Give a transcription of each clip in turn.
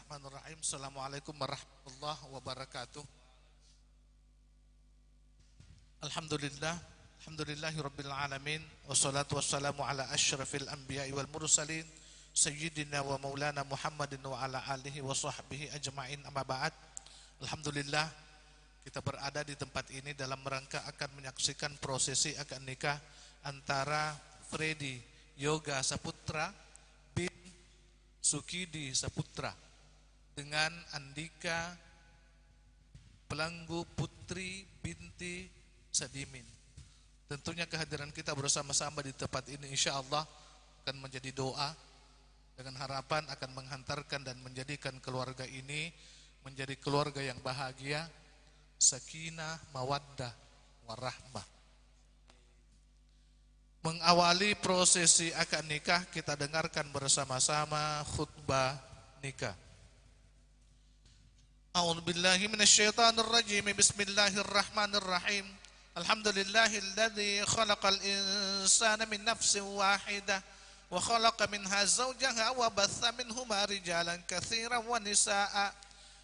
Bismillahirrahmanirrahim. Assalamualaikum warahmatullahi wabarakatuh. Alhamdulillah, alhamdulillahirabbil alamin, wassalatu wassalamu ala asyrafil anbiya'i wal mursalin sayyidina wa maulana Muhammadin wa ala alihi wa sahbihi ajma'in, amma ba'd. Alhamdulillah, kita berada di tempat ini dalam rangka akan menyaksikan prosesi akad nikah antara Freddy Yoga Saputra bin Sukidi Saputra dengan Andika Pelanggu Putri binti Sadimin. Tentunya kehadiran kita bersama-sama di tempat ini insya Allah akan menjadi doa dengan harapan akan menghantarkan dan menjadikan keluarga ini menjadi keluarga yang bahagia, sakinah, mawaddah, warahmah. Mengawali prosesi akad nikah, kita dengarkan bersama-sama khutbah nikah. A'udzubillahi minasyaitonirrajim. Bismillahirrahmanirrahim. Alhamdulillahilladzi khalaqal insana min nafsin wahidah wa khalaqa minha zawjaha wa batha minhuma rijalan katsiran wa nisaa.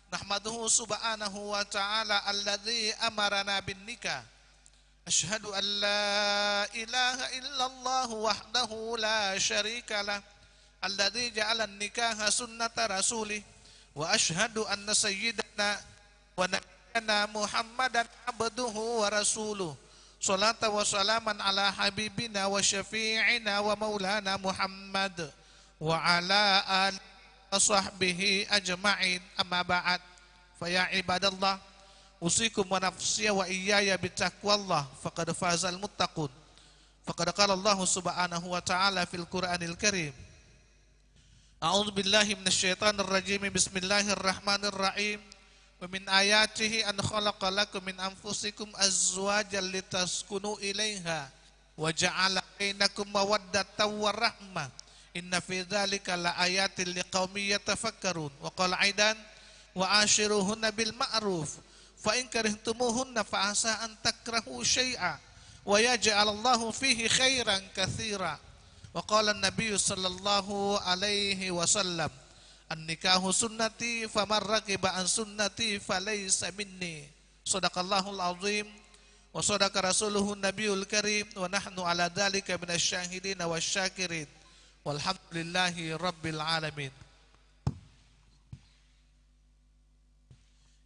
Nahmaduhu subhanahu wa ta'ala alladzi amarana bin nikah. Asyhadu an la ilaha illallah wahdahu la syarika lah alladzi ja'ala an-nikaha sunnata rasulih, wa asyhadu anna sayyidana wa nabiyyana Muhammadan abduhu wa rasuluh. Salata wa salaman ala habibina wa syafi'ina wa maulana Muhammad wa ala alihi wa sahbihi ajma'in, amma ba'd. Fa ya ibadallah, usikum wa nafsiya wa iyaya bitaqwallah faqad fazal muttaqun. Faqad qala Allah subhanahu wa ta'ala fil Qur'anil Karim. A'udzu billahi minasyaitonir rajim. Bismillahirrahmanirrahim. Wa min ayatihi an khalaqa lakum min anfusikum azwajan litaskunu ilaiha wa ja'ala bainakum mawaddatan wa rahmah. Inna fi dzalika laayatin liqaumin yatafakkarun. Wa qala aidan wa ashiruhunna bil ma'ruf fa in karihtumuhunna fa asa an takrahu syai'a wa yaj'alallahu fihi khairan katsira. Wa qala an-nabiy sallallahu alaihi wasallam, an-nikahu sunnati faman raqiba an sunnati falaysa minni. Sadaqallahul azim wa sadaqa rasuluhu nabiyul karim wa nahnu ala dzalika minasyahidin wasyakirin. Walhamdulillahi rabbil alamin.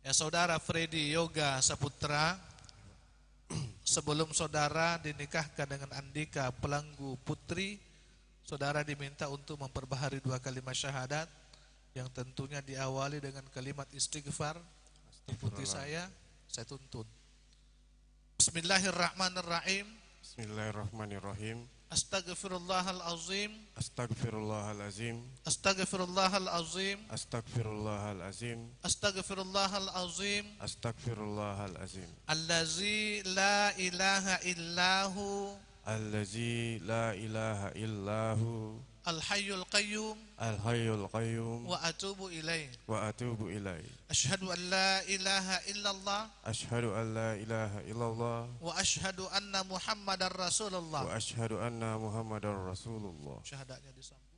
Ya, saudara Freddy Yoga Saputra, sebelum saudara dinikahkan dengan Andika Pelanggu Putri, saudara diminta untuk memperbaharui dua kalimat syahadat yang tentunya diawali dengan kalimat istighfar. Ikuti saya tuntun. Bismillahirrahmanirrahim. Bismillahirrahmanirrahim. Astaghfirullahalazim. Astaghfirullahalazim. Astaghfirullahalazim. Astaghfirullahalazim. Astaghfirullahalazim. Astaghfirullahalazim. Allazi la ilaha illahu. Allazi la ilaha illahu. Al-hayyul qayyum. Al-hayyul qayyum. Wa atubu ilaih. Wa atubu ilaih. Asyhadu an la ilaha illallah. Asyhadu an la ilaha illallah. Wa asyhadu anna Muhammadar Rasulullah. Wa asyhadu anna Muhammadar Rasulullah. Syahadatnya disambung.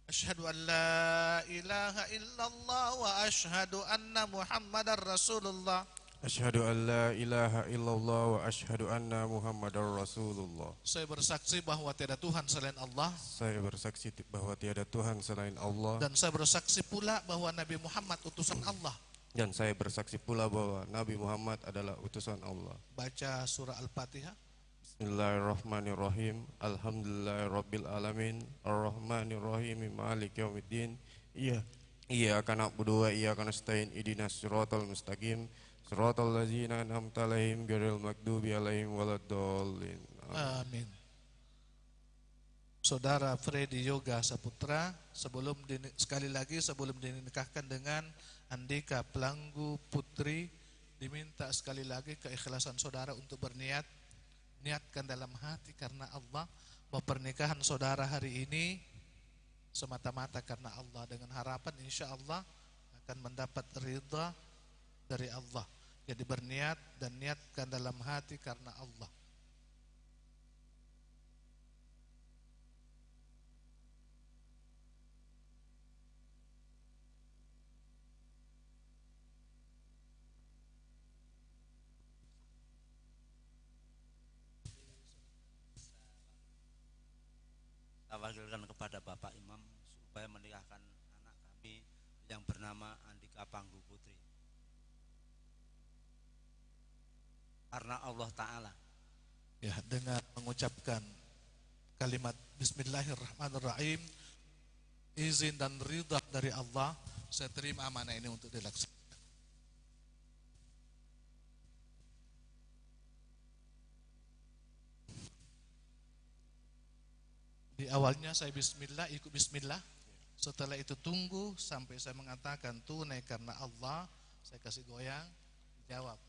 Asyhadu an la ilaha illallah wa asyhadu anna Muhammadar Rasulullah. Asyhadu an la ilaha illallah wa asyhadu anna Muhammadar Rasulullah. Saya bersaksi bahwa tiada Tuhan selain Allah. Saya bersaksi bahwa tiada Tuhan selain Allah. Dan saya bersaksi pula bahwa Nabi Muhammad utusan Allah. Dan saya bersaksi pula bahwa Nabi Muhammad adalah utusan Allah. Baca surah Al-Fatihah. Bismillahirrahmanirrahim. Alhamdulillahirabbil alamin. Arrahmanirrahim. Maliki yaumiddin. Iyyaka na'budu wa iyyaka nasta'in. Ihdinas siratal mustaqim. Siratal ladzina an'amta 'alaihim ghairil maghdubi 'alaihim waladdallin. Amin. Saudara Freddy Yoga Saputra, sekali lagi sebelum dinikahkan dengan Andika Pelanggu Putri, diminta sekali lagi keikhlasan saudara untuk berniat, niatkan dalam hati karena Allah, bahwa pernikahan saudara hari ini semata-mata karena Allah, dengan harapan insya Allah akan mendapat ridha dari Allah. Jadi berniat dan niatkan dalam hati karena Allah. wakilkan kepada Bapak Imam supaya menikahkan anak kami yang bernama Andika Panggu Putri. Karena Allah Ta'ala. Ya, dengan mengucapkan kalimat Bismillahirrahmanirrahim, izin dan ridha dari Allah, saya terima amanah ini untuk dilaksanakan. Di awalnya saya bismillah, ikut bismillah. Setelah itu tunggu sampai saya mengatakan tunai karena Allah, saya kasih goyang, jawab.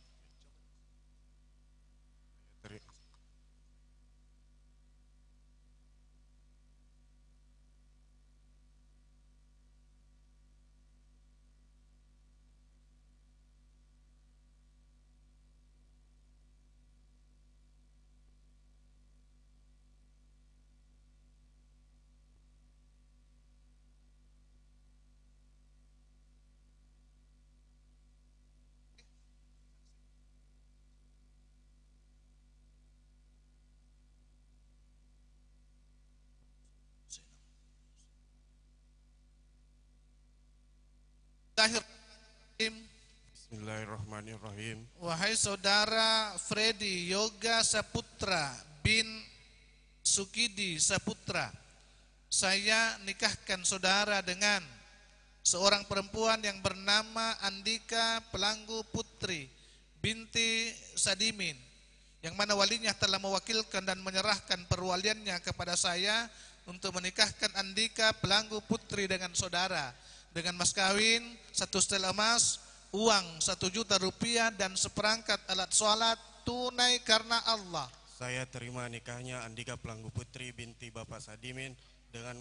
Bismillahirrahmanirrahim. Wahai saudara Freddy Yoga Saputra bin Sukidi Saputra, saya nikahkan saudara dengan seorang perempuan yang bernama Andika Pelanggu Putri binti Sadimin, yang mana walinya telah mewakilkan dan menyerahkan perwaliannya kepada saya untuk menikahkan Andika Pelanggu Putri dengan saudara dengan mas kawin 1 setel emas, uang 1 juta rupiah dan seperangkat alat sholat tunai karena Allah. Saya terima nikahnya Andika Pelanggu Putri binti Bapak Sadimin dengan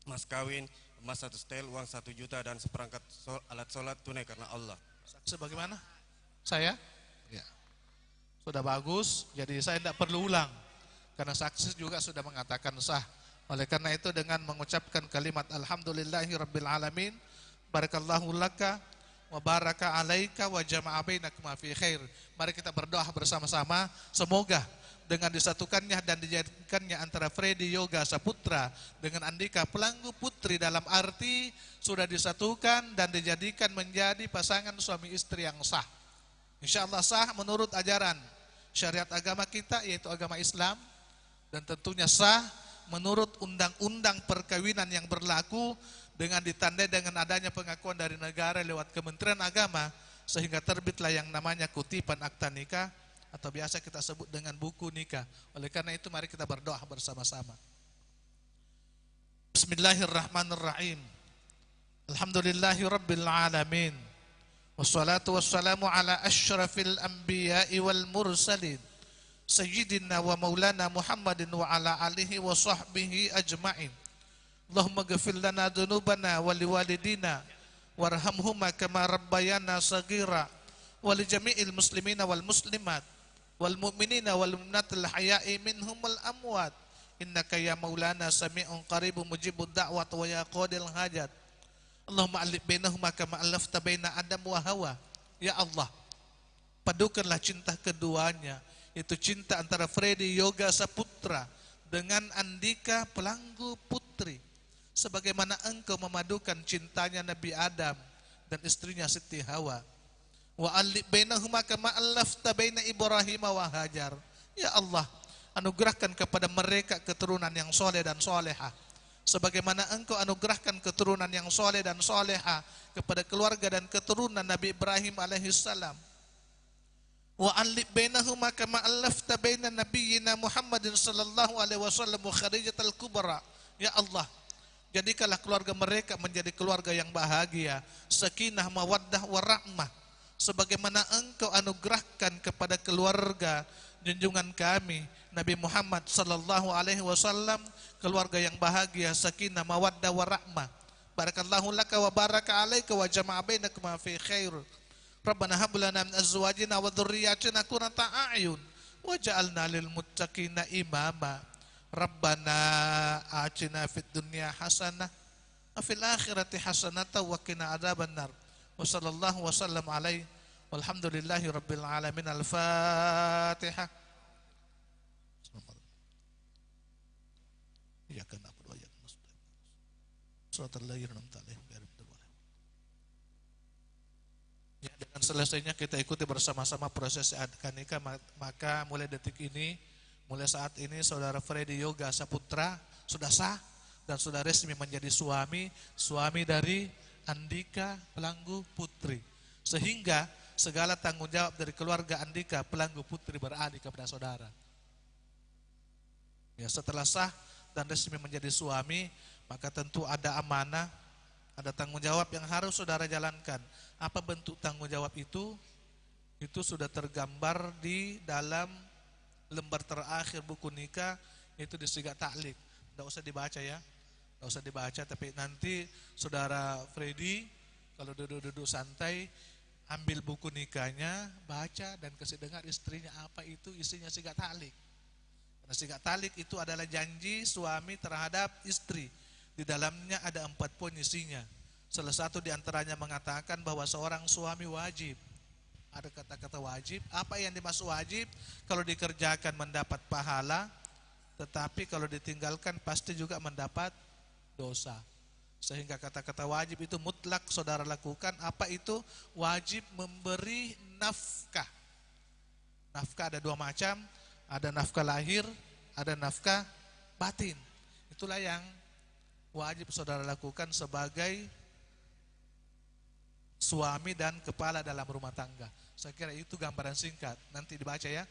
mas kawin emas 1 setel, uang 1 juta dan seperangkat alat sholat tunai karena Allah. Saksi bagaimana? Saya? Ya. Sudah bagus, jadi saya tidak perlu ulang karena saksi juga sudah mengatakan sah. Oleh karena itu dengan mengucapkan kalimat Alhamdulillahirabbil alamin, barakallahu laka wa baraka alaika wa jama'a bainakuma fi khair. Mari kita berdoa bersama-sama, semoga dengan disatukannya dan dijadikannya antara Freddy Yoga Saputra dengan Andika Pelanggu Putri dalam arti sudah disatukan dan dijadikan menjadi pasangan suami istri yang sah. Insya Allah sah menurut ajaran syariat agama kita, yaitu agama Islam, dan tentunya sah menurut undang-undang perkawinan yang berlaku dengan ditandai dengan adanya pengakuan dari negara lewat Kementerian Agama, sehingga terbitlah yang namanya kutipan akta nikah atau biasa kita sebut dengan buku nikah. Oleh karena itu mari kita berdoa bersama-sama. Bismillahirrahmanirrahim. Alhamdulillahirabbil alamin. Wassalatu wassalamu ala asyrafil anbiya'i wal mursalin. Sayyidina wa maulana Muhammadin wa ala alihi wa sahbihi ajma'in. Allahumma ghafir lana dzunubana wa liwalidina warhamhuma kama rabbayana saghira wa li jami'il muslimina wal muslimat wal mu'minina wal mu'minatil haya'i minhum wal amwat. Innaka ya maulana sami'un qaribun mujibud da'wat wa ya qadil hajat. Allahumma alif bainahuma kama alafta baina Adam wa Hawa. Ya Allah, padukanlah cinta keduanya, itu cinta antara Freddy Yoga Saputra dengan Andika Pelanggu Putri, sebagaimana engkau memadukan cintanya Nabi Adam dan istrinya Siti Hawa. Wa alif bainahuma kama alafta baina Ibrahim wa Hajar. Ya Allah, anugerahkan kepada mereka keturunan yang soleh dan soleha, sebagaimana engkau anugerahkan keturunan yang soleh dan soleha kepada keluarga dan keturunan Nabi Ibrahim alaihissalam. Wa alif bainahuma kama alafta baina nabiyyina Muhammadin sallallahu alaihi wasallam wa Khadijatul Kubra. Ya Allah, jadikanlah keluarga mereka menjadi keluarga yang bahagia, sakinah, mawaddah, warahmah, sebagaimana engkau anugerahkan kepada keluarga junjungan kami Nabi Muhammad sallallahu alaihi wasallam, keluarga yang bahagia, sakinah, mawaddah, warahmah. Barakallahu laka wa baraka alaika wa jama'a bainakuma fi khair. Rabbana hab lana min azwajina wa dhurriyyatina qurrata a'yun waj'alna lil muttaqina imama. Rabbana atina fid dunya hasanah wa fil akhirati hasanatan wa qina adzabannar. Wa sallallahu wa sallam alaihi walhamdulillahi rabbil alamin. Al-Fatihah. Iyyaka na'budu wa iyyaka Shiratal ladzina an'amta 'alaihim ghairil maghdubi 'alaihim. Ya, dengan selesainya kita ikuti bersama-sama proses akad nikah, maka mulai detik ini, mulai saat ini saudara Freddy Yoga Saputra sudah sah dan sudah resmi menjadi suami, suami dari Andika Pelanggu Putri. Sehingga segala tanggung jawab dari keluarga Andika Pelanggu Putri beralih kepada saudara. Ya, setelah sah dan resmi menjadi suami, maka tentu ada amanah, ada tanggung jawab yang harus saudara jalankan. Apa bentuk tanggung jawab itu? Itu sudah tergambar di dalam lembar terakhir buku nikah, itu di sighat taklik. Tidak usah dibaca ya, tidak usah dibaca, tapi nanti saudara Freddy kalau duduk-duduk santai, ambil buku nikahnya, baca dan kasih dengar istrinya apa itu isinya sighat taklik. Karena sighat taklik itu adalah janji suami terhadap istri. Di dalamnya ada 4 poin isinya. Salah satu diantaranya mengatakan bahwa seorang suami wajib. Ada kata-kata wajib. Apa yang dimaksud wajib? Kalau dikerjakan mendapat pahala, tetapi kalau ditinggalkan pasti juga mendapat dosa. Sehingga kata-kata wajib itu mutlak saudara lakukan. Apa itu? Wajib memberi nafkah. Nafkah ada 2 macam. Ada nafkah lahir, ada nafkah batin. Itulah yang wajib saudara lakukan sebagai suami dan kepala dalam rumah tangga. Saya kira itu gambaran singkat. Nanti dibaca ya.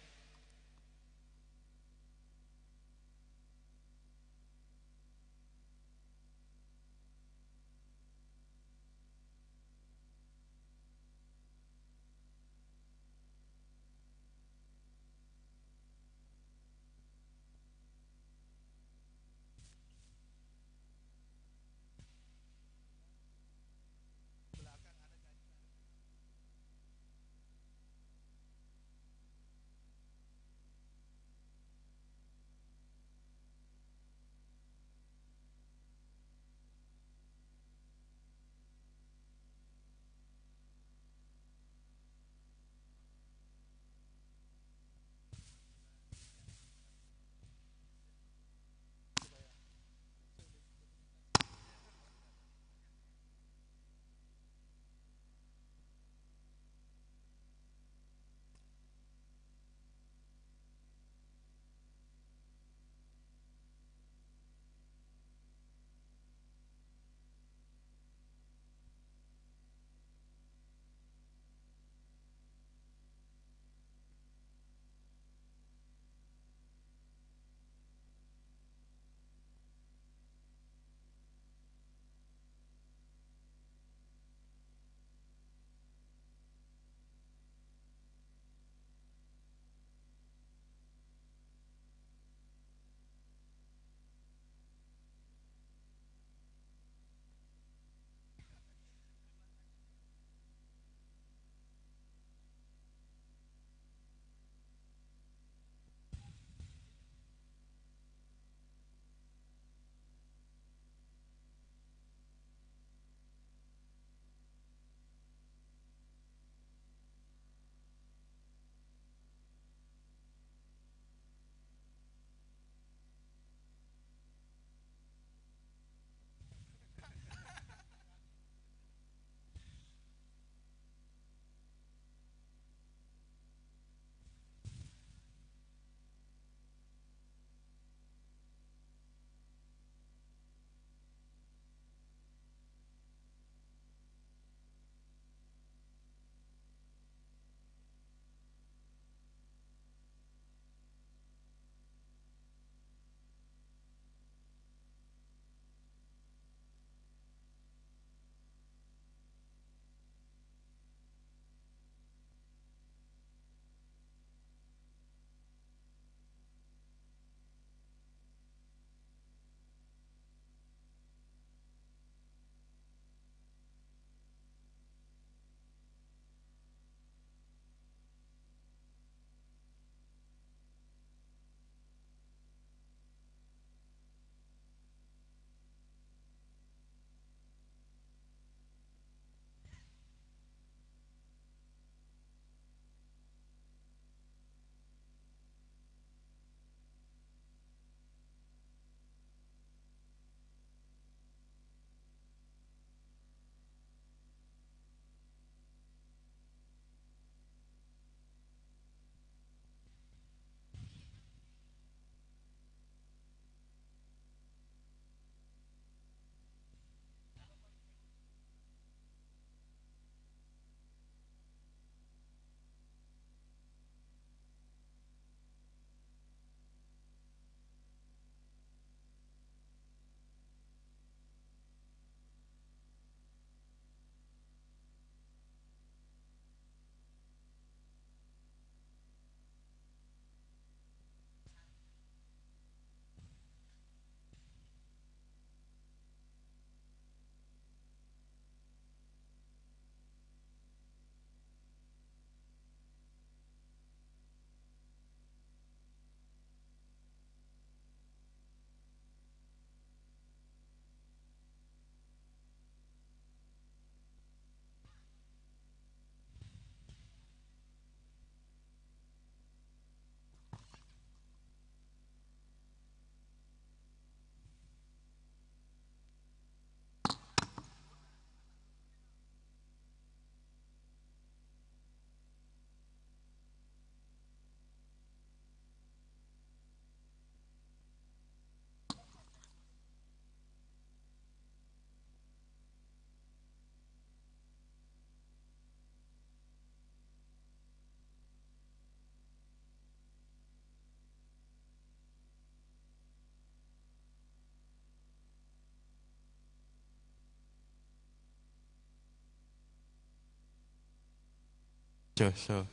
Joso.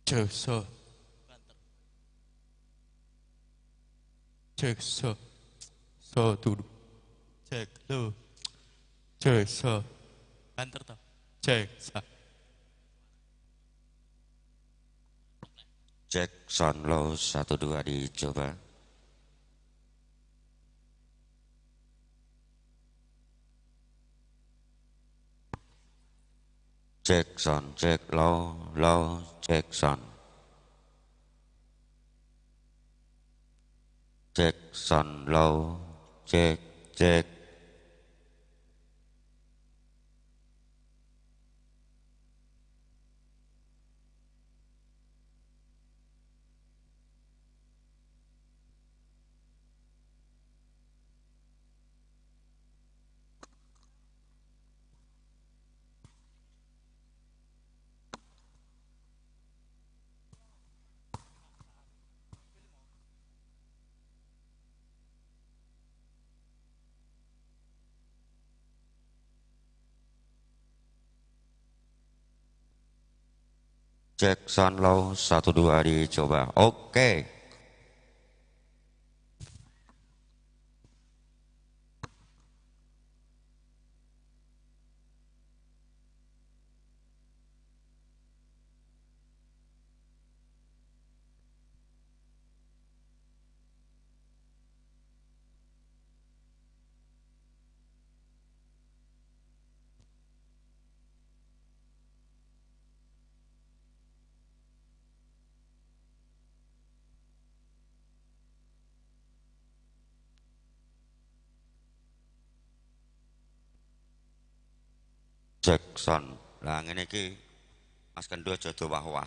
Joso. Cek so. So tuh. Cek lo. Cek so. Banter toh. Cek sa. Cek sound low 1 2 dicoba. Cek sound, cek low, low, cek sound. Cek sound low, cek, cek. Cek sound low 1 2 dicoba. Oke. Cek sound. Lah ngene iki Mas Kendo aja wah-wah.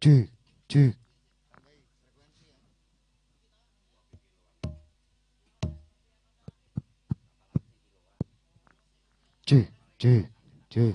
Cek, cek. Cek, cek, cek.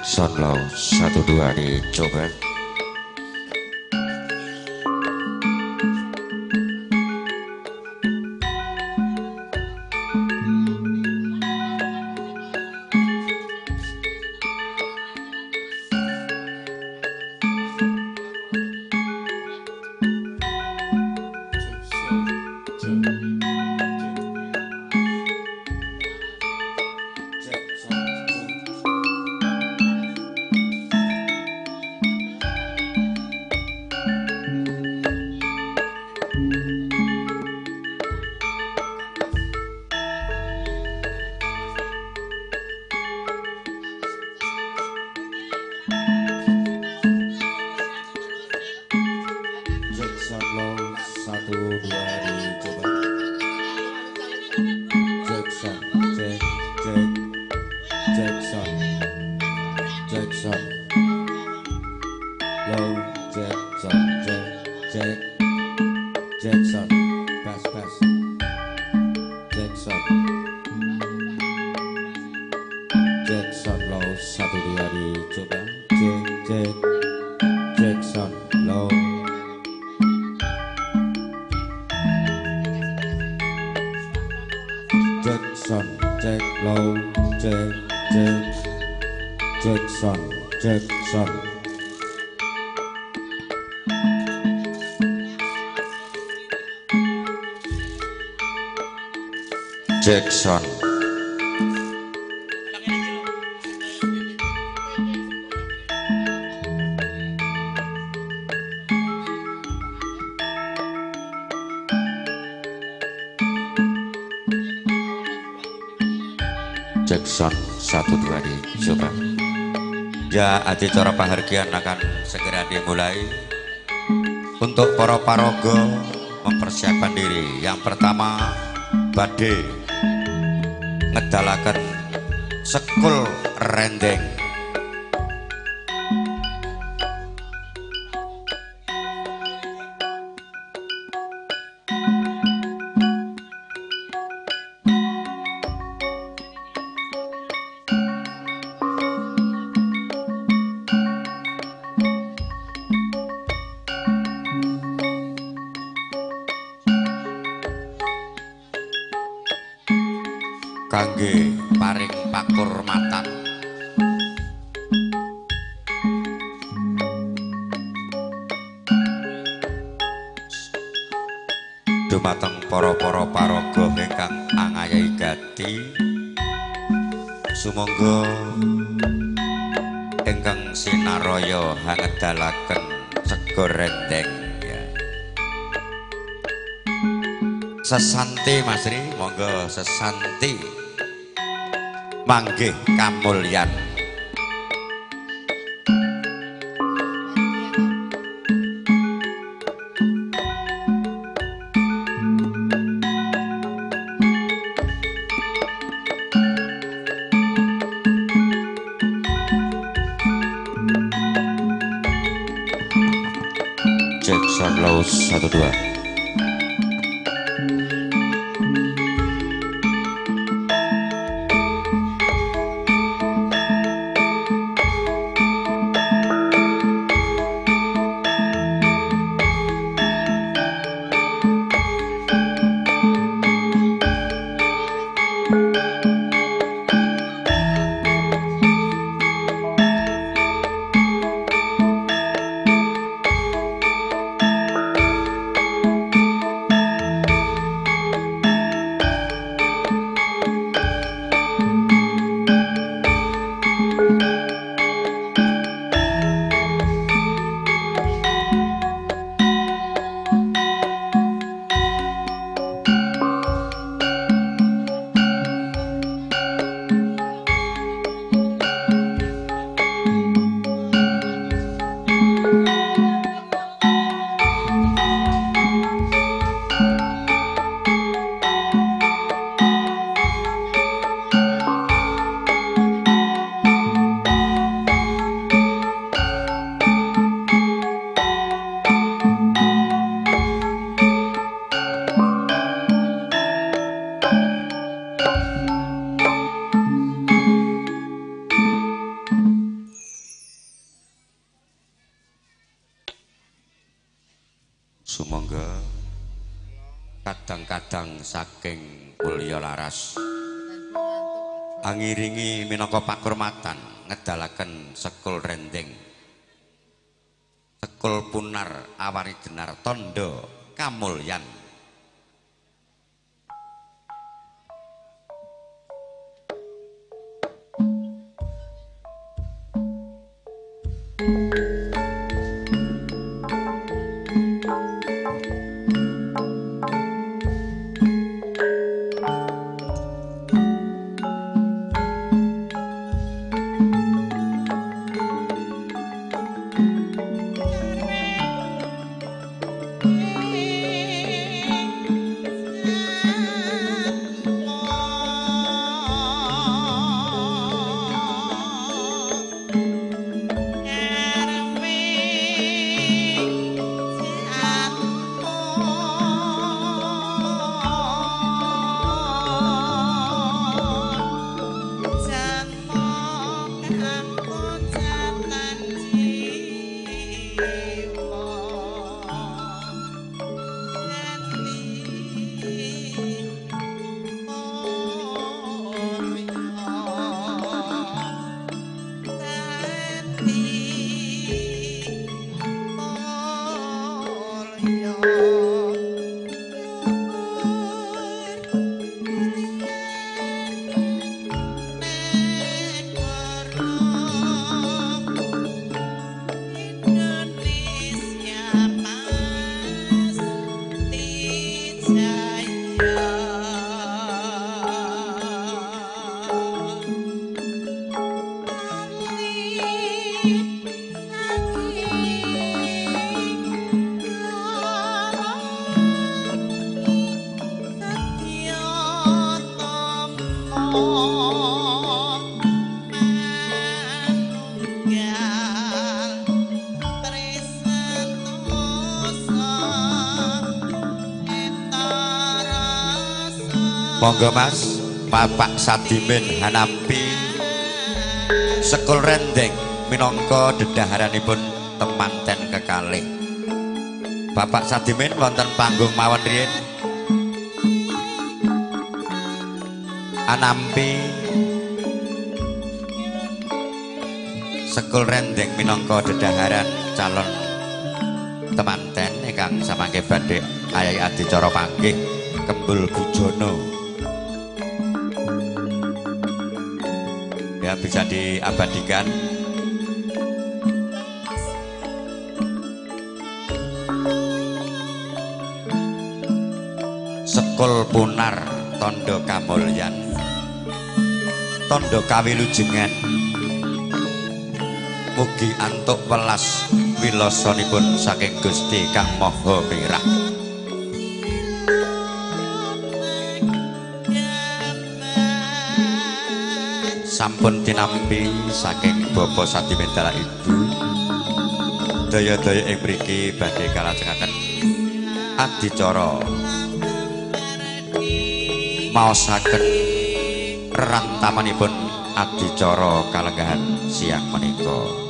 Cek sound low 1 2 dicoba. Jackson. Jackson 1 2 dicoba. Ya, adicara pahargyan akan segera dimulai. Untuk para paraga mempersiapkan diri. Yang pertama badhe ngedalaken sekul rendeng. Kangge paring pakurmatan dumateng para-para paraga ingkang angayahi gati, sumangga ingkang sinaraya hangedalaken sega rendeng ya. Sesanti Mas Ri, monggo sesanti manggih kamulyan. Cek sound low 1 2. Sumangga kadang-kadang saking mulya laras angiringi minangka pakurmatan ngedalaken sekul rendeng, sekul punar awari jenar tondo kamulyan. Monggo Mas, Bapak Sadimin Hanampi sekul rendeng minangka dedaharanipun temanten kekalih. Bapak Sadimin wonten panggung mawon riyin. Anampi sekul rendeng minangka dedaharan calon temanten ingkang samangke badhe ayahi adicara panggih Kembul Bujono. Ya, bisa diabadikan. Sekul punar tondo kamulyan, tondo kawilujengan, mugi antuk welas wilasanipun saking Gusti Kang Maha Mirah. Sampun tinampi saking Bapak Sadimin dalah Ibu, daya-daya ing mriki badhe kalajengaken adicara maosaken rerantamanipun adicara kalenggahan siang menika.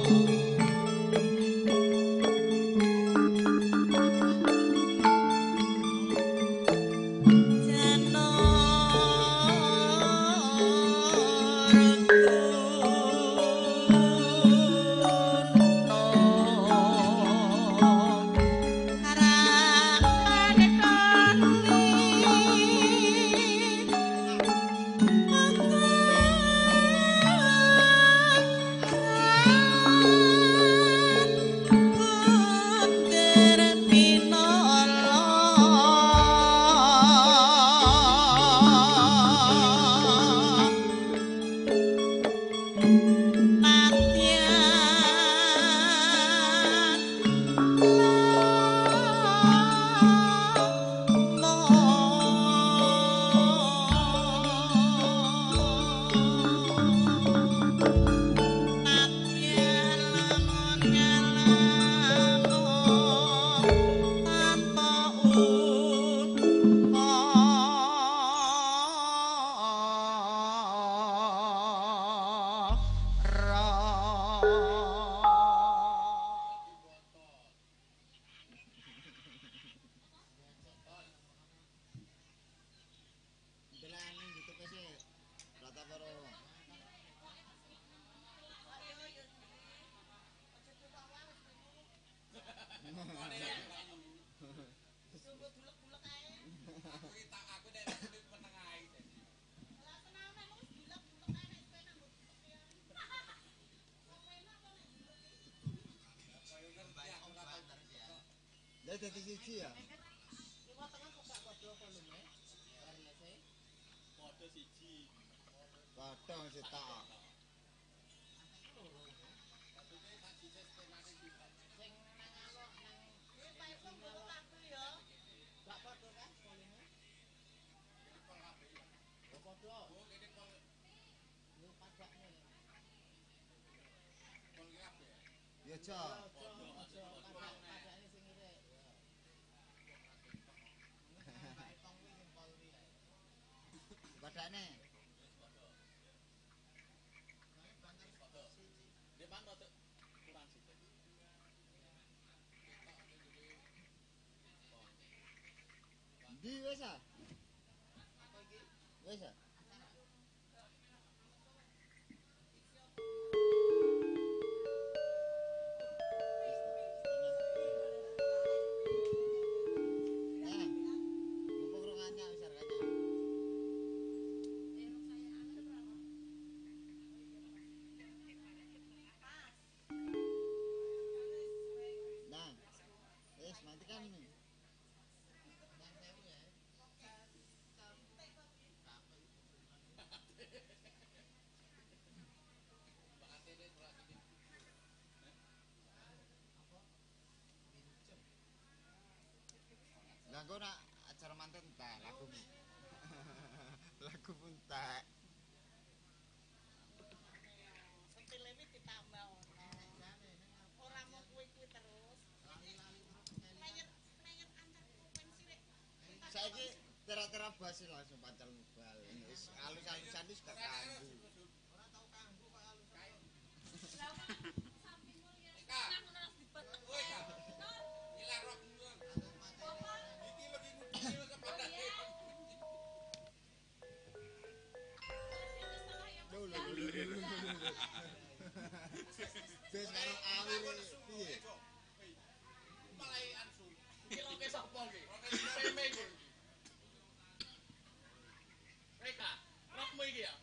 dadi siji ya. Lima tengah kok gak padha volume? Wireless-e. Padha siji. Padha sitok. Sing nang alok nang Pak Ipung nggawa lagu ya. Gak padha kan volume? Oh padha. Oh kene pol. Yo padakne. Pol kabeh. Ya aja. Aja padakne sing irek. Pak Ipung kuwi sing pol kuwi ae. Padakne. Dia mang rada kurang sithik. Ndi wis ah? Wis ah? Eh, mumpung rong anyar wis harganya. Nah, wis matikan ini. Lah engko nak acara manten entek lagumu. Lagu pun entek. Sentile iki ditambah ono. Ora mung kuwi-kuwi terus. Layer layer antar frekuensi rek. Saiki tera-tera bas langsung pancal mubal. Wis alus-alusan wis gak kanggo. Ora tau kanggo kok alus. Lah samping mulia. Nang ngono harus dibetek. Ilang rok. Iki lagi ngudine sepadane. Lho lho lho lho. Wis karo awire piye? Malai ansu. Iki roke sapa iki? Peme iki. Reka, rokmu iki ya?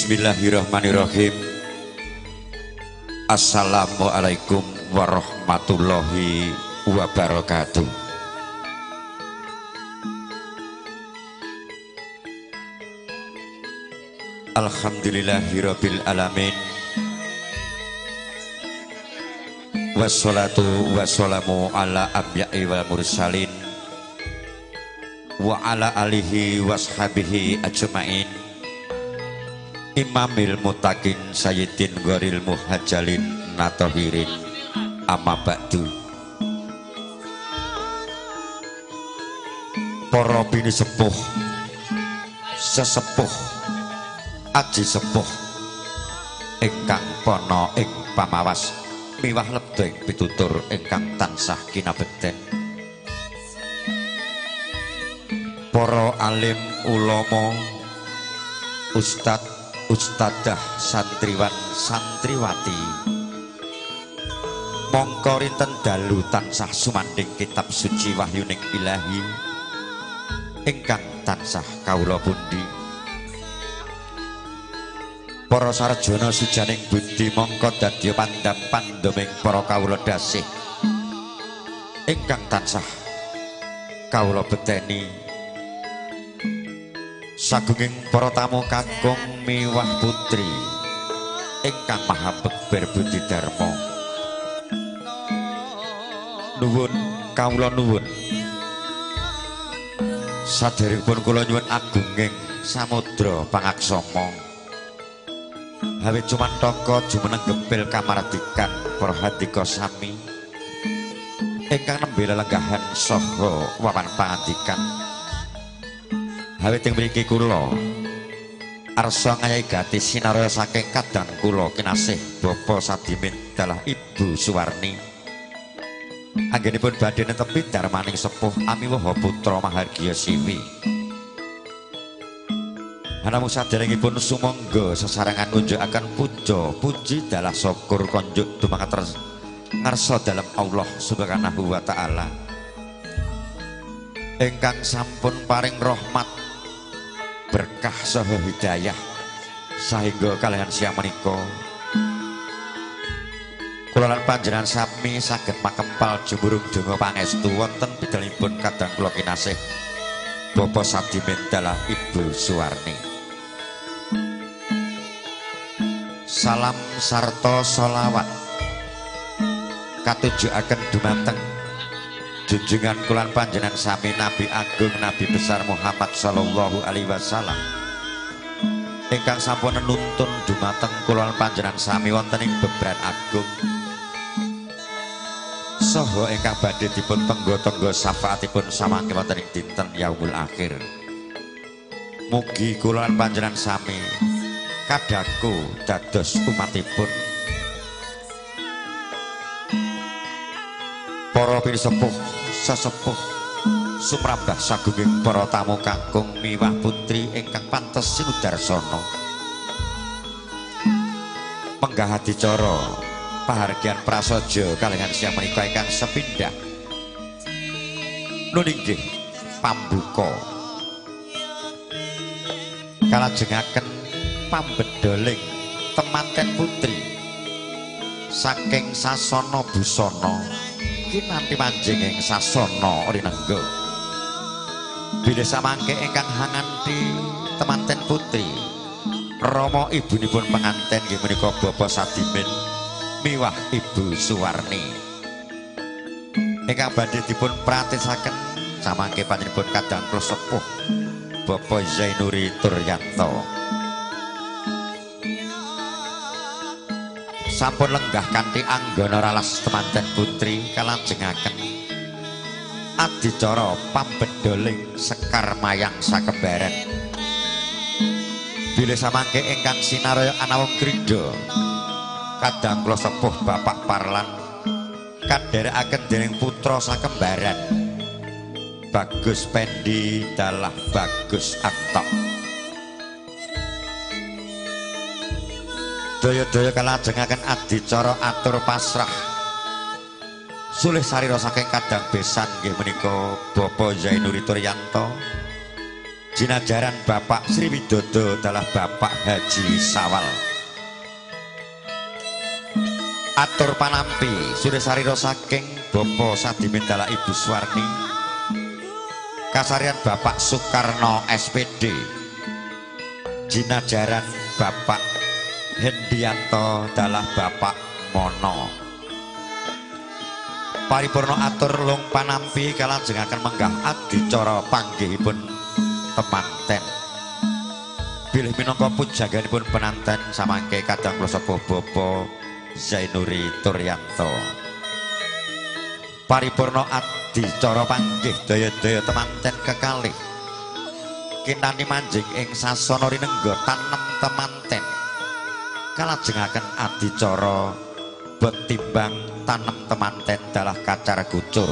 Bismillahirrahmanirrahim. Assalamualaikum warahmatullahi wabarakatuh. Alhamdulillahirabbil alamin. Wassalatu wassalamu ala anbiya'i wal mursalin wa ala alihi washabihi ajmain. Imamil mutakin sayyidin goril muhajalin natohirin amma ba'du. Para bini sepuh, sesepuh, aji sepuh ingkang pana ing pamawas miwah lebda ing pitutur ingkang tansah kinabekten. Para alim ulama, ustad, ustadzah, santriwan, santriwati, mongko rinten dalu tansah sumandhing kitab suci wahyuning ilahi ingkang tansah kawula pundi. Para sarjana sujaning budi mongko dadya pandam pandoming para kawula dasih ingkang tansah kawula beteni. Sagunging para tamu kakung miwah putri ingkang maha beber budi dharma, nuwun kawula nuwun saderengipun kula nyuwun agunging samudra pangaksama hawe cumantaka jumeneng gempil kamardikan para handika sami ingkang nembe lelenggahan saha wawan pangandikan. Hawe teng mriki kula arsa ngayahi gati sinarya saking kadang kula kinasih Bapak Sadimin dalah Ibu Suwarni anggenipun badhe netepi darmaning sepuh amiwaha putra mahargya siwi. Anamung saderengipun sumangga sesarengan ngunjukaken puja puji dalah syukur konjuk dumateng ngarsa dalem Allah Subhanahu wa taala ingkang sampun paring rahmat berkah saha hidayah sahingga kalihan siang menika kula lan panjenengan sami saged makempal jumurung donga pangestu wonten pidhalenipun kadang kula kinasih Bapak Sadimin dalah Ibu Suwarni. Salam sarta sholawat katujuaken dumateng junjungan kula lan panjenengan sami Nabi Agung Nabi Besar Muhammad sallallahu alaihi wasallam ingkang sampun nuntun dumateng kula lan panjenengan sami wonten ing bebran agung saha ingkang badhe dipun tengga-tengga syafaatipun samangke wonten ing dinten yaumul akhir. Mugi kula lan panjenengan sami kadaku dados umatipun. Para pinisepuh, sesepuh, sumrambah sagunging para tamu kakung miwah putri ingkang pantes sinudarsana. Menggah adicara pahargyan prasaja kalihan siang menika ingkang sepindah nun inggih pambuka kalajengaken pambedoling temanten putri saking sasana busana kinanti manjing ing sasana rinengga. Bilih samangke ingkang hanganti temanten putri rama ibunipun penganten nggih menika Bapak Sadimin miwah Ibu Suwarni ingkang badhe dipun pratisaken samangke panjenenganipun kadang kula sepuh Bapak Zainuri Turyanto. Sampun lenggah kanthi anggana ralas temanten putri kalajengaken adicara pambedoling sekar mayang sakembaran. Bilih samangke ingkang sinarya anawung krida kadang kula sepuh Bapak Parlan kadherekaken dening putra sakembaran Bagus Pendi dalah Bagus Antok. Daya-daya kalajengaken adicara atur pasrah sulih sarira saking kadang besan nggih menika Bapak Zainuri Turyanto Jinajaran Bapak Sri Widodo dalah Bapak Haji Sawal. Atur panampi sure sarira saking Bapak Sadimin dalah Ibu Suwarni. Kasarian Bapak Soekarno SPD. Jinajaran Bapak Hendianto dalah Bapak Mono. Paripurna atur lung panampi kalajengaken menggah adicara panggihipun temanten. Bilih minangka pujaganipun penanten samangke kadang kula sepuh Bapak Zainuri Turyanto. Paripurna adicara panggih daya-daya temanten kekalih. Kinani manjing ing sasana rinengga tanem temanten. Kalajengaken adicara bot timbang tanem temanten dalah kacar kucur.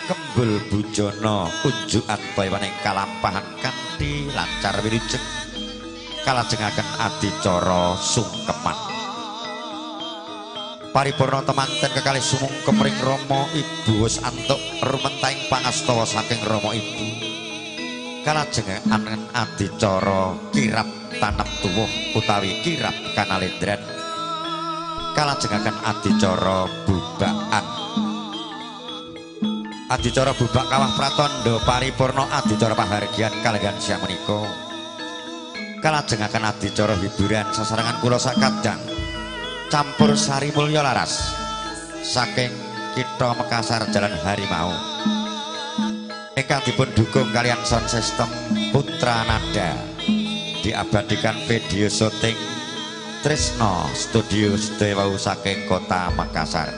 Kembul bujana unjukan bayaning kalampahan kanthi lancar wilujeng. Kalajengaken adicara sungkeman. Paripurna temanten kekalih sumungkem ring Rama Ibu wis antuk rumentahing pangastawa saking Rama Ibu. Kalajengaken adicara kirap tanem tuwuh utawi kirap kanalendran. Kalajengaken adicara bubakan. Adicara bubak kawah pratandha paripurna adicara pahargyan kalenggan siang menika. Kalajengaken adicara hiburan sasarengan kula sakadang campur sari mulya laras saking kitha Mekassar Jalan Harimau ingkang dipun dukung kalian sound system Putra Nada, diabadikan video syuting Trisno Studio sedaya wau saking kota Makassar.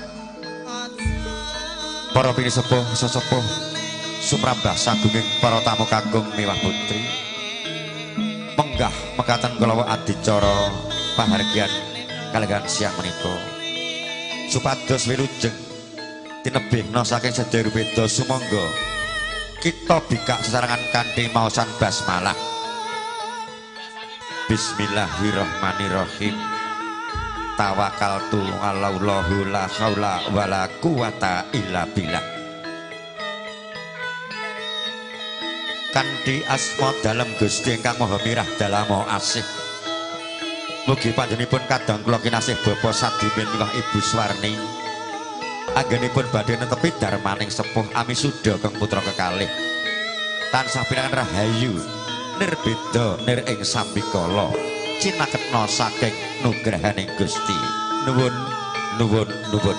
Para pinisepuh sesepuh sumrambah sagunging para tamu kakung miwah putri menggah mekaten kala adicara pahargyan kalenggan siang menika supados wilujeng tinebihna saking sedaya rubeda. Sumangga kita bikak sesarengan kanthi maosan basmalah. Bismillahirrahmanirrahim. Tawakkaltu 'alallahu la haula wala quwata illa billah. Kanthi asma dalem Gusti ingkang Maha Mirah dalam Maha Asih. Mugi panjenenganipun kadang kula kinasih Bapak Sadimin miwah Ibu Suwarni anggenipun badhe netepi darmaning sepuh amisuda kang putra kekalih tansah pinangan rahayu nirbeda nir ing sambikala cinaketna saking nugrahaning Gusti. Nuwun nuwun nuwun.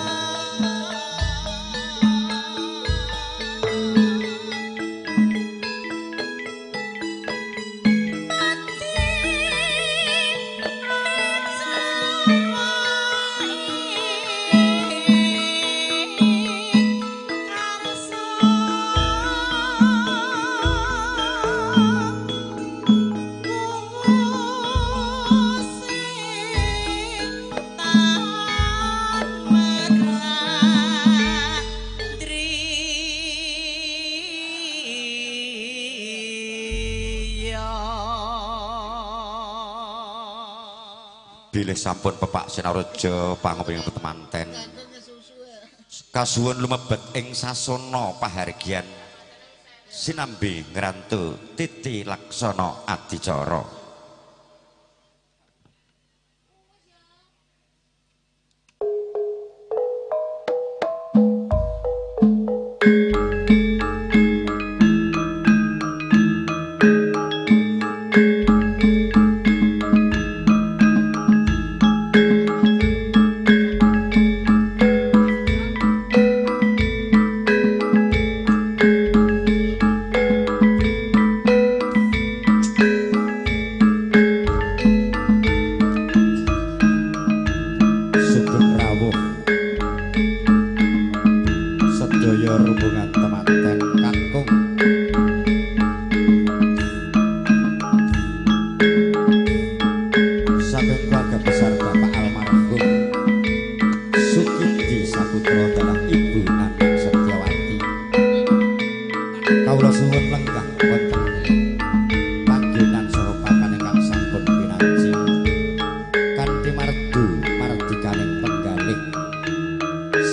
Bilih sampun pepak Sinareja pangoping temanten kasuwun lumebet ing sasana pahargyan sinambi ngrantu titi laksana adicara.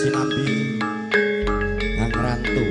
Sinambi hangrantu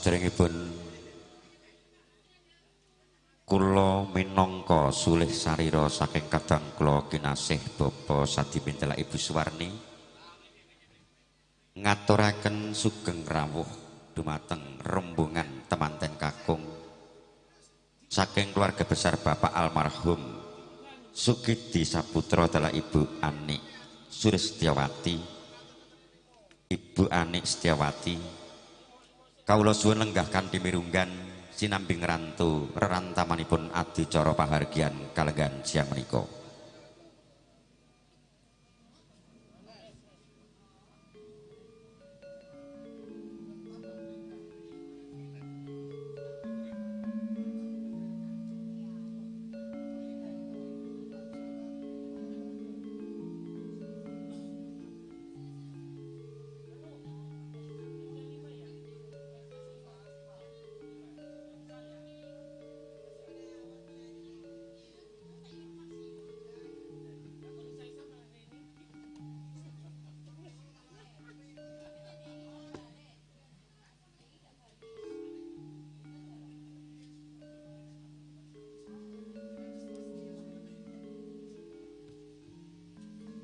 Saderengipun kula minangka sulih sarira saking kadang kula kinasih Bapak Sadipintela Ibu Suwarni ngaturaken sugeng rawuh dumateng rombongan temanten kakung saking keluarga besar Bapak almarhum Sugidi Saputra dalah Ibu Anik Sulistyawati, Ibu Anik Setiawati. Kawula suwun lenggah kanthi mirunggan sinambi ngrantu rerantamanipun adicara pahargyan kalenggan siang menika.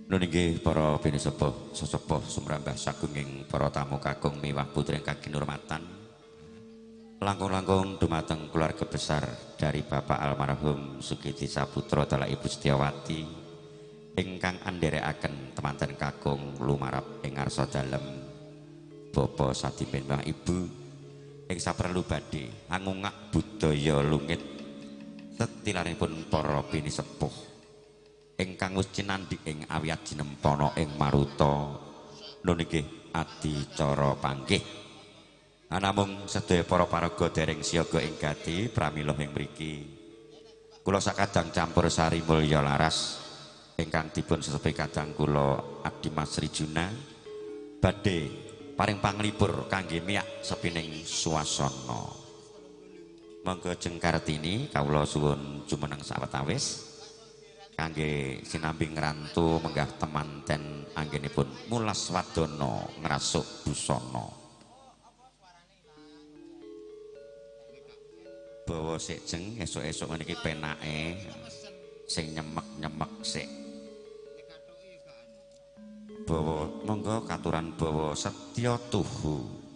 Nun inggih para pinisepuh sesepuh sumrambah sagunging para tamu kakung miwah putri ingkang kinurmatan, langkung-langkung dumateng keluarga besar dari Bapak almarhum Sugidi Saputra dalah Ibu Setiawati ingkang anderekaken temanten kakung lumarap ing ngarsa dalem Bapak Sadimin Mbah Ibu ing saperlu badhe angungak budaya lungit tetilanipun para pinisepuh ingkang wis cinandhik ing awiyat jinempana ing maruta. Nun inggih adicara panggih. Anamung sedaya para paraga dereng siaga ing gati pramila ing mriki kula sakadang campur sari mulya laras ingkang dipun sesepi kadang kula Abdi Mas Rijuna badhe paring panglipur kangge miyak sepining swasana. Monggo Jeng Kartini kawula suwun jumeneng sawetawis kangge sinambi ngrantu menggah temanten anggenipun mulas wadana ngrasuk busana. Bawa sik Jeng, esuk-esuk ngene iki penake sing nyemek-nyemek sik. Bawa monggo katuran bawa setya tuhu.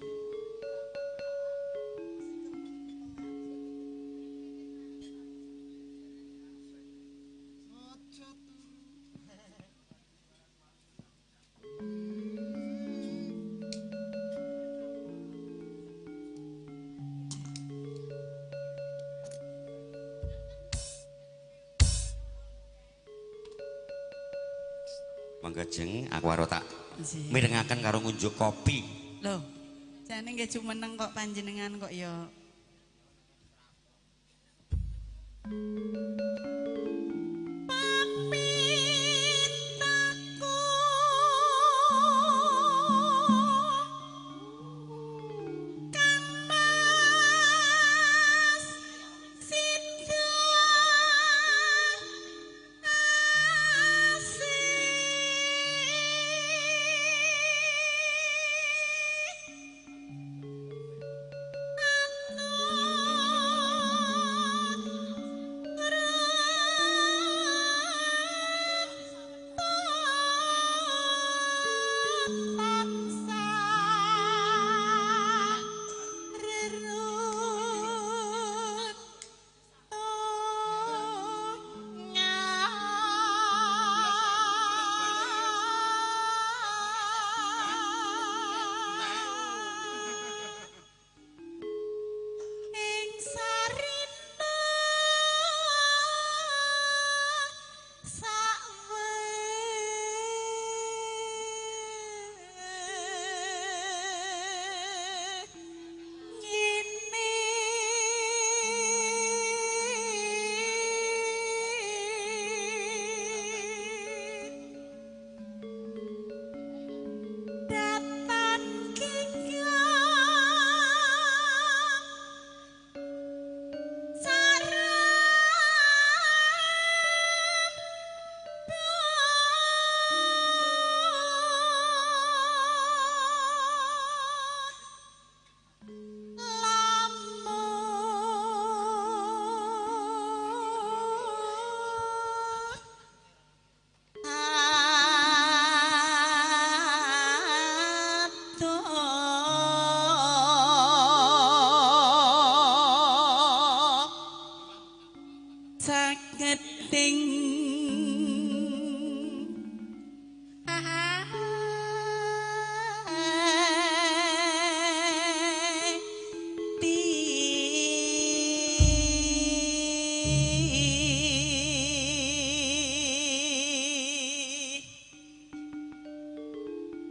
Monggo Jeng, aku karo tak mirengaken karo ngunjuk kopi. Lho, jane nggih jumeneng kok panjenengan kok ya. Terus.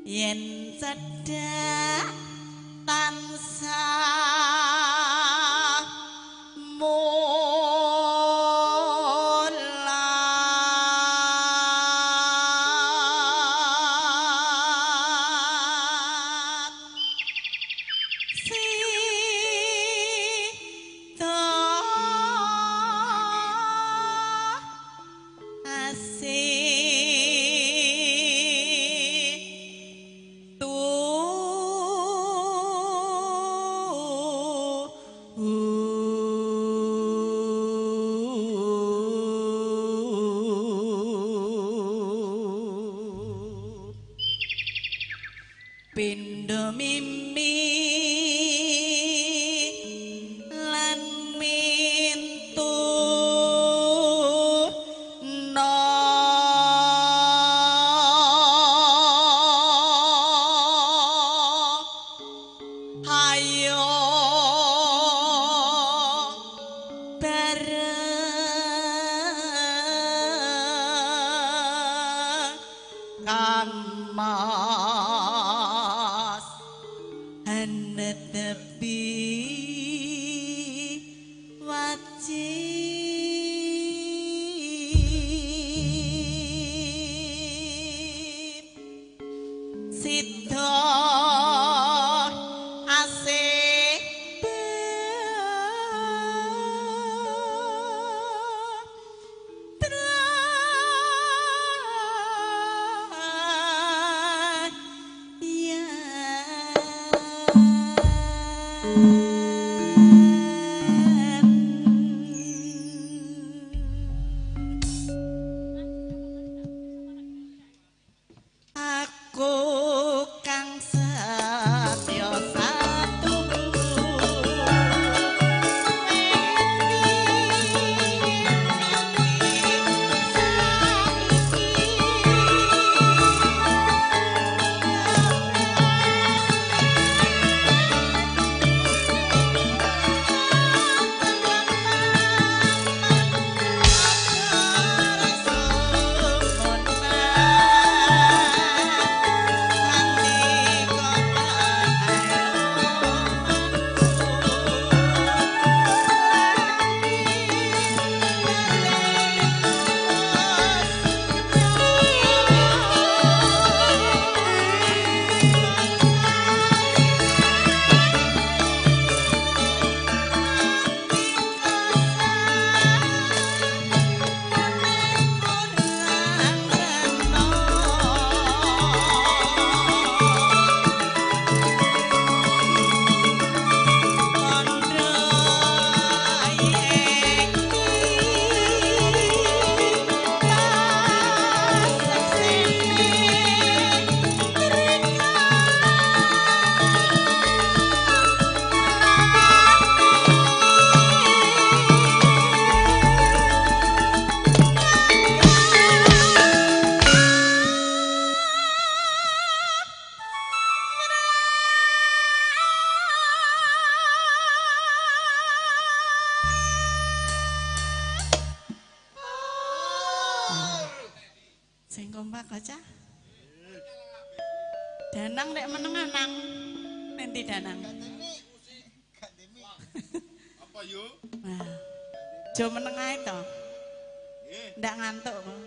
Yen cedhak tansah mulat sida asih pindha mimi lan mintu no hayo bareng Kang Mas anetepi wajib sida asih Aku kang setya satu Sing kompak aja. Danang nek meneng nang nanti Danang. Apa yo? Nah. Jo meneng ae to. Ndak ngantuk kok.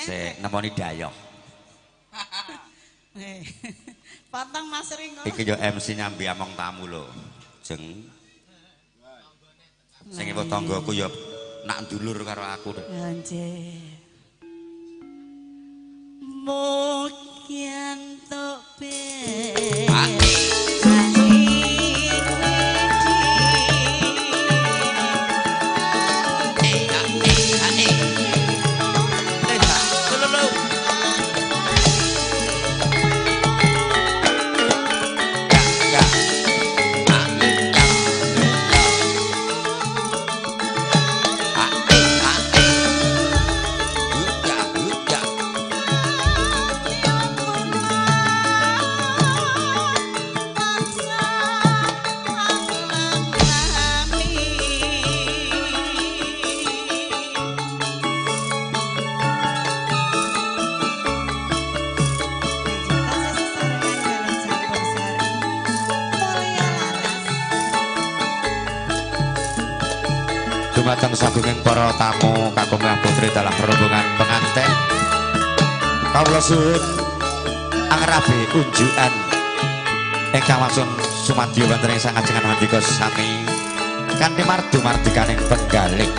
Sik nemoni dayoh. Potong Mas Ringo. Iki yo MC nyambi among tamu lho. Jeng. Sing ewo tanggaku yo nak ndulur karo aku. Ya nggih. Mugi entuk be. Hey. Dumateng sagunging para tamu kagem putri dalah rombongan penganten. Kawula suwun angrabe unjukan ingkang langsung sumadyo wonten ing sangajengan handika sami kanthi mardu mardikaning penggalih.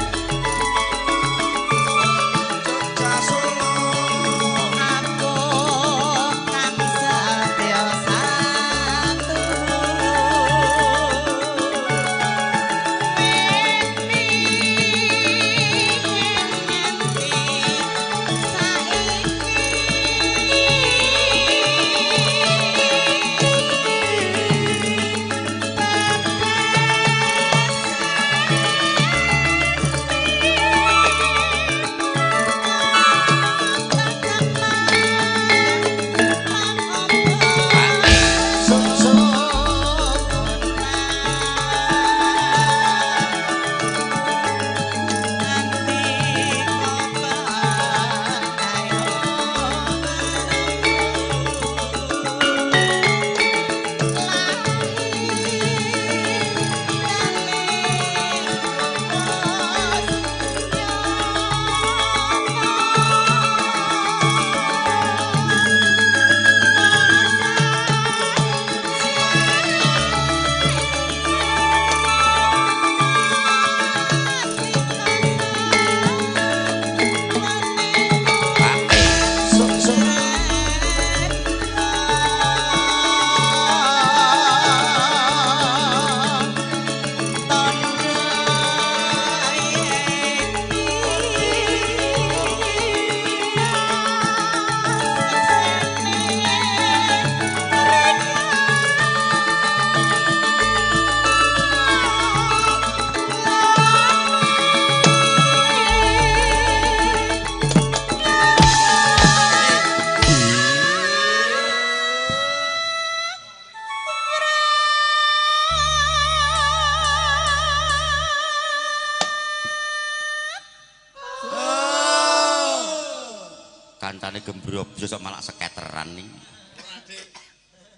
Kancane gembrobyo sok malah seketeran nih.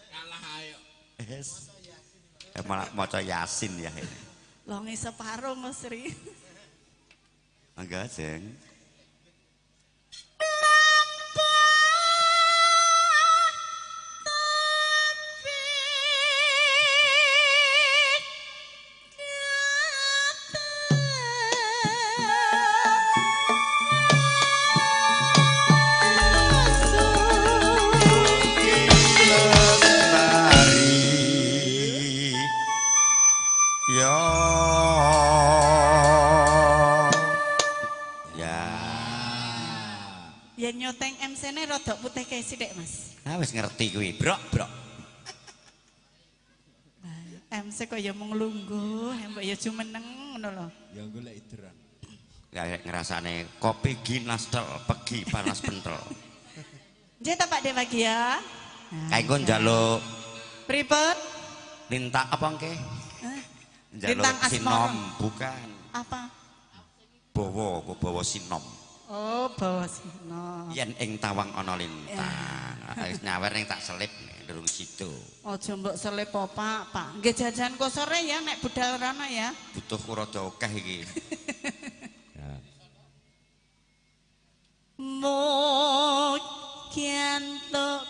Kalah ayo. Yes. Malah maca Yasin ya. Longe separo Mas Ri. Enggak, Jeng. Sithik Mas. Ah wis ngerti kuwi, brok brok. MC kok ya mung lungguh, mbok ya jumeneng ngono lho. Ya golek idran. Ya ngrasane kopi ginastel, pegi panas pentel. Nggih ta Pak Dewagi ya. Kae engko njaluk pripun? Lintang apa engke? Njaluk sinom, bukan. Apa? Bawa, kok bawa sinom. Oh, bawa sinom. Yen ing tawang ana lintang. Wis nyawer ning tak selip durung sido. Aja mbok selip apa, Pak. Nggih jajan kok sore ya nek budal rono ya. Butuh rada akeh iki. Ya. Mugi entuk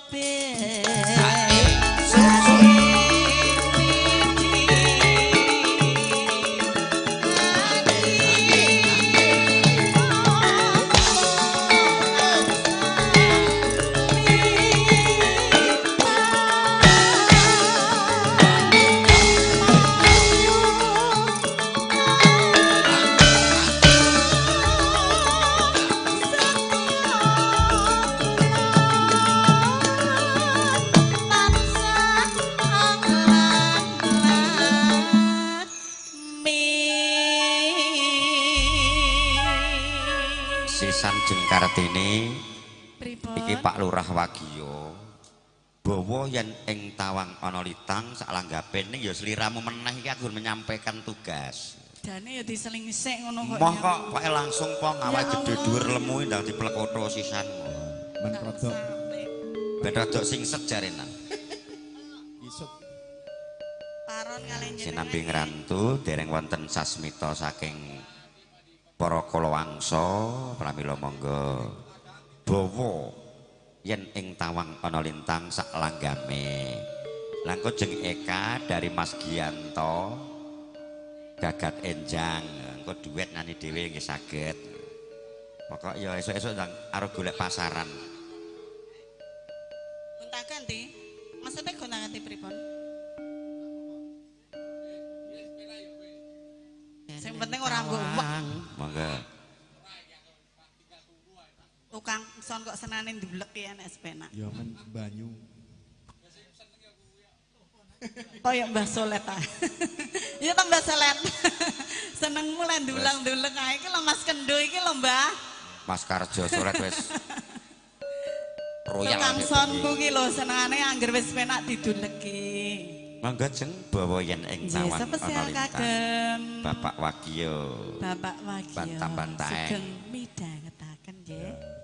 Kartini iki Pak Lurah Wagiyo bawa yen ing tawang ana litang sak langgape ning ya sliramu meneh iki aku menyampaikan tugas. Jane ya diselingsik ngono kok. Moh kok pokoke langsung po ngawake gedhe dhuwur lemu ndang diplekoto sisan. Men rodok. Ben rodok singset jarenan. Isuk. Paron kalih jenengan. Sinambi ngrantu dereng wonten sasmita saking Para kalawangsa pramila monggo bawa yen ing tawang ana lintang sak langgame. Langkung jeng Eka dari Mas Gianto Gagat Enjang, engko duet nani dhewe nggih saged. Pokok ya esuk-esuk ndang arep golek pasaran. Gonta ganti. Maksudnya gonta ganti pripun? Sing penting ora nggo wek. Monggo. Tukang son kok senane ndulek ya nek sepenak. Ya men banyu. Kaya Mbah Solet ta. Ya ta Mbah Solet. Senengmu lek ndulang-ndulek ae iki lho Mas Kendo iki lho Mbah. Mas Karjo Solet wis royal. Tukang sonku ki lho senengane angger wis penak diduleki. Monggo jeng bawa yen ing tawang ana lintang. Bapak Wagiyo. Bapak Wagiyo. Bantah-bantaeng. Sugeng midhangetaken nggih.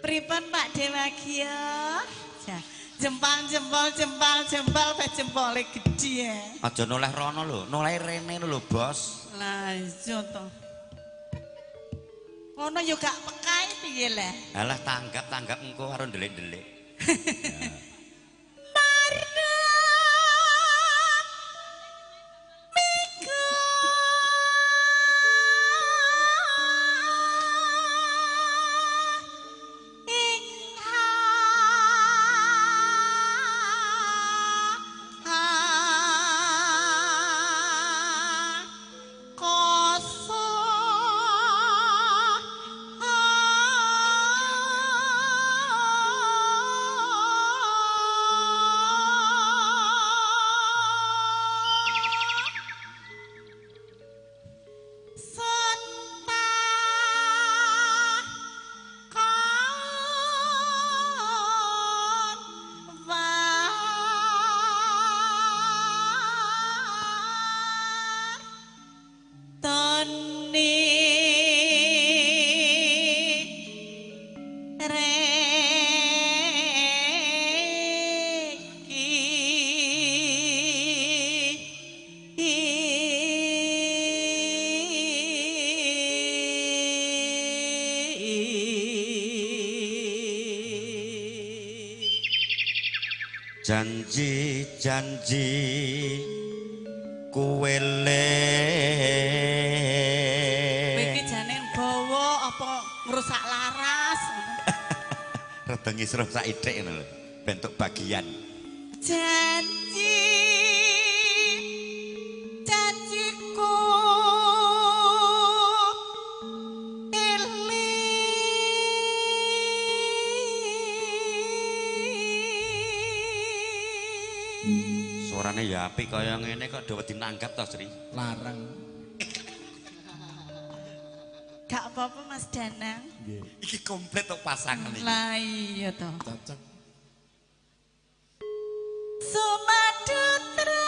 Pripun Pak Dewagio? Jempal jempol jempal jempol pe jempole gedhe ya. Aja noleh rono lho, noleh rene lho, Bos. Lah iya to. Ngono yo gak pekae piye le? Alah tanggap-tanggap engko karo ndelik-ndelik. Janji-janji kuwe le. Kowe iki jane bawa apa ngrusak laras? Rada ngisruh saithik ngono lho, bentuk bagian. Janji janjiku Suarane ya apik kaya ngene kok do wedi nanggap to, Sri. Larang. Gak apa-apa Mas Danang. Nggih. Iki komplit tok pasangan iki. Lah iya to. Cocok. Sumadutra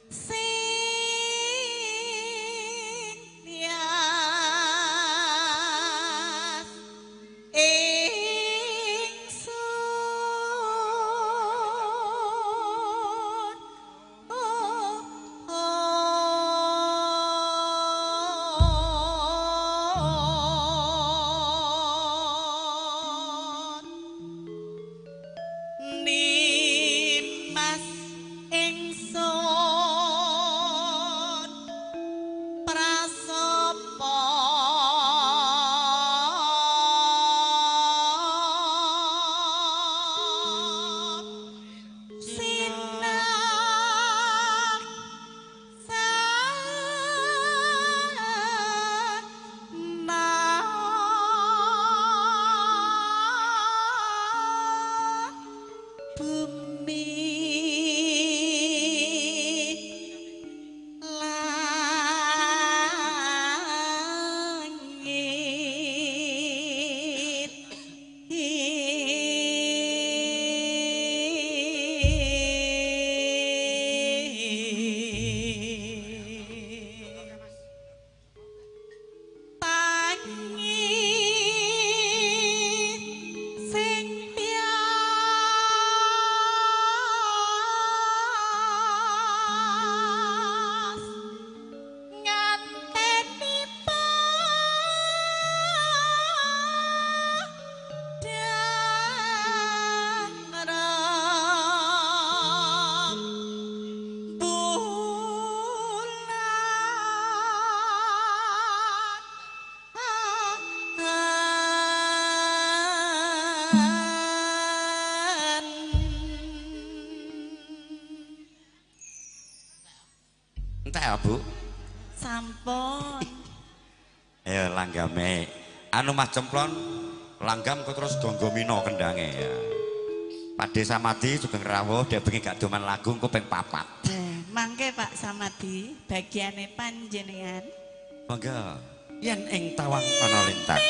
sing nias ingsun oh, oh. Pripun? Ayo langgame. Anu Mas Cemplon langgam kok terus gonggomino kendange ya. Pakde Samadi sugeng rawuh dek bengi gak doman lagu engko ping 4. Mangke Pak Samadi bagiane panjenengan. Monggo. Yen ing tawang ana lintang.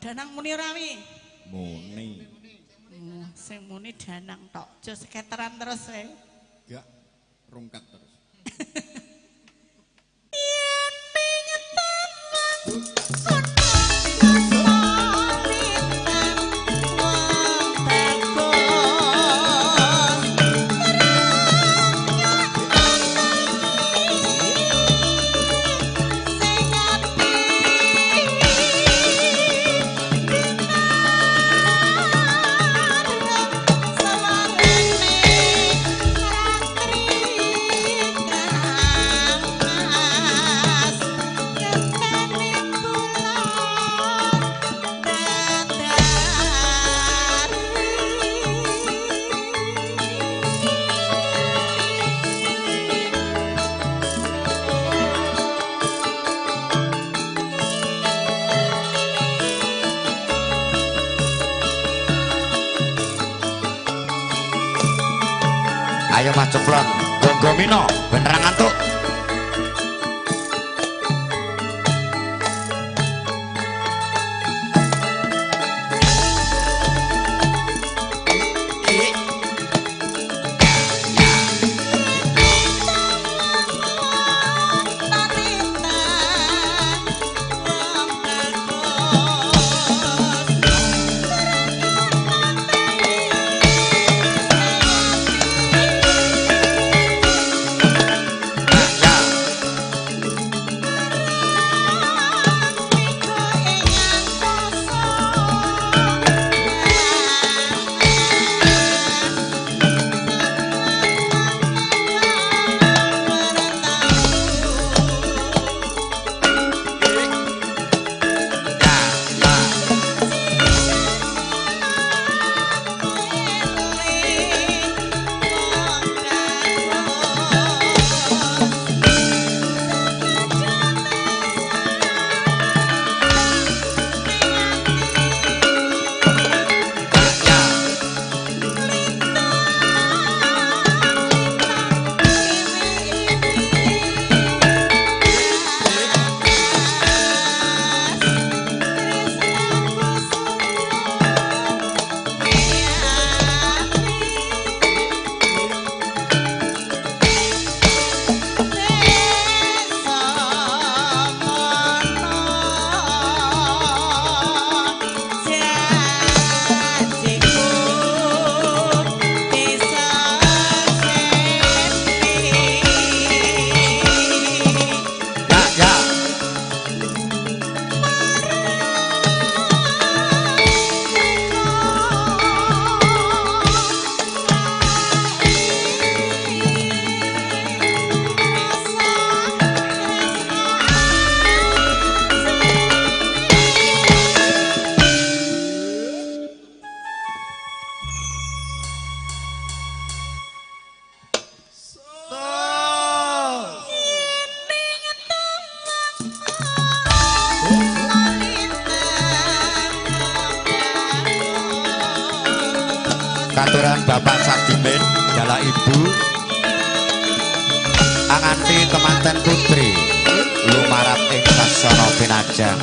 Danang muni ora wi? Muni. Sing muni danang tok. Aja seketeran terus kowe. Gak rungkat terus. Yen ning tawang Ayo Mas Cemplon, gonggomino, ben ra ngantuk. Kataturan Bapak Sadimin dalah Ibu anganti temanten putri lumarap ing sasana pinajang.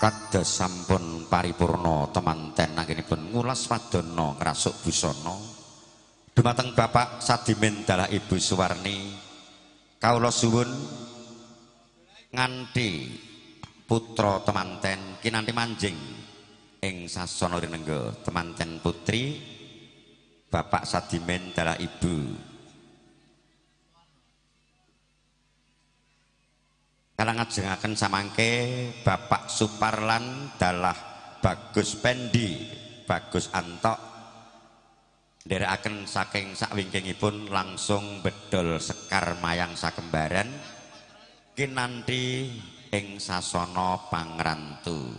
Kados sampun paripurna temanten anggenipun ngulas wadana ngrasuk busana dumateng Bapak Sadimin dalah Ibu Suwarni kawula suwun nganti putra temanten kinanti manjing ing sasana rinengga temanten putri Bapak Sadimin dalah Ibu. Kala ngajengaken samangke Bapak Suparlan dalah Bagus Pendi Bagus Antok nderekaken saking sakwingkingipun langsung bedol sekar mayang sakembaran kinanti ing sasana pangrantu.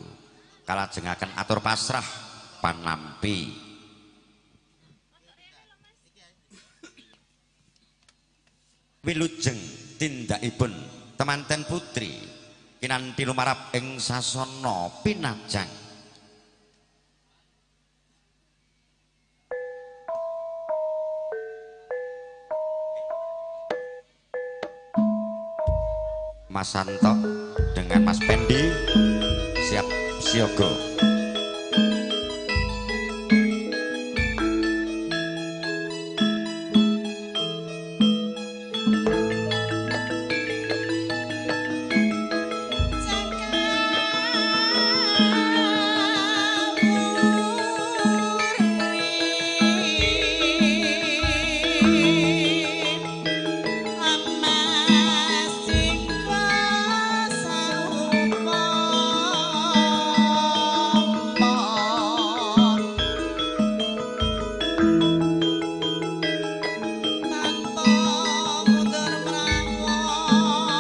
Kalajengaken atur pasrah panampi. Wilujeng tindakipun temanten putri kinanti lumarap ing sasana pinajang. Mas Santo dengan Mas Pendi siap siaga.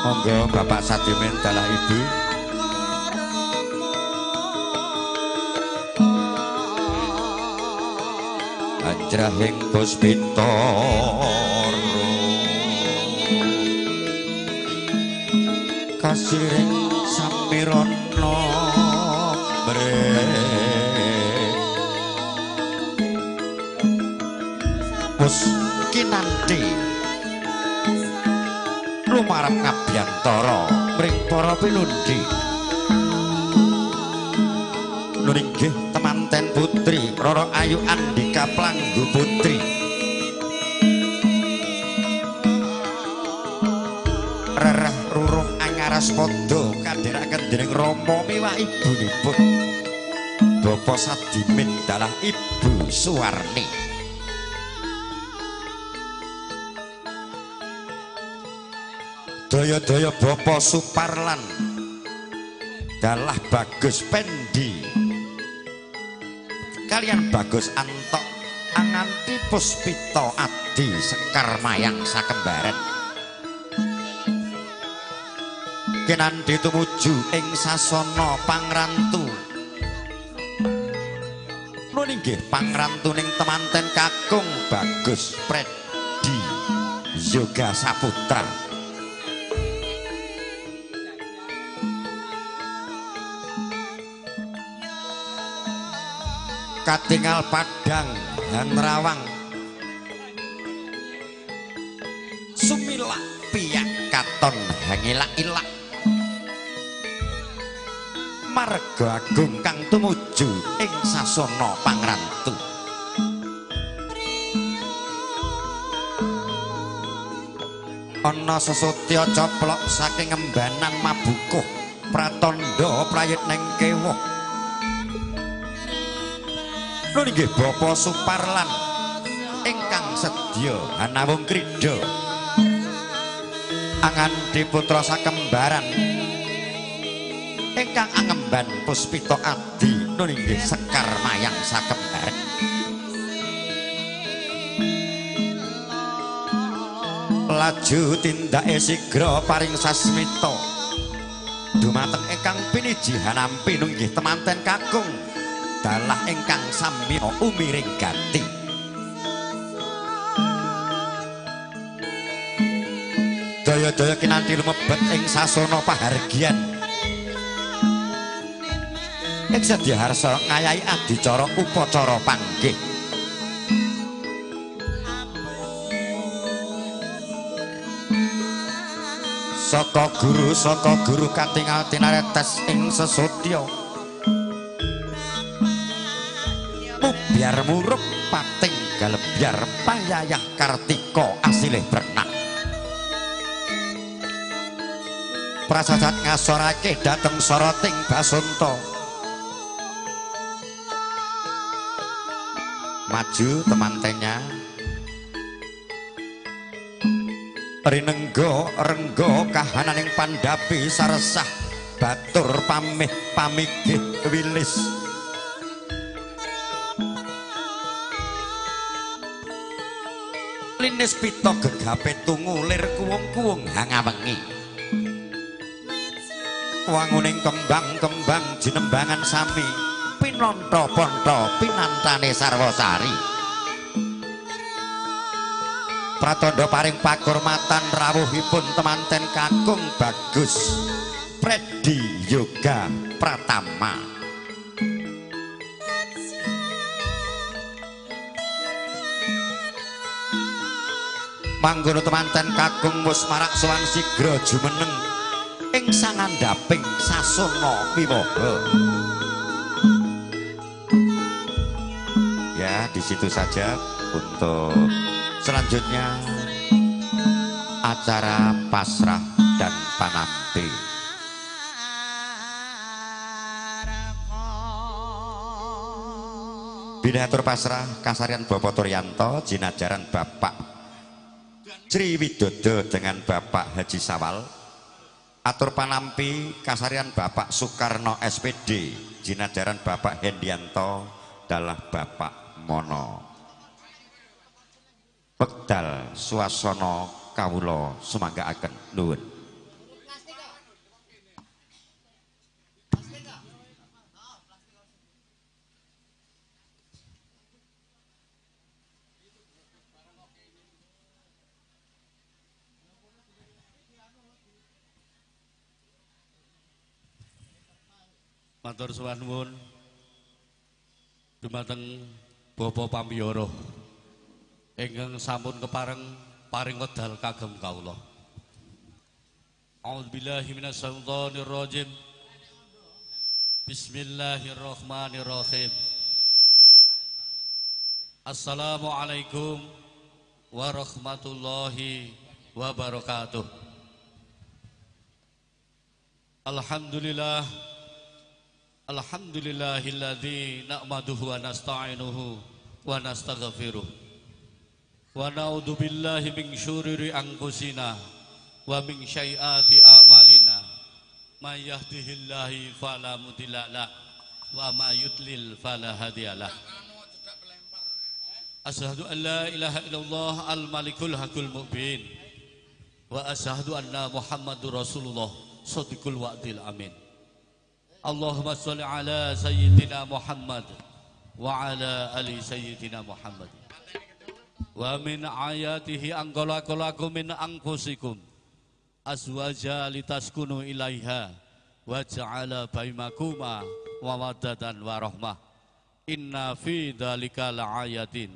Monggo Bapak Sadimin dalah Ibu. Anjrahing puspitara kasiring samirana brek pus kinanti lumarap ngabyantara mring para pinundi. Nun inggih temanten putri Roro Ayu Andika Planggu Putri rereh ruruh angaras padha kadherekaken dening rama miwah ibunipun Bapak Sadimin dalah Ibu Suwarni. Daya-daya Bapak Suparlan dalah Bagus Pendi kalian Bagus Antok anganti Puspita Adi Sekar Mayang sakembaran kinanti tumuju ing sasana pangrantu. Nun inggih pangrantuning temanten kakung Bagus Predi Yoga Saputra. Katingal padang dan rawang sumilak piyak katon hangilak-ilak marga agung kang tumuju ing sasana pangrantu. Ana sesotya coplok saking embanan mabukuh pratandha prayitning kewuh. Nun inggih Bapak Suparlan ingkang sedya hanawung krida anganti putra sakembaran ingkang angemban Puspita Adi. Nun inggih Sekar Mayang sakembaran. Laju tindake sigra paring sasmita dumateng ingkang piniji hanampi nunggih temanten kakung dalah ingkang samya umiring gati. Daya-daya kinanti lumebet ing sasana pahargyan. Ing sedyaharsa ngayahi adicara upacara panggih. Saka guru katingal tinaretes ing sesotya. Mubyar murup pating galebyar payayah kartika asilih bernak. Prasasat ngasorake dhateng soroting basunta. Maju temantennya. Rinenggo renggo kahananing pandhapi saresah batur pamih pamigih wilis. Linis pita gegape tungu lir kuwung-kuwung hangawengi. Wanguning kembang-kembang jinembangan sami pinonto-ponto pinantane sarwasari. Pratandha paring pakurmatan rawuhipun temanten kakung Bagus Predi Yoga Pratama. Manggono temanten kakung wus marak sowan sigra jumeneng ing sangandhaping sasana wiwaha. Ya, di situ saja untuk selanjutnya acara pasrah dan panampi. Binatur pasrah kasarian Bapak Turyanto jinajaran Bapak Sri Widodo dengan Bapak Haji Sawal. Atur panampi kasarian Bapak Soekarno SPD jinajaran Bapak Hendianto dalah Bapak Mono. Wekdal suasana kawula sumanggaaken nuwun. Matur suwun dumateng Bapak Pamiyoro ingkang sampun kepareng paring wedal kagem kawula. A'udzubillahi minasyaitonir rajim. Bismillahirrahmanirrahim. Assalamualaikum warahmatullahi wabarakatuh. Alhamdulillah. Alhamdulillahilladzi na'maduhu wa nasta'inuhu wa nastaghfiruh. Wa na'udzu billahi min syururi anfusina wa min sayyiati a'malina. May yahdihillahu fala mudilla lah wa may yudlil fala hadiyalah. Asyhadu an la ilaha illallah al-malikul hakul mubin wa asyhadu anna Muhammadur Rasulullah shadiqul wa'dil amin. Allahumma sholli ala sayyidina Muhammad wa ala ali sayyidina Muhammad. Wa min ayatihi an khalaqalakum min anfusikum azwaja litaskunu ilaiha wa ja'ala bainakum mawaddatan wa rahmah. Inna fi dzalika laayatin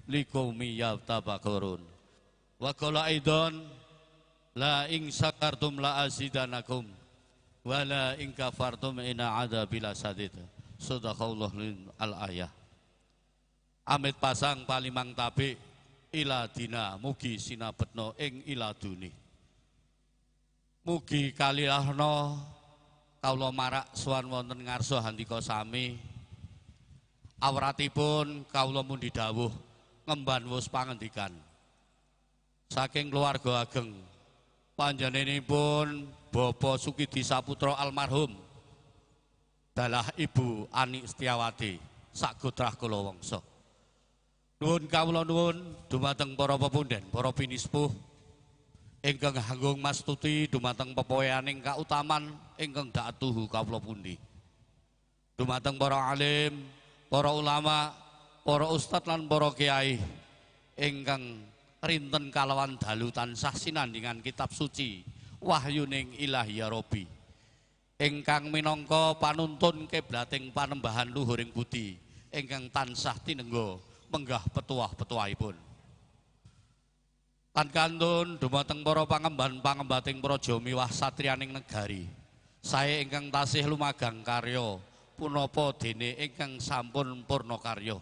liqaumin yatafakkarun. Wa qala aidan la in syakartum la azidanakum wa la in kafartum inna adzabi lasyadid. Shadaqallahu al-ayah. Amit pasang palimang tabi iladina mugi sinabetna ing iladuni. Mugi kalilahna kawula marak sowan wonten ngarsa handika sami. Awratipun kawula mundi dawuh ngemban wus pangendikan saking keluarga ageng panjenenganipun Bapak Sukidi Saputra almarhum dalah Ibu Ani Setiawati sagotrah kula wangsa. Nuwun kawula nuwun dumateng para pepunden, para pinispuh Ingkang hanggung mastuti dumateng pepoyaning kautaman ingkang daat tuhu kawula pundi. Dumateng para alim, para ulama, para ustad lan para kiai ingkang rinten kalawan dalu tansah sinandingan kitab suci wahyuning Ilahi ya Rabbi. Ingkang minangka panuntun kiblating panembahan luhuring budi ingkang tansah tinengga menggah petuah-petuahipun. Lan kantun dumateng para pangemban-pangembating praja miwah satriyaning negari. Sae ingkang tasih lumagang karya punapa dene ingkang sampun purna karya.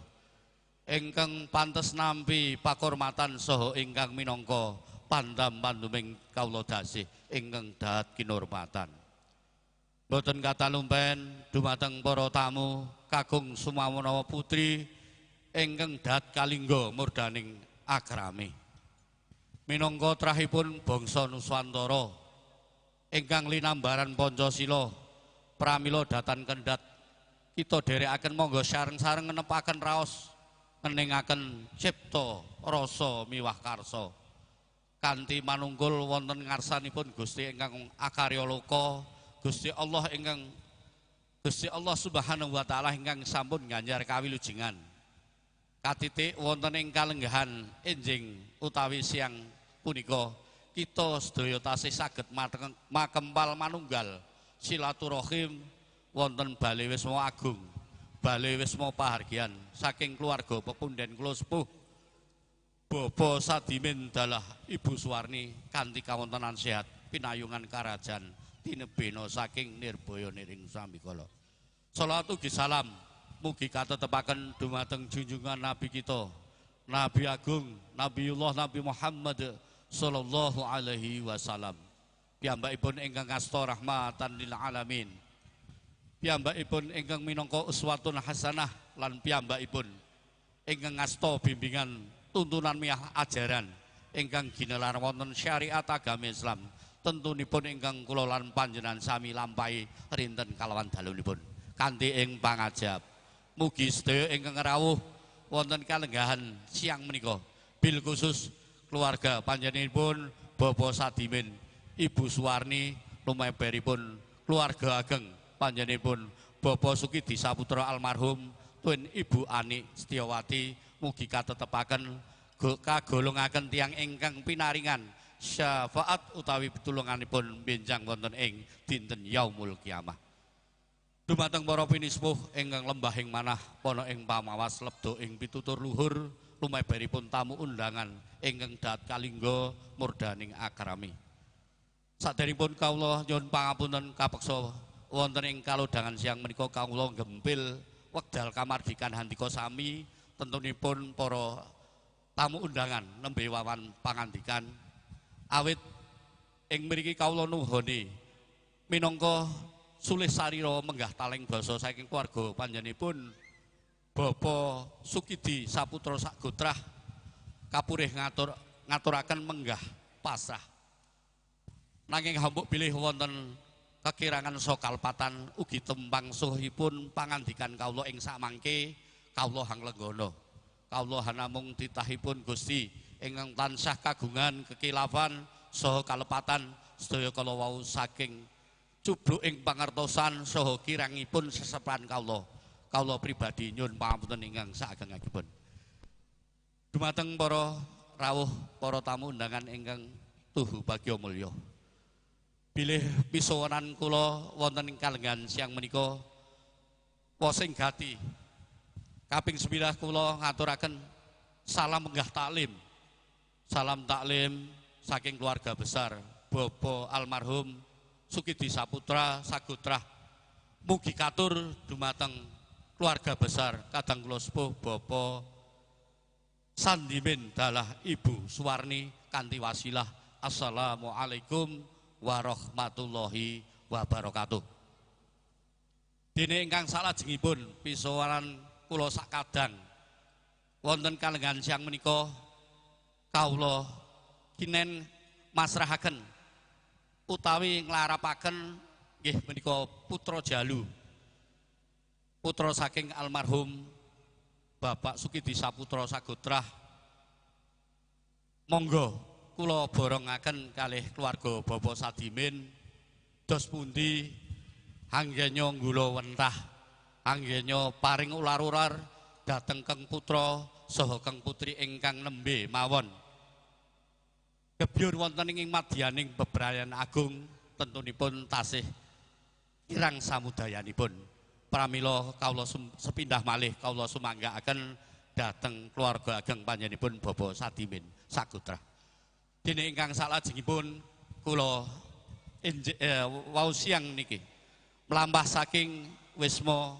Ingkang pantes nampi pakurmatan saha ingkang minangka pandam-panduming kawula dasih ingkang dahat kinurmatan. Boten katalumpen dumateng para tamu kakung sumawanawa putri ingkang dahat kalingga murdaning akrami. Minangka trahipun bangsa Nuswantara ingkang linambaran Pancasila pramila datan kendhat kita dherekaken monggo sareng-sareng ngenepaken raos ngeningaken cipta rasa miwah karsa kanthi manunggul wonten ngarsanipun Gusti ingkang akarya loka, Gusti Allah ingkang Gusti Allah Subhanahu wa taala ingkang sampun ganjar kawilujengan katitik wonten ing kalenggahan enjing utawi siang punika kita sedaya tasih saged makempal manunggal silaturahim wonten Bale Wisma Agung, Bale Wisma Pahargyan saking keluarga pepunden kula sepuh Bapak Sadimin dalah Ibu Suwarni kanthi kawontenan sehat pinayungan karajan tinebena saking nirbaya niring sambikala. Salawat ugi salam mugi katetepaken dumateng junjungan Nabi kita, Nabi Agung, Nabiullah Nabi Muhammad sallallahu alaihi wasallam. Piyambakipun ingkang asta rahmatan lil alamin. Piyambakipun ingkang minangka uswatun hasanah lan piyambakipun ingkang ngasta bimbingan tuntunan miah ajaran ingkang ginelar wonten syariat agama Islam. Tentunipun ingkang kula lan panjenengan sami lampahi rinten kalawan dalunipun kanthi ing pangajab. Mugi sedaya ingkang rawuh wonten kalenggahan siang menika bil khusus keluarga panjenenganipun Bapak Sadimin, Ibu Suwarni, lumeberipun keluarga ageng panjenenganipun Bapak Sukidi Saputra almarhum tun Ibu Ani Setiawati, mugi katetepaken kagolongaken tiyang ingkang pinaringan syafaat utawi pitulunganipun benjang wonten ing dinten yaumul kiamah. Dumateng para pinispuh ingkang lembahing manah ana ing pamawas lebda ing pitutur luhur lumeberipun tamu undangan ingkang dahat kalingga murdaning akrami. Saderengipun kawula nyuwun pangapunten kapeksa wonten ing kalodhangan siang menika kawula gempil wekdal kamardikan handika sami tentunipun para tamu undangan nembe wawan pangandikan. Awit ing mriki kawula nuhoni minangka sulih sarira menggah taleng basa saking keluarga panjenenganipun Bapak Sukidi Saputra Sagotrah kapurih ngaturaken menggah pasrah. Nanging hambuk bilih wonten kekirangan sakalpatan ugi tembang suhipun pangandikan kawula ing samangke kawula hanglenggana. Kawula namung titahipun Gusti ingkang tansah kagungan kekilafan saha kalepatan sedaya kala wau saking cubluk ing pangertosan saha kirangipun sesepan kawula. Kawula pribadi nyuwun pangapunten ingkang saageng-agengipun. Dumateng para rawuh, para tamu undangan ingkang tuhu bagya mulya. Bilih pisuwunan kula wonten ing kalenggahan siang menika wasing gati. Kaping sepilah kula ngaturaken salam menggah taklim. Salam taklim saking keluarga besar Bapak almarhum Sukidi Saputra Sagotrah. Mugi katur dumateng keluarga besar kadang kula sepuh Bapak Sandimin dalah Ibu Suwarni kanthi wasilah assalamualaikum warahmatullahi wabarakatuh. Dene ingkang salajengipun pisuwaran kula sakadang wonten kalenggahan siang menika kawula kinen masrahaken utawi nglarapaken nggih menika putra jalu, putra saking almarhum Bapak Sukidi Saputra Sagotrah. Monggo kula borongaken kalih keluarga Bapak Sadimin dos pundi anggenya nggula wentah, anggenya paring ular-ular dhateng keng putra saha keng putri ingkang nembe mawon. Gebyur wonten ing madyaning bebrayan agung tentunipun tasih kirang samudayanipun. Pramila kawula sepindah malih kawula sumanggaaken dhateng keluarga ageng panjenenganipun Bapak Sadimin Sakutra. Dene ingkang salajengipun kula wau siang niki mlampah saking Wisma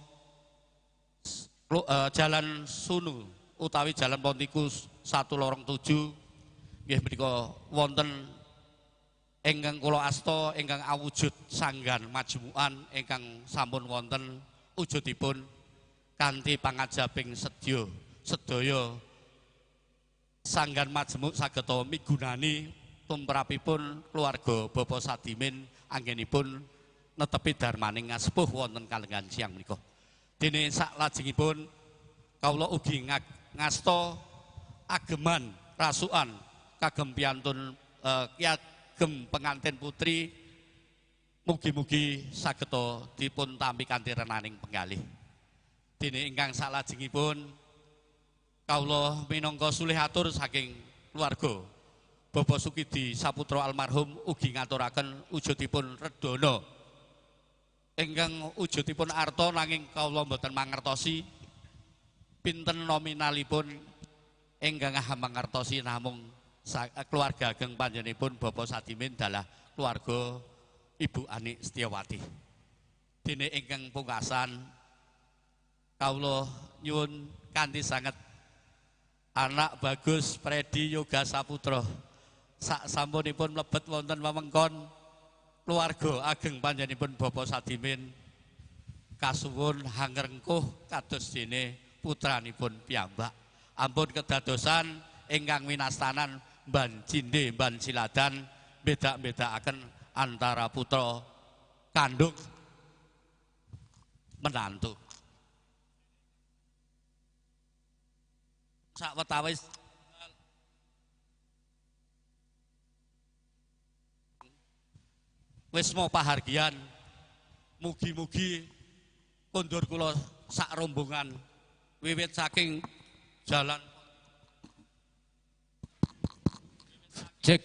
Jalan Sunu utawi Jalan Pontiku 1 lorong 7 nggih menika wonten ingkang kula asta ingkang awujud sanggan majmukan ingkang sampun wonten wujudipun kanthi pangajaping sedya sedaya sanggan majemuk sageta migunani tumrapipun keluarga Bapak Sadimin anggenipun netepi darmaning ngasepuh wonten kalenggan siang menika. Dene saklajengipun kawula ugi ngasta ageman rasukan kagem piantun kagem pengantin putri mugi-mugi sageta dipun tampi kanthi renaning penggalih. Dene ingkang salajengipun kawula minangka sulih atur saking keluarga Bapak Sukidi Saputra almarhum ugi ngaturaken wujudipun redana ingkang wujudipun arta nanging kawula mboten mangertosi pinten nominalipun ingkang mangertosi namung keluarga ageng panjenenganipun Bapak Sadimin dalah keluarga Ibu Ani Setiawati. Dene ingkang pungkasan kawula nyuwun kanthi sanget anak Bagus Predi Yoga Saputra sak sampunipun mlebet wonten wewengkon keluarga ageng panjenenganipun Bapak Sadimin kasuwun hangrengkuh kados dene putranipun piyambak. Ampun kedadosan ingkang winastanan ban cinde ban siladan beda-bedakaken antara putra kandung menantu. Sawetawis wisma pahargyan mugi-mugi kondur kula sak rombongan wiwit saking jalan cek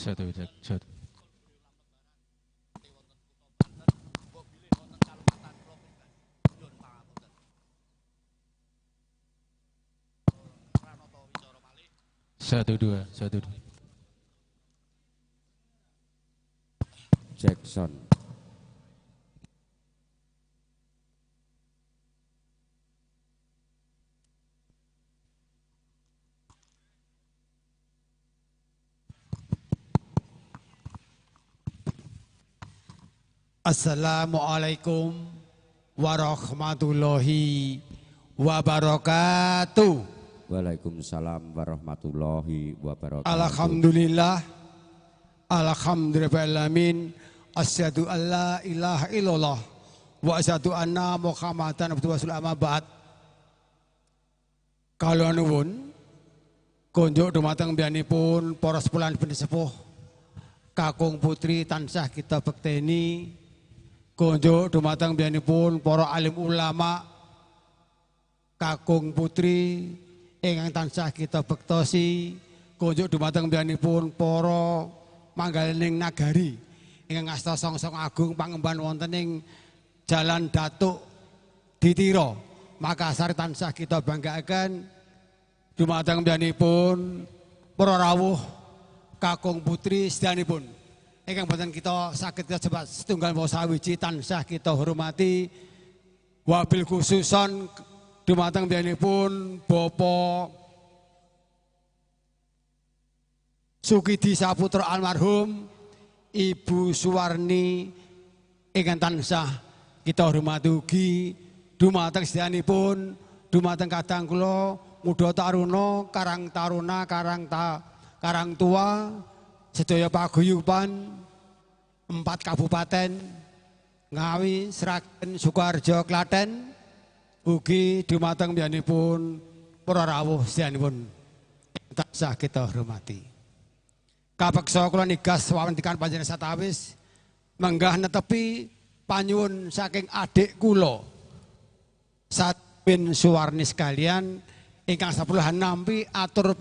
satu cek satu. Satu dua, satu dua. Jackson. Assalamualaikum warahmatullahi wabarakatuh. Waalaikumsalam warahmatullahi wabarakatuh. Alhamdulillah, alhamdulillahirabbil asyhadu an la ilaha illallah wa asyhadu anna Muhammadan abduhu wa rasuluhu amma ba'd. Kula nuwun konjuk dumateng biyanipun para sepulan sepuh kakung putri tansah kita bekteni, konjuk dumateng biyanipun para alim ulama kakung putri ingkang tansah kita bektosi, konjuk dumateng biyanipun para manggalining nagari ingkang asta songsong agung pangemban wonten ing Jalan Datuk Ditiro Makassar tansah kita banggaaken dumateng biyanipun para rawuh kakung putri sedayanipun ingkang boten kita saged kita sebat setunggal sawiji tansah kita hormati, wabil khususon dumateng biyanipun Bapak Sukidi Saputra almarhum, Ibu Suwarni ingkang tansah kita hormati ugi dumateng sedayanipun, dumateng kadang kula muda taruna, karang taruna, karang tua, sedaya paguyuban 4 kabupaten Ngawi, Sragen, Sukoharjo, Klaten ugi dumateng piyambakipun para rawuh sedayanipun tansah kita hormati. Kapeksa kula nigas wawantikan panjenengan satawis menggah netepi panyuwun saking adik kula Satmin Suwarni sekalian ingkang sapuluhan nampi atur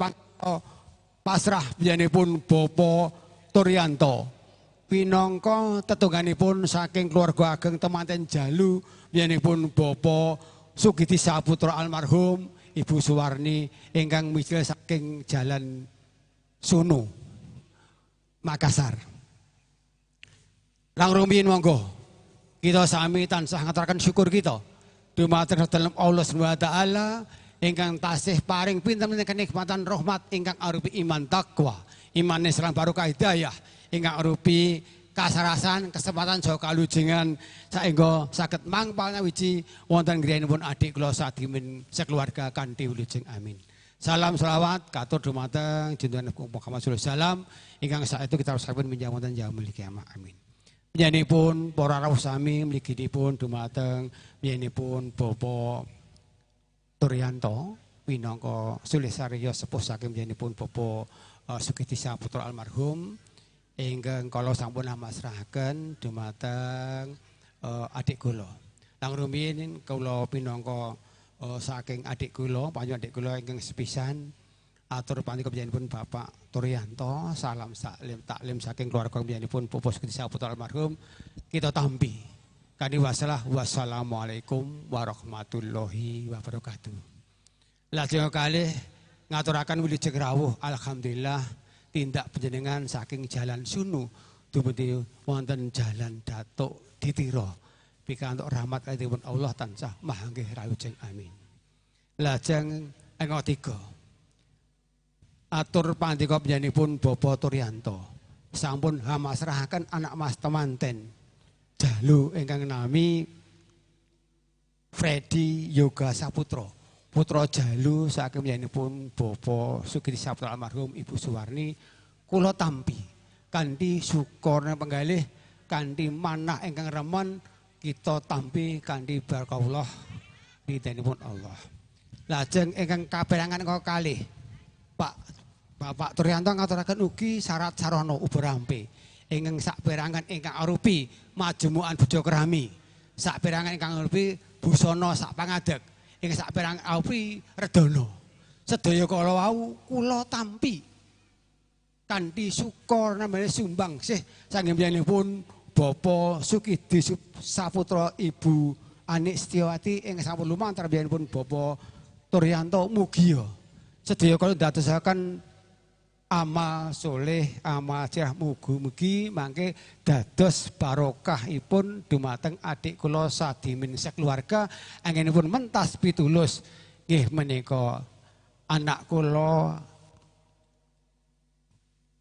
pasrah biyanipun Bapak Turyanto pinangka tetungganipun saking keluarga ageng temanten jalu biyanipun Bapak Sugiti Saputra almarhum Ibu Suwarni ingkang mijil saking Jalan Sunu Makassar. Lang rumiyin monggo kita sami tansah ngaturaken syukur kita dumateng dalem Allah Subhanahu wa taala ingkang tasih paring pinten kenikmatan rahmat ingkang arupi iman takwa, iman Islam barokah hidayah ingkang arupi kasarasan kesempatan saha kalujengan saengga saged mangpal nyawiji wonten griyanipun adik kula Sadimin sekeluarga kanthi wilujeng amin. Salam selawat katur dumateng junjungan Nabi Muhammad sallallahu alaihi wasallam ingkang saestu kita sampun minjang wonten yaumul kiamah amin. Piyambakipun para rawuh sami mliginipun dumateng piyambakipun Bapak Turyanto minangka sulih sarya sepuh saking piyambakipun Bapak Sugiti Saputra almarhum ingkang kala sampun amasrahaken dumateng adik kula. Lang rumiyin kula pinangka saking adik kula, panjenengan adik kula ingkang sepisan atur panjenengan piyambakipun Bapak Turyanto, salam salim taklim saking keluarga piyambakipun Bapak Sugiti Saputra almarhum kita tampi. Kanthi wasalah wassalamualaikum warahmatullahi wabarakatuh. Lajeng kalih ngaturaken wilujeng rawuh alhamdulillah tindak panjenengan saking Jalan Sunu dumugi wonten Jalan Datuk Ditira. Pikantuk rahmat kalihipun Allah tansah mahanggih rawujeng amin. Lajeng ingkang tiga atur pandika panjenenganipun Bapak Turyanto sampun hamasrahaken anak mas temanten jalu ingkang nami Freddy Yoga Saputra putra jalu saking panjenenganipun Bapak Sugiti Saputra almarhum Ibu Suwarni kula tampi kanthi syukur penggalih kanthi manah ingkang remen kita tampi kanthi barokah ridhanipun Allah. Lajeng ingkang kaperangan kalih Pak Bapak Turyanto ngaturaken ugi syarat sarana uba rampe ingkang saperangan ingkang arupi majemukan bojo kerami, saperangan ingkang arupi busana sak pangadeg, ingkang saperangan arupi redana. Sedaya kala wau kula tampi kanthi syukur namanya sumbangsih saking piyambakipun Bapak Sugiti Saputra Ibu Anik Setiawati ingkang sampun lumantar piyambakipun Bapak Turyanto mugia sedaya kala ndadosaken amal soleh, amal cerah mugi-mugi mangke dados barokahipun dumateng adik kula Sadimin sekeluarga anggenipun mentas pitulus nggih menika anak kula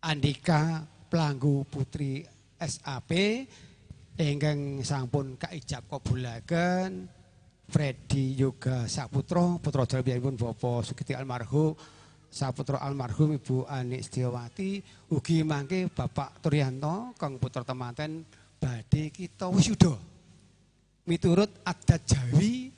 Andika Planggu Putri SAP ingkang sampun kaijab kabulaken Freddy Yoga Saputra putra dalem Bapak Sugiti almarhum Saputra almarhum Ibu Anik Setiawati ugi mangke Bapak Turyanto kang putra temanten badhe kita wisuda miturut adat Jawi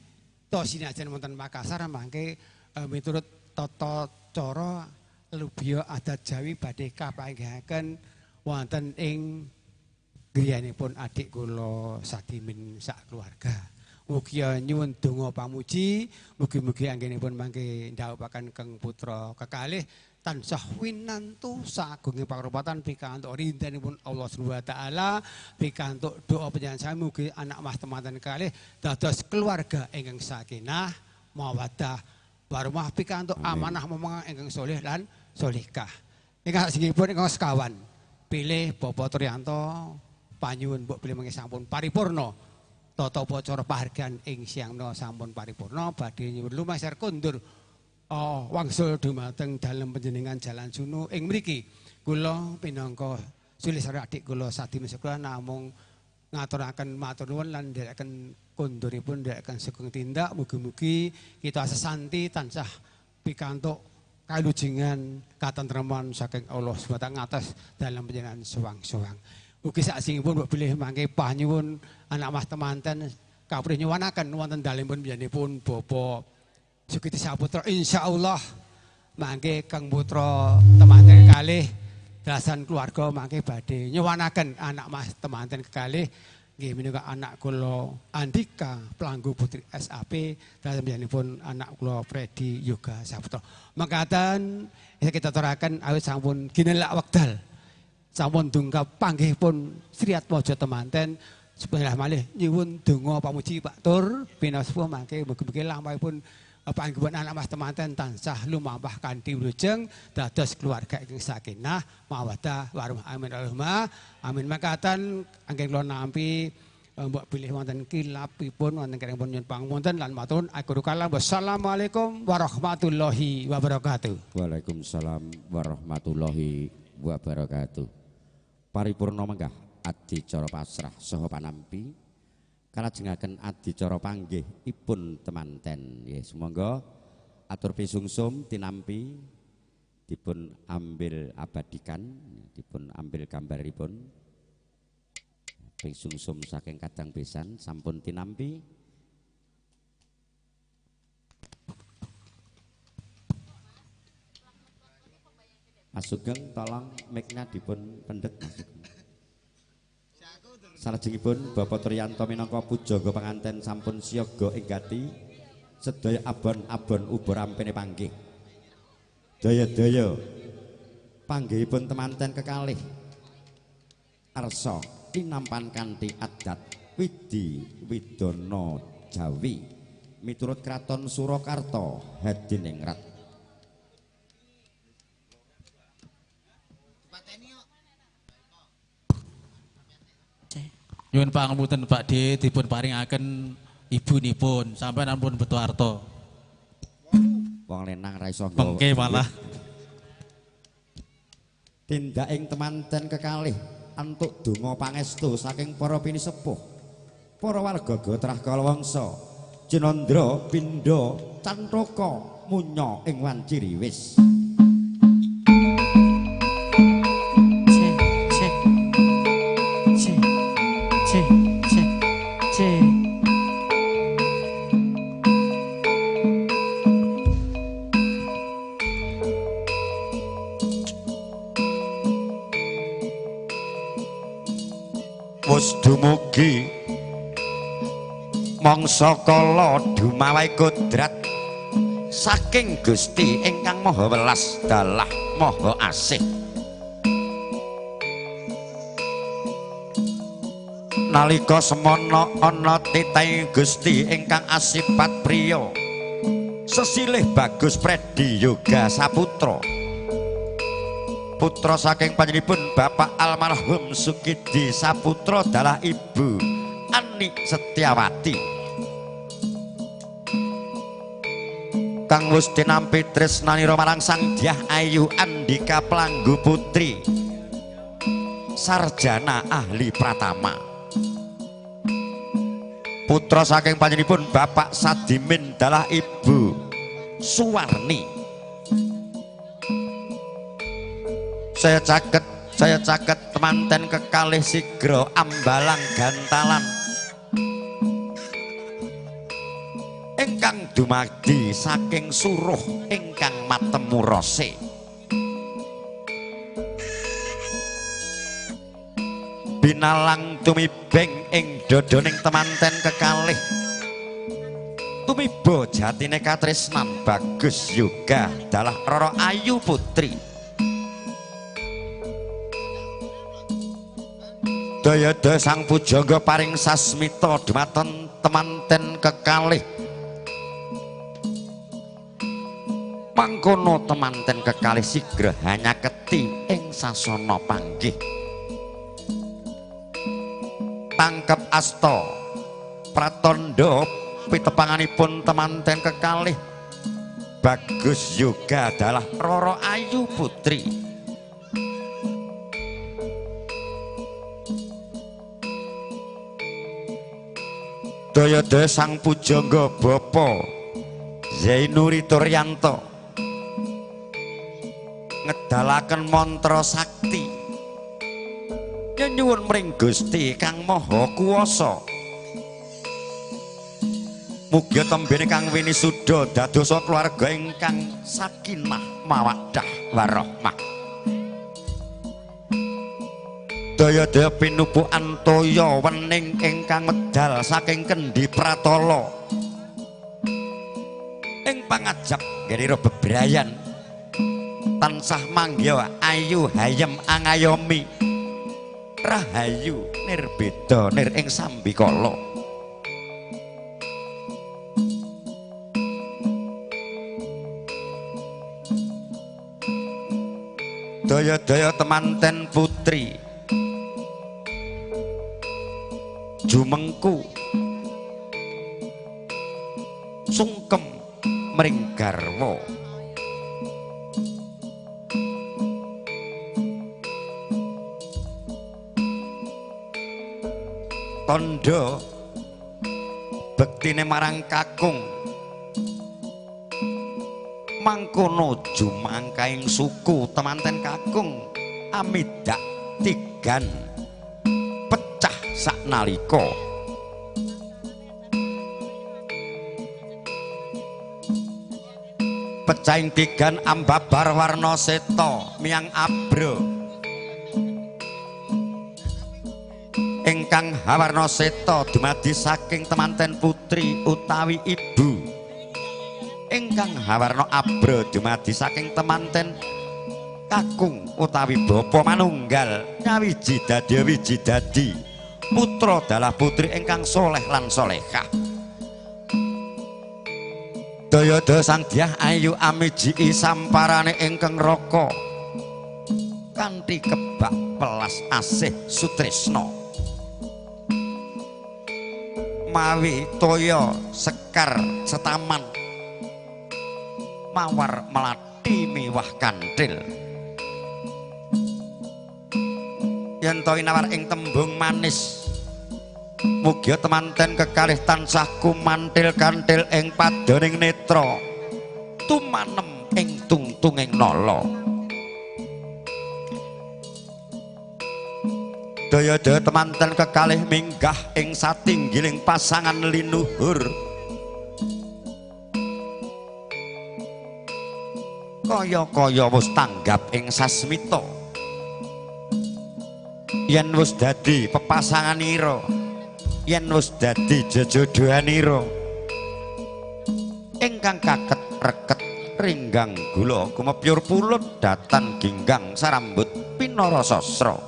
to sinajan wonten Makassar mangke miturut tata cara lubiya adat Jawi badhe kapanggihaken wonten ing griyanipun adik kula Sadimin sak keluarga. Mugi nyuwun donga pamuji, mugi-mugi anggenipun mangke ndhawuhaken keng putra kekalih tansah winantu sagung pangrupatan pikantuk ridhanipun Allah Subhanahu wa taala, pikantuk doa panjenengan sami mugi anak mas temanten kalih dados keluarga ingkang sakinah, mawaddah, warahmah pikantuk amanah momongan ingkang soleh lan solihah. Ingkang sajengipun ingkang sekawan pilih Bapak Turyanto panyuwun mbok bilih mangke sampun paripurna. Tata upacara pahargyan ing siang menika sampun paripurna badhe nyuwun lumangsar kondur wangsul dumateng dalem panjenengan Jalan Sunu ing mriki. Kula pinangka sulih sareng adik kula Sadimin sekolah namung ngaturaken matur nuwun lan nderekaken konduripun nderekaken sugeng tindak mugi-mugi kita sesanti tansah pikantuk kalujengan katentreman saking Allah Subhanahu wa taala ngatos dalam panjenengan suwang-suwang. Ugi saksingipun mbok bilih mangke panyuwun anak mas temanten kaprih nyuwunaken wonten dalemipun panjenenganipun Bapak Sugiti Saputra, insyaallah mangke Kang Putra temanten kalih dalasan keluarga mangke badhe nyuwunaken anak mas temanten kekalih nggih menika anak kula Andika Planggu Putri SAP dalam panjenenganipun anak kula Freddy Yoga Saputra. Mekaten kita aturaken awit sampun ginelak wekdal. Sampun dungkap panggihipun Sri Atmaja temanten sebenarnya malih nyuwun donga pamuji Pak Tur pinasepuh mangke mugi-mugi lampahipun panggihipun anak mas temanten tansah lumampah kanthi wilujeng dados keluarga ingkang sakinah mawaddah warahmah amin Allahumma amin. Mekaten anggen kula nampi mbok bilih wonten kilapipun wonten kirangipun nyuwun pangapunten lan matur akhirul kalam wassalamualaikum warahmatullahi wabarakatuh. Waalaikumsalam warahmatullahi wabarakatuh. Paripurna menggah adicara pasrah saha panampi kalajengaken adicara panggih ipun temanten. Nggih sumangga atur pisungsum tinampi dipun ambil abadikan, dipun ambil gambaripun. Pisungsum saking kadang besan sampun tinampi. Mas Sugeng tolong mic-nya dipun pendhet Mas Sugeng. Salajengipun Bapak Triyanto minangka pujangga panganten sampun siaga ing gati sedaya abon-abon uba rampene panggih. Daya-daya panggihipun temanten kekalih arsa tinampan kanthi adat widi widana Jawi miturut Kraton Surakarta Hadiningrat. Nyuwun pangapunten Pak D dipun paringaken ibunipun sampeyan ampun beto arta. Wong lenang ra iso nggawa. Mengke malah. Tindak ing temanten kekalih antuk donga pangestu saking para pinisepuh, para warga Gotrah Kalawangsa, Cinandra, Pindha, Cantaka, Munya ing wanci riwis. Wus dumugi mangsa kala dumawai kodrat saking Gusti ingkang Maha Welas dalah Maha Asih. Nalika semana ana titahing Gusti ingkang asipat priya sesilih Bagus Freddy Yoga Saputra, putra saking panjenenganipun Bapak almarhum Sukidi Saputra dalah Ibu Ani Setiawati kang wis tinampi tresnanira marang Sang Dyah Ayu Andika Planggu Putri sarjana ahli pratama, putra saking panjenenganipun Bapak Sadimin dalah Ibu Suwarni. Saya caket temanten kekalih sigra ambalang gantalan ingkang dumadi saking suruh ingkang matemu rase. Binalang tumibeng ing dodoning temanten kekalih tumiba jatine katresnan Bagus Yoga dalah Roro Ayu Putri. Daya-daya sang pujangga paring sasmita dhumateng temanten kekalih mangkono temanten kekalih sigra hanyaketi ing sasana panggih. Tangkep asta pratandha pitepanganipun temanten kekalih Bagus Yoga dalah Roro Ayu Putri. Daya-daya sang pujangga Bapa Zainuri Turyanto Ngedalaken mantra sakti. Nyuwun mring Gusti Kang Maha Kuwasa. Mugia tembene kang winisuda dadosa keluarga ingkang sakinah mawaddah warahmah. Daya-daya pinupukan toya wening ingkang medal saking kendi pratala. Ing pangajap ngira bebrayan tansah manggiha ayu hayem angayomi. Rahayu nirbeda nir ing sambikala. Daya-daya temanten putri jumengku sungkem mring garwa. Tandha bektine marang kakung mangkono jumangkaing suku temanten kakung amidak tigan pecah saknalika. Pecahing tigan ambabar warna seta miang abra ingkang hawarna seta dumadi saking temanten putri utawi ibu, ingkang hawarna abra dumadi saking temanten kakung utawi bapa manunggal nyawiji dadi wiji dadi putra dalah putri ingkang soleh lan solehah. Daya-daya sang dyah ayu amiji samparane ingkang raka kanthi kebak pelas asih sutresna. Mawi toya sekar setaman mawar melati miwah kanthil. Yen to winawar ing tembung manis mugia temanten kekalih tansah kumantil kantil ing padaning netra tumanem ing tungtunging nala. Daya-daya temanten kekalih minggah ing satinggiling pasangan linuhur kaya-kaya wis tanggap ing sasmita. Yen wis dadi pepasanganira, yen wis dadi jejodohanira ingkang kaket reket ringgang gula kumepyur pulut datan ginggang sarambut pinara sastra.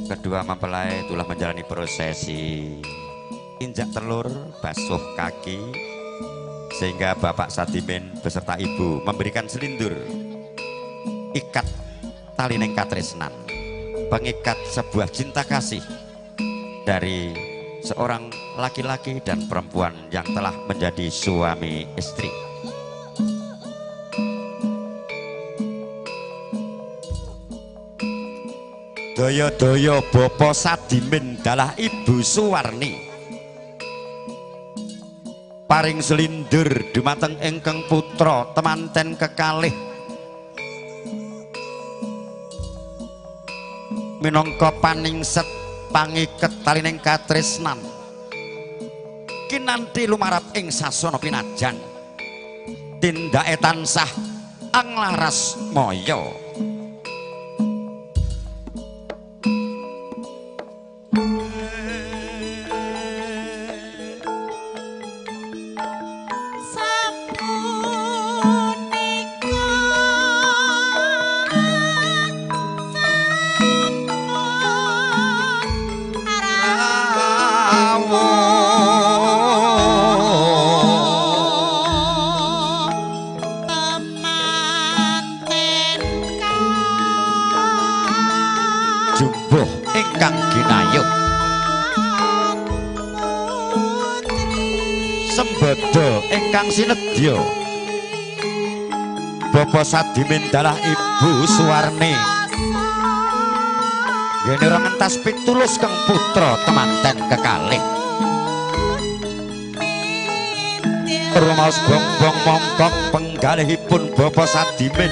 Kedua mempelai telah menjalani prosesi injak telur, basuh kaki, sehingga Bapak Sadimin beserta ibu memberikan selindur ikat tali neng katresnan, pengikat sebuah cinta kasih dari seorang laki-laki dan perempuan yang telah menjadi suami istri. Daya-daya Bapak Sadimin dalah Ibu Suwarni paring selindur dumateng ingkang putra temanten kekalih minangka paningset pangiket talining katresnan kinanti lumarap ing sasana pinajan tindake tansah anglaras maya. Ingkang sinedya Bapak Sadimin dalah Ibu Suwarni nggene ora ngentas pitulus kang putra temanten kekalih. Rumaos bongbong mongkok penggalihipun Bapak Sadimin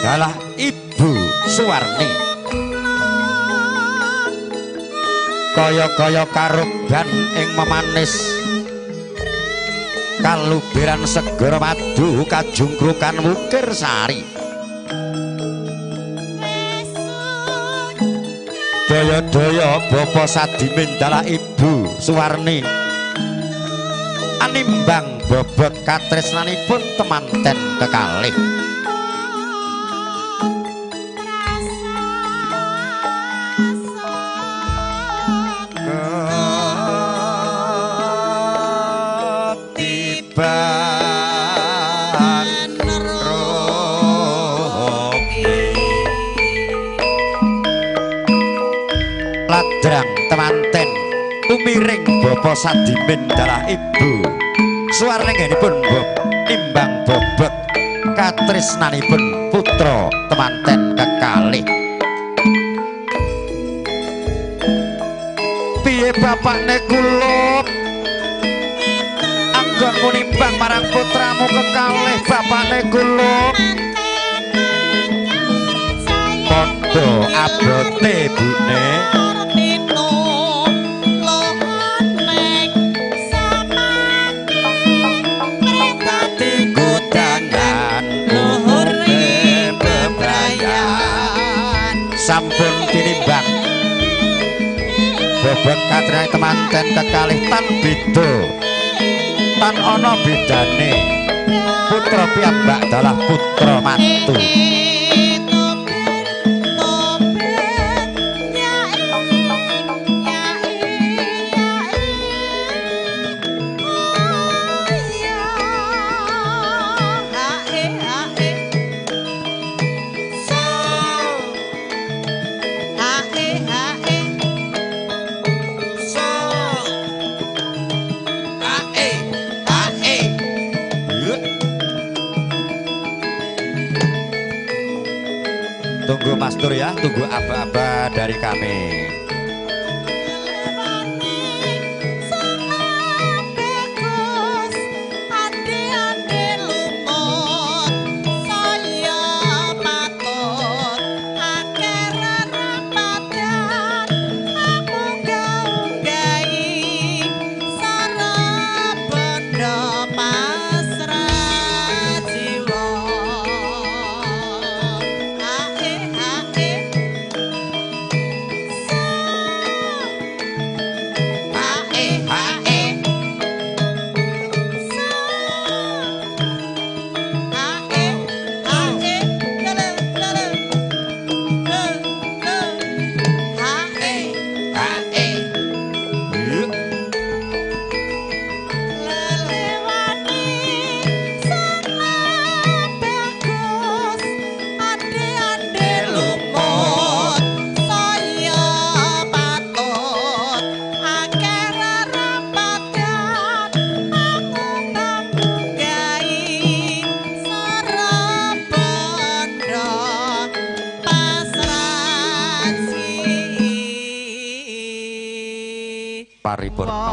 dalah Ibu Suwarni. Kaya-kaya karuban ing memanis kalubiran segara madu kajungkrukan wukir sari. Daya-daya Bapak Sadimin dalah Ibu Suwarni animbang bobot katresnanipun temanten kekalih. Ketiban robi ladrang temanten umiring Bapak Sadimin dalah Ibu Suwarni nggenipun nimbang bobot katresnanipun putra temanten kekalih. Piye bapakne kulup anggonmu nimbang marang putramu kekalih? Bapakne kulup padha abote bune. Sampun tinimbang bobot katriyane temanten kekalih tan beda, tan ana bedane. Putra piyambak dalah putra mantu. Tunggu Mas Tur ya, tunggu aba-aba dari kami. Paripurna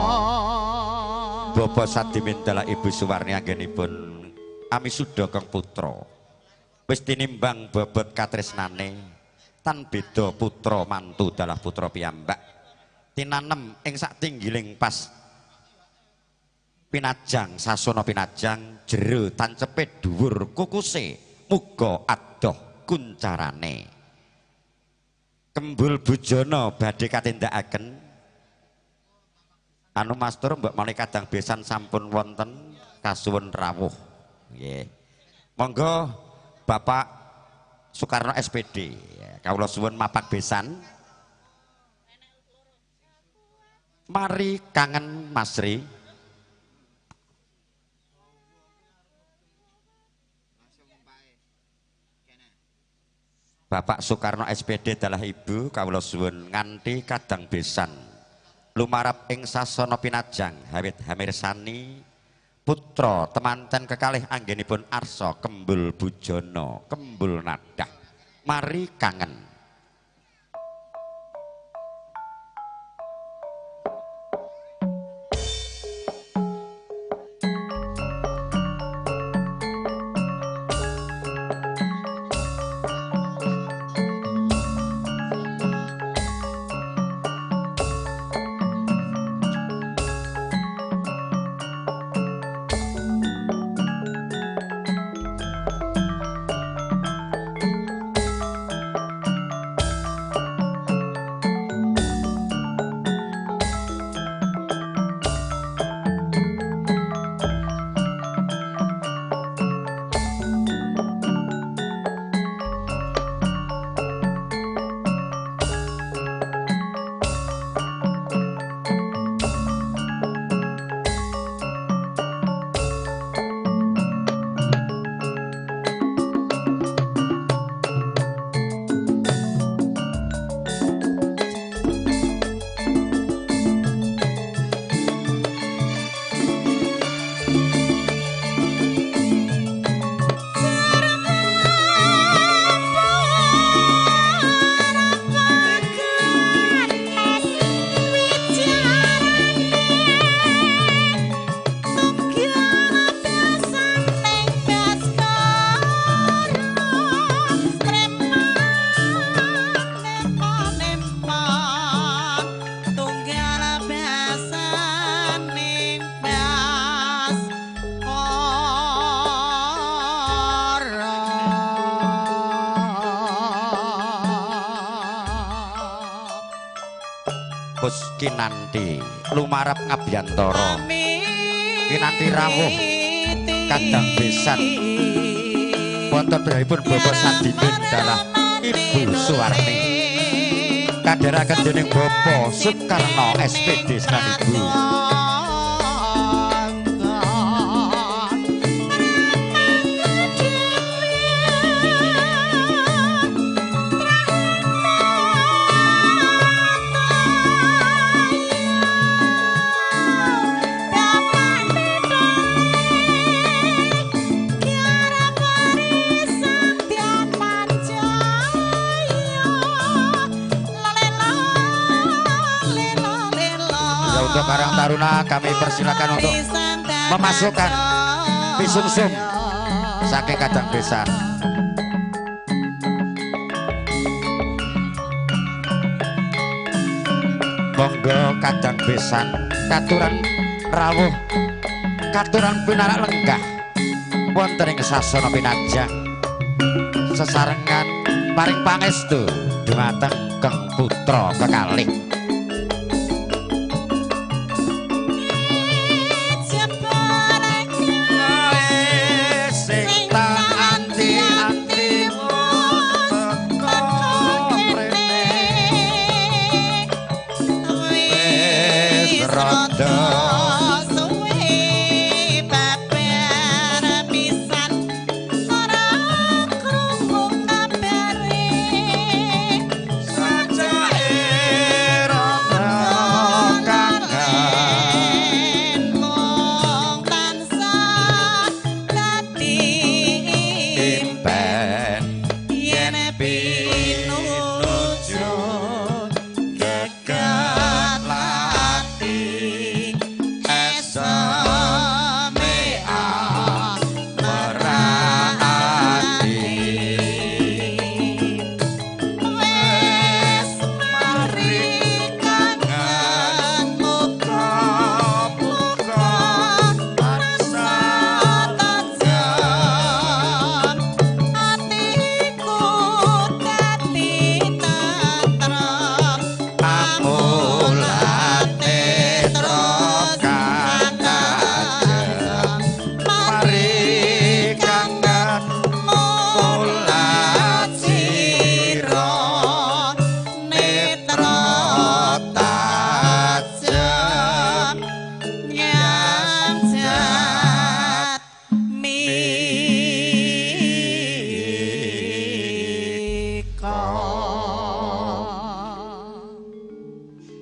Bapak Sadimin dalah Ibu Suwarni anggenipun amisuda kang putra wis tinimbang bobot katresnane tan beda putra mantu dalah putra piyambak tinanem ing sak tinggiling pas pinajang sasana pinajang jero tancepe dhuwur kukuse muga adoh kuncarane. Kembul bujana badhe katindakaken anu Mastur mbok menawi kadang besan sampun wonten kasuwun rawuh. Nggih. Monggo Bapak Soekarno SPD. Kawula suwun mapak besan. Mari kangen Masri. Bapak Soekarno SPD dalah Ibu kawula suwun nganti kadang besan. Lumarap ing sasana pinajang hawit hamirsani putra temanten kekalih anggenipun arsa kembul bujana kembul nadah. Mari kangen. Kampus Kinanti lumarep ngabyantara. Kinanti rawuh kadang besan wonten piyambakipun Bapak Sadimin dalah Ibu Suwarni. Kadheraken dening Bapak Soekarno SPD lan Ibu. Untuk Karang Taruna kami persilakan untuk memasukkan pisumsum saking kadang besan. Monggo kadang besan katuran rawuh katuran pinarak lenggah wonten ing sasana pinajang sesarengan paring pangestu dumateng Keng Putra kekalih.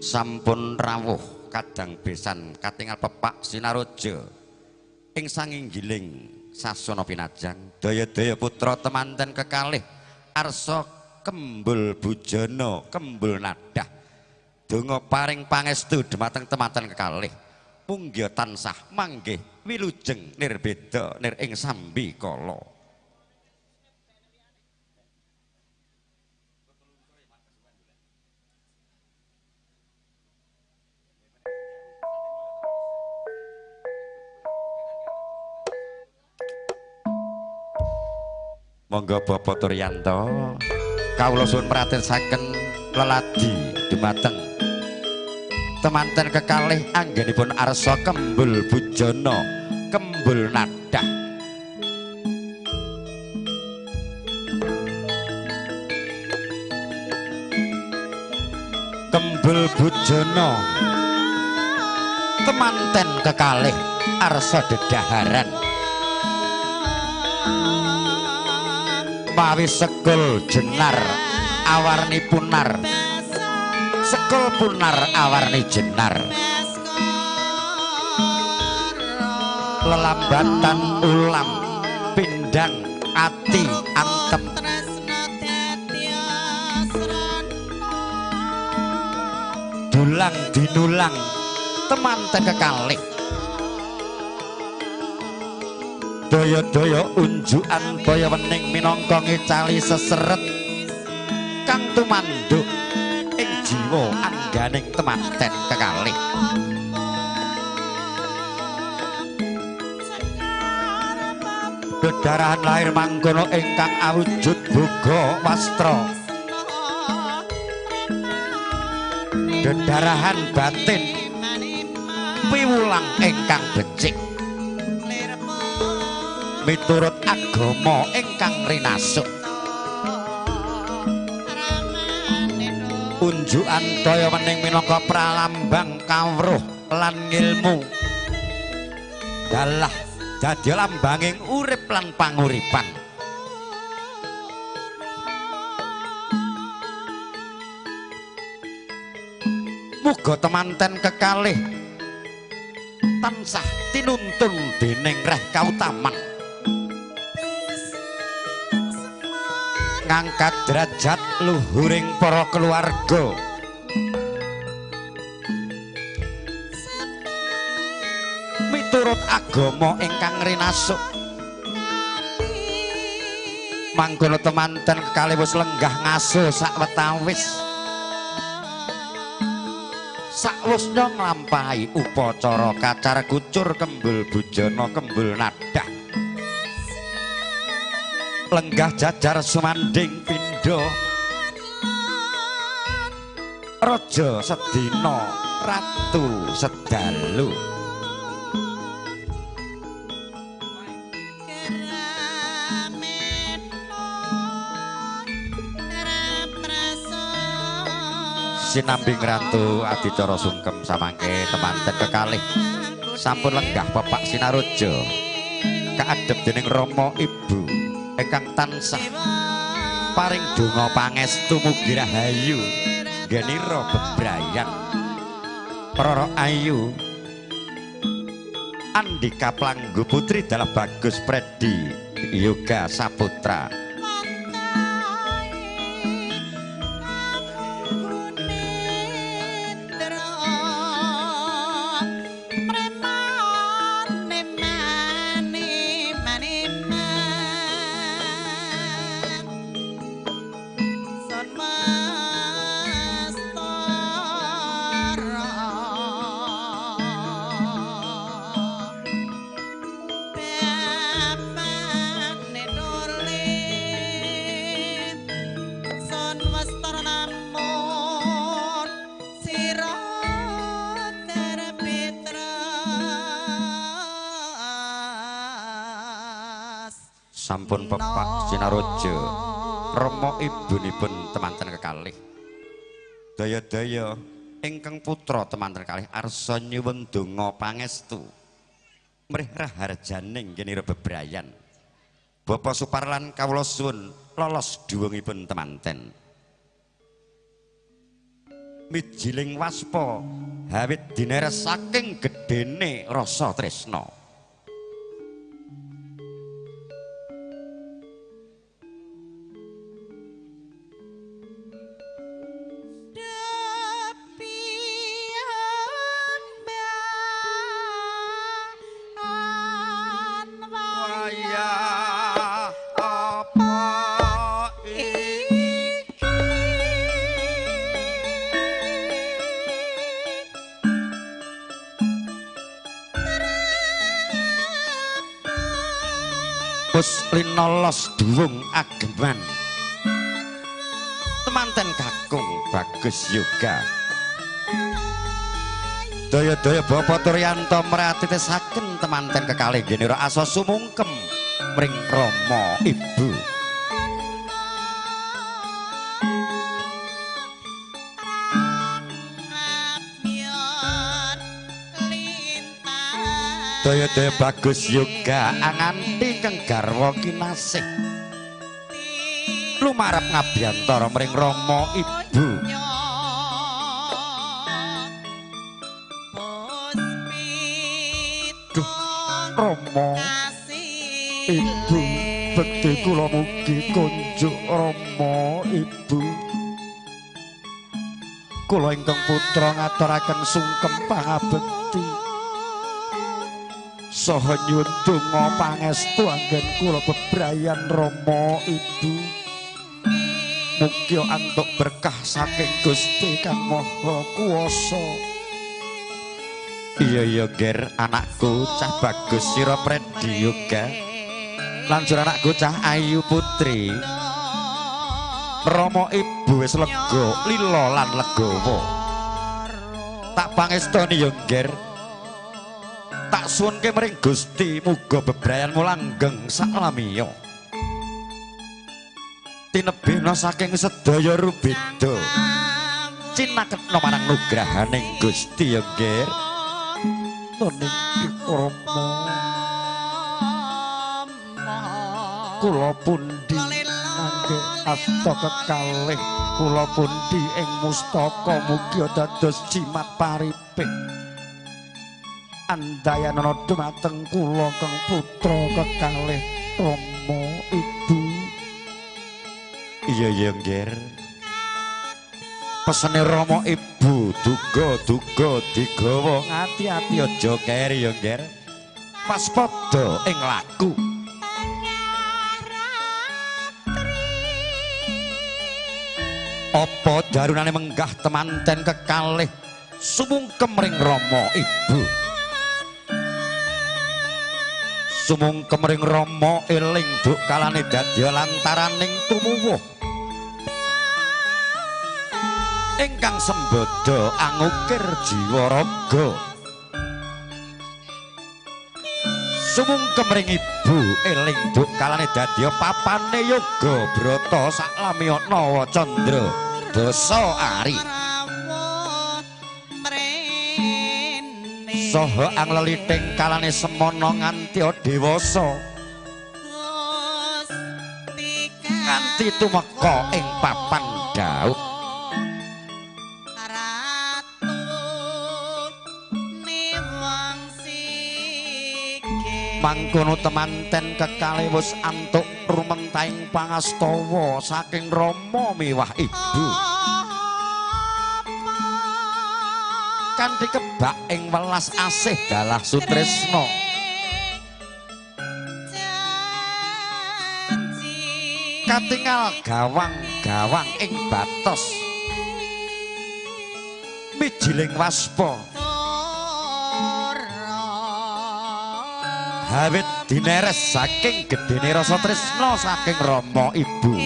Sampun rawuh kadang besan katingal pepak sinarojo ing sanginggiling sasana pinajang daya-daya putra temanten kekalih arsa kembul bujana kembul nadah donga paring pangestu dumateng temanten kekalih munggya tansah manggih wilujeng nirbeda nir ing sambikala. Monggo Bapak Turyanto kawula suwun pratensaken leladi dumateng temanten kekalih anggenipun arsa kembul bujana kembul nadah. Kembul bujana temanten kekalih arsa dedaharan mawi sekul jenar awarni punar sekul punar awarni jenar lelambatan ulam pindang ati antem dulang dinulang temanten kekalih daya-daya unjukan baya wening minangka ngecali seseret kang tumanduk ing jiwa angganing temanten kekalih. Dedarahan lahir mangkono ingkang awujud boga wastra. Dedarahan batin piwulang ingkang becik miturut agama ingkang rinasuk. Unjukan toya wening minangka pralambang kawruh lan ngilmu, dalah dadi lambanging urip lan panguripan. Muga temanten kekalih tansah tinuntun dening reh kautaman, ngangkat derajat luhuring para keluarga, miturut agama ingkang rinasuk. Mangkono temanten kekalih wis lenggah ngaso sakwetawis sakwusna nglampahi upacara kacar kucur kembul bujana kembul nadah, lenggah jajar sumanding pindha raja sedina ratu sedalu. Sinambi ngrantu adicara sungkem samangke temanten kekalih sampun lenggah pepak sinaruja kaadhep dening rama ibu ingkang tansah paring donga pangestu mugi rahayu nggenira bebrayan Roro Ayu Andika Planggu Putri dalah Bagus Predi Yoga Saputra. Sampun pepak sinaruja rama ibunipun temanten kekalih daya-daya ingkang putra temanten kalih arsa nyuwun donga pangestu mrih raharjaning genira bebrayan. Bapak Suparlan kawula suwun lolos dhuwungipun temanten. Mijiling waspa hawit dineres saking gedene rasa tresna. Linolos dhuwung ageman temanten kakung Bagus Yoga daya-daya Bapak Turyanto meratitesaken temanten kekalih genira asa sumungkem mring rama ibu. Daya-daya Bagus Yoga anganti keng garwa kinasih lumarep ngabyantara mring rama ibu. Duh rama ibu bekti kula mugi kunjuk rama ibu. Kula ingkang putra ngaturaken sungkem pangabekti saha nyuwun donga pangestu anggen kula bebrayan rama ibu. Mugi antuk berkah saking Gusti Kang Maha Kuwasa. Iya iya ger anakku cah Bagus sira Predi Yoga lanjur anakku cah Ayu Putri. Rama ibu wis lega lila lan legawa. Tak pangestoni ya Ngger. Tak suwunke mring Gusti muga bebrayanmu langgeng saklamiya. Tinebihna saking sedaya rubeda. Cinaketna marang nugrahaning Gusti ya Ngger. Nuning Rama kula pundi ngangge asta kekalih kula pundi ing mustaka mugi dados jimat pariping. Andayanana dumateng kula kang putra kekalih Rama Ibu. Iya iya Ngger. Pesene Rama Ibu duga-duga digawa ngati-ati aja keri ya Ngger. Waspada ing laku. Apa darunane menggah temanten kekalih sumungkem ring Rama Ibu. Sumungkem ring Rama eling duk kalane dadya lantaraning tumuwuh ingkang sembada angukir jiwa raga. Sumungkem ring Ibu eling duk kalane dadya papane yoga brata saklamiya nawa candra dasa ari. Saha angleliting kalane semana nganti dewasa nganti tumeka ing papan daup. Mangkono temanten kekalih wis antuk rumentahing pangastawa saking Rama miwah Ibu. Kanthi kebak ing welas asih dalah sutresna. Katingal gawang-gawang ing batos mijiling waspa. Hawit dineres saking gedene rasa tresna saking Rama Ibu.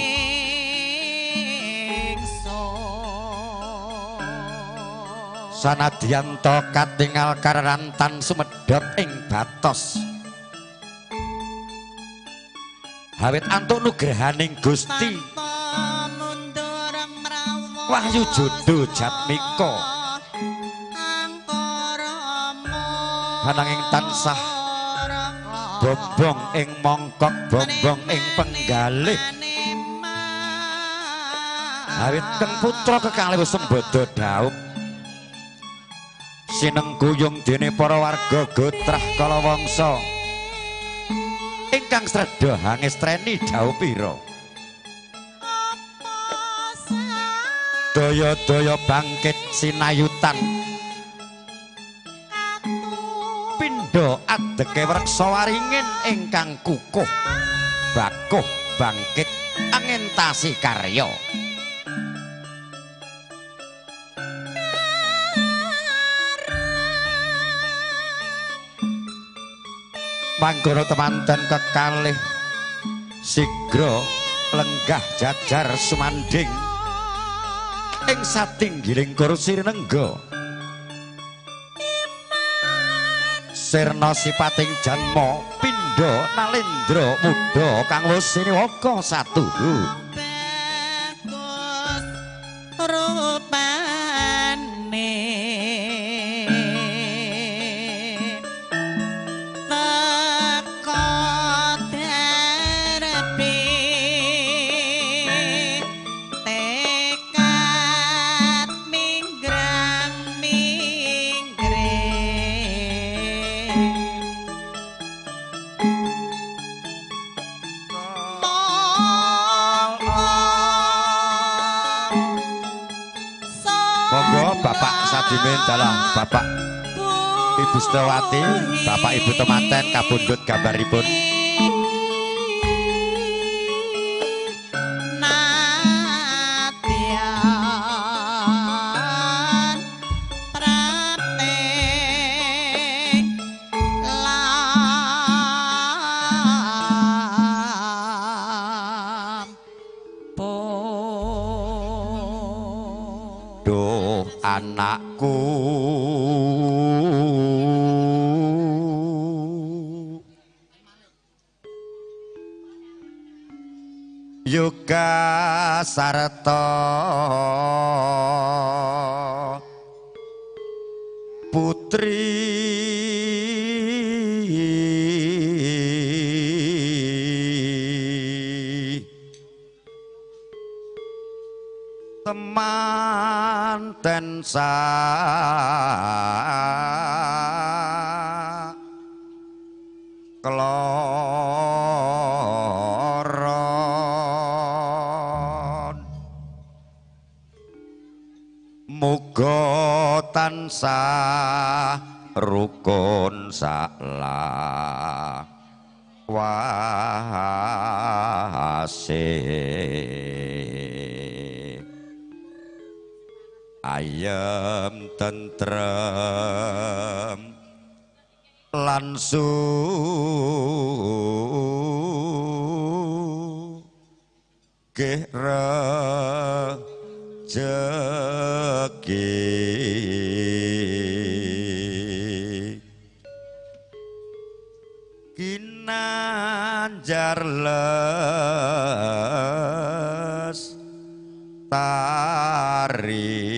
Sanadyan ta katingal karantan sumedhot ing batos. Hawit antuk nugrahaning Gusti Wahyu Jodo Jatmika. Ananging tansah bombong ing mongkok, bombong ing penggalih. Awit keng putra kekalih wis sembada daup. Sinengguyung dene para warga gotrah kalawangsa ingkang sredha hangestreni daupira. Daya-daya bangkit sinayutan pindha adeke wreksa waringin ingkang kukuh bakuh bangkit angentasi karya. Mangkono temanten kekalih sigra lenggah jajar sumanding ing satinggiling kursi rinengga. Sirna sipating janma pindha nalendra muda kang wis siniwaka satuhu. Dalam Bapak Ibu Setiawati, Bapak Ibu temanten kabundut gambaripun. Duh anakku Yoga Sarta Putri temanten sak kloron muga tansah rukun saklawase ayem tentrem lan sugih rejeki kinanjar les tari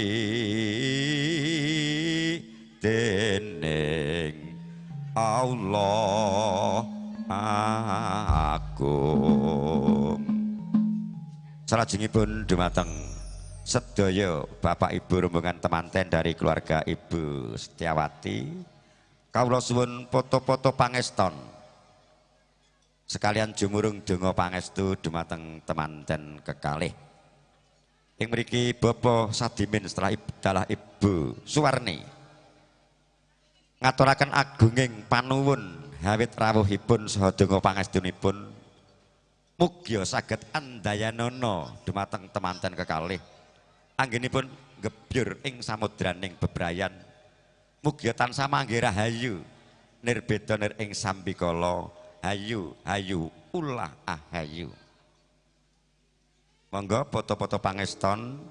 dening Allah agung. Salajengipun dumateng sedaya Bapak Ibu rombongan temanten dari keluarga Ibu Setiawati, kawula suwun foto-foto pangeston sekalian jumurung donga pangestu dumateng temanten kekalih. Ing mriki Bapak Sadimin setelah dalah Ibu Suwarni ngaturaken agunging panuwun hawit rawuhipun saha donga pangestunipun mugia saged andayanana dumateng temanten kekalih anggenipun gebyur ing samudraning bebrayan mugia tansah manggih rahayu nirbeda nir ing sambikala hayu hayu ulah ahayu. Monggo foto-foto pangeston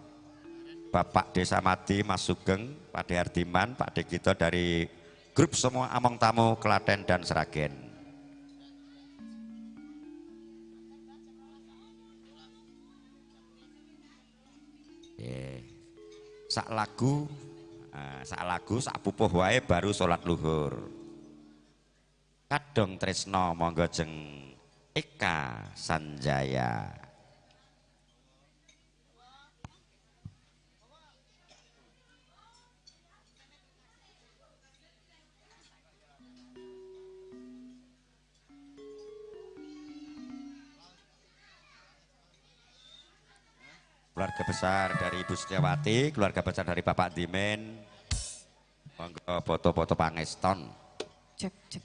Bapak Desa Madi Mas Sugeng, Pak De Ardiman, Pak De Gito dari grup semua Among Tamu Klaten dan Sragen. Sak lagu, sak lagu, sak pupuh wae baru sholat luhur. Kadong Tresno monggo jeng Eka Sanjaya. Keluarga besar dari Ibu Setiawati, keluarga besar dari Bapak Dimen, monggo foto-foto pangeston. Cek cek.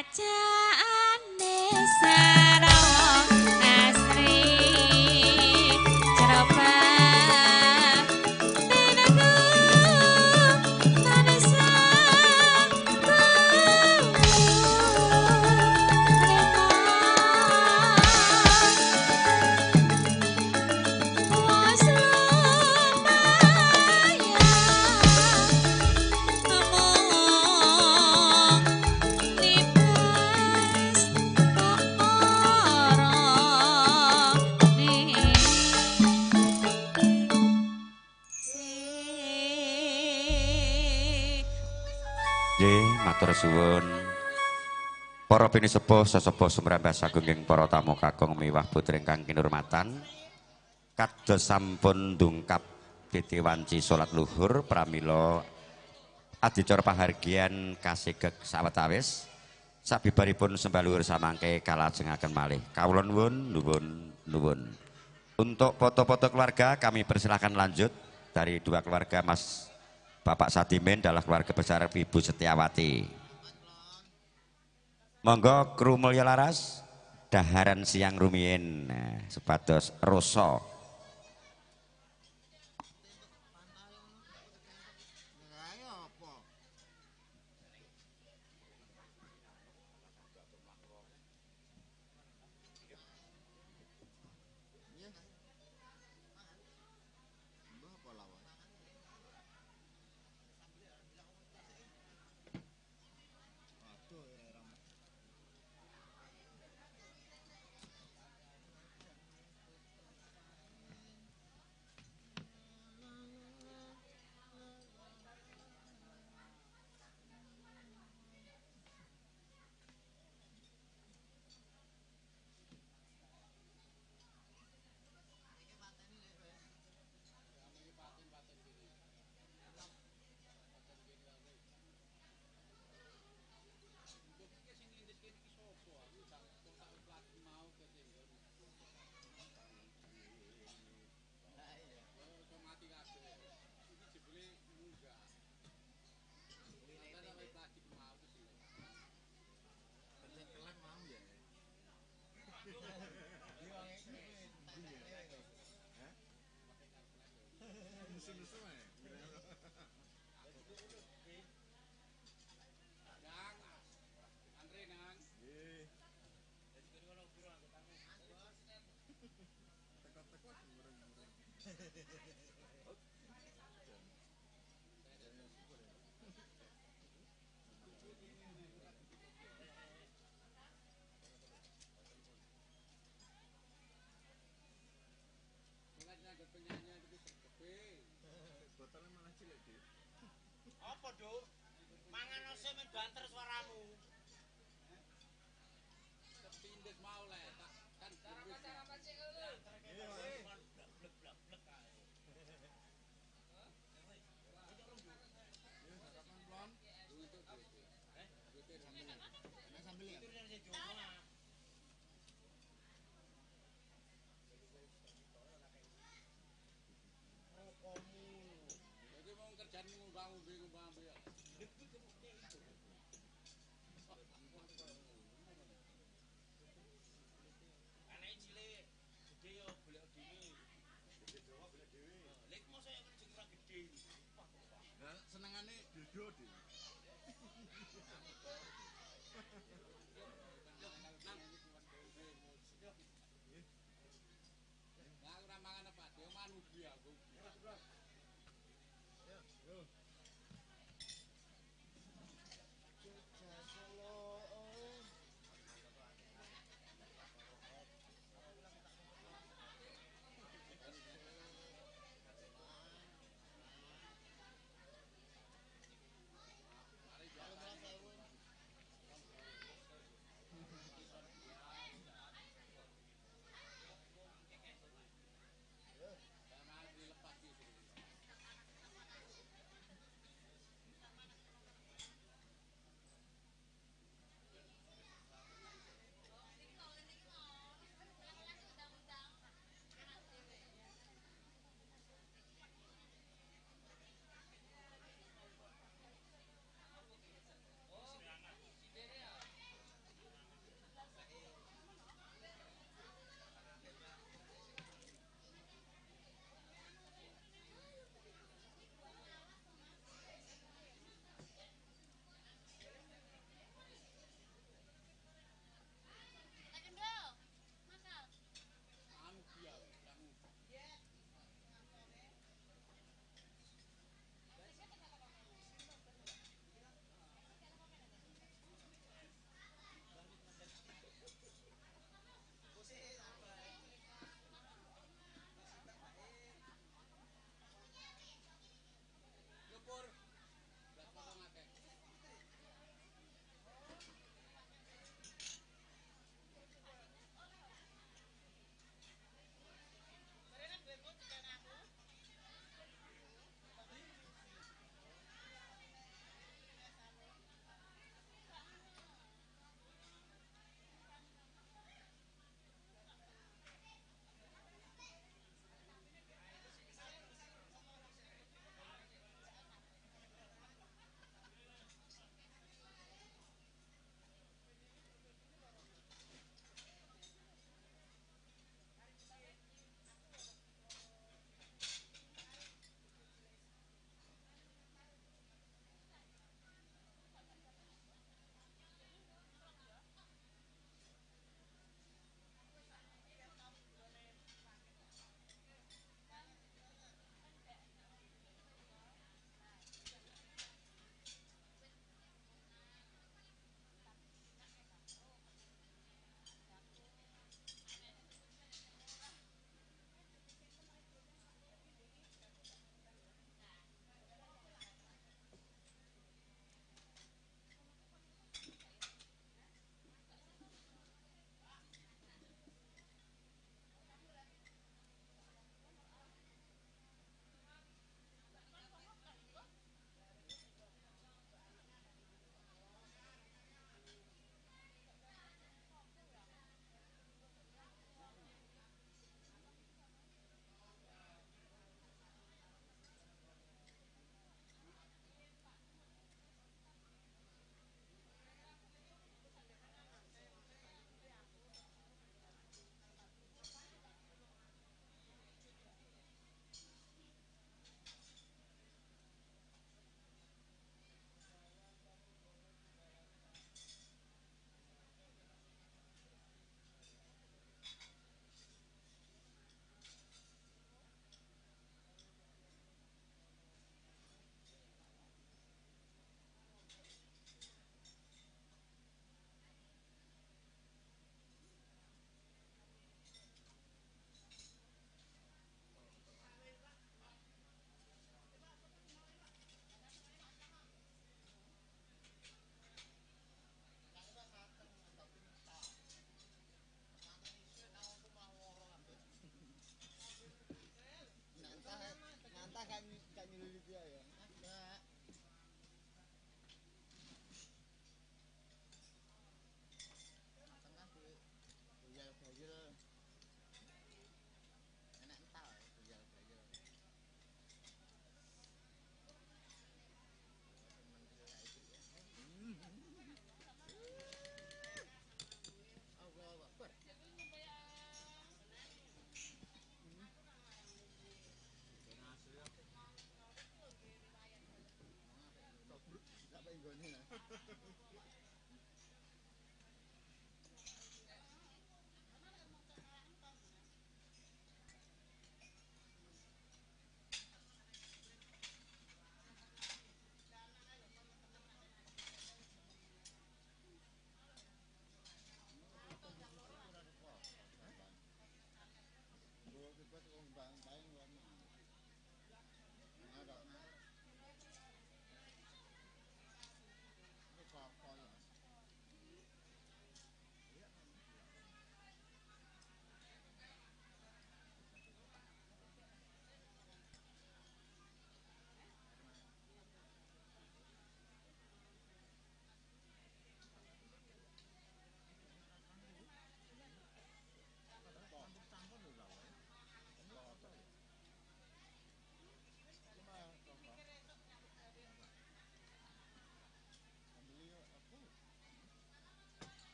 Kerajaane Sarawak asri cerobah tinaku tansah Nggih, matur suwun. Para pinisepuh, sesepuh sumrambah sagung para tamu kakung miwah putri ingkang kinurmatan. Kados sampun dungkap titi wanci salat luhur pramila adicara pahargyan kasigek sawetawis sabibaripun sembah luhur samangke kalajengaken malih. Kawula nuwun nuwun nuwun. Untuk foto-foto keluarga kami persilahkan lanjut dari dua keluarga Mas Bapak Sadimin adalah keluarga besar Ibu Setiawati. Monggo kru Mulya Laras daharan siang rumiyin supados rasa. Apa, Duk? Mangan ose men banter suaramu. Kepindes mau le, kan senengane dodo dhewe.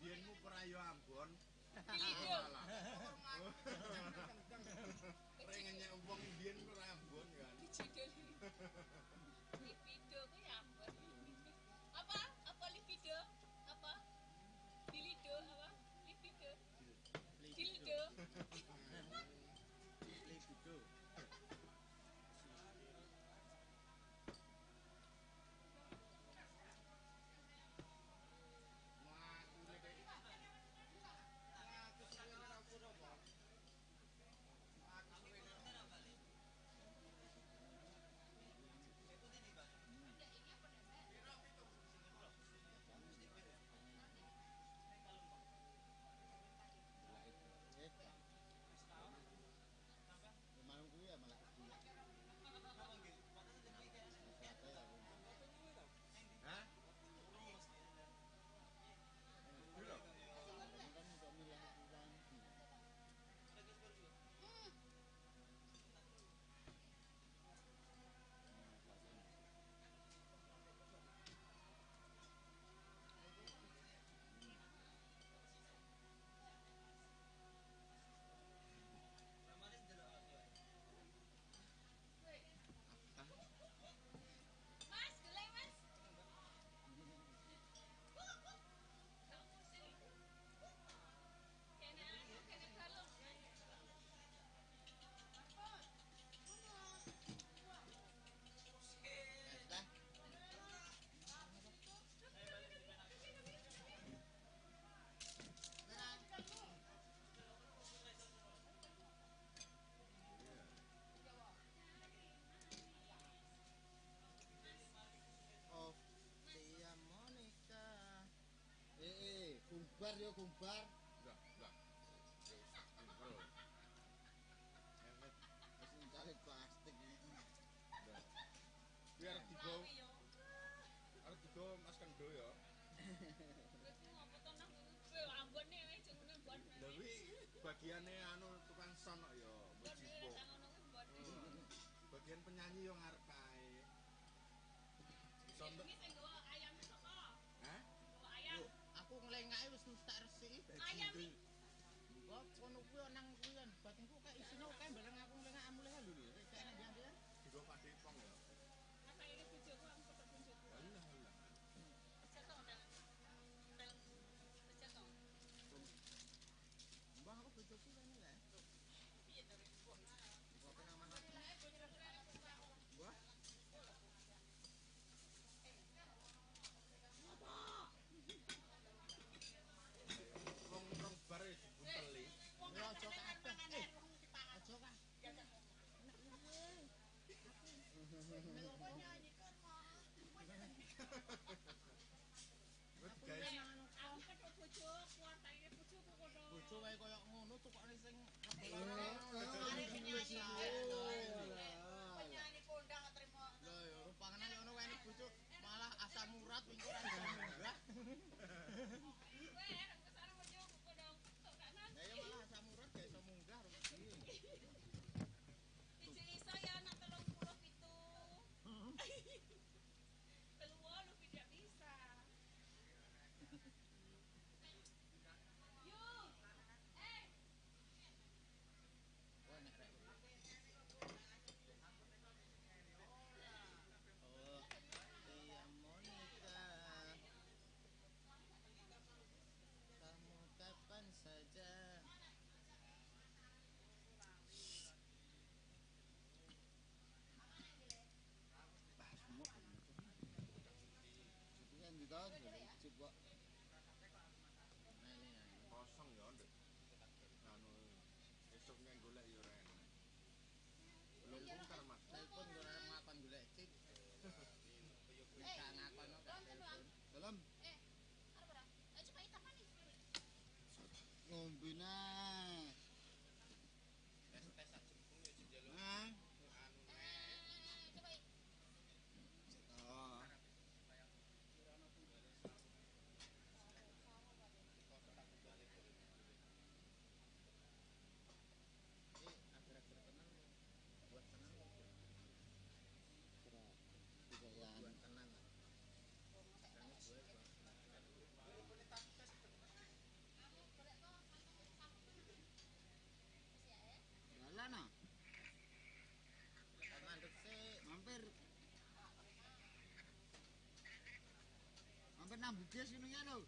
Biyenmu ora yo Ambon. Dilido. Rengenyek wong biyen ora Ambon kan. Dijidoli. Libido ku ya Ambon. Apa? Apa libido? Apa? Dilido apa? Libido. Dildo. Libido. Mas, gelai Mas. Kene anu, kene balung. Oh, Tia Monica. Kumbar yo kumbar. Enggak, enggak. Wis mencari plastik iki. Biar digo. Arep digo Mas Kendo ya. Kowe ngopo to nang kowe Ambon e wis jenenge Ambon. Lha kuwi bagiane anu tukang son kok ya, Mujibo. Bagian penyanyi yo ngarep kae. Son. Ini sing nggawa ayam sapa? Hah? Nggawa ayam. Aku nglengake wis tak resiki. Ayam iki. Kok kono kuwi nang kuwi kan batinku kae isine kae bareng aku nglengak mulih lho lho. Kae nang ndi kan? Digo Pak Depong ya. Mas ini bojoku aku petuk bojoku. Alah alah. Aja to ndang. Ndang. Aja to. Mbah aku bojoku kene lho. Piye to rek? Kok nang omah. Mbah. Wong rong bar ya dibunteli. Ya aja kabeh. Aja kabeh. Guys, Aku petuk bojoku, artane bojoku kono. Bojo wae koyo ngono tukokne sing Mari penyanyi. Penyanyi kondang kok trimo. Lho ya rupangan yo ngono wae bojo malah asam urat wingi ora iso munggah. Kowe arep kesana bojoku kono petuk gak Lah ya malah asam urat gak iso munggah rugi. Ije iso ya anak 37. 38 tidak bisa. Yuk. Wah nek rek. Oh, Tia Monica. Kamu kapan saja. Kan ditahan cip kok. Kosong ya ndek. Anu esuk nek golek ya ora enak. Belum bongkar Mas. Telepon ora ngakon golek cip. Nek gak ngakon kok telepon. Dalam Arep ora? Coba hitam nih. Ngombe nah. Tes-tes sak jempol ya njaluk. Nah. Anu Coba. Oh. Agar-agar tenang buat tenang. Buat tenang. Bukis gunungnya lho.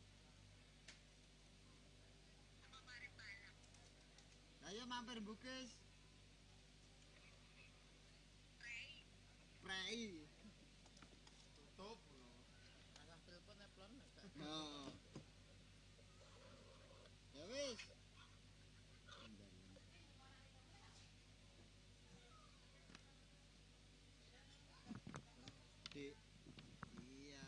Lah iya mampir Bukis. Prei. Tutup. Asah telepon eplon. No. Ya wis. Dik. Iya.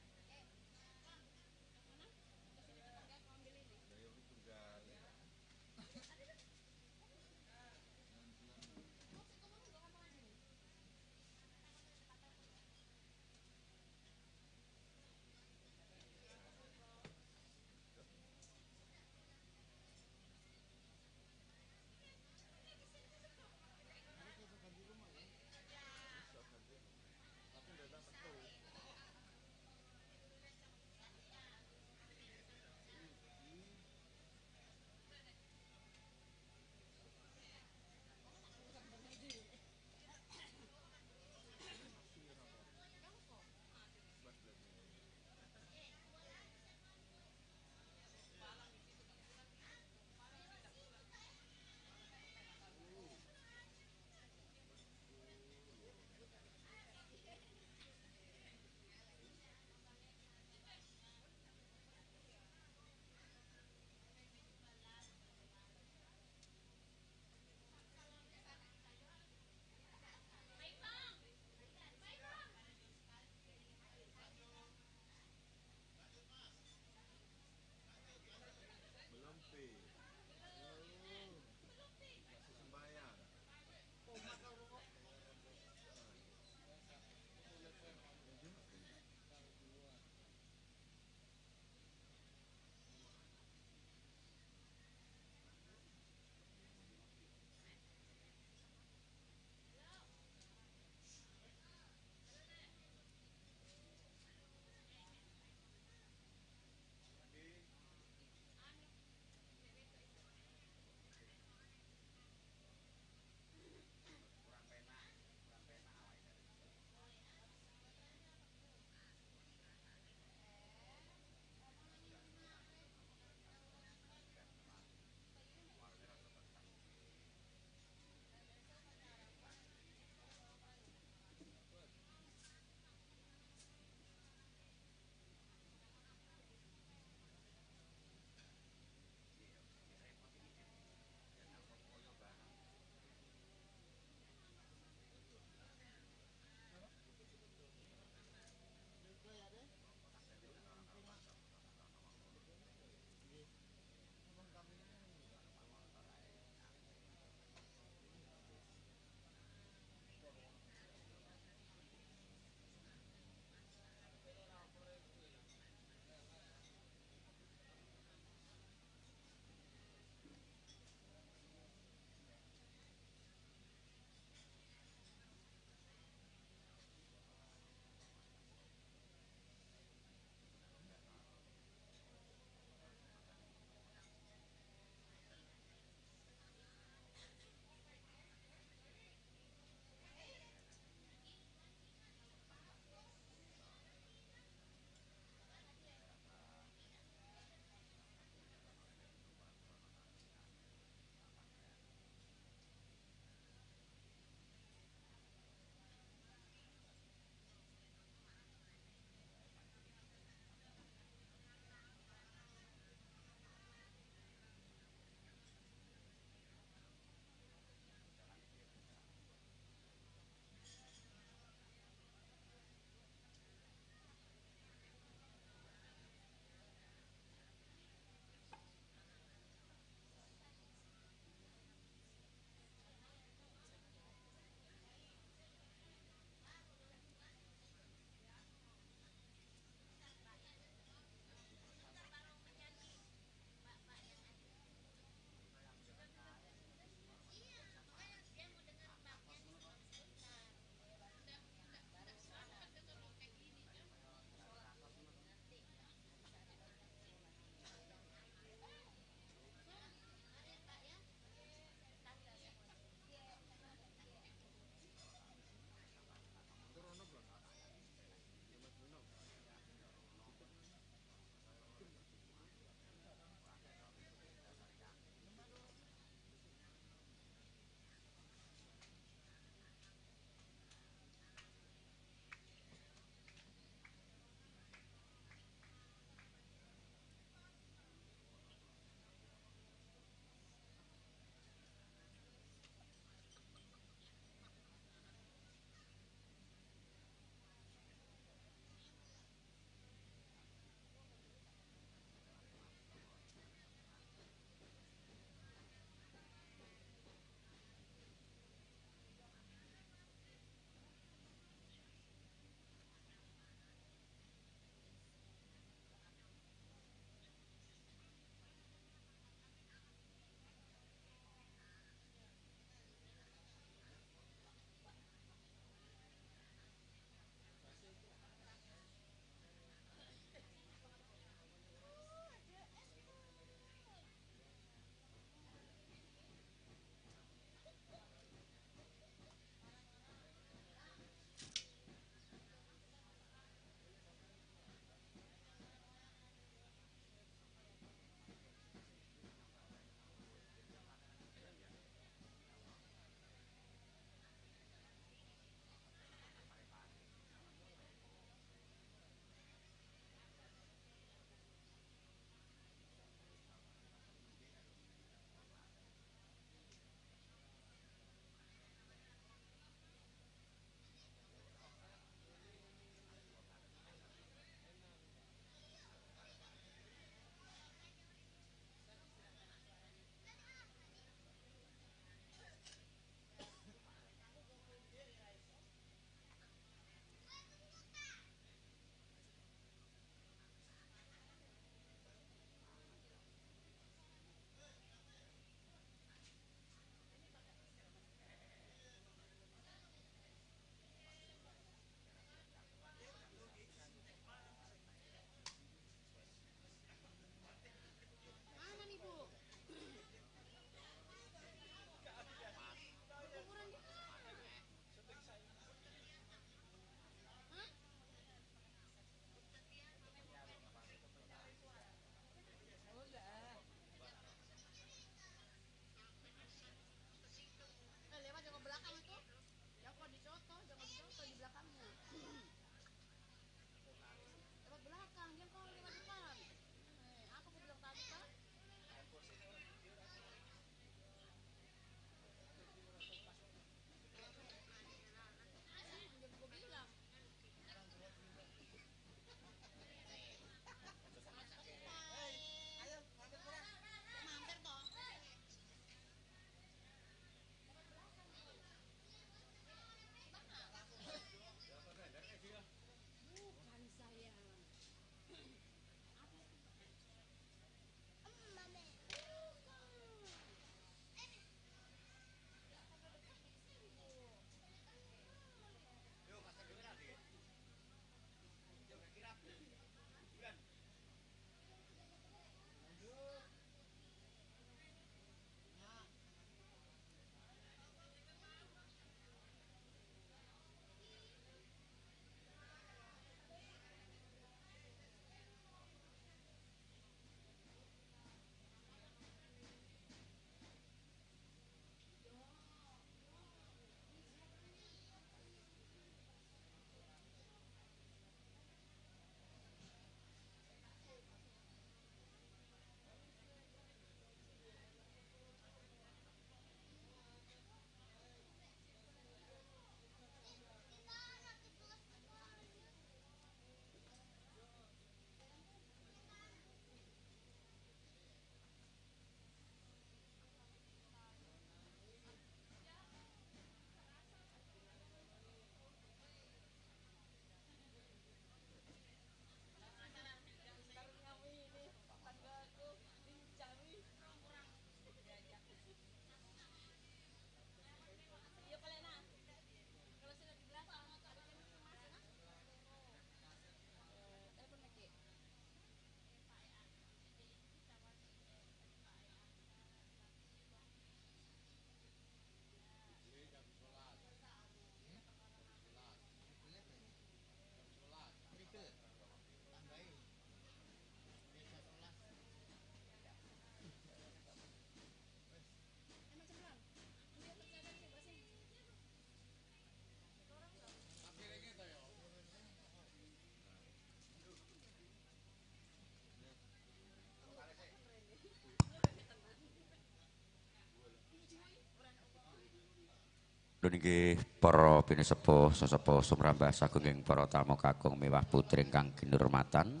Nggih para pinesepuh sesepuh sumrambah sagunging para tamu kakung mewah putri ingkang kinurmatan.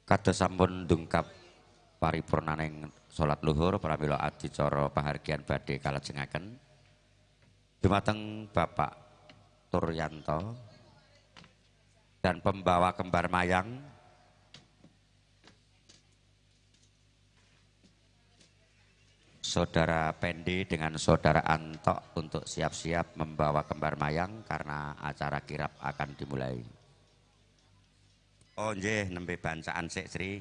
Kados sampun dungkap paripurnaning salat luhur pramila adicara pahargyan badhe kalajengaken dumateng Bapak Turyanto dan pembawa kembar mayang Saudara Pendi dengan Saudara Antok untuk siap-siap membawa kembar mayang karena acara kirap akan dimulai. Oh nggih, nembe bancaan sik Sri.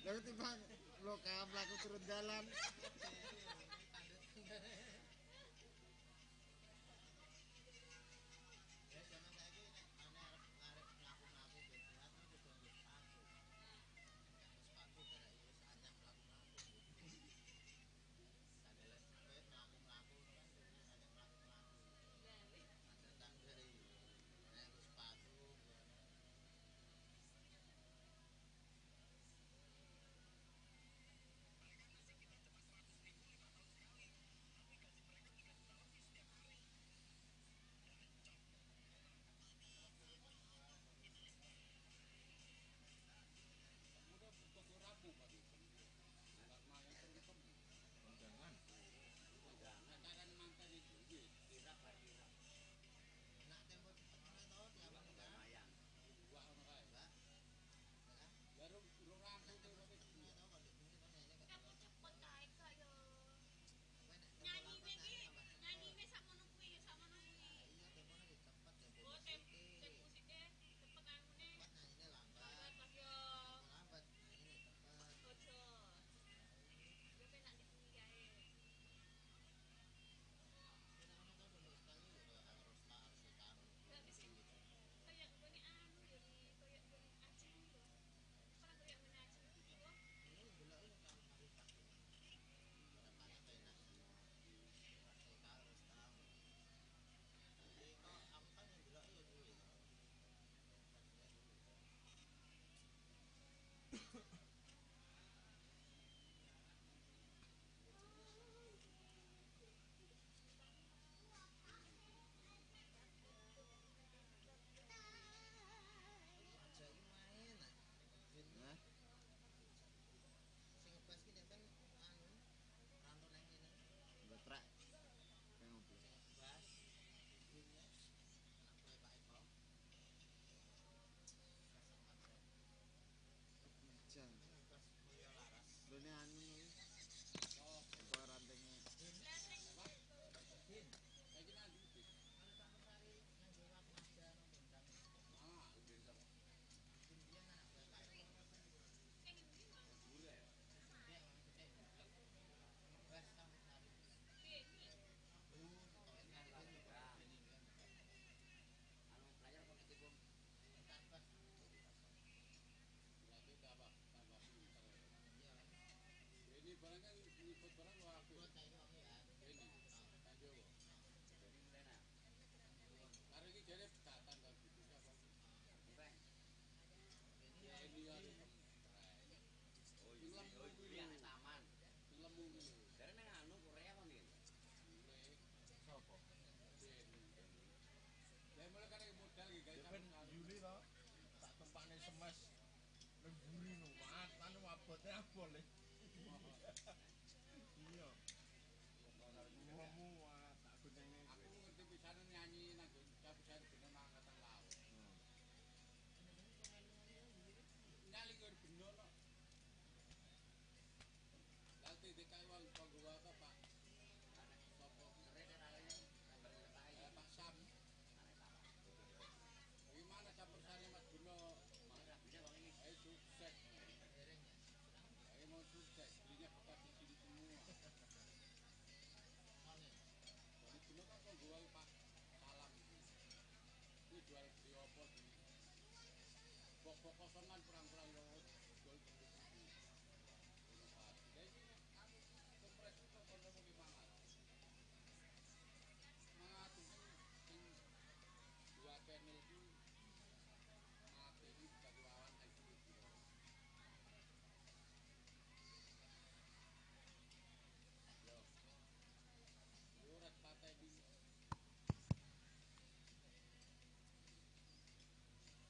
Lha ketimbang lokal mlaku turun dalan.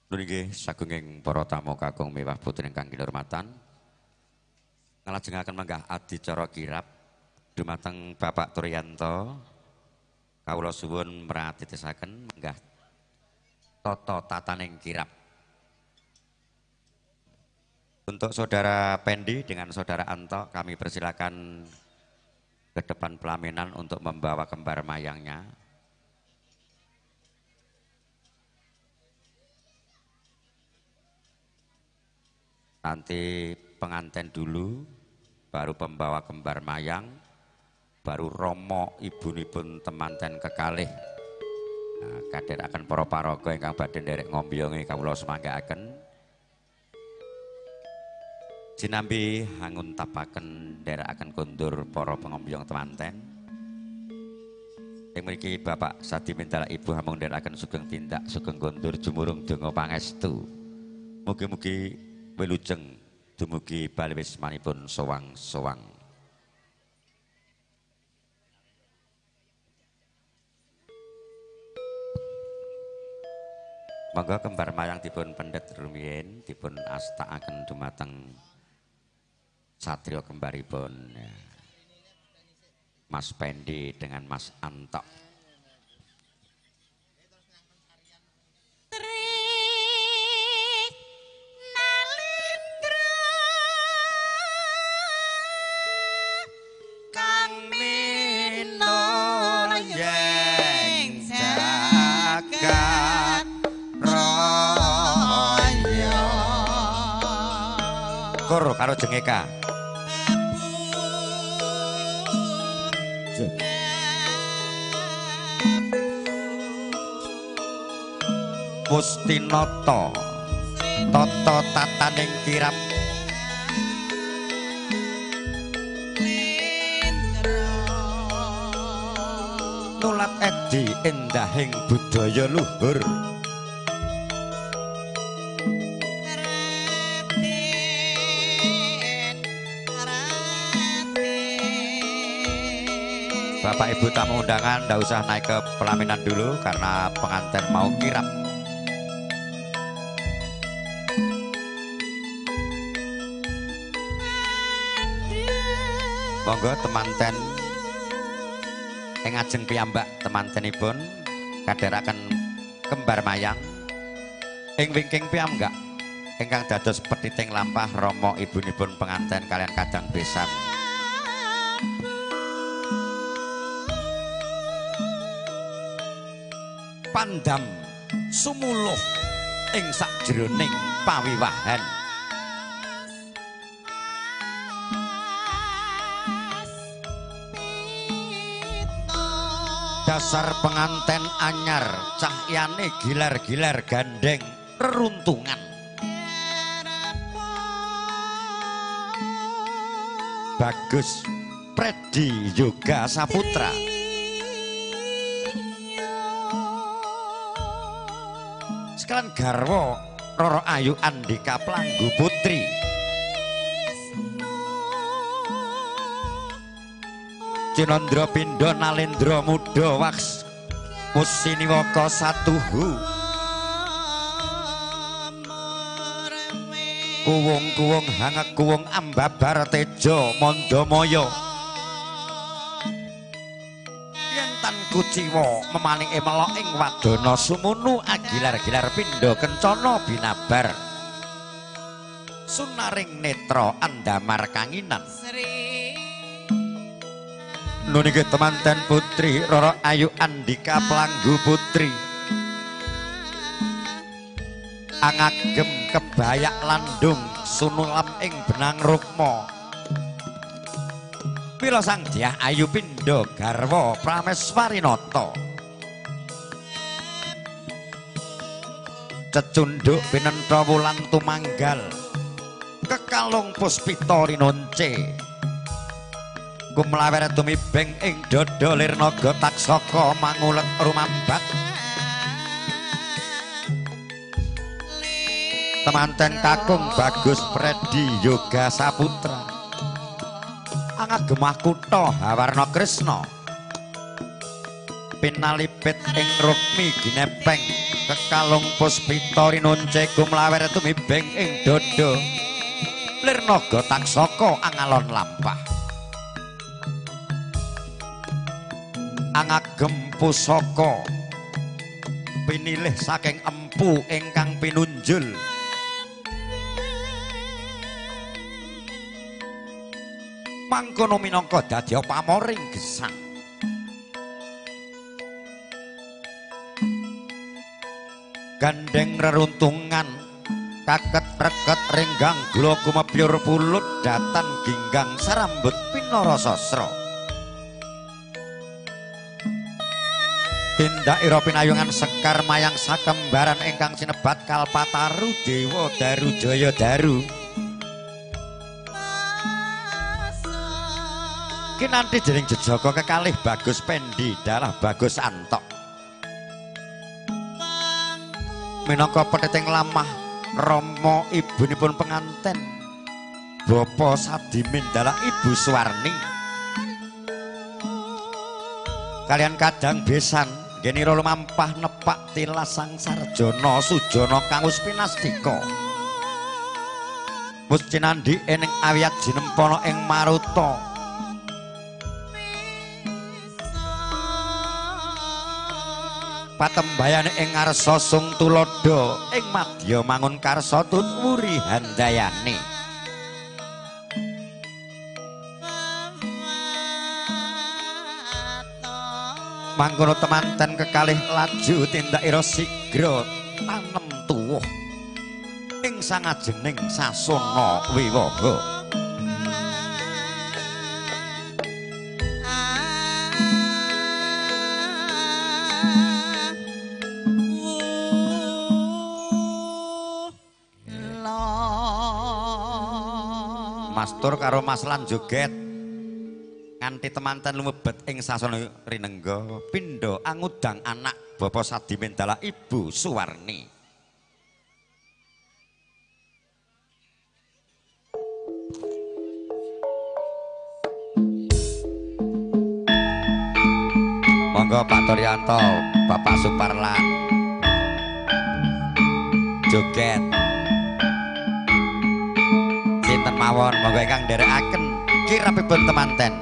Nun inggih sagunging para tamu kakung mewah putri ingkang kinurmatan. Nglajengaken menggah adicara kirap dumateng Bapak Turyanto. Kawula suwun mratitisaken menggah tata tataning kirap. Untuk Saudara Pendi dengan Saudara Anto kami persilakan ke depan pelaminan untuk membawa kembar mayangnya. Nanti pengantin dulu, baru pembawa kembar mayang, baru romo ibunipun temanten kekalih. Nah, kadherekaken para paraga ingkang badhe nderek ngombyongi kawula semanggaaken. Sinambi hanguntapaken nderekaken kondur para pengombyong temanten. Ing mriki Bapak Sadimin dalah Ibu hamung nderekaken sugeng tindak sugeng kondur jumurung donga pangestu. Mugi-mugi wilujeng dumugi bali wismanipun sowang-sowang. Monggo kembar mayang dipun pendhet rumiyin dipun astakaken dumateng satria kembaripun Mas Pendi dengan Mas Antok. Kang minor yeng jagat raya. Koro karo jengeka. Mustinata tata tataning kirap nulat edi endahing budaya luhur. Bapak Ibu tamu undangan ndak usah naik ke pelaminan dulu karena pengantin mau kirap. Monggo temanten ing ajeng piyambak temantenipun kadheraken kembar mayang ing wingking piyambak ingkang dados petiting lampah rama ibunipun pengantin kalian kadang besan. Pandam sumuluh ing sakjroning pawiwahan. Dasar penganten anyar cahyane gilar-gilar gandeng reruntungan. Bagus Predi Yoga Saputra. Sekalian garwa Roro Ayu Andika Planggu Putri. Cinandra Pindha Nalendra Muda Waks Musiniwaka Satuhu. Kuwung-kuwung hangek kuwung ambabar teja mandamaya. Yen tan kuciwa memanike melok ing wadana sumunu agilar-gilar pindha kencana binabar. Sunaring netra andamar kanginan. Nunike temanten putri Roro Ayu Andika Planggu Putri. Angagem kebayak landung sunulam ing benang rukma. Mila sang Dyah Ayu Pindha garwa Prameswarinata. Cecunduk pinentha wulan tumanggal kekalung puspita rinonce. Kumlawer tumibeng ing dada lir naga taksaka mangulet rumambat. Temanten kakung Bagus Predi Yoga Saputra. Angagemah kutha Hawarna Kresna. Pinalipit ing rukmi ginepeng kekalung puspita rinonce kumlawer tumibeng ing dada lir naga taksaka angalon lampah. Angagem pusaka pinilih saking empu ingkang pinunjul. Mangkono minangka dadya pamoring gesang. Gandeng reruntungan Kaket reket renggang glo kumepyur pulut datan ginggang sarambut pinara sasra. Tindak ira pinayungan sekar mayang sakembaran ingkang sinebat Kalpataru Dewa Daru Jaya Daru. Kinanti dening jejaka kekalih Bagus Pendi dalah Bagus Antok. Minangka peteting lamah rama ibunipun penganten Bapak Sadimin dalah Ibu Suwarni. Kalian kadang besan ngenira lumampah nepak tilas sang sarjana sujana kang wis pinastika. Wis cinandhi ing awiyat jinempana ing maruta. Patembayane ing ngarsa sung tulodo ing madya mangun karsa tut wuri handayani. Mangkono temanten kekalih laju tindak ira sigra tanem tuwuh ing sangajening sasana wiwaha. Mas Tur karo Mas Lan joget nganti temanten lumebet ing sasana rinengga pindha angudang anak Bapak Sadimin dalah Ibu Suwarni. Monggo Pak Toryanto, Bapak Suparlan joget. Sinten mawon monggo ingkang nderekaken kirapipun temanten.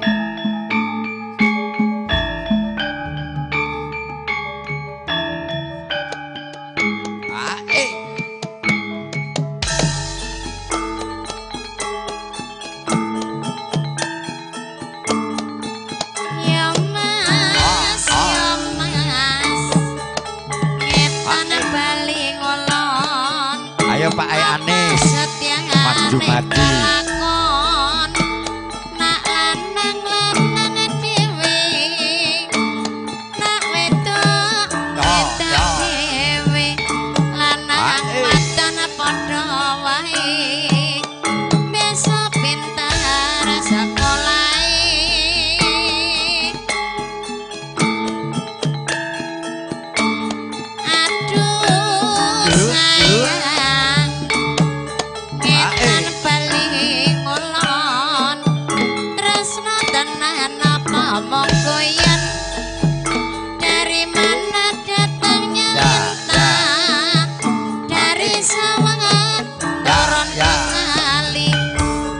Ya Mas, ya Mas, ngetan bali ngulon. Ayo Pak Anis, Mas Jumadi. Nak lanang lanang dhewe, nak wedok wedok dhewe, lanang wadon padha wae. Besok pintar sekolahe. Aduh sayang, ngetan bali ngulon, tresno tenan apa monggo yen, dari mana datangnya lintah, dari sawangan turun ke kali,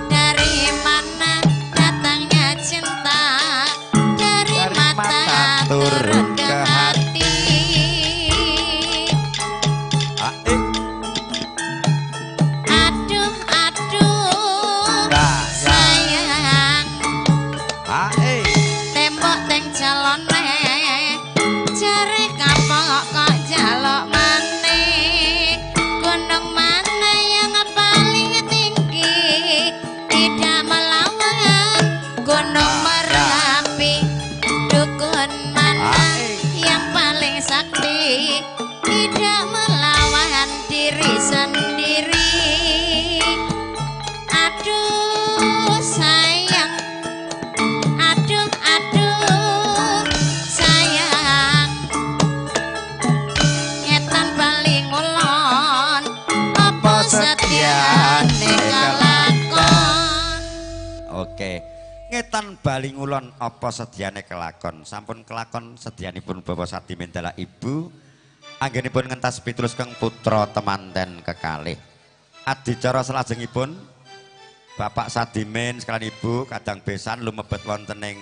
dari mana datangnya cinta, dari mata turun ke hati. Aduh aduh sayang, tembok teng calone jare kapok kok jaluk maneh. Gunung mana yang paling tinggi tidak melawan Gunung Merapi, dukun mana yang paling sakti tidak melawan diri sendiri. Aduh sayang, aduh aduh sayang, ngetan bali ngulon apa setyane kelakon. Oke, ngetan bali ngulon apa sedyane kelakon. Sampun kelakon sedyanipun Bapak Sadimin dalah Ibu anggenipun ngentas pitulus keng putra temanten kekalih. Adicara salajengipun Bapak Sadimin sekalian Ibu kadang besan lumebet wonten ing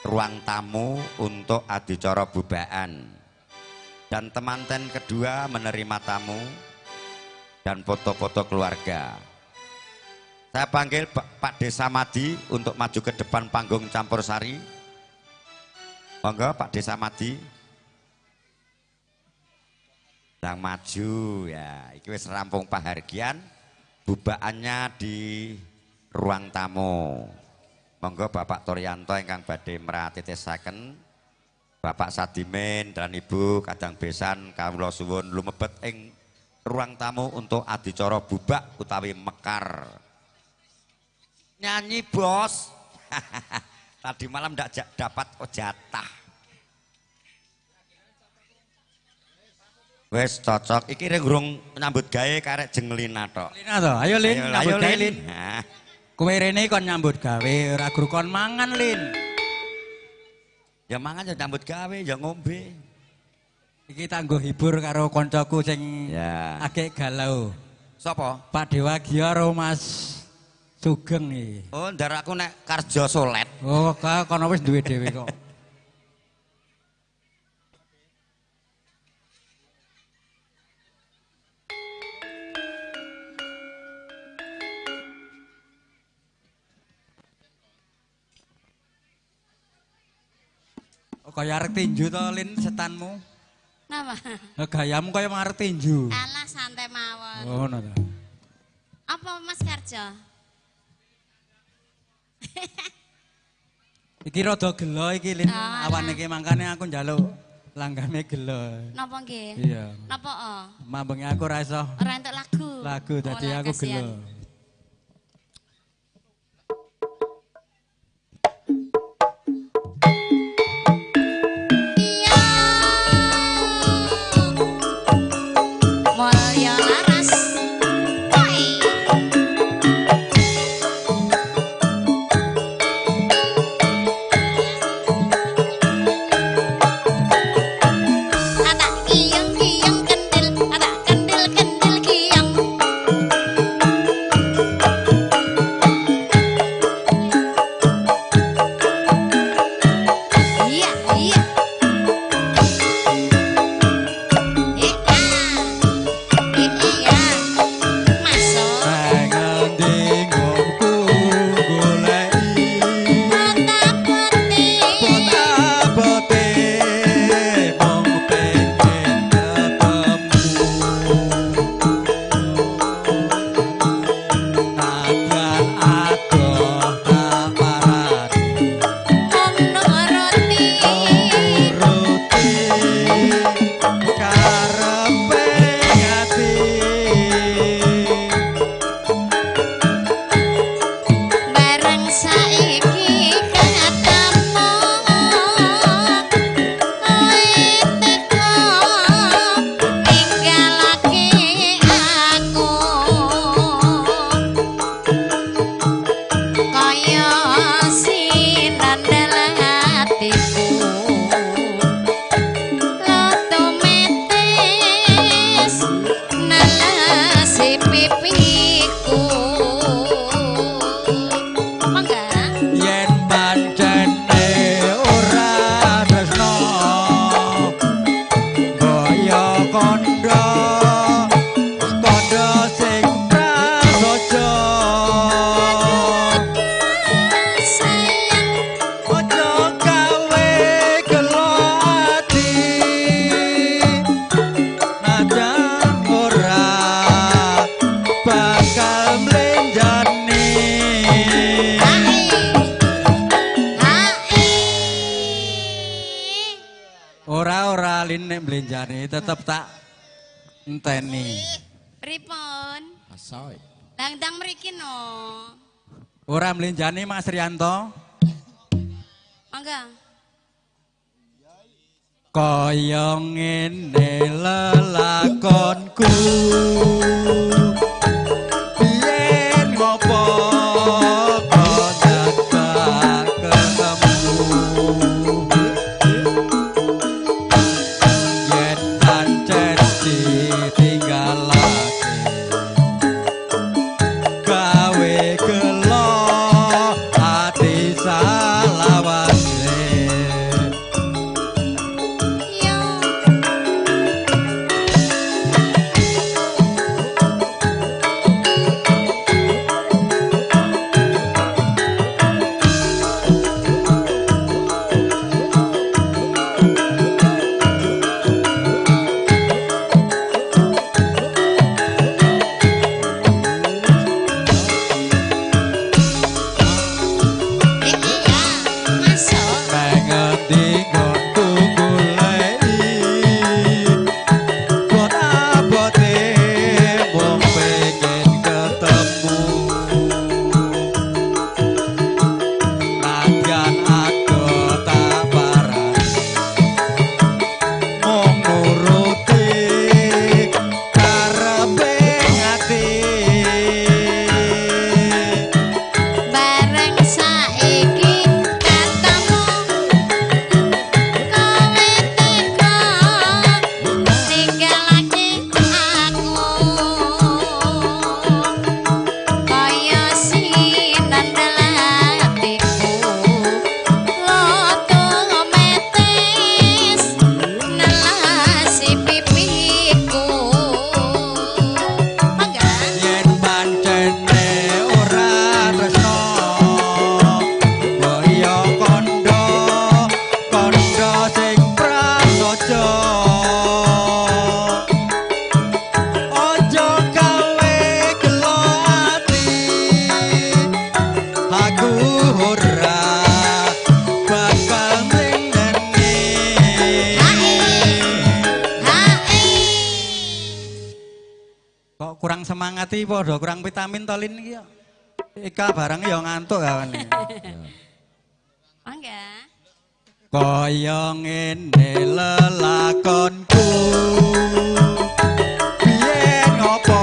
ruang tamu untuk adicara bubaan. Dan temanten kedua menerima tamu dan foto-foto keluarga. Saya panggil Pak Desa Madi untuk maju ke depan panggung campur sari. Monggo Pak Desa Madi. Ndang maju ya. Iki wis rampung pahargyan, bubaannya di ruang tamu. Monggo Bapak Toryanto ingkang badhe mratitesaken, Bapak Sadimin dan Ibu Kadang Besan kawula suwun lumebet ing ruang tamu untuk adicara bubak utawi mekar. Nyanyi bos. Tadi malam ndak dapat jatah. Wes cocok iki reng urung nyambut gawe karek jenglina tok. Lina to, ayo Lin, nyambut gawe Lin. Kowe rene kon nyambut gawe, ora guru kon mangan Lin. Ya mangan ya nyambut gawe, ya ngombe. Iki tanggo hibur karo koncoku sing ya agek galau. Sapa? Pak Dewa Gia karo Mas Sugeng iki. Oh, ndar aku nek Karjo Solet. Oh, kono wis duwe dhewe kok. Kaya arek tinju to Lin setanmu. Napa? Gayamu kaya arek tinju. Alah santai mawon. Oh, ngono ta. Apa Mas Karjo? Iki rada gelo iki Lin, oh, awan iki mangkane aku njaluk langgame gelo. Napa nggih? Iya. Napa o? Mambengi aku ora iso. Ora entuk lagu. Lagu dadi oh, aku gelo. Tetep tak enteni. Pripun? Asoy. Dang-dang mriki no. Ora mlenjani Mas Rianto. Mangga. Kaya ngene lelakonku. Biyen ngopo kok dadak ketemu. Yo. kurang semangat iki padha kurang vitamin to Lin iki ya. Ika barang ya ngantuk kawan. Mangga. Kaya ngene lelakonku. Biyen ngopo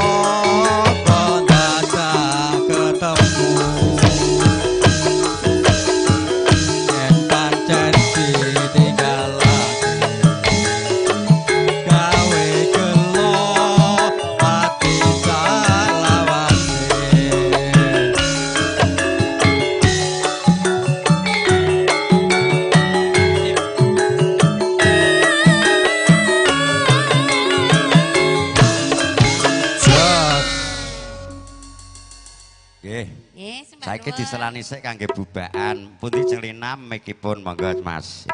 kok dadak ketemu. Yen pancen ditinggalake gawe gelo ati salawase. Nggih. Nggih, sembah Saiki nuwun. diselani sik kangge bubakan. Pundi Celina mikipun monggo Mas.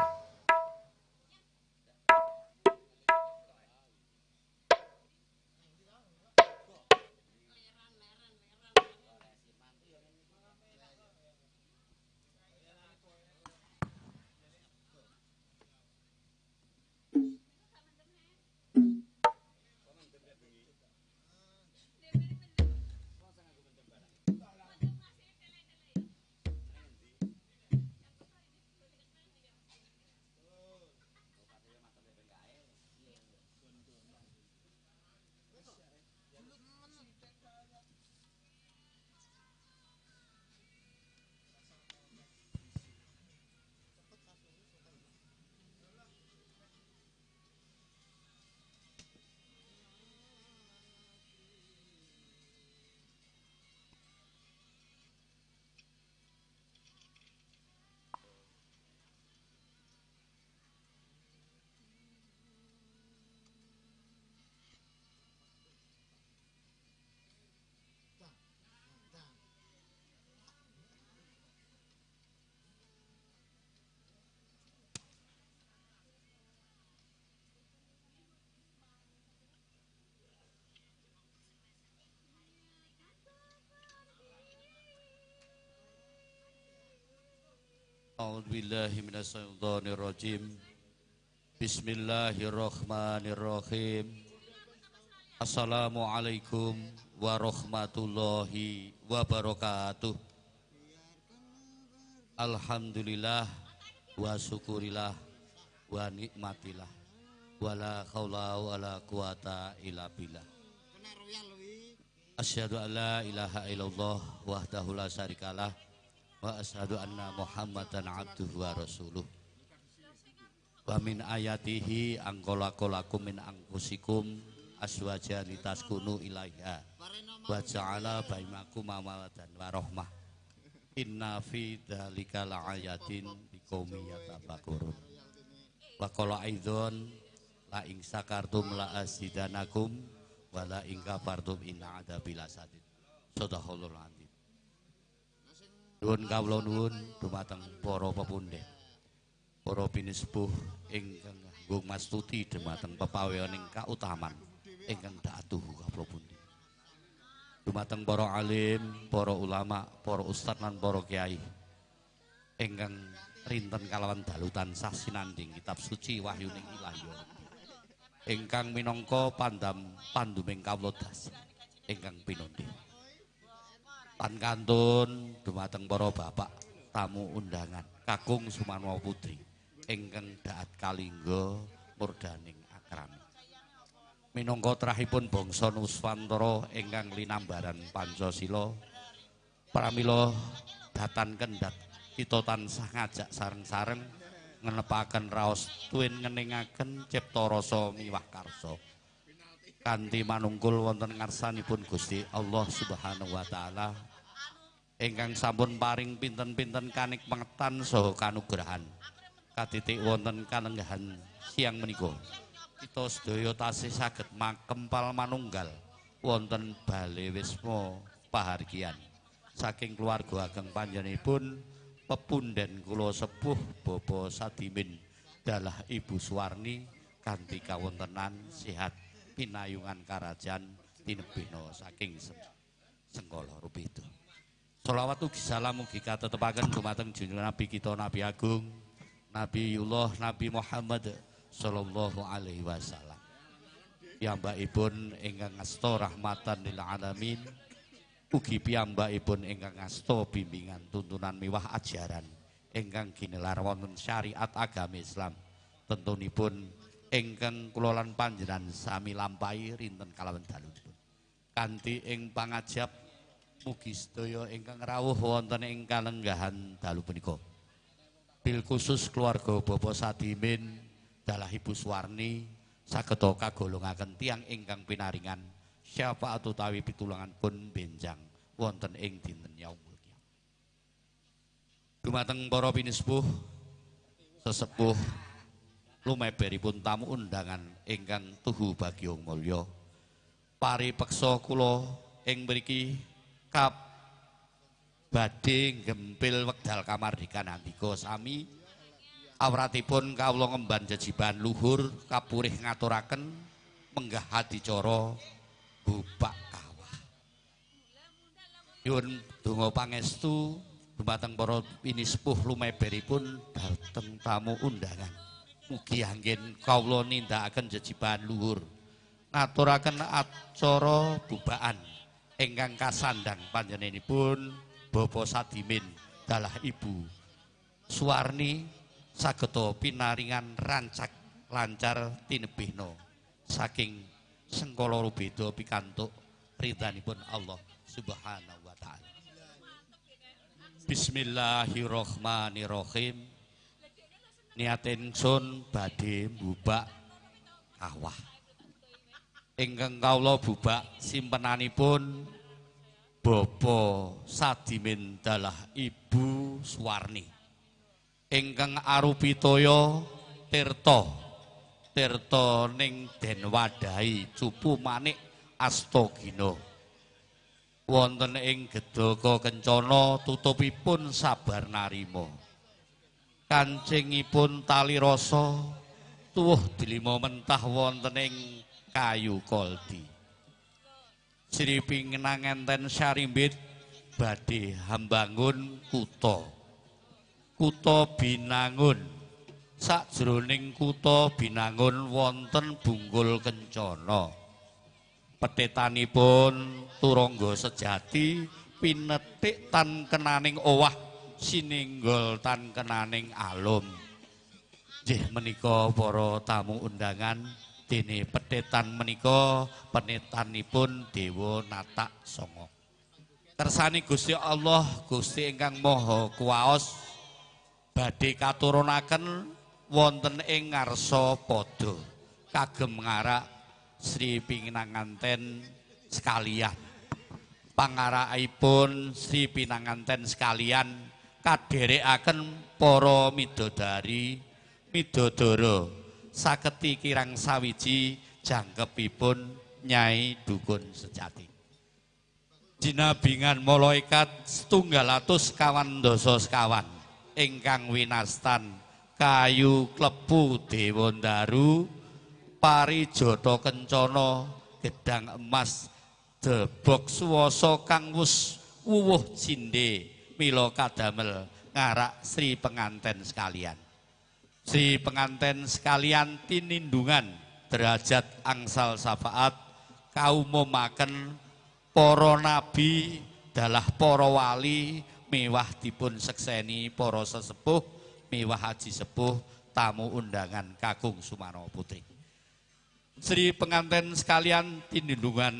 A'udzubillahi minasyaitonirrajim. Bismillahirrahmanirrahim. Assalamualaikum warahmatullahi wabarakatuh. Alhamdulillah wa syukurillah wa nikmatillah wala haula wala quwata illa billah. Asyhadu an la ilaha illallah wahdahu la syarikalah wa asyhadu anna Muhammadan abduhu wa rasuluh. Wa min ayatihi angkolakolakum min anfusikum aswajan litaskunu ilaiha wa ja'ala bainakum mawaddan wa rahmah. Inna fi dzalika laayatin liqaumin yatafakkurun. Wa qala aidzon la in sakartum la azidanakum wa la in kafartum inna adzabi lasadid. Shadaqallahul adzim. Nuwun kawula nuwun dumateng para pepundhen, para pinispuh ingkang nggung mastuti dumateng pepaweyaning kautaman ingkang daatuhu kawula pundi. Dumateng para alim, para ulama, para ustad lan para kiai ingkang rinten kalawan dalu tansah sinanding kitab suci wahyuning Ilahi ingkang minangka pandam panduming kawula das ingkang pinundhi. Tan kantun dumateng para bapak tamu undangan kakung Sumanwa Putri ingkang daat kalingga murdaning akrami. Minangka trahipun bangsa Nuswantara ingkang linambaran Pancasila, pramila datan kendhat kita tansah ngajak sareng-sareng ngenepaken raos tuwin ngeningaken cipta rasa miwah karsa kanthi manungkul wonten ngarsanipun Gusti Allah Subhanahu wa taala ingkang sampun paring pinten-pinten kanikmatan saha kanugrahan katitik wonten kalenggahan siang menika. Kita sedaya tasih saged makempal manunggal wonten bale wisma pahargyan saking keluarga ageng panjenenganipun pepunden kula sepuh Bapak Sadimin dalah Ibu Suwarni kanthi kawontenan sehat pinayungan karajan tinebihna saking sengkala rupitu. Sholawat ugi salam ugi katetepaken dumateng junjungan Nabi kita Nabi Agung Nabiullah Nabi Muhammad sallallahu alaihi wasallam. Piyambakipun ingkang ngasta rahmatan lil alamin, ugi piyambakipun ingkang ngasta bimbingan tuntunan miwah ajaran ingkang ginelar wonten syariat agama Islam. Tentunipun ingkang kula lan panjenengan sami lampahi rinten kalawan dalunipun. Kanthi ing pangajap mugi sedaya ingkang rawuh wonten ing kalenggahan dalu punika. Bil khusus keluarga Bapak Sadimin dalah Ibu Suwarni saged kagolongaken tiyang ingkang pinaringan syafaat utawi pitulungan pun benjang wonten ing dinten yaumul qiyamah. Dumateng para pinispuh sesepuh lumeberipun tamu undangan ingkang tuhu bagya mulya, paripeksa kula ing mriki kap badhe nggempil wekdal kamardikan handika sami. Awratipun kawula ngemban jejibahan luhur kapurih ngaturaken menggah adicara bubak kawah. Nyuwun donga pangestu dumateng para pinisepuh lumeberipun dhateng tamu undangan. Mugi anggen kawula nindakaken jejibahan luhur ngaturaken acara bubakan ingkang kasandhang panjenenganipun Bapak Sadimin dalah Ibu Suwarni sageta pinaringan rancak lancar tinebihna saking sengkala rubeda pikantuk ridhanipun Allah Subhanahu wa taala. Bismillahirrahmanirrahim. Niat ingsun badhe mbubak kawah. Ingkang kawula bubak simpenanipun Bapak Sadimin dalah Ibu Suwarni ingkang arupi toya tirta tirta ning den wadahi cupu manik astagina wonten ing gedaka kencana tutupipun sabar narima kancingipun tali rasa tuwuh delima mentah wonten ing kayu koldi. Sri pinginangenten sarimbit badhe hambangun kutha. Kutha Binangun. Sakjroning kutha Binangun wonten Bunggul Kencana. Petetanipun turangga sejati pinetik tan kenaning owah sinenggol tan kenaning alum. Nggih menika para tamu undangan, dene petetan menika penetanipun Dewa Natak Sanga. Kersane Gusti Allah, Gusti ingkang Maha Kuwaos badhe katurunaken wonten ing ngarsa pada kagem ngarak Sri Pinanganten sekalian. Pangarakipun Sri Pinanganten sekalian kadherekaken para midodari midodara saketi kirang sawiji jangkepipun Nyai Dukun Sejati. Jinabingan malaikat 724 ingkang winastan kayu klepu Dewa Ndaru parijata kencana gedang emas debok suwasa kang wus wuwuh cindhe mila kadamel ngarak Sri Penganten sekalian. Sri Penganten sekalian tinindungan derajat angsal syafaat kaumumaken para nabi dalah para wali mewah dipun sekseni para sesepuh mewah haji sepuh tamu undangan kakung Sumarno Putri. Sri Penganten sekalian tinindungan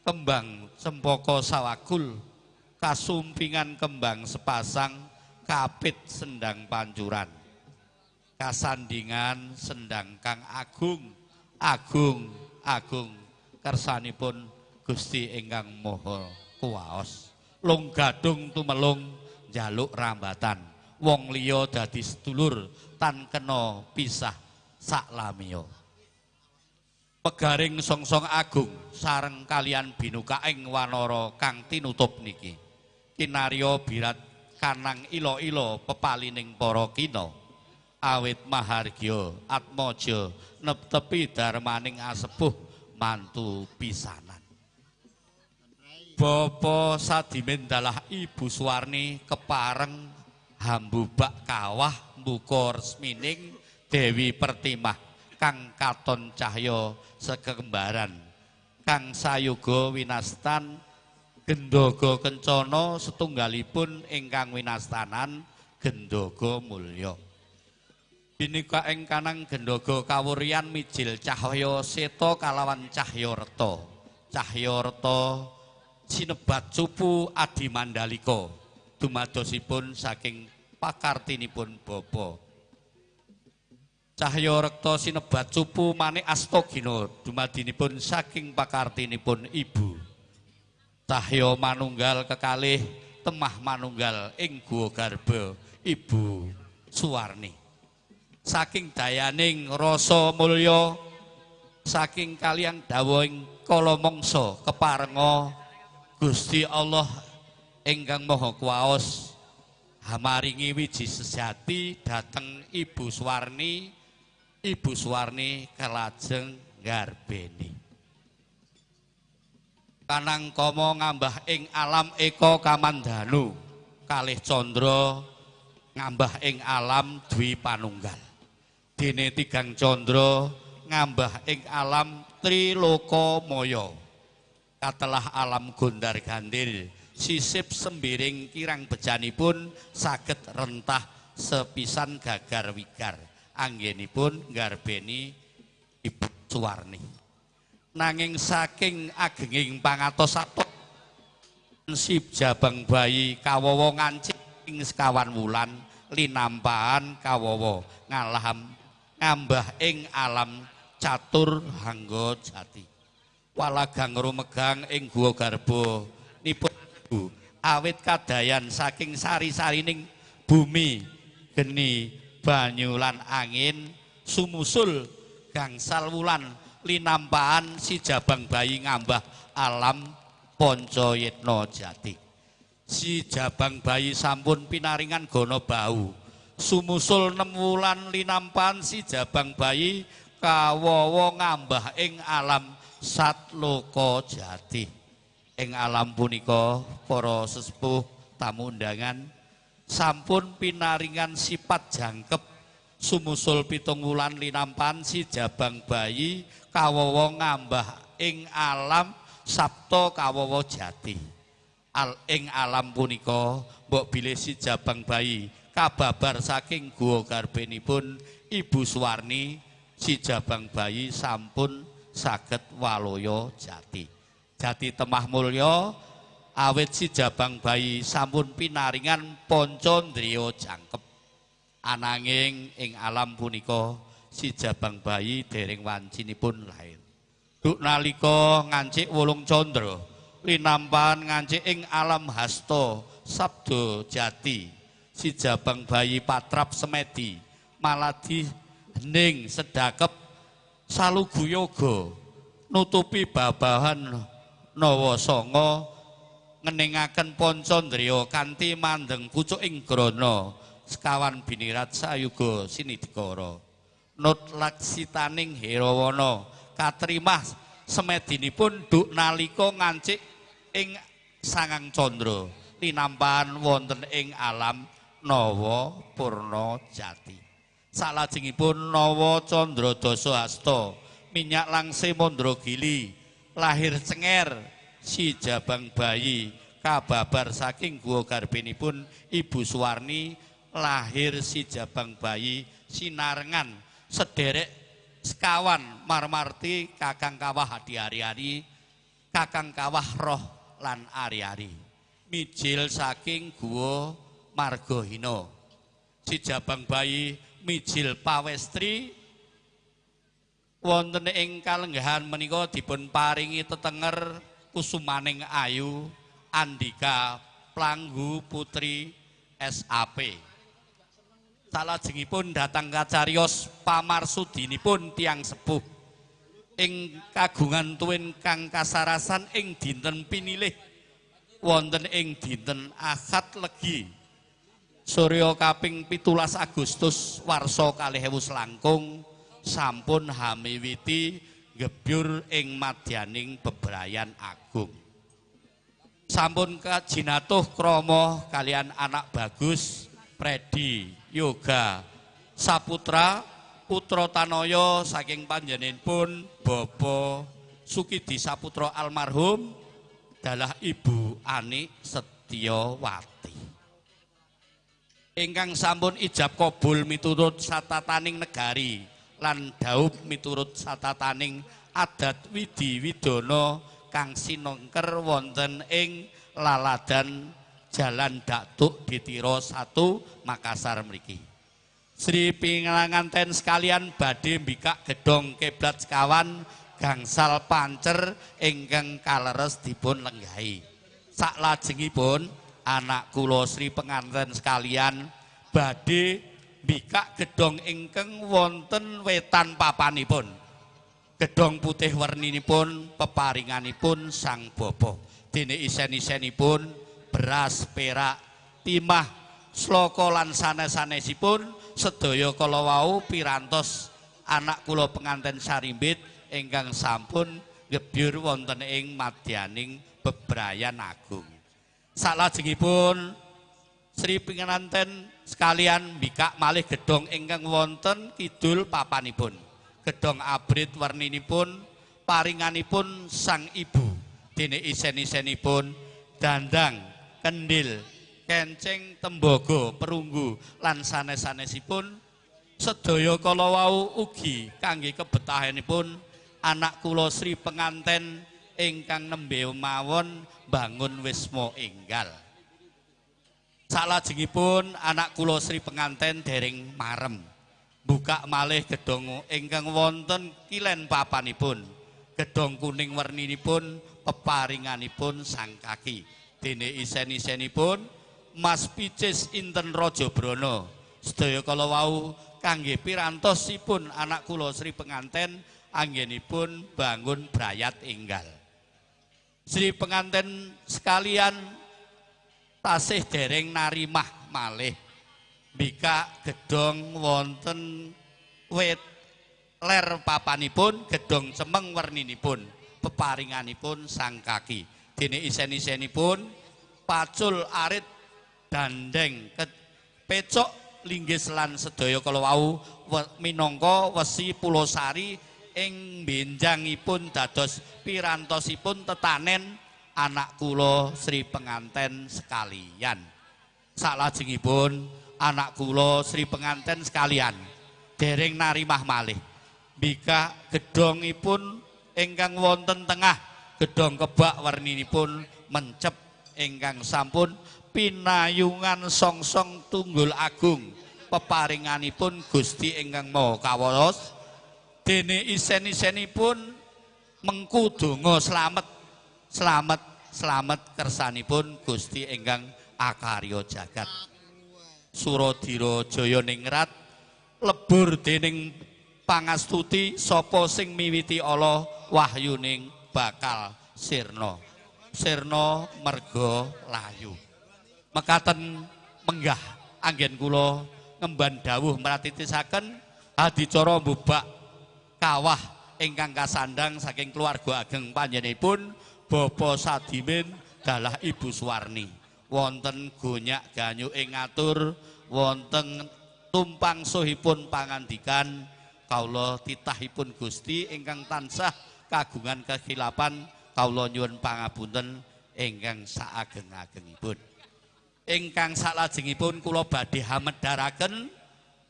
kembang cempaka sawakul kasumpingan kembang sepasang kapit sendang pancuran kasandingan sendang kang agung agung agung kersanipun Gusti ingkang Maha Kuwaos. Lung gadung tumelung njaluk rambatan wong liya dadi sedulur tan kena pisah saklamiya. Pegaring songsong agung sareng kalian binukaing wanara kang tinutup niki kinarya birat kanang ila-ila pepalining para kina awit mahargya atmaja neptepi darmaning asepuh mantu pisanan. Bapak Sadimin dalah Ibu Suwarni kepareng hambubak kawah mbuka resmining Dewi Pertimah kang katon cahya sekembaran kang sayoga winastan Gendaga Kencana setunggalipun ingkang winastanan Gendaga Mulya. Binika ing kanang Gendaga kawuryan mijil cahya seta kalawan cahya reta. Cahya reta sinebat cupu Adi Mandalika dumadosipun saking pakartinipun bapa. Cahya rekta sinebat cupu manik Astagina dumadinipun saking pakartinipun ibu. Cahya manunggal kekalih temah manunggal ing guwa garba Ibu Suwarni. Saking dayaning rasa mulya saking kaliang dawuhing kala mangsa keparenga Gusti Allah ingkang Maha Kuwaos hamaringi wiji sejati dhateng Ibu Suwarni. Ibu Suwarni kelajeng nggarbeni. Kanang kama ngambah ing alam Eka Kamandanu, kalih candra ngambah ing alam Dwi Panunggal. Dene tigang candra ngambah ing alam Triloka Maya. Katelah alam gondar gandir, sisip sembiring kirang bejanipun saged rentah sepisan gagar wigar. Anggenipun nggarbeni Ibu Suwarni. Nanging saking agenging pangatos-atos si jabang bayi kawawa ngancik ing sekawan wulan linampahan kawawa ngalam ngambah ing alam catur hangga jati. Walagang rumegang ing guwa garba nipun awit kadayan saking sari-sarining bumi geni banyu lan angin sumusul gangsal wulan linampahan si jabang bayi ngambah alam Pancayitna Jati. Si jabang bayi sampun pinaringan gana bau sumusul 6 wulan linampahan si jabang bayi kawawa ngambah ing alam Satloka Jati. Ing alam punika para sesepuh tamu undangan sampun pinaringan sifat jangkep sumusul 7 wulan linampahan si jabang bayi kawawa ngambah ing alam Sabta Kawawa Jati. Al ing alam punika mbok bilih si jabang bayi kababar saking guwa garbenipun Ibu Suwarni, si jabang bayi sampun saged waloya jati. Jati temah mulya awit si jabang bayi sampun pinaringan pancandriya jangkep. Ananging ing alam punika si jabang bayi dereng wancinipun lahir. Duk nalika ngancik 8 candra linampahan ngancik ing alam hasta sabda jati, si jabang bayi patrap semedi maladi hening sedakep salugu yoga nutupi babahan nawa sanga ngeningaken pancandriya kanthi mandeng pucuk ing grana sekawan binirat sayuga sinidikara. Nut laksitaning Herawana katrimah semedinipun duk nalika ngancik ing 9 candra linampahan wonten ing alam Nawa Purna Jati. Salajengipun Nawa Candra Dasa Hasta minyak langse Mandragili lahir cenger si jabang bayi kababar saking guwa garbenipun Ibu Suwarni lahir si jabang bayi sinarengan sederek sekawan marmarti kakang kawah adi ari-ari kakang kawah roh lan ari-ari mijil saking guwa Margahina. Si jabang bayi mijil pawestri wonten ing kalenggahan menika dipun paringi tetenger kusumaning ayu Andika Planggu Putri SAP. Salajengipun datang kacariyos pamarsudinipun tiyang sepuh ing kagungan tuwin kang kasarasan ing dinten pinilih wonten ing dinten Ahad Legi surya kaping 17 Agustus warsa 2000 langkung sampun hamiwiti gebyur ing madyaning bebrayan agung. Sampun kajinatuh krama kalian anak bagus Predi Yoga Saputra Putra tanaya saking panjenenganipun Bapak Sukidi Saputra almarhum dalah Ibu Ani Setiawati. Ingkang sampun ijab kabul miturut satataning negari lan dhaup miturut satataning adat widi widana kang sinongker wonten ing laladan Jalan Datuk Ditiro 1 Makassar mriki. Sri pinganten sekalian badhe mbikak gedhong kiblat sekawan gangsal pancer ingkang kaleres dipun lenggahi. Saklajengipun anak kula Sri penganten sekalian badhe mbikak gedhong ingkang wonten wetan papanipun. Gedhong putih werninipun peparinganipun sang bapa. Dene isen-isenipun beras, perak, timah, sloka lan sanes-sanesipun sedaya kala wau pirantos anak kula penganten sarimbit ingkang sampun ngebyur wonten ing madyaning bebrayan agung. Salajengipun Sri penganten sekalian mbikak malih gedhong ingkang wonten kidul papanipun. Gedhong abrit werninipun paringanipun sang ibu. Dene isen-isenipun dandang, kendil, kenceng, tembaga, perunggu lan sanes-sanesipun sedaya kala wau ugi kangge kebetahanipun anak kula Sri penganten ingkang nembe mawon bangun wisma enggal. Salajengipun anak kula Sri penganten dereng marem buka malih gedhong ingkang wonten kilen papanipun. Gedhong kuning werninipun peparinganipun sang kaki. Dene isen-isenipun Mas Picis Inten Raja Brana. Sedaya kala wau kangge pirantosipun anak kula Sri penganten anggenipun bangun brayat enggal. Sri penganten sekalian tasih dereng narimah malih mbikak gedhong wonten wit ler papanipun, gedhong cemeng werninipun peparinganipun sang kaki. Dene isen-isenipun pacul arit dandeng pecok linggis lan sedaya kala wau minangka wesi pulosari ing benjangipun dados pirantosipun tetanen anak kula Sri penganten sekalian. Salajengipun anak kula Sri penganten sekalian dereng narimah malih mbikak gedhongipun ingkang wonten tengah, gedhong kebak werninipun mencep ingkang sampun pinayungan songsong tunggul agung peparinganipun Gusti ingkang Maha Kawasa. Dene isen-isenipun mengku donga slamet slamet slamet kersanipun Gusti ingkang akarya jagat. Suradira jaya ningrat lebur dening pangastuti sapa sing miwiti ala wahyuning bakal sirna. Sirna merga layu. Mekaten menggah anggen kula ngemban dawuh mratitisaken adicara mbubak kawah ingkang kasandhang saking keluarga ageng panjenenganipun Bapak Sadimin dalah Ibu Suwarni. Wonten gonyak ganyuk ing ngatur, wonten tumpang suhipun pangandikan kawula titahipun Gusti ingkang tansah kagungan kekhilafan kawula nyuwun pangapunten ingkang saageng-agengipun. Ingkang salajengipun kula badhe hamedharaken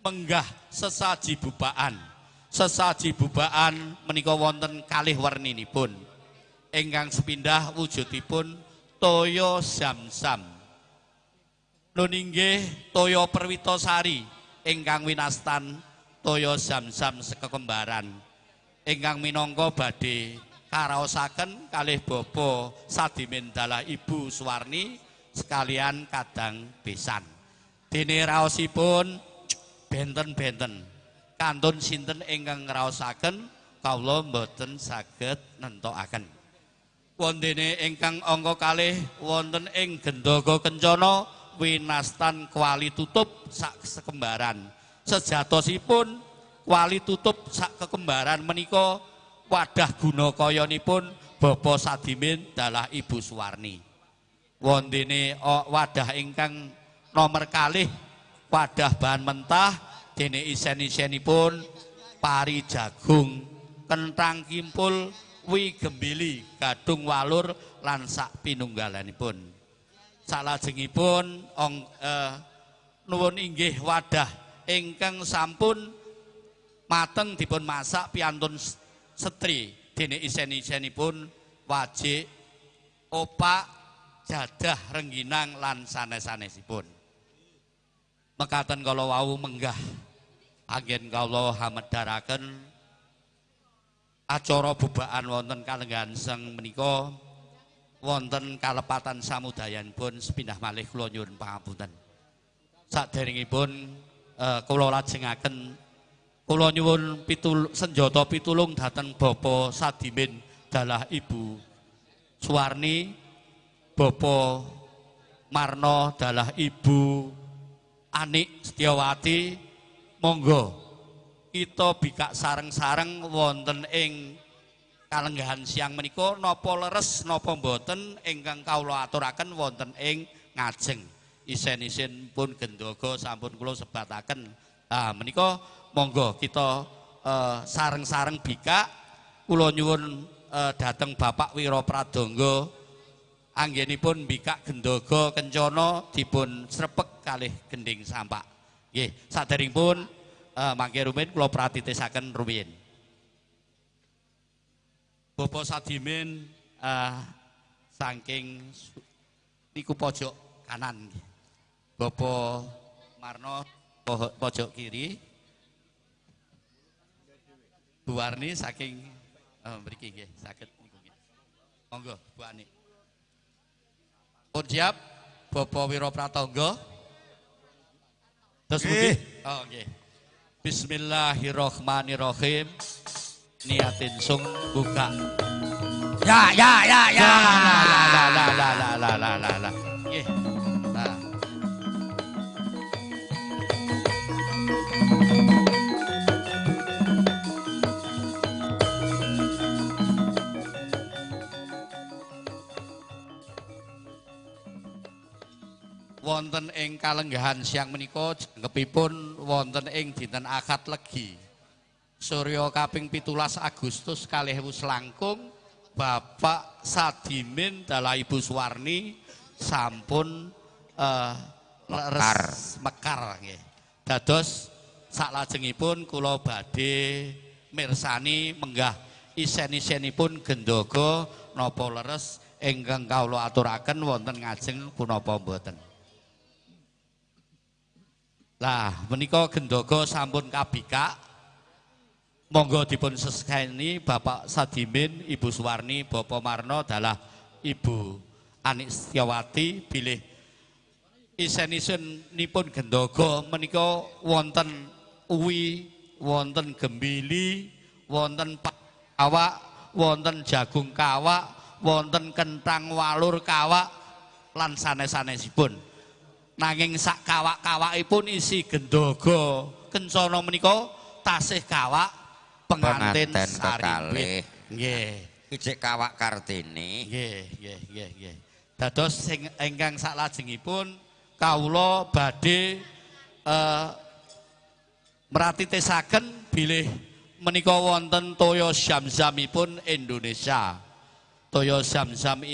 menggah sesaji bubaan. Sesaji bubaan menika wonten kalih werninipun. Ingkang sepindah wujudipun toya zamzam. Nun inggih toya perwitasari ingkang winastan toya zamzam sekekembaran. Ingkang minangka badhe karaosaken kalih Bapak Sadimin dalah Ibu Suwarni sekalian kadang besan. Dene raosipun benten-benten. Kantun sinten ingkang ngraosaken kawula mboten saged nentokaken. Wontene ingkang angka kalih wonten ing Gendaga Kencana winastan kuali tutup sak sekembaran. Sejatosipun kuali tutup sak kekembaran menika wadah guna kayanipun Bapak Sadimin dalah Ibu Suwarni. Wontene wadah ingkang nomor kalih wadah bahan mentah dene isen-isenipun pari jagung, kenthang kimpul, wi gembili, gadung walur lan sak pinunggalanipun. Salajengipun nuwun inggih wadah ingkang sampun mateng dipun masak piantun setri dene isen-isenipun wajik, opak, jadah rengginang lan sanes-sanesipun. Mekaten kala wau menggah anggen kawula hamedharaken acara bubakan wonten kalenggahan seng menika wonten kalepatan samudayanipun sepindah malih kula nyuwun pangapunten. Saderengipun kula lajengaken kula nyuwun senjata pitulung dhateng Bapak Sadimin dalah Ibu Suwarni, Bapak Marno dalah Ibu Anik Setiawati. Monggo kita bikak sareng-sareng wonten ing kalenggahan siang menika napa leres napa mboten ingkang kawula aturaken wonten ing ngajeng. Isen-isen pun gendaga sampun kula sebataken. Ah menika monggo kita sareng-sareng bikak. Kula nyuwun dhateng Bapak Wira Pradangga anggenipun bikak gendaga kencana dipun srepek kalih gending sampak. Nggih, saderengipun mangke rumiyin kula pratitisaken rumiyin. Bapak Sadimin saking niku pojok kanan. Bapak Marno pojok kiri. Bu Warni saking mriki nggih, saged niku nggih. Monggo Bu Ani. Pun siap Bapak Wira Pratangga. Terus pundi? Oh nggih. Bismillahirrahmanirrahim. Niatin sung buka. Ya ya ya ya. La la la la la la la la. Nggih. Nah. Wonten ing kalenggahan siang menika jangkepipun wonten ing dinten Ahad Legi Surya kaping 17 Agustus 2000 selangkung Bapak Sadimin dalah Ibu Suwarni sampun mekar nggih. Dados saklajengipun kula badhe mirsani menggah isen-isenipun gendaga napa leres ingkang kawula aturaken wonten ngajeng punapa mboten. Lah menika gendaga sampun kabikak. Monggo dipun seseni Bapak Sadimin, Ibu Suwarni, Bapak Marno dalah Ibu Anik Setiawati bilih isen-isenipun gendaga menika wonten uwi, wonten gembili, wonten kawak, wonten jagung kawak, wonten kenthang walur kawak lan sanes-sanesipun. Nanging sak kawak-kawakipun isi gendaga kencana menika tasih kawak pengantin sarimbit. Nggih. Ijik kawak Kartini. Nggih, nggih, nggih, nggih. Dados sing ingkang saklajengipun kawula badhe meratitesaken bilih menika wonten toya zamzamipun Indonesia. Toya zamzam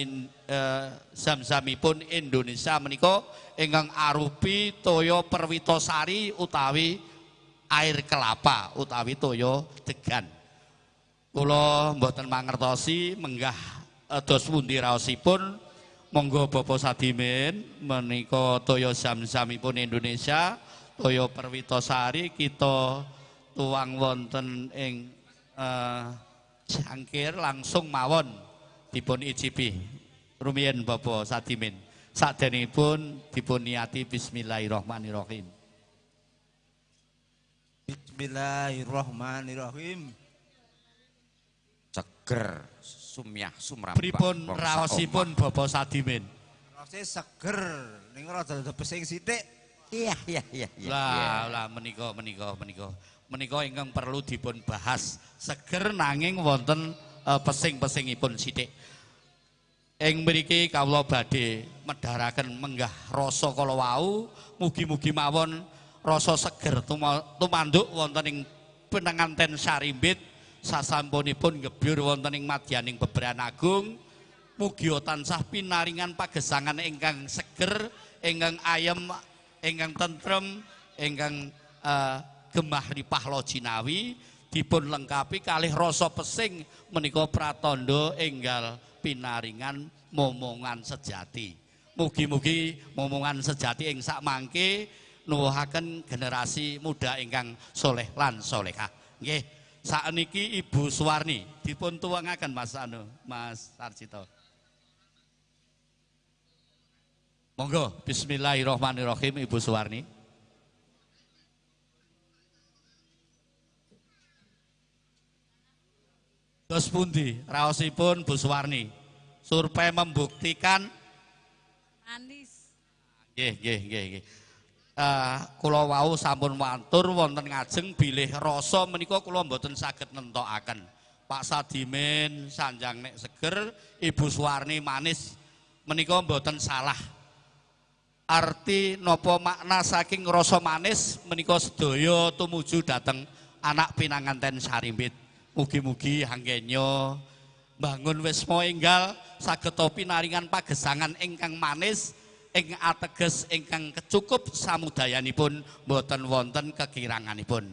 zamzamipun Indonesia menika ingkang arupi toya perwitasari utawi air kelapa utawi toya degan. Kula mboten mangertosi menggah dos pundi raosipun. Monggo Bapak Sadimin menika toya zamzamipun Indonesia, toya perwitasari kita tuang wonten ing cangkir langsung mawon dipun icipi rumiyin Bapak Sadimin. Saderengipun dipun niati bismillahirrahmanirrahim. Bismillahirrahmanirrahim. Seger sumyah sumrambah. Pripun raosipun Bapak Sadimin? Raose seger ning rada pesing sithik. Iya iya iya. Lah lah menika menika menika. Menika ingkang perlu dipun bahas. Seger nanging wonten pesing-pesingipun sithik. Ing mriki kawula badhe medharaken menggah rasa kala wau, mugi-mugi mawon rasa seger tumanduk wonten ing penanganten Sarimbit sasampunipun ngebyur wonten ing madyaning bebrayan agung. Mugi tansah pinaringan pagesangan ingkang seger, ingkang ayem, ingkang tentrem, ingkang gemah ripah lojinawi, dipun lengkapi kalih rasa pesing menika pratandha enggal pinaringan momongan sejati. Mugi-mugi momongan sejati ing sakmangke nuwuhaken generasi muda ingkang soleh lan solehah. Nggih, sakniki Ibu Suwarni dipun tuwangaken Mas Anu, Mas Sarjito. Monggo, bismillahirrahmanirrahim Ibu Suwarni. Dos pundi raosipun Bu Suwarni? Survei membuktikan manis. Nggih, nggih, nggih, nggih. Kula wau sampun matur wonten ngajeng bilih rasa menika kula mboten saged nentokaken. Pak Sadimin sanjang nek seger, Ibu Suwarni manis menika mboten salah. Arti napa makna saking rasa manis menika sedaya tumuju dhateng anak pinanganten Sarimbit. Mugi-mugi hanggenya bangun wisma enggal saged pinaringan pagesangan ingkang manis ing ateges ingkang kecukup samudayanipun mboten wonten kekiranganipun.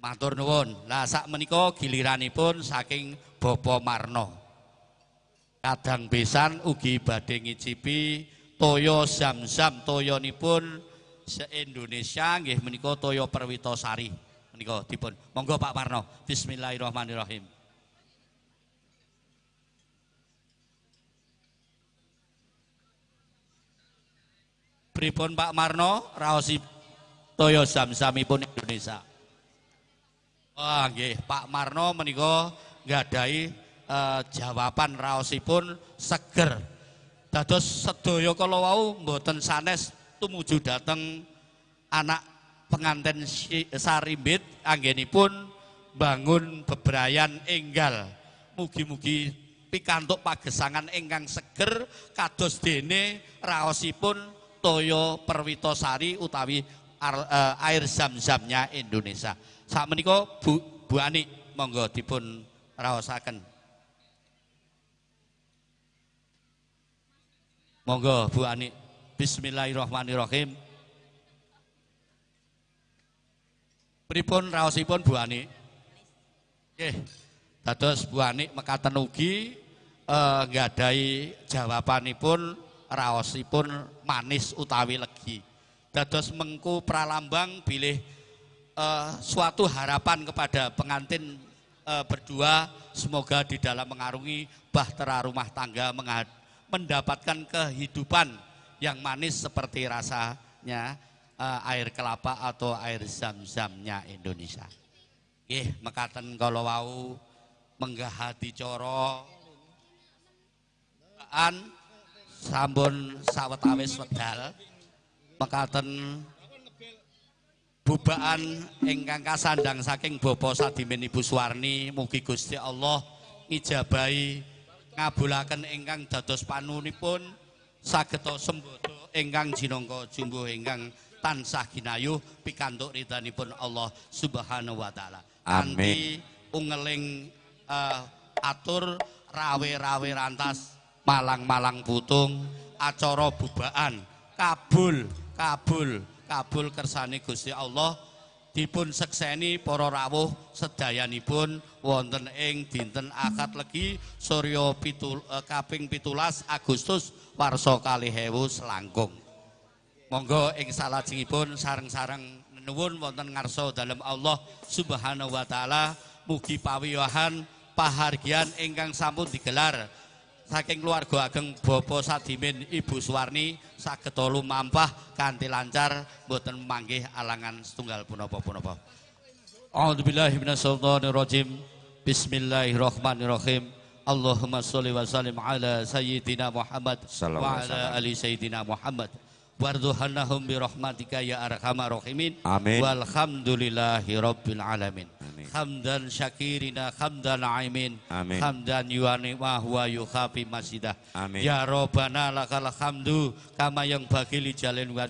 Matur nuwun. Lah sak menika giliranipun saking Bapak Marno. Kadang besan ugi badhe ngicipi toya zam-zam toyanipun se-Indonesia nggih menika toya Perwitasari. Menika dipun. Monggo Pak Marno. Bismillahirrahmanirrahim. Pripun Pak Marno raosi toya zam-zamipun Indonesia? Wah nggih, Pak Marno menika nggadahi jawaban raosipun seger. Dados sedaya kala wau mboten sanes tumuju dhateng anak penganten Sarimbit anggenipun bangun bebrayan enggal. Mugi-mugi pikantuk pagesangan ingkang seger kados dene raosipun toya Perwitasari utawi air zam-zamnya Indonesia. Sakmenika Bu Ani monggo dipun raosaken. Monggo Bu Ani. Bismillahirrahmanirrahim. Pripun raosipun Bu Ani? Nggih. Dados Bu Ani mekaten ugi nggadahi jawabanipun raosipun manis utawi legi. Dados mengku pralambang bilih suatu harapan kepada pengantin berdua, semoga di dalam mengarungi bahtera rumah tangga mendapatkan kehidupan yang manis seperti rasanya air kelapa atau air zam-zamnya Indonesia. Nggih, mekaten kala wau menggah adicara an sampun sawetawis wedal mekaten bubaan ingkang kasandhang saking Bapak Sadimin Ibu Suwarni, mugi Gusti Allah ngijabahi ngabulaken ingkang dados panunipun saged sembodo ingkang jinangka jumbuh ingkang tansah ginayuh pikantuk ridhanipun Allah Subhanahu wa taala. Amin. Kanthi ungeling atur rawe-rawe rantas malang-malang putung acara bubaan kabul kabul kabul kersane Gusti Allah dipun sekseni para rawuh sedayanipun wonten ing dinten Ahad Legi Surya kaping 17 Agustus warsa 2000 selangkung. Monggo ing salajengipun sareng-sareng nuwun wonten ngarsa dalem Allah Subhanahu wa taala, mugi pawiyahan pahargyan ingkang sampun digelar saking keluarga ageng Bapak Sadimin Ibu Suwarni saged lumampah kanthi lancar mboten manggih alangan setunggal punapa-punapa. A'udzubillahi minasyaitonirrajim. Bismillahirrahmanirrahim. Allahumma sholli wa sallim ala sayyidina Muhammad wa ala ali sayyidina Muhammad. Warzuqnahum bi rahmatika ya arhamar rahimin. Amin. Walhamdulillahi rabbil alamin. Amin. Hamdan syakirina hamdan aimin. Amin. Hamdan yuani wa huwa yukhafi masidah. Amin. Ya robbana lakal hamdu kama yang bagi li jalin wa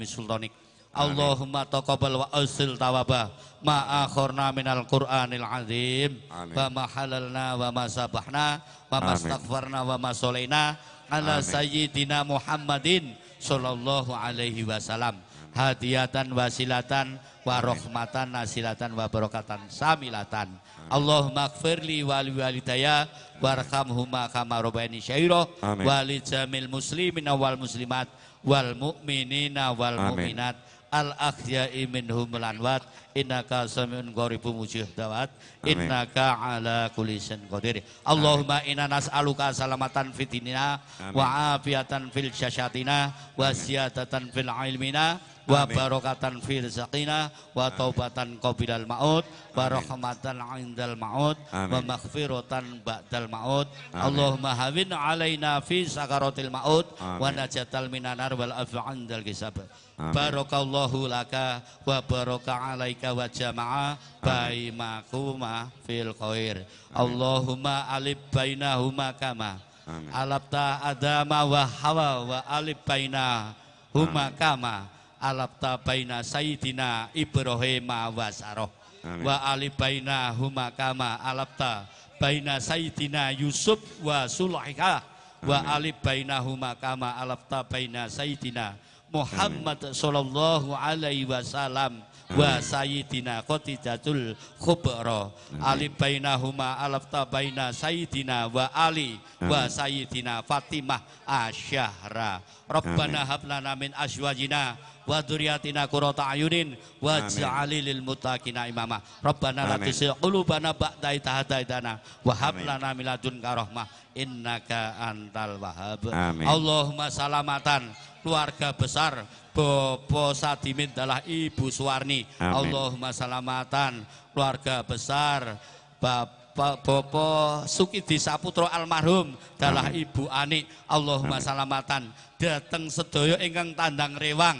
sultanik. Allahumma taqabbal wa ausil tawabah ma akhorna minal Qur'anil azim wa ma halalna wa ma sabahna wa ma astaghfarna wa ma solaina ala sayyidina Muhammadin sallallahu alaihi wasallam hadiyatan wasilatan wa rahmatan nasilatan wa barakatan samilatan. Allahumma gfirli wali walidaya warhamhuma kama rabbayani syaira wa li jamil muslimina wal muslimat wal mu'minina wal mu'minat al akhya'i minhum lanwat innaka samiun qaribun mujibud da'wat innaka ala kulli syai'in qadir. Allahumma inna nas'aluka salamatan fid dinina wa afiatan fil jasyatina wa ziyadatan fil ilmina wa barakatan fi rizqina wa taubatan qabilal maut wa rahmatan 'indal maut wa maghfiratan ba'dal maut. Allahumma hawin 'alaina fi sakaratil maut wa najatal minanar wal afwa 'indal hisab. Barakallahu laka wa baraka 'alaika wa jama'a baimakuma fil khair. Allahumma alif bainahuma kama alabta adama wa hawa wa alif bainahuma kama alabta baina sayyidina Ibrahim wa Sarah wa alif baina huma kama alabta baina sayyidina Yusuf wa Sulaiha wa alif baina huma kama alabta baina sayyidina Muhammad sallallahu alaihi wasallam wa sayyidina Khadijatul Kubra alif bainahuma alafta baina sayyidina wa Ali wa sayyidina Fatimah asyahra. Rabbana hab lana min azwajina wa dzurriyyatina qurrata a'yunin waj'al lil muttaqina imama. Rabbana la tuzigh qulubana ba'da idh hadaitana wa hab lana min ladunka rahmah innaka antal wahhab. Allahumma salamatan keluarga besar Bopo Sadimin dalah Ibu Suwarni. Allahumma salamatan keluarga besar Bapak Bopo Sukidi Saputro almarhum dalah Ibu Ani. Allahumma salamatan dateng sedaya ingkang tandang rewang.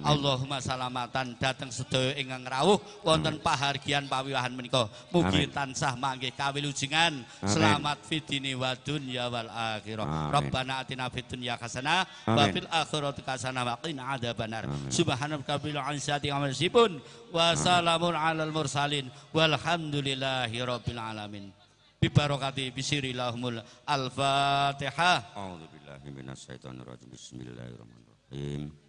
Allahumma salamatan dateng sedaya ingkang rawuh wonten pahargyan pawiwahan menika. Mugi tansah manggih kawilujengan selamat fid dini wa dunya wal akhirah. Rabbana atina fid dunya hasanah wa fil akhirati hasanah wa qina adzabannar. Subhanaka rabbil izzati amma yasifun wa salamun alal mursalin walhamdulillahi rabbil alamin. Bi barakati bisirilahumul al-Fatihah. A'udzubillahi minasyaitonir rajim. Bismillahirrahmanirrahim.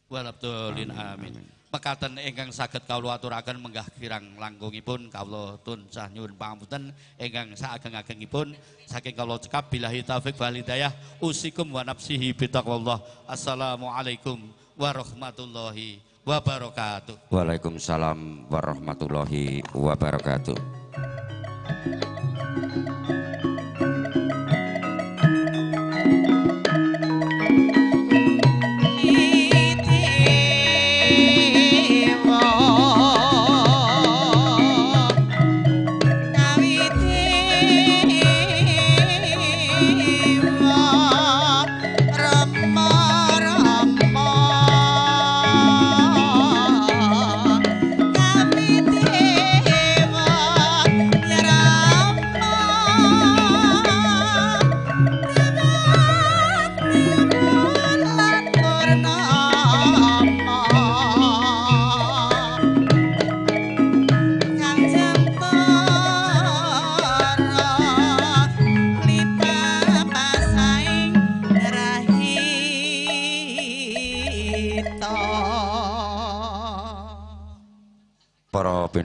Walabdulin amin. Mekaten ingkang saged kawula aturaken menggah kirang langkungipun kawula tunsah nyuwun pangapunten ingkang saageng-agengipun saking kawula cekap billahi taufik wal hidayah usikum wa nafsihi bitaqwallah. Assalamualaikum warahmatullahi wabarakatuh. Waalaikumsalam warahmatullahi wabarakatuh.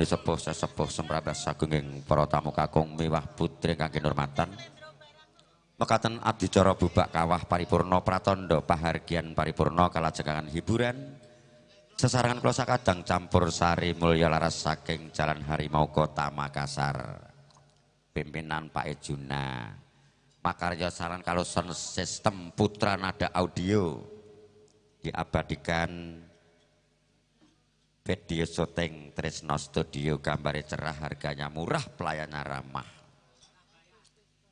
Sepuh sesepuh semrabas sagunging para tamu kakung miwah putri kang kinurmatan. Mekaten adicara bubak kawah paripurna pratandha pahargyan paripurna kalajengan hiburan sesarengan kula sakadang campur sari mulya laras saking Jalan Harimau Kota Makassar pimpinan Pak Ejuna makarya saran kalau sound system Putra Nada Audio diabadikan video syuting Tresno Studio, gambare cerah, harganya murah, pelayannya ramah.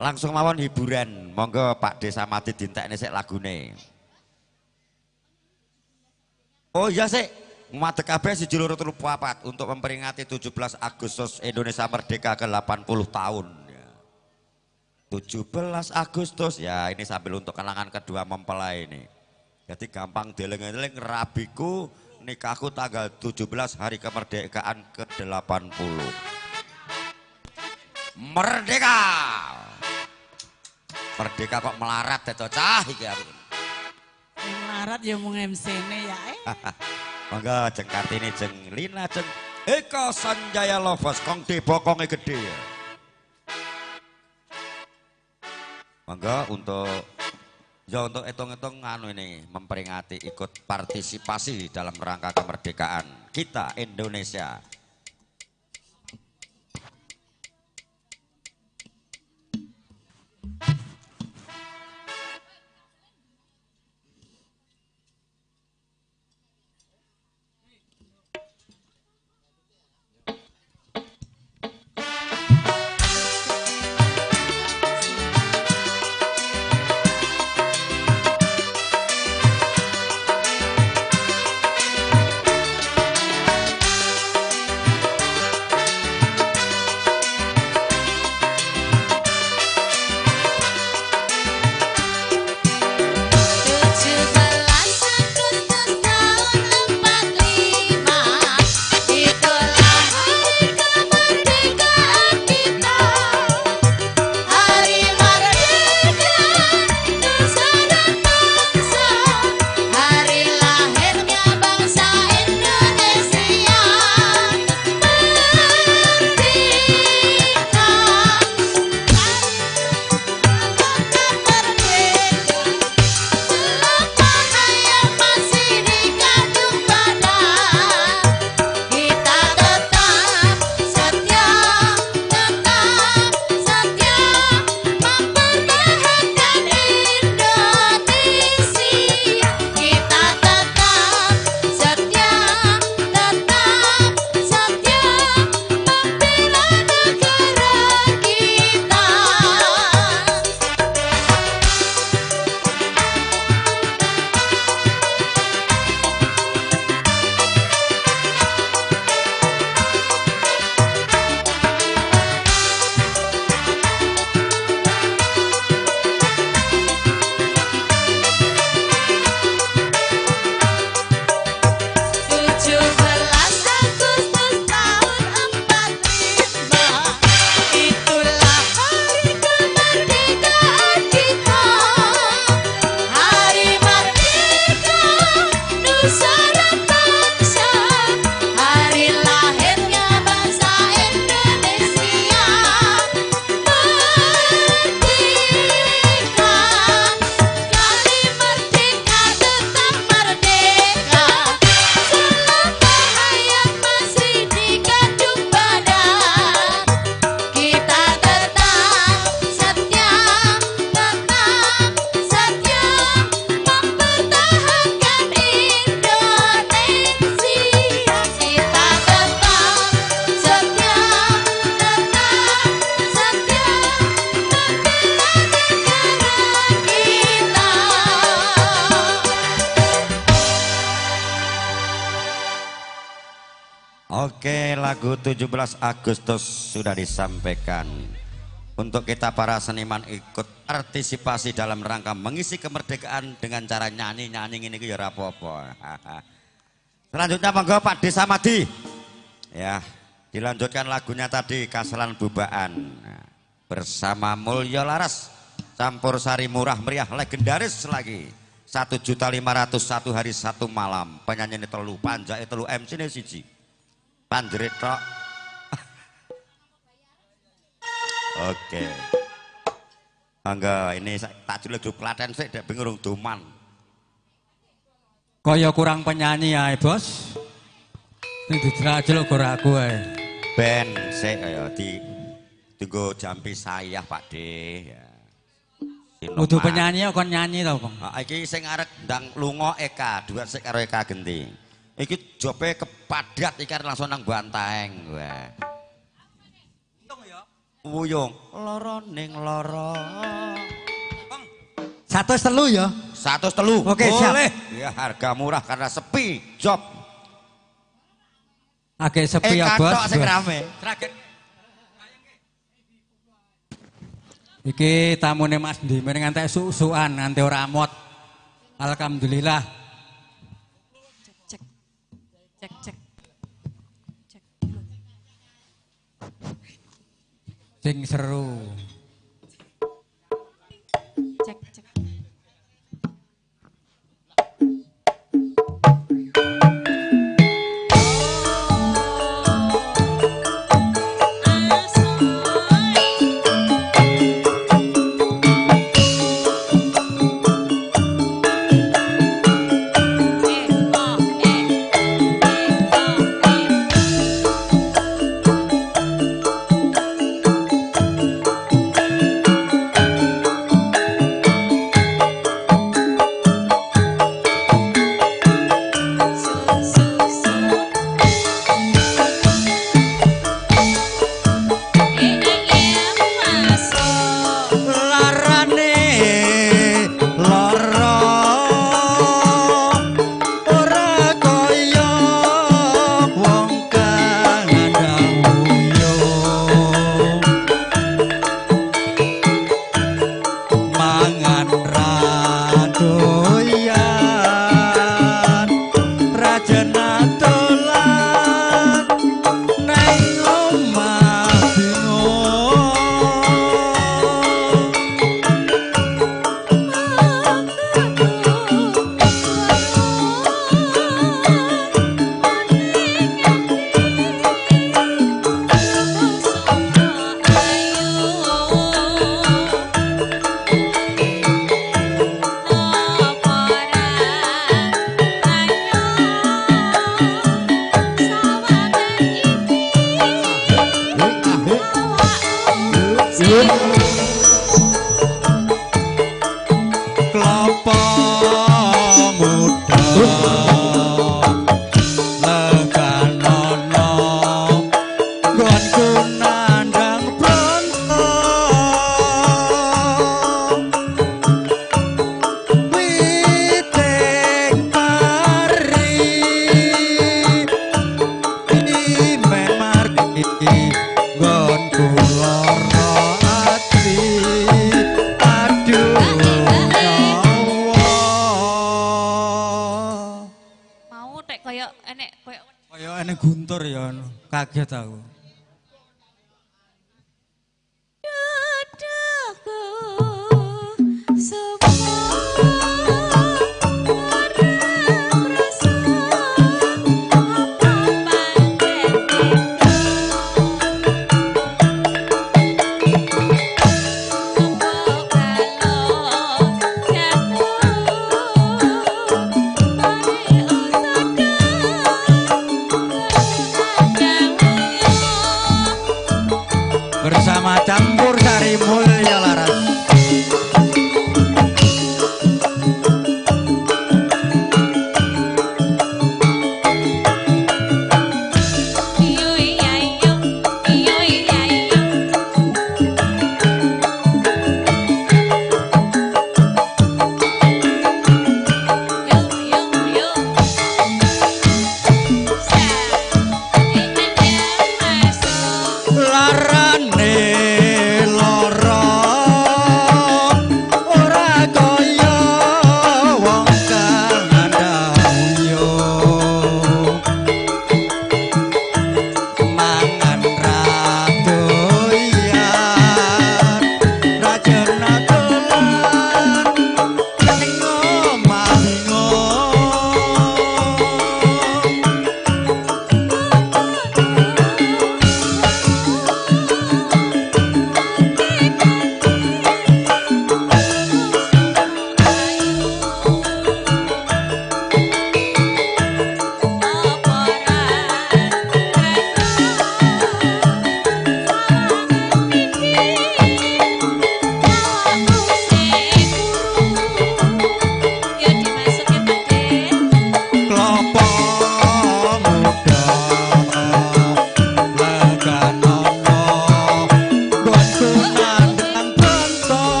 Langsung mawon hiburan, monggo Pak Desa Mati dintekne sik lagune. Oh iya sik, madeg kabeh 1, 2, 3, 4 untuk memperingati 17 Agustus Indonesia Merdeka ke 80 tahun. 17 Agustus ya, ini sambil untuk kenangan kedua mempelai ini. Jadi gampang dieling-eling rabiku nikahku tanggal 17 hari kemerdekaan ke-80. Merdeka. Merdeka kok melarat to cah iki aku. Melarat ya mung MC-ne ya. Monggo jeng Kartini, jeng Lina, jeng Eka Sanjaya Lovers kong dibokonge gede. Monggo untuk ya untuk hitung-hitung anu ini memperingati ikut partisipasi dalam rangka kemerdekaan kita Indonesia. Oke, lagu 17 Agustus sudah disampaikan. Untuk kita para seniman ikut partisipasi dalam rangka mengisi kemerdekaan dengan cara nyanyi-nyanyi ini ya rapopo. Selanjutnya monggo Pak Desa Madi. Ya, dilanjutkan lagunya tadi Kaselan Bubaan bersama Mulyo Laras, campur sari murah meriah legendaris lagi. 1.500.000 satu hari satu malam. Penyanyi ini telu, panjake telu, MC ini siji. Panjerit tok. Oke. Angga ini tak jelek grup Klaten sik dek bengi urung duman. Kaya kurang penyanyi ae, Bos. Sing dijelek gor aku ae. Ben sik kaya di tunggu jampi sayah Pak De ya. Kudu penyanyi kon nyanyi to, Bang. Ha iki sing arek ndang lunga Eka, duet sik karo Eka genti. Iki jobe kepadat iki langsung nang Banteng. Wah. Untung ya. Wuyung loro ning loro. Bang. 103 ya. 103. Oke, siap. Boleh. Ya harga murah karena sepi job. Agak sepi ya, Bos. Eka tok sing rame. Iki tamune Mas Ndimin ngantek suk-sukan nganti ora mot. Alhamdulillah. Cek cek. Cek cek. Cek. Sing seru. Cek cek. Kaget aku. Yeah.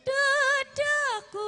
Dadaku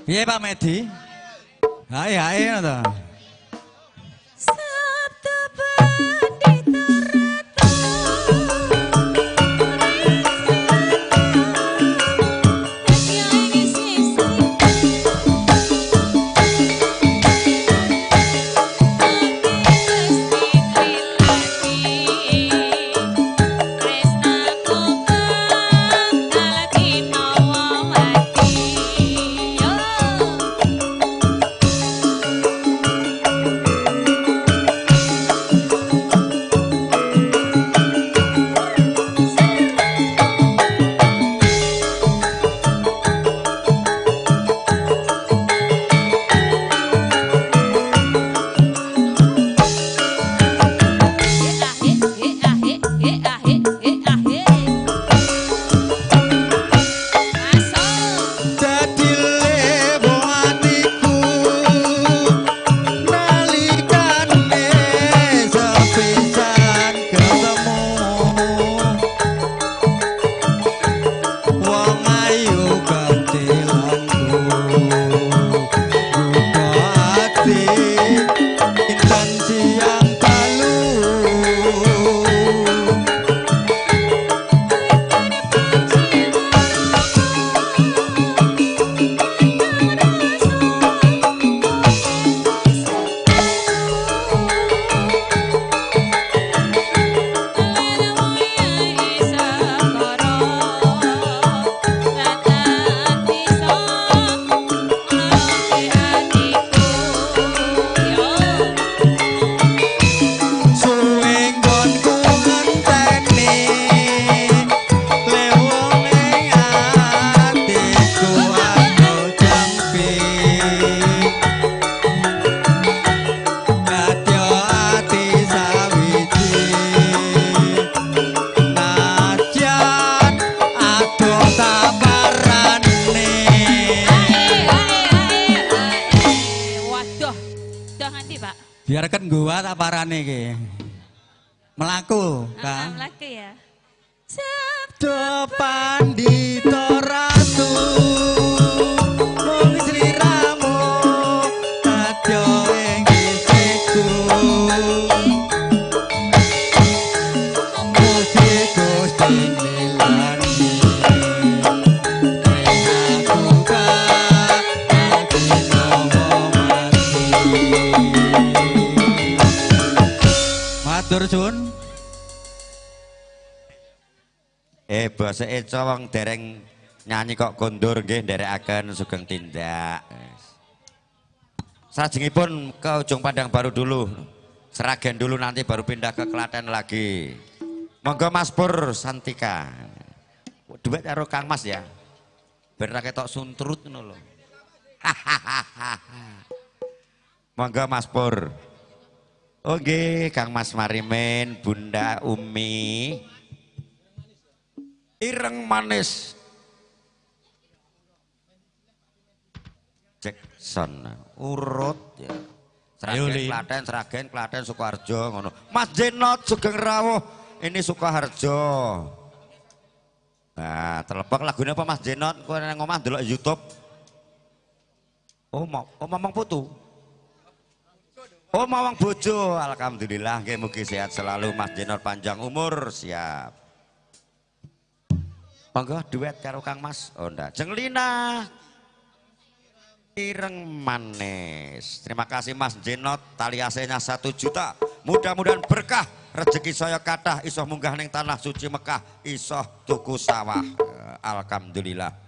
Piye Pak Medi? Hae hae ngono to. Sabda Pandita Ratu Biarkan gua tak parane iki. Melaku, Kak. Melaku ya. Sabda Pandita Ratu mung sliramu kadya ing Bose Eco wong dereng nyanyi kok kondur nggih nderekaken sugeng tindak. Salajengipun ke Ujung Pandang baru dulu. Sragen dulu nanti baru pindah ke Klaten lagi. Monggo Mas Pur Santika. Duet karo Kang Mas ya. Ben ra ketok suntrut ngono lho. Monggo Mas Pur. Oke, Kang Mas Marimin, Bunda Umi. Ireng manis. Jackson urut ya. Sragen Klaten, Sragen Klaten Sukoharjo ngono. Mas Jenot sugeng rawuh. Ini Sukoharjo. Nah, telepon lagune apa Mas Jenot? Kowe nang omah ndelok YouTube. Oh, oh momong putu. Oh, mawang bojo. Alhamdulillah nggih mugi sehat selalu Mas Jenot, panjang umur, siap. Monggo duet karo Kang Mas. Oh ndak. Jeng Lina. Ireng manis. Terima kasih Mas Jenot, tali AC-nya 1 juta. Mudah-mudahan berkah, rezeki saya kathah, iso munggah ning tanah suci Mekah, iso tuku sawah. Alhamdulillah.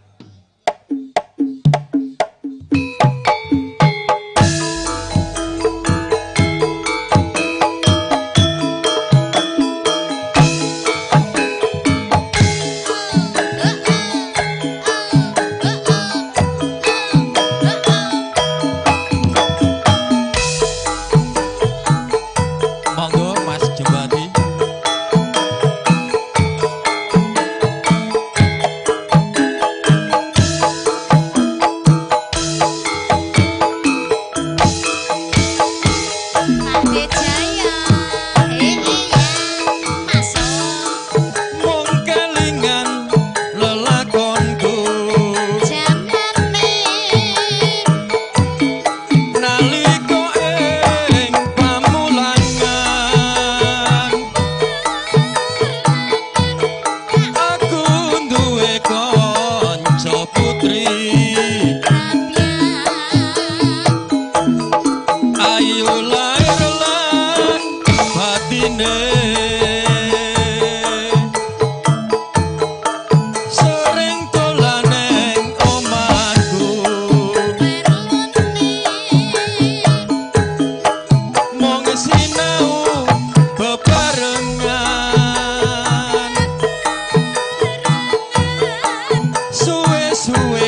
Suwe-suwe.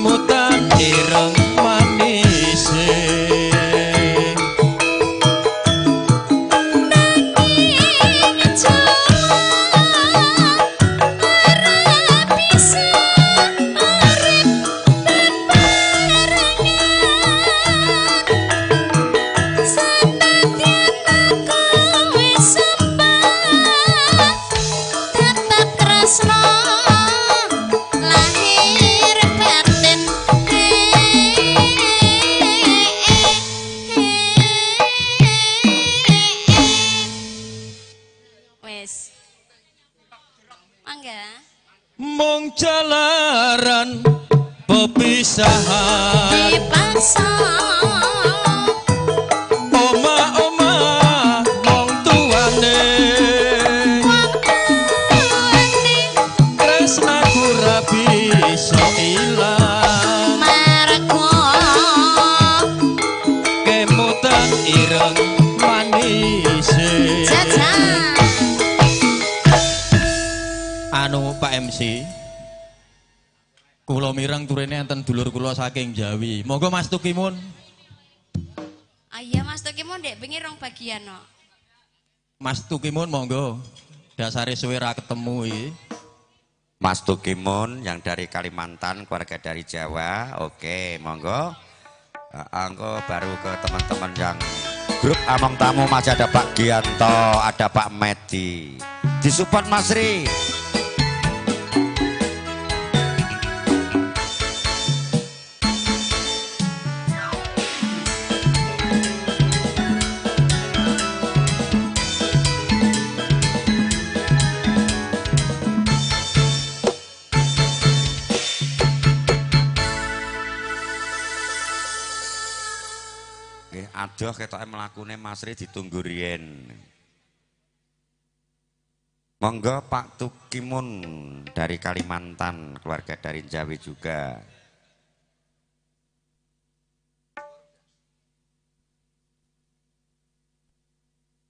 Kemutan ireng manise mung jalaran pepisahan dipaksa oma-oma wong tuane tresnaku ra bisa ilang marko kemutan ireng manise jajan. Anu Pak MC, kula mireng turene enten dulur kula saking Jawi. Monggo Mas Tukimun. Ah iya Mas Tukimun ndek wingi rong bagian no. Mas Tukimun monggo. Dasare suwe ra ketemu iki. Mas Tukimun yang dari Kalimantan, keluarga dari Jawa. Oke, monggo. Angko baru ke teman-teman yang grup Among Tamu masih ada Pak Gianto, ada Pak Medi. Disupport Mas Ri. Aduh ketoke mlakune Mas Ri ditunggu riyen. Monggo Pak Tukimun dari Kalimantan, keluarga dari Jawi juga.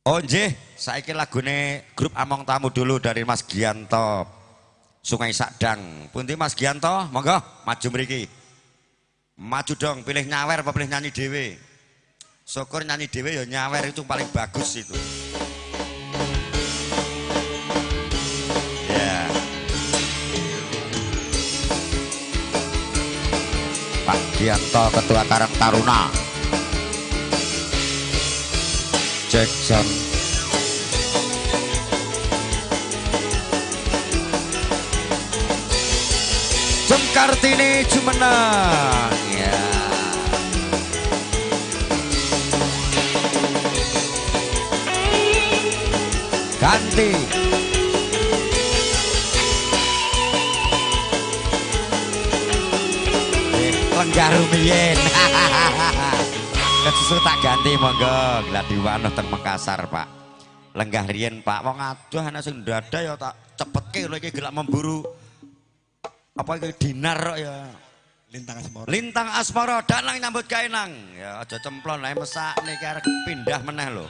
Oh nggih, saiki lagune grup Among Tamu dulu dari Mas Gianto Sungai Sadang. Pundi Mas Gianto? Monggo maju mriki. Maju dong, pilih nyawer apa pilih nyanyi dhewe? Syukur nyanyi dhewe ya nyawer itu paling bagus itu. Ya. Pak Gianto Ketua Karang Taruna. Cek sound. Jem Kartini jumeneng. Ya. Ganti. Lenggah rumiyin. Kesusu tak ganti monggo gladiwano teng Makassar, Pak. Lenggah riyen, Pak. Wong adoh ana sing ndada ya tak cepetke lho iki gelak memburu apa iki dinar kok ya. Lintang Asmara. Lintang Asmara danang nyambut gawe nang. Ya aja cemplon ae mesakne iki arep pindah meneh lho.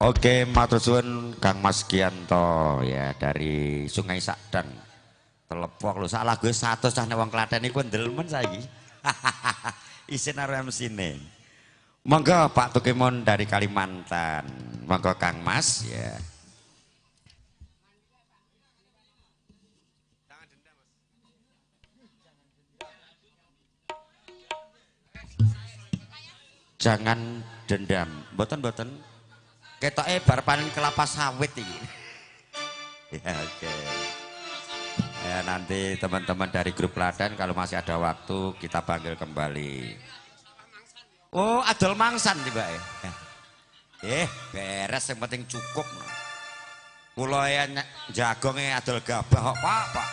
Oke, matur suwun Kang Mas Gianto ya dari Sungai Sadan. Telepok lho, sak lagu 100 cah nek wong Klaten iku ndelmen saiki. Isin karo MC-ne. Monggo Pak Tukimon dari Kalimantan. Monggo Kang Mas ya. Jangan dendam. Mboten-mboten. Ketoke bar panen kelapa sawit iki. Ya oke. Ya nanti teman-teman dari grup Klaten kalau masih ada waktu kita panggil kembali. Oh, adol mangsan tibake. Beres yang penting cukup. Kula ya jagonge adol gabah kok, Pak, Pak.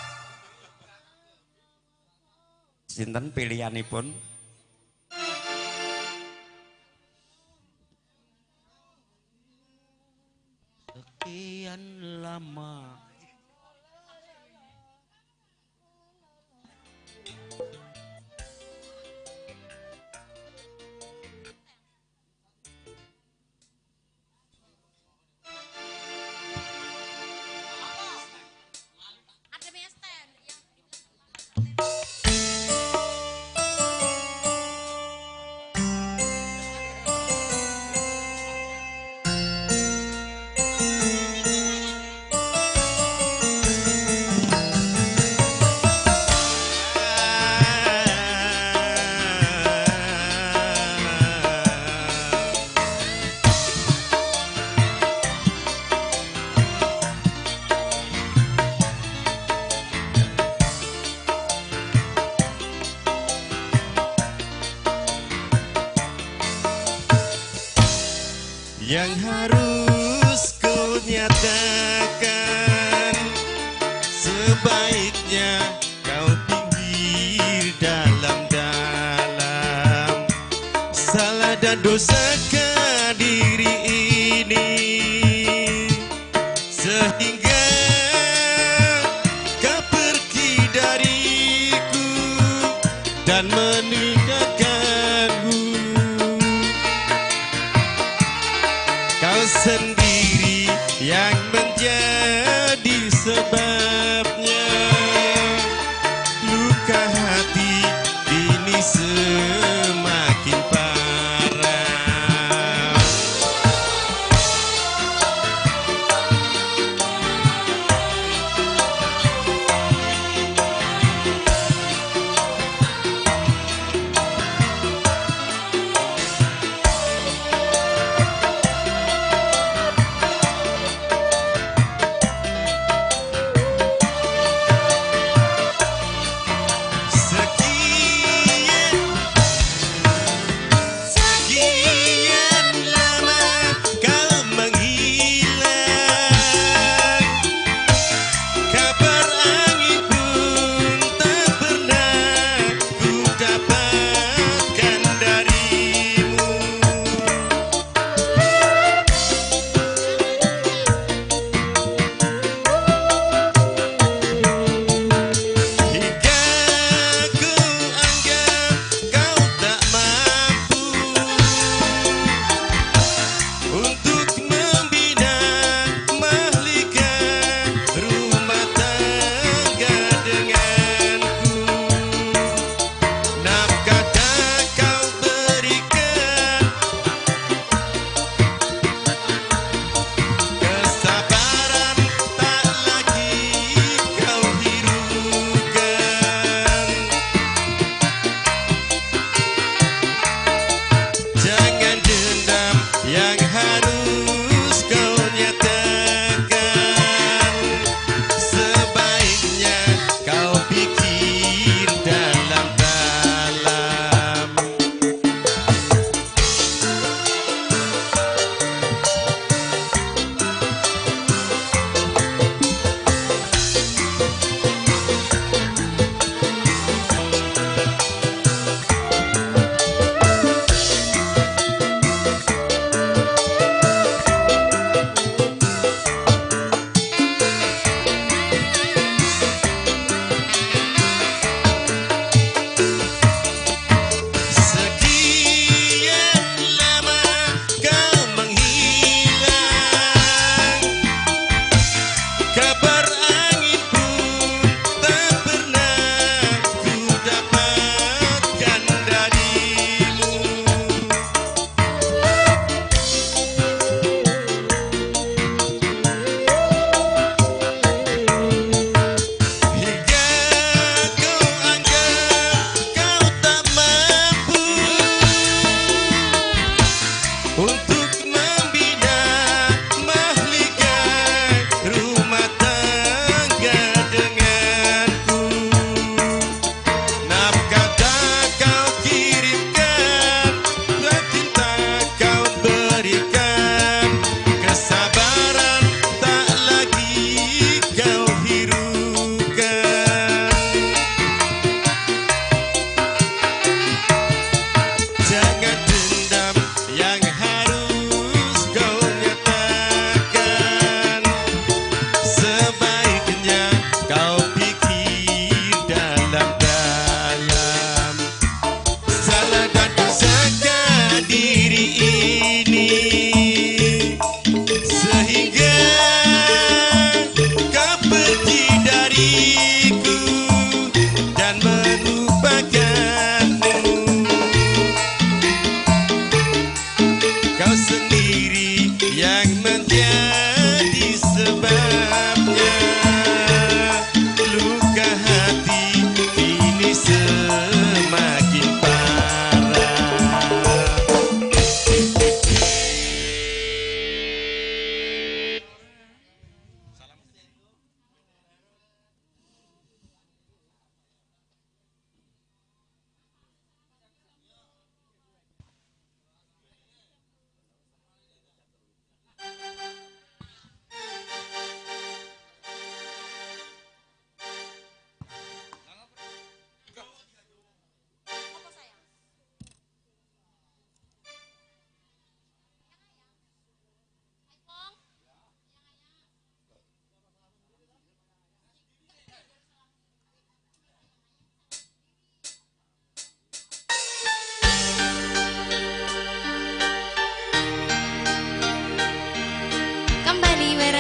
Sinten pilihanipun? Sekian lama yang harus ku nyatakan, sebaiknya kau pinggir dalam-dalam. Salah dan dosakah diri ini sehingga kau pergi dariku dan meninggalkanku. Kau sendiri yang menjadi sebabnya luka hati ini semakin parah. Sekian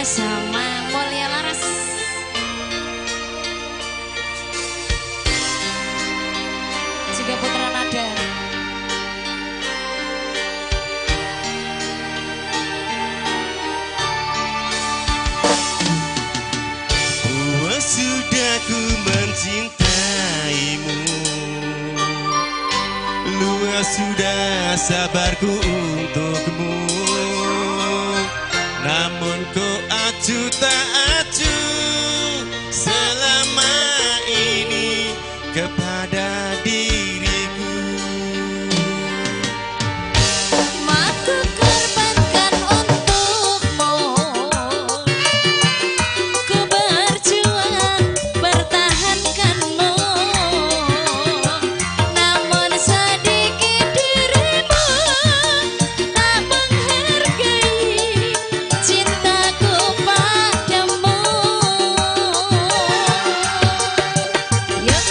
Bersama Mulia Laras. Juga Putra Nada. Puas sudah ku mencintaimu, luas sudah sabarku untukmu. Namun ku acuh tak acuh selama ini kepada diriku. Aku korbankan untukmu, ku berjuang pertahankanmu. Namun sedikit dirimu tak menghargai cintaku padamu. Yuk.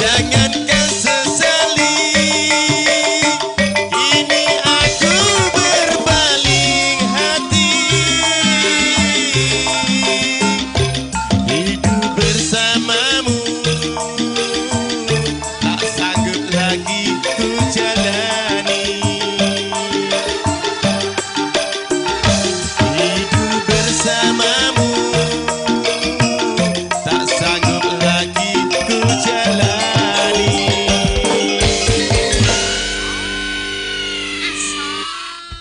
Jangan kau sesali, ini aku berpaling hati. Hidup bersamamu tak sanggup lagi ku jalani. Hidup bersamamu tak sanggup lagi ku jalani.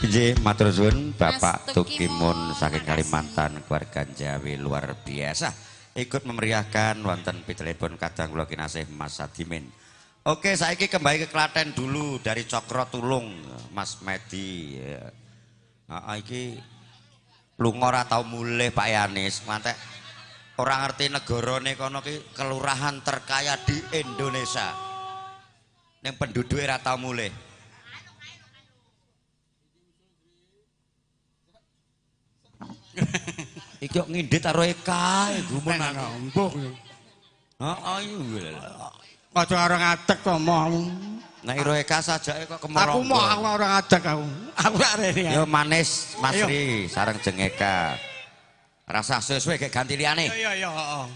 Nggih, matur suwun Bapak Tukimun saking Kalimantan, keluarga Jawi luar biasa ikut memeriahkan wonten pitelipun kadang kula kinasih Mas Sadimin. Oke, saiki kembali ke Klaten dulu dari Cokro Tulung, Mas Medi. Heeh, iki lunga ora tau mulih Pak Yanis, ngantek ora ngerti negarane kono ki kelurahan terkaya di Indonesia. Ning penduduke ora tau mulih. Iki kok ngindit karo Eka, gumun aku. Mbuh. Heeh, iya. Aja ora ngadeg to mau. Nek iro Eka sajake kok kemronggo. Aku mau aku ora ngadeg aku. Aku rak rene. Yo manis Mas Ri sareng jeng Eka. Rasa suwe-suwe gek ganti liyane. Iya iya heeh.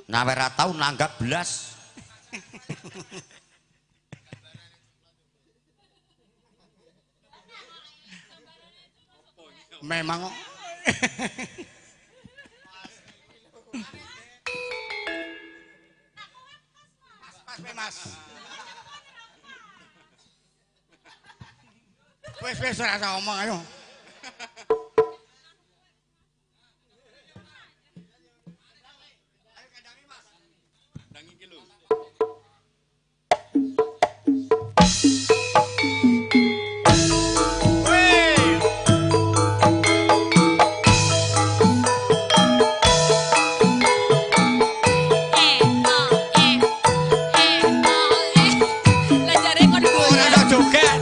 Nawe ra tau nanggap blas. Memang Mas, Mas. Wes wes ora usah omong ayo. Lah jare kon Ora goyang. iso joget.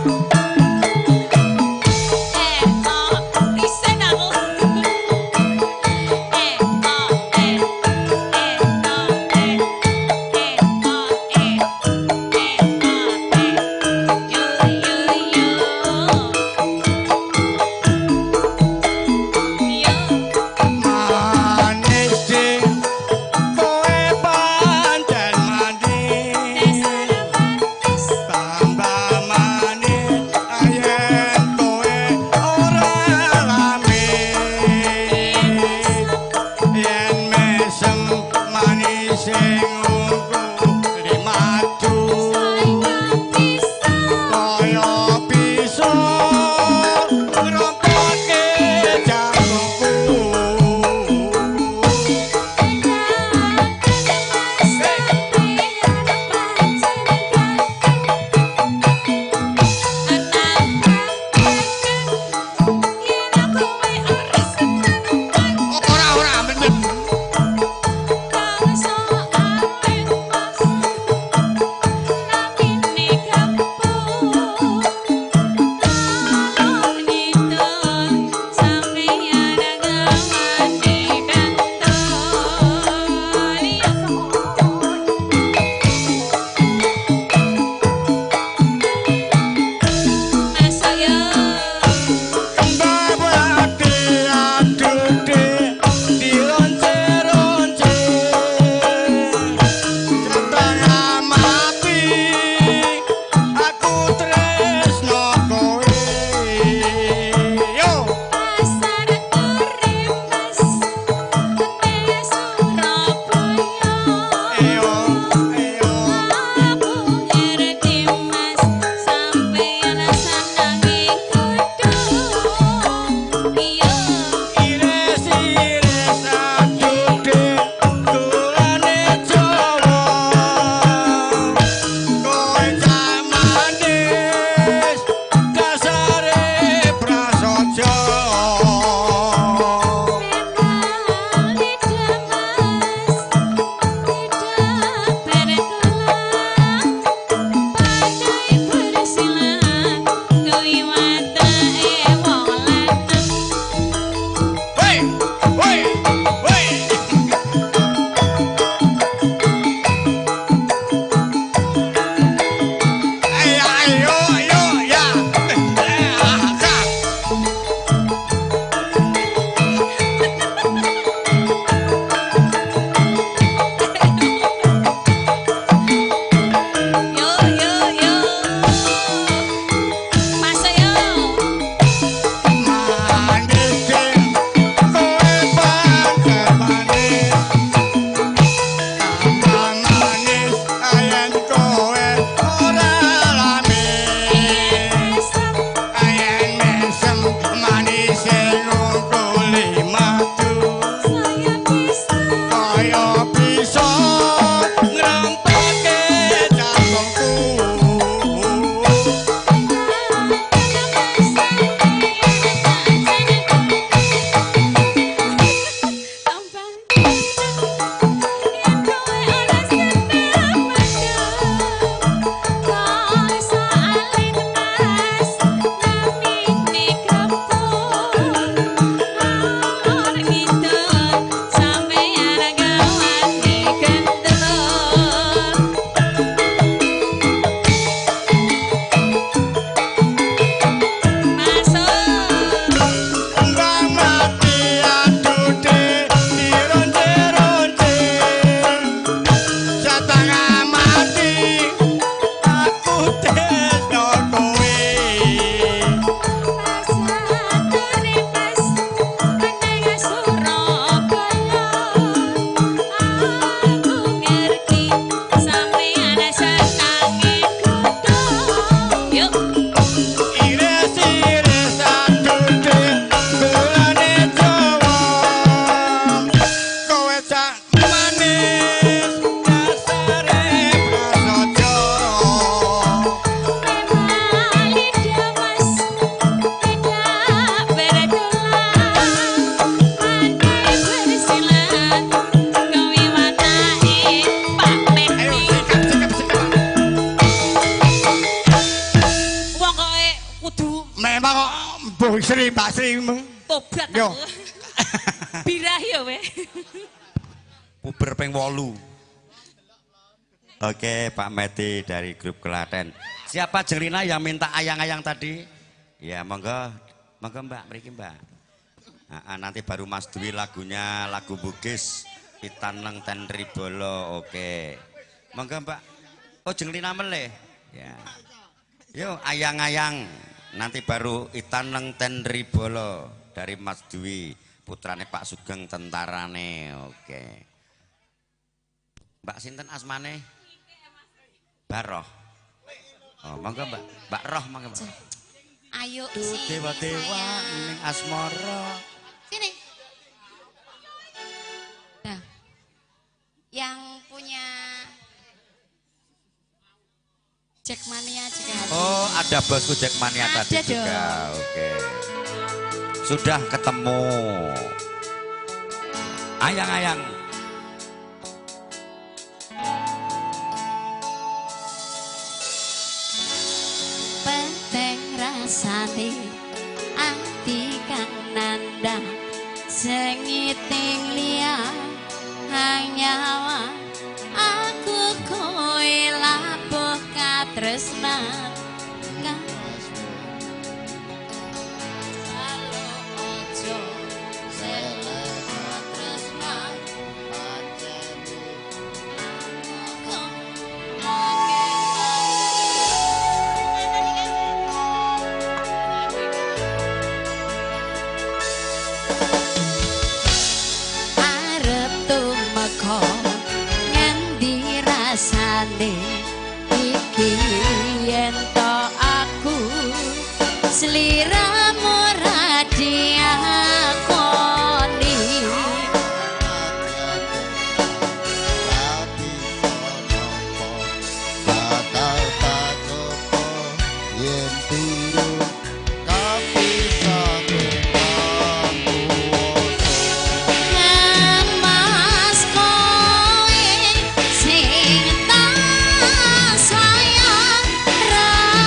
Bu Sri, Pak Sri. Tobat Yo. aku. Birah ya we. Puber ping 8. Oke, Pak Meti dari grup Klaten. Siapa Jenglina yang minta ayang-ayang tadi? Ya, monggo. Monggo Mbak, mriki Mbak. Nah, nanti baru Mas Dwi lagunya lagu Bugis Itaneng ten Ribolo. Oke. Monggo Mbak. Oh, Jenglina meleh. Ya. Yo ayang-ayang. Nanti baru Itaneng ten Ribolo dari Mas Dwi, putrane Pak Sugeng tentarane. Oke. Mbak sinten asmane? Baroh. Oh, monggo Mbak. Mbak Roh monggo Mbak. Ayo sini dewa-dewa ning asmara. Sini. Nah. Yang punya Jackmania juga hadir. Oh, ada bosku Jackmania tadi ada juga. Oke. Sudah ketemu. Ayang-ayang. Penting rasane ati kang nandhang sengiting liya nyawa aku kowe labuh katresnan kang iki yen to aku sliramu ra diakoni bakal tak coba yen turu Mas kowe sing tak sayang ra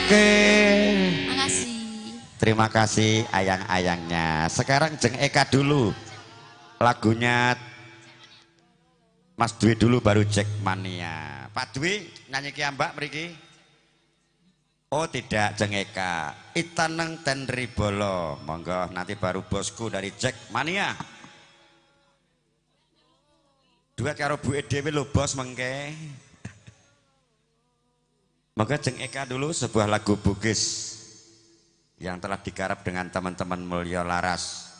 Oke. Makasih. Terima kasih ayang-ayangnya. Sekarang Jeng Eka dulu. Lagunya Mas Dwi dulu baru Jackmania. Pak Dwi nyanyi ki Mbak mriki. Oh tidak, Jeng Eka. Itaneng Tenribolo. Monggo nanti baru bosku dari Jackmania. Duet karo Bu dhewe lho bos mengke. Monggo Jeng Eka dulu sebuah lagu Bugis yang telah digarap dengan teman-teman Mulyo Laras.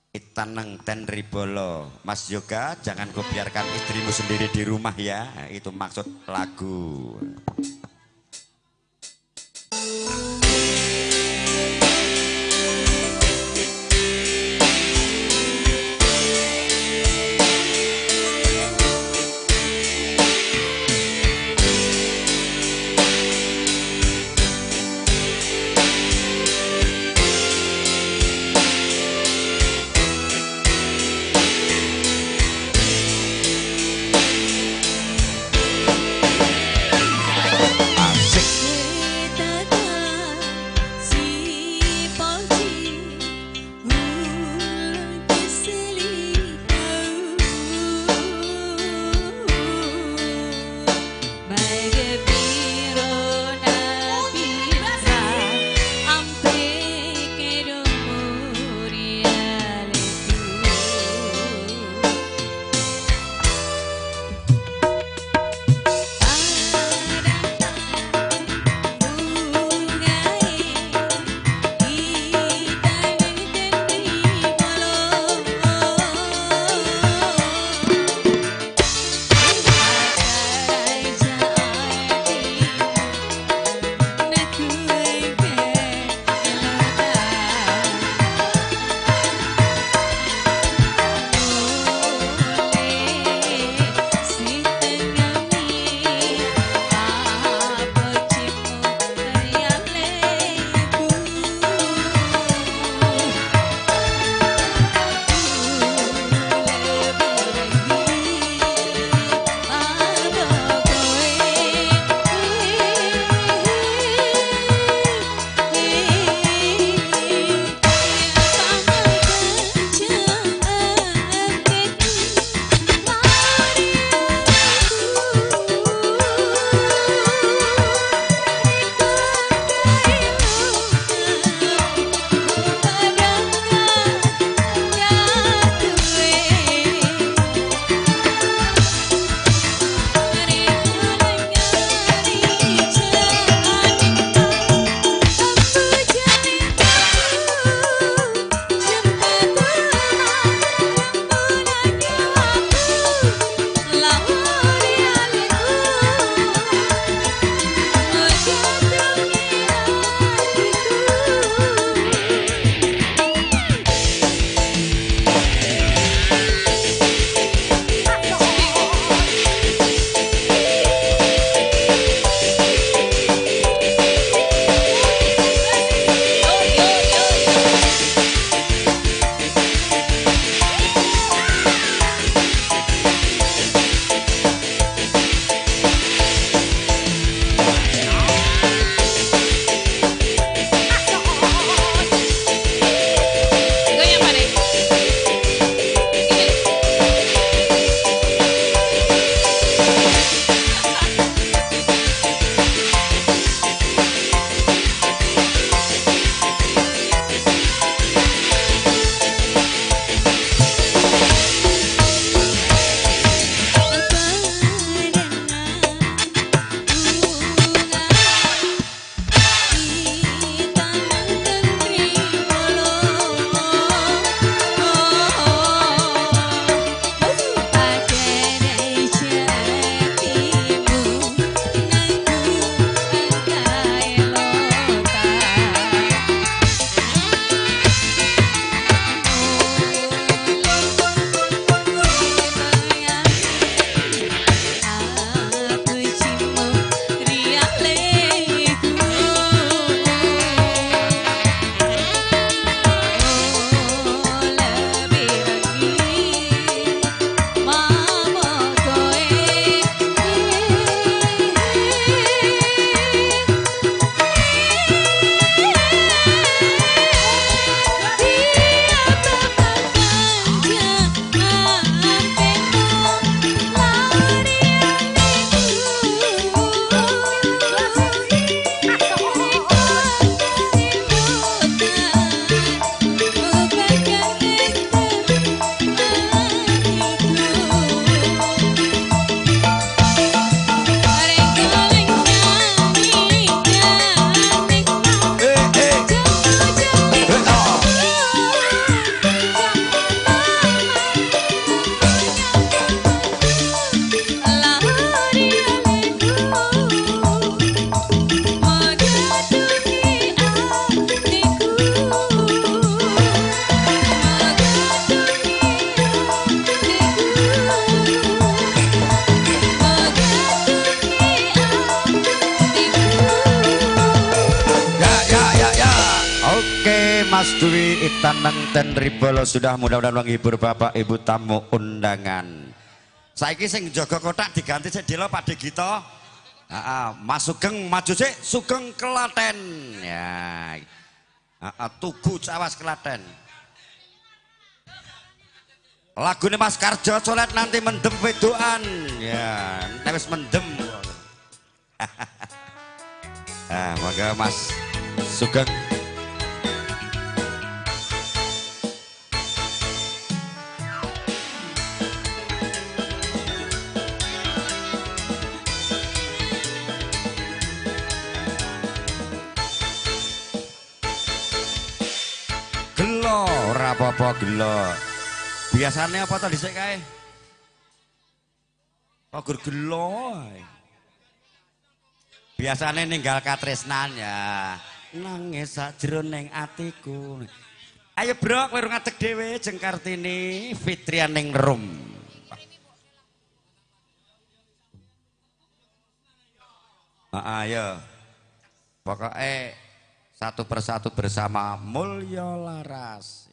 Itaneng Tenribolo. Mas Yoga, jangan kau biarkan istrimu sendiri di rumah ya. Itu maksud lagu. Thank Mas Dwi Itaneng dan Ribolo sudah mudah-mudahan menghibur Bapak Ibu tamu undangan. Saiki sing jaga kotak diganti sik delo Pak Gito. Heeh, Mas Sugeng maju sik, Sugeng Klaten. Ya. Heeh, Tugu Cawas Klaten. Lagune Mas Karjo Colet nanti mendem wedoan. Ya, nek wis mendem. Ah, monggo Mas Sugeng. Gelo, ora apa-apa gelo. Biasanya apa to dhisik kae? Kok gur gelo ae. Biasane ninggal katresnan ya. Nangis sajroning atiku. Ayo bro, kowe ngadeg dhewe jeng Kartini Fitrianing Rum. Heeh, ayo. Pokoke satu persatu bersama Mulyo Laras.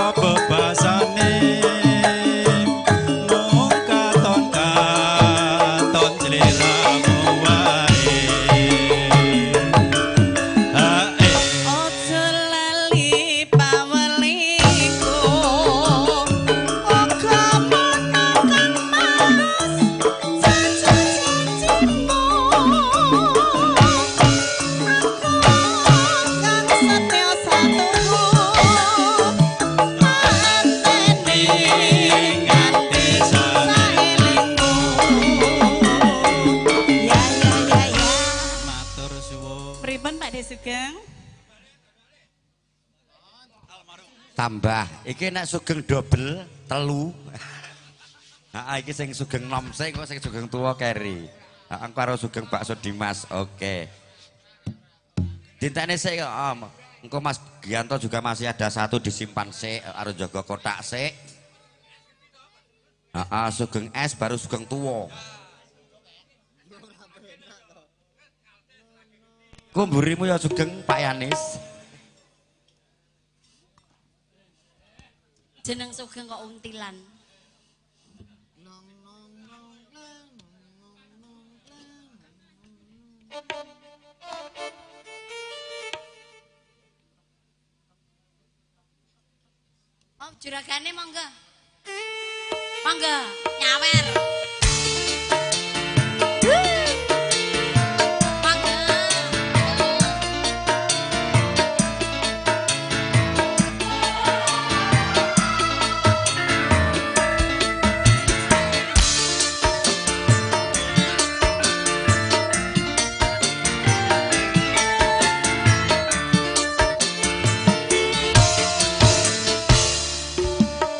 Bebasane mung katon-katon sliramu wae. Hae. Ojo lali paweliku, uga mono kang Mas caca cincinmu. Aku kang setya satuhu mateni nganti saelingmu. Ya ya ya ya. Matur suwun. Pripun Pak De Sugeng? Tambah iki nek sugeng dobel 3. Heeh, iki sing sugeng nom sing kok sing sugeng tuwa keri. Heeh, karo sugeng bakso Dimas. Oke. Dintene sik kok. Engko Mas Gianto juga masih ada satu disimpan sik karo jaga kotak sik. Heeh, sugeng es baru sugeng tuwa. Ku mburimu ya sugeng Pak Yanis. Jeneng Sugeng kok untilan. Oh, juragane monggo. Monggo, nyawer. Monggo.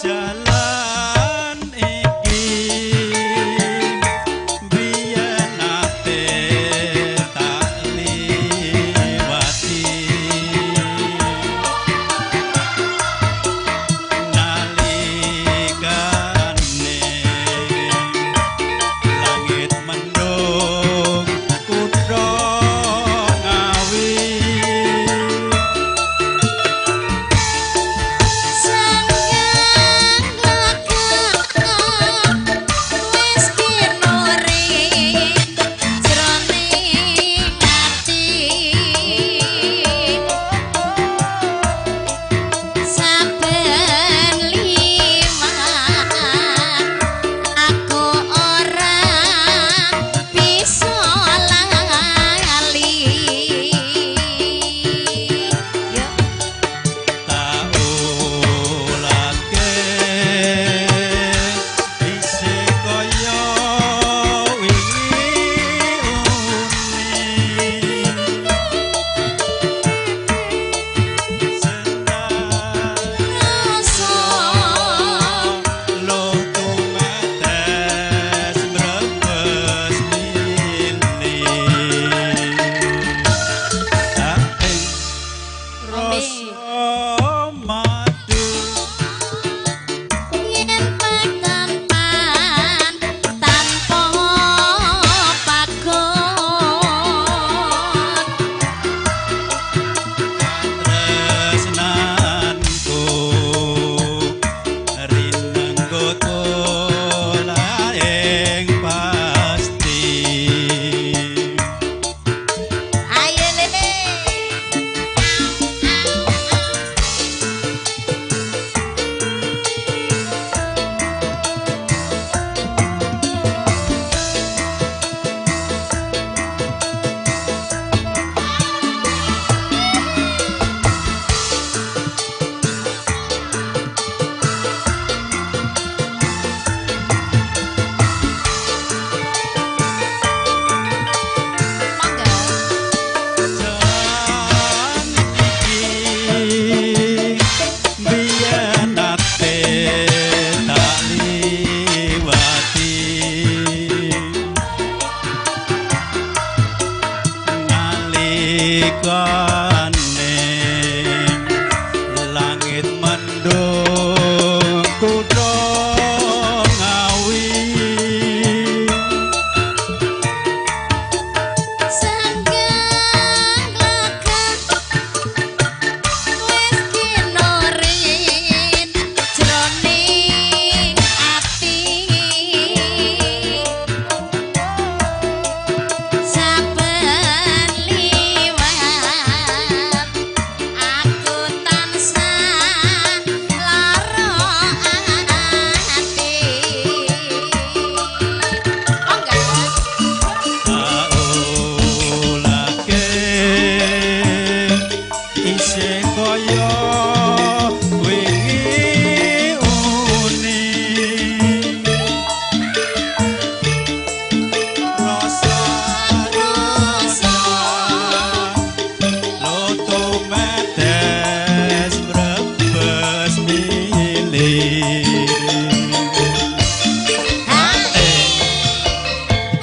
Jalan iki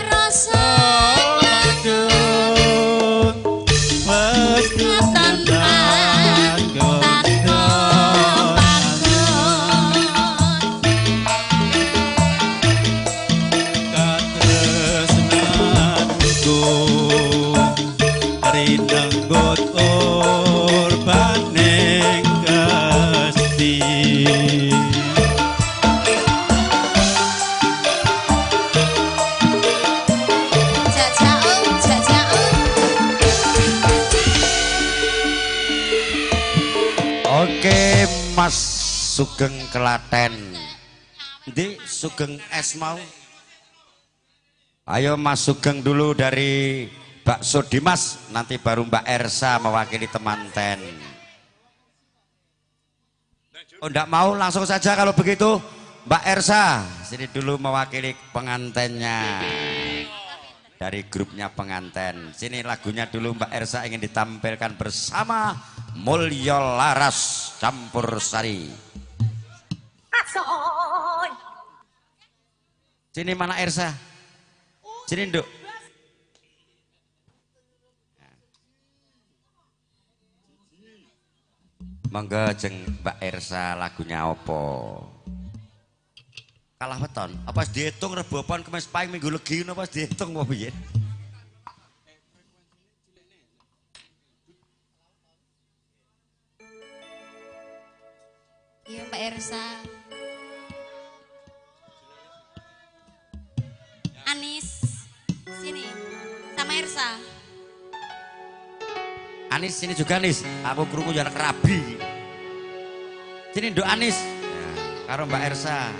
Rasa madun wis tanpa tanpa panggon. Katresnanku rinenggut urbaning Gusti. Jajak jajak. Oke, Mas Sugeng Klaten. Ndi Sugeng S mau? Ayo Mas Sugeng dulu dari Bakso Dimas, nanti baru Mbak Ersa mewakili temanten. Oh, enggak mau, langsung saja kalau begitu. Mbak Ersa, sini dulu mewakili pengantennya. Dari grupnya penganten. Sini lagunya dulu Mbak Ersa ingin ditampilkan bersama Mulyo Laras Campur Sari. Sini mana Ersa? Sini nduk. Monggo jeng Mbak Ersa lagunya opo? Kalah weton. Apa wis dihitung Rebo Pon Kemis Pahing Minggu Legi ngono apa wis dihitung apa piye? Iya Mbak Ersa. Anis sini sama Ersa. Anis sini juga Anis. Aku krungu jarak rabi. Sini nduk Anis. Ya, karo Mbak Ersa.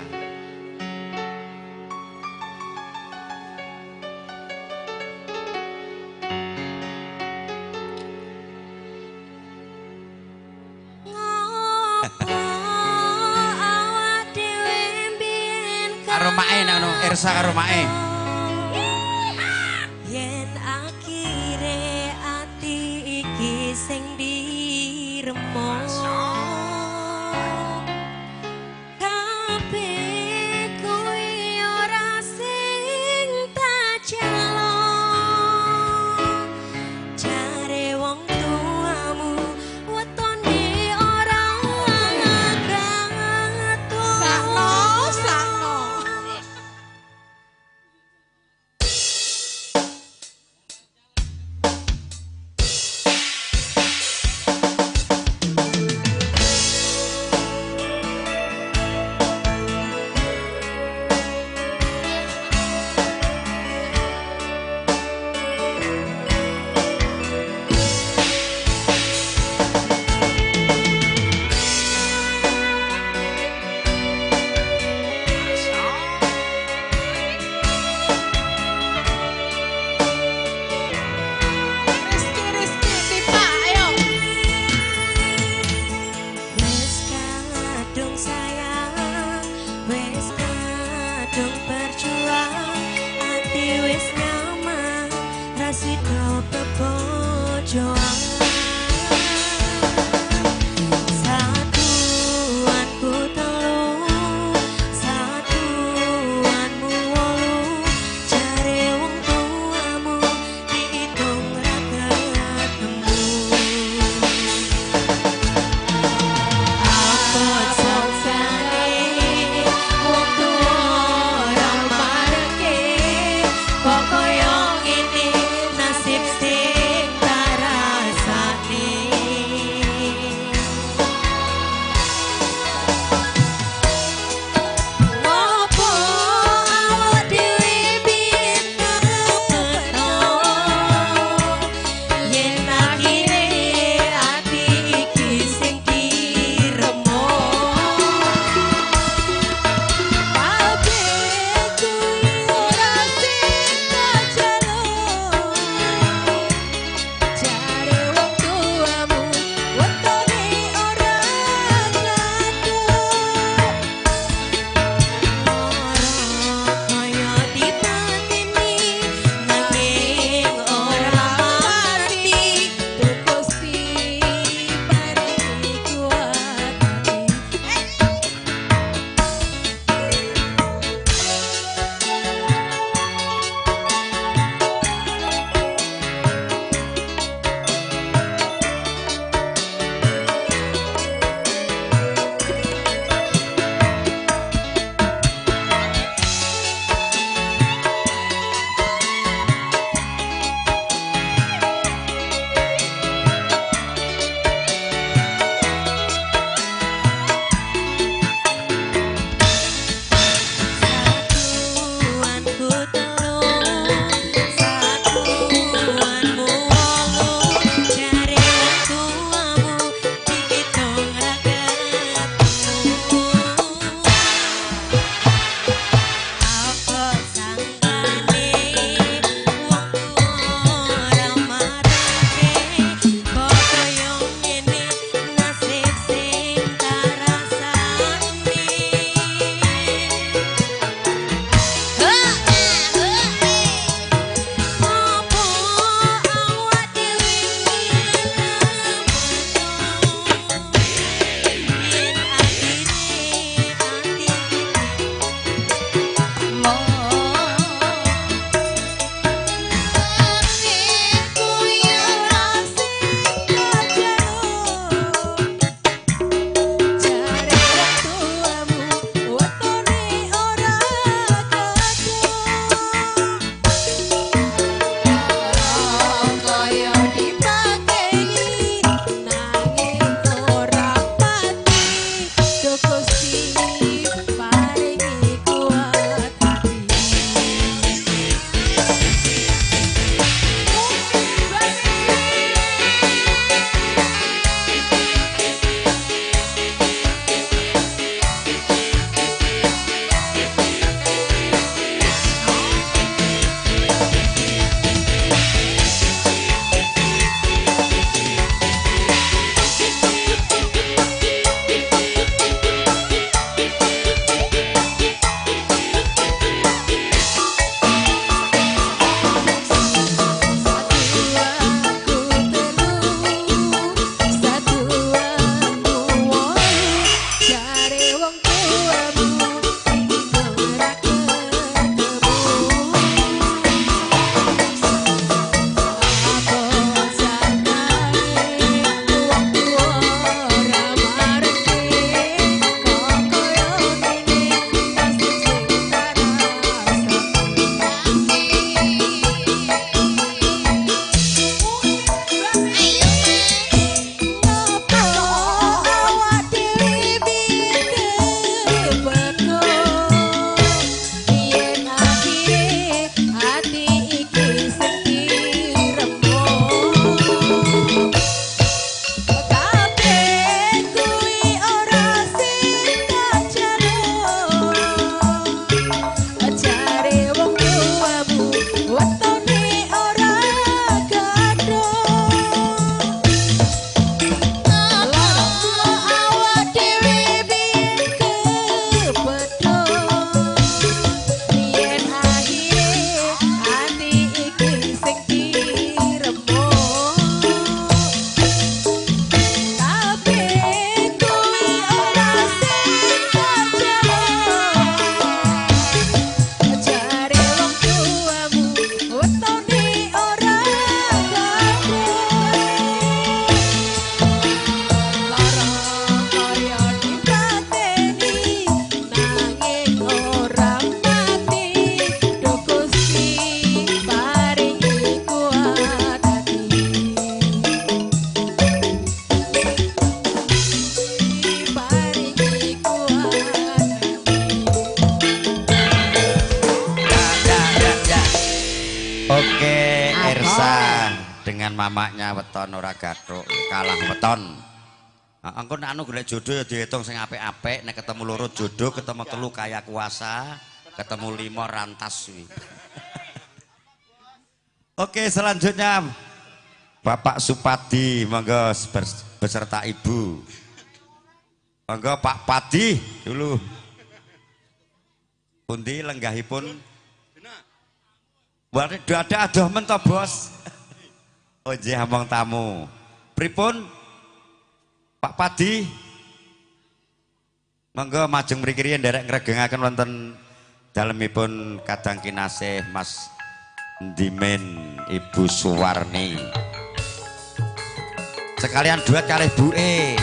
Ngopo awak dhewe mbiyen Karo mae nang ngono, Ersa karo mae. Yen akhire ati iki sing diremo kabeh kuwi ora sing tak jaluk. Jare wong tuamu wetone ora gatuk. Sakno, sakno. Rizky, Rizky, tiba, ayo. Wis kadung sayang, wis kadung berjuang, ati wis nyaman, ra sida bebojoan. Satuanku telu, satuanmu wolu, jare wong tuamu diitung ra ketemu. Apa saksane wong tuwa ora Dengan mamaknya weton ora gathuk kalah weton. Engko nek anu golek jodoh ya dihitung sing apik-apik, nek ketemu loro jodoh, ketemu telu kaya kuasa, ketemu lima rantas kuwi. Oke, selanjutnya Bapak Supadi monggo beserta Ibu. Monggo Pak Padi dulu. Pundi lenggahipun? Waduh, ada adoh men to, Bos. Oh nggih, among tamu. Pripun? Pak Padi? Monggo majeng mriki riyin nderek ngregengaken wonten dalemipun kadang kinasih Mas Ndimin Ibu Suwarni. Sekalian duet kalih buke.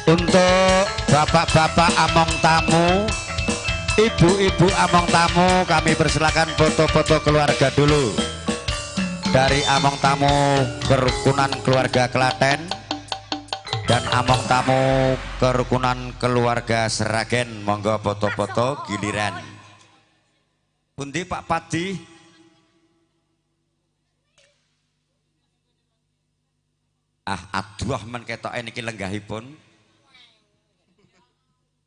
Untuk bapak-bapak among tamu, ibu-ibu among tamu, kami persilakan foto-foto keluarga dulu. Dari among tamu kerukunan keluarga Klaten dan among tamu kerukunan keluarga Sragen, monggo foto-foto giliran. Pundi Pak Padi? Ah, aduh men ketoke niki lenggahipun.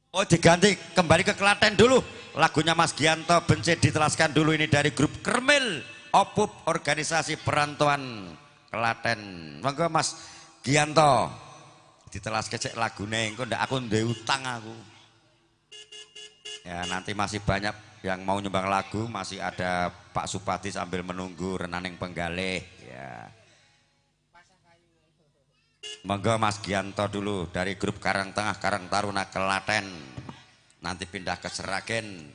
Oh, diganti kembali ke Klaten dulu. Lagunya Mas Gianto Benci ditelaskan dulu, ini dari grup Kermil Opup Organisasi Perantauan Klaten. Monggo Mas Gianto ditelaske cek lagune, engko ndak aku duwe utang aku. Ya, nanti masih banyak yang mau nyumbang lagu, masih ada Pak Supadi sambil menunggu renaning penggalih ya. Monggo Mas Gianto dulu dari grup Karang Tengah Karang Taruna Klaten. Nanti pindah ke Sragen.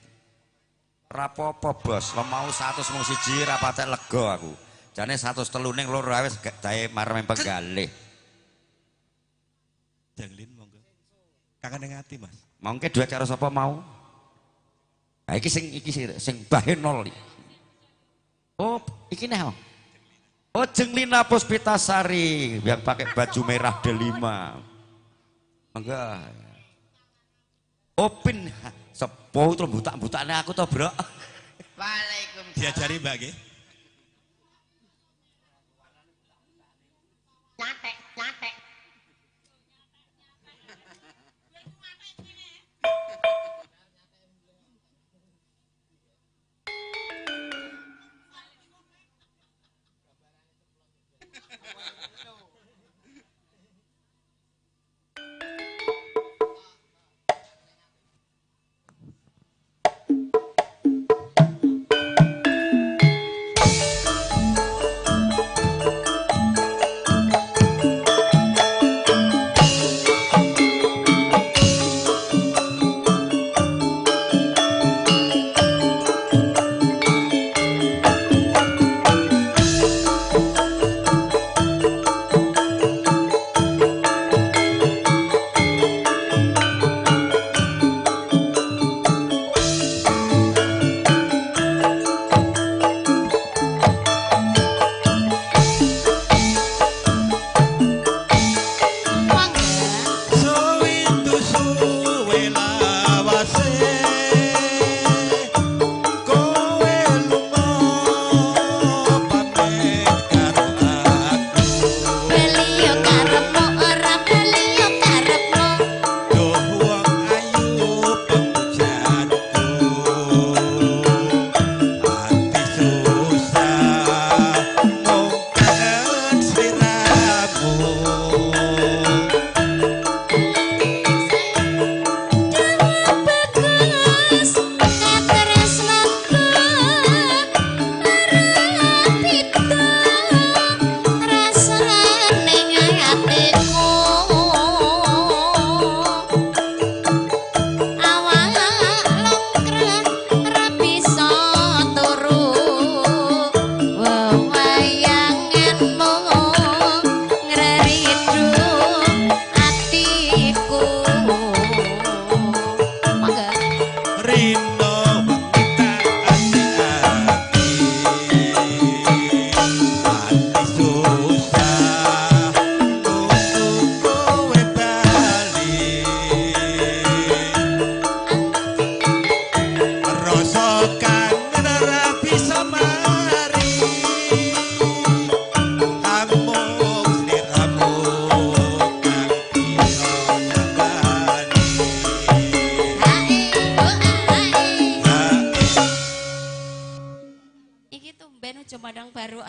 Rapopo bos, lo mau 100 mung siji rapate lega aku. Jane 103 ning loro wis dae marem penggalih. Janglin monggo. Kangen ning ati, Mas. Mongke duet karo sapa mau? Nah iki sing iki sing bahe nol. Oh, iki neh. Oh, Jenglina Puspitasari yang pakai baju merah delima. Enggak. Opin sepuh terus butak-butakne aku to, Bro. Waalaikumsalam. Diajari Mbak nggih. Nyatek, nyatek.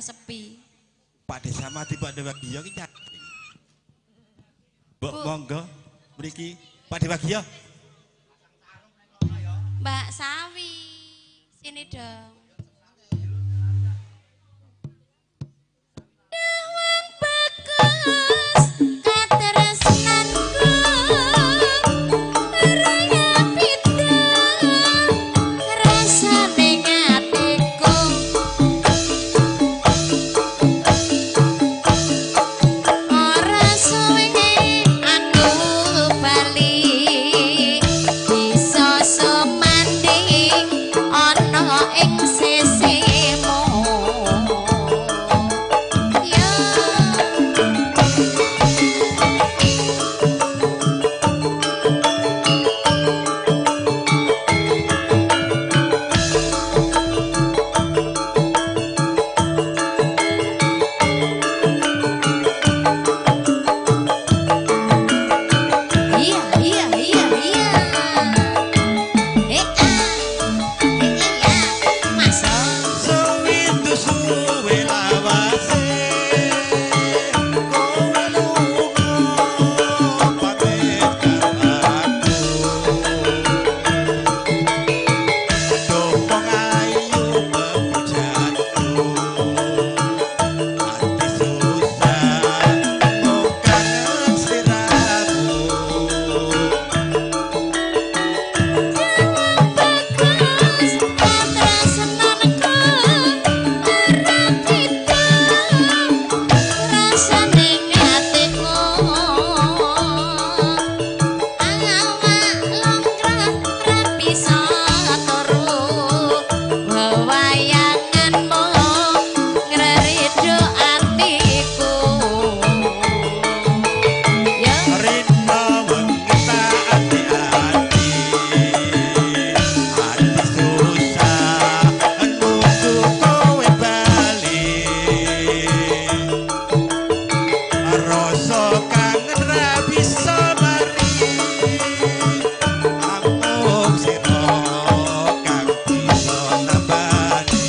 sepi. Pak Desa Mati Pak Dewagiyo ki cantik. Mbok monggo mriki Pak Dewagiyo. Mbak Sawi, sini dong. Dawang bagus katresnanku raya pita rasane atiku ora suwe aku bali bisa sumanding ana ing sisimu. Ya iya iya iya iya. Eh ah. Eh iya. Masuk. Sewindu suwe lawase kowe lunga pamit karo aku. Dopong ayu pepujanku ati susah mung kangen sliramu. Bagus katresnanku ora beda rasane atiku awak longkrah ra bisa turu wewayanganmu ngrerido atiku. Ya Rina wengi tak ati-ati ati susah nunggu kowe bali rasa kangen ra bisa mari amung sira kang bisa nambani.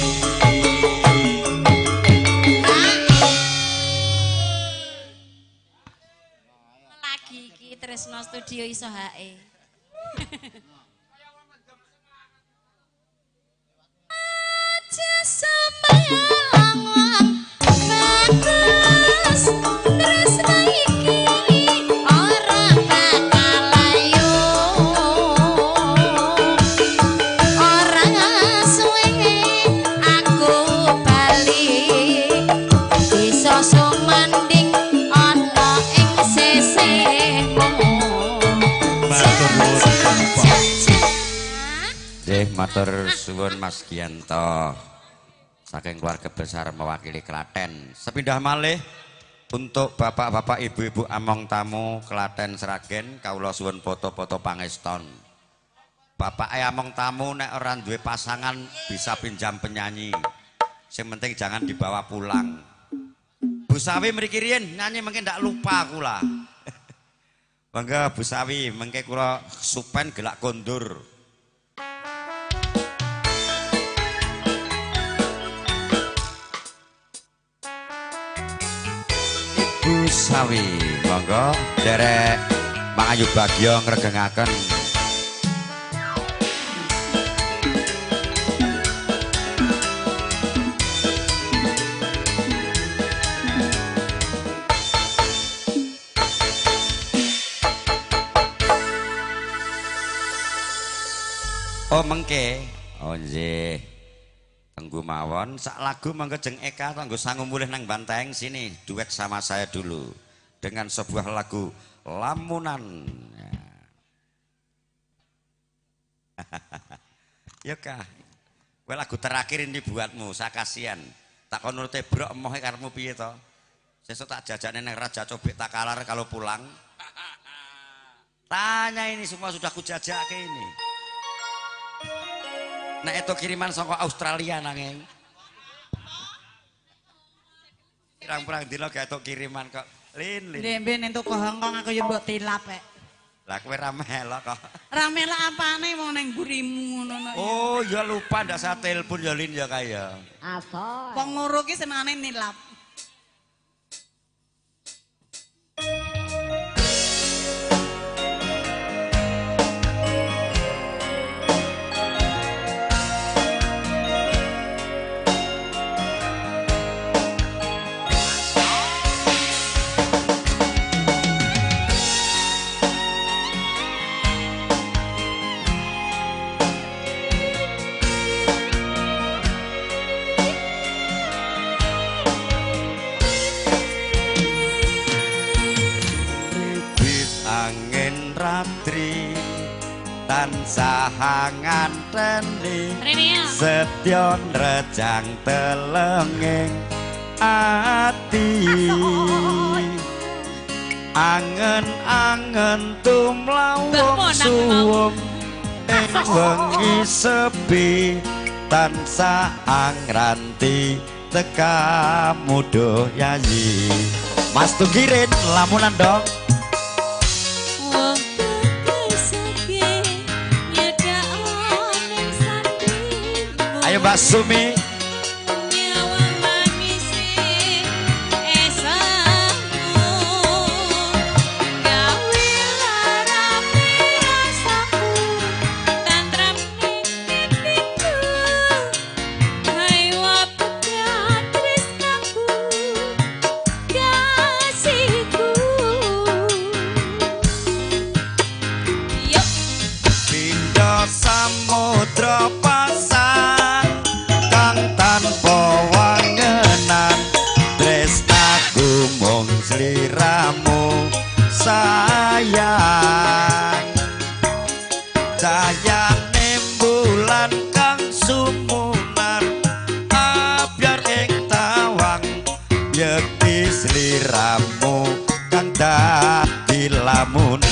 Lagi iki Tresno Studio iso hae. Aja semayang bagus tresno iki ora bakal layu. Ora suwe aku bali bisa sumanding ana ing sisihmu. Matur nuwun Bapak. Nggih, matur suwun Mas Gianto. Saking keluarga besar mewakili Klaten. Sepindah malih untuk bapak-bapak, ibu-ibu among tamu Klaten Sragen, kawula suwun foto-foto pangeston. Bapake among tamu nek ora duwe pasangan bisa pinjam penyanyi. Sing penting jangan dibawa pulang. Bu Sawi mriki riyin nyanyi mungkin ndak lupa kula. Mangga Bu Sawi, mengke kula supen gelak kondur. Ibu Sawi, monggo derek Mangayu Bagyo ngregengaken. Oh mengke, oh nggih. Tenggu mawon sak lagu monggo jeng Eka tanggo sangu mulih nang Banteng sini duet sama saya dulu dengan sebuah lagu Lamunan. Ya kah. Kowe lagu terakhir ini buatmu, saya kasihan. Tak kon nurute brok emohe karepmu piye to? Sesuk tak jajakne nang Raja Cobek tak kalar kalau pulang. Tanya ini semua sudah kujajake ini. Nek itu kiriman saka Australia nanging. Pirang-pirang dina gak entuk kiriman kok. Lin lin. Ndek mben entuk ke Hongkong aku yo mbok tilap ek. Lah kowe ra melok kok. Ra melok apane wong ning mburimu ngono no. Oh, ya lupa ndak saya telepon ya Lin ya kaya. Apa? Wong loro ki senengane nilap. Tansah nganteni setya nrejang telenging ati angen-angen tumlawung suwung ing wengi sepi tansah angranti teka mudo yayi. Mas Tugirin lamunan dong. Ayo Mbak Sumi. Pindha samudra pasang kang tanpa wangenan tresnaku mung sliramu sayang cahayane bulan kang sumunar abyar ing tawang yekti sliramu kang dadi lamunan.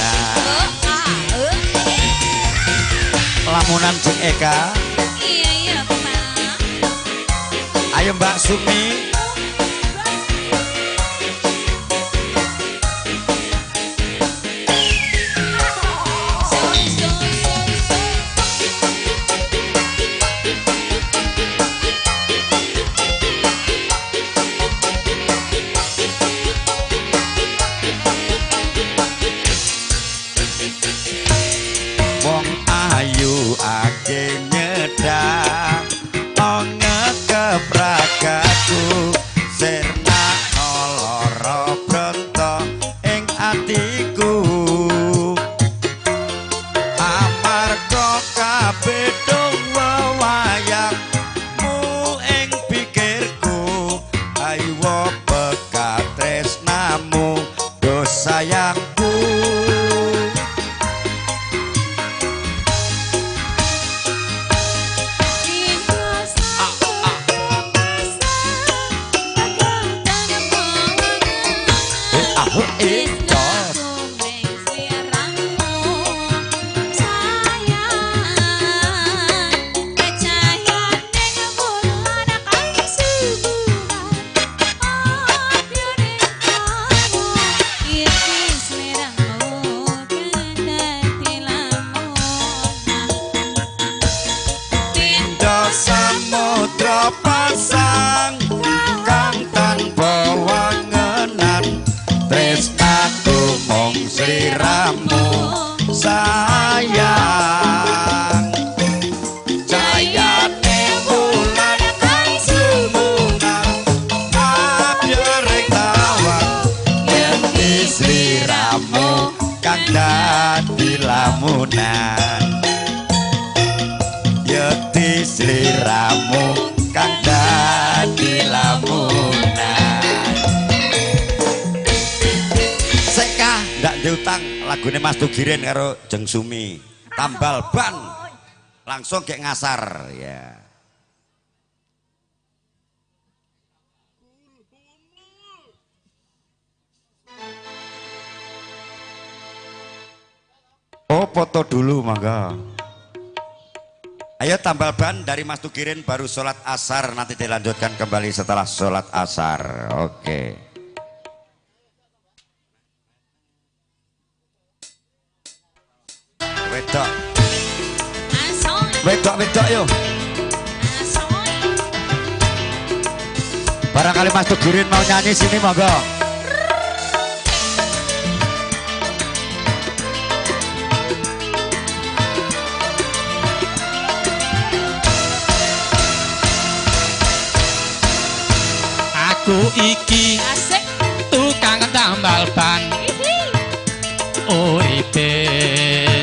Lamunan Jeng Eka. Iya iya Pak. Ayo Mbak Sumi. Wong ayu ake nyedak ongekepragaku sirna lara bronto ing atiku amarga kabeh wewayangmu ing pikirku ayo pekatresnamu do sayangku. Samudra pasang kang tanpa wangenan tresnaku mung sliramu sayang cayane bulan kang sumunar abyar ing tawang yekti sliramu kang dadi lamunan yekti sliramu kang dadi lamunan. Seka ndak diutang lagune Mas Tugirin karo Jeng Sumi tambal ban langsung kayak ngasar ya. Oh foto dulu mangga. Ayo tambal ban dari Mas Tugirin baru sholat asar, nanti dilanjutkan kembali setelah sholat asar. Oke. wedok-wedok. Wedok-wedok yo. Barangkali Mas Tugirin mau nyanyi sini monggo. Aku iki tukang tambal ban, uripe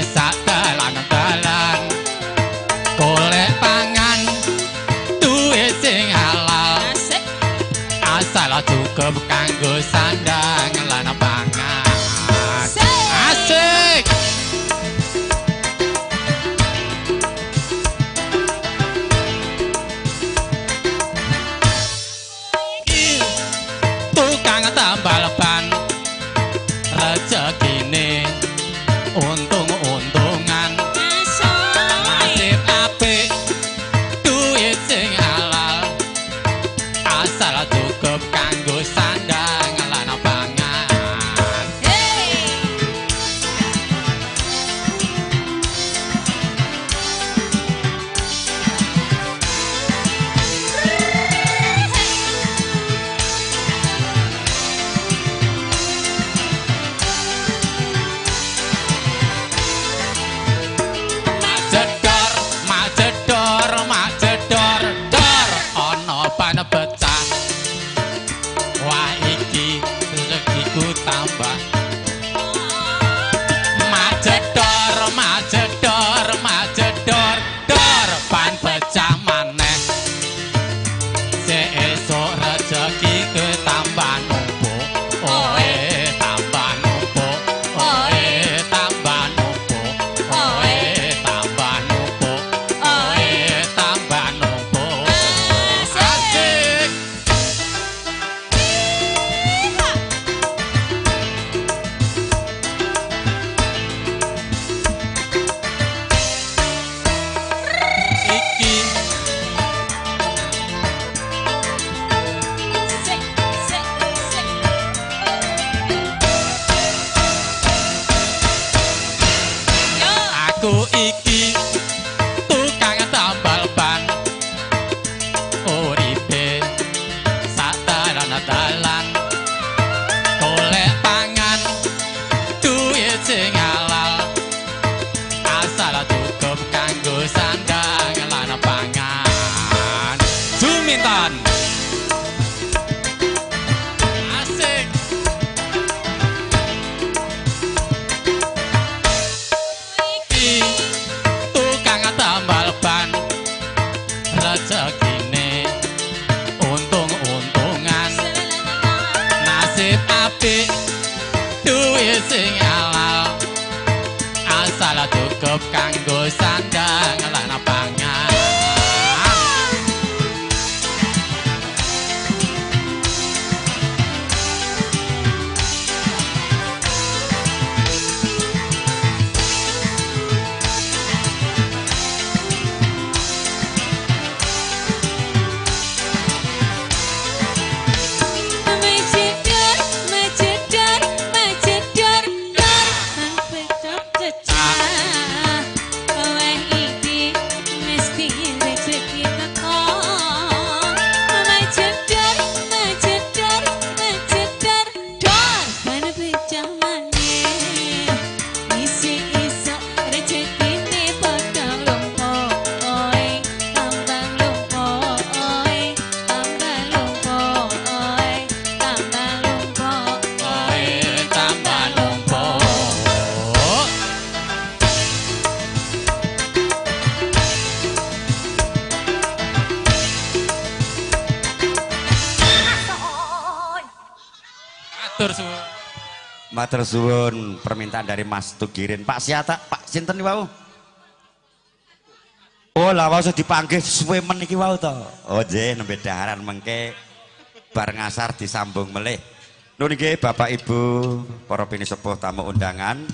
sak dalan-dalan, golek pangan duwe sing halal, asal cukup kanggo sandang lan pangan. Asik. Tukang tambal ban, rezekine untung-untungan, nasib apik duit sing halal, asal cukup kanggo sandang lan pangan. Jedor, majedor, majedor, dor, ana ban pecah. Wah iki rezekiku tambah. Majedor, majedor, majedor, dor, ban pecah maneh. Sesuk rezeki ketambah numpuk, oe tambah numpuk, oe tambah numpuk, oe tambah numpuk, oe tambah numpuk. Asik. Iki aku iki tukang tambal ban, uripe sak dalan-dalan, golek pangan duit sing halal, asal cukup kanggo sandang lan pangan. Juminten. Asik. Tukang tambal ban, rezekine untung-untungan, nasib apik duit sing halal, asal cukup kanggo sandang lan pangan. Mejedor, mejedor, mejedor, dor, pecah pecah. Wah iki mesti rezeki teko. Mejedor, mejedor, mejedor, dor, ban pecah maneh. Isi iso rezekine padha lumpuk, oe tambah lumpuk, oe tambah lumpuk, oe tambah lumpuk, Oe tambah numpuk. Matur suwun. Matur suwun permintaan dari Mas Tugirin. Pak Siata, Pak sinten wau? Oh, lah wau dipanggih suwe men iki wau to. Oh nggih, nembe daharan mengke bar ngasar disambung melih. Nun nggih Bapak Ibu, para pinisepuh tamu undangan.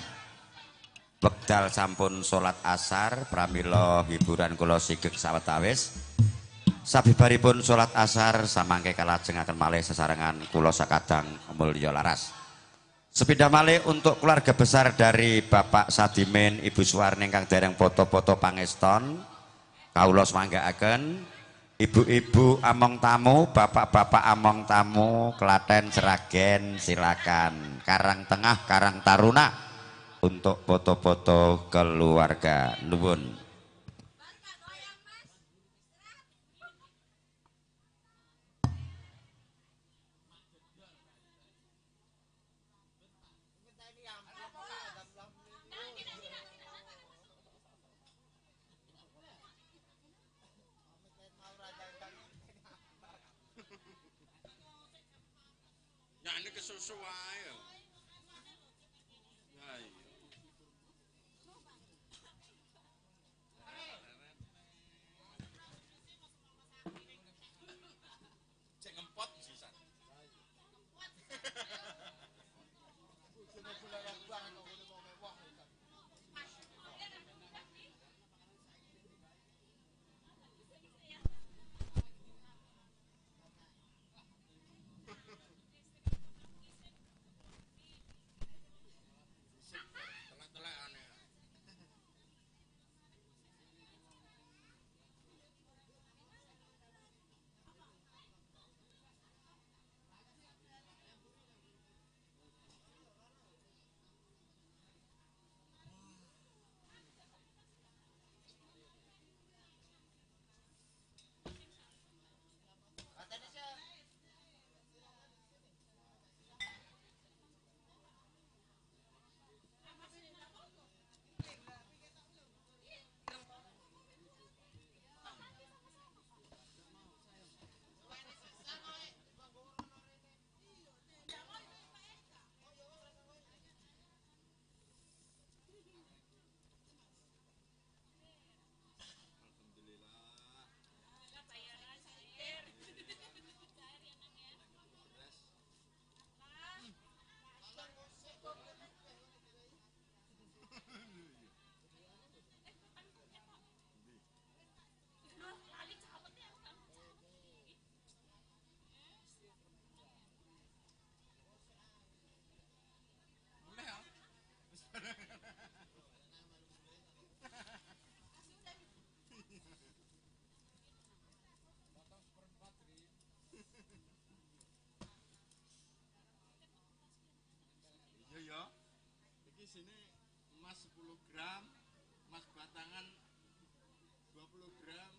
Wekdal sampun salat asar, pramila hiburan kula sigeg sawetawis. Sabibaripun salat asar samangke kalajengaken malih sesarengan kula sakadang mulya laras. Sepindah malih untuk keluarga besar dari Bapak Sadimin, Ibu Suwarni kang dereng foto-foto pangeston, kawula smanggaaken. Ibu-ibu among tamu, bapak-bapak among tamu, Klaten, Sragen, silakan. Karang Tengah, Karang Taruna untuk foto-foto keluarga. Nuwun. Ini kesusu wae. Ya iya. Cek ngempot sisan. Iya ya. Iki sini emas 10 gram, emas batangan 20 gram.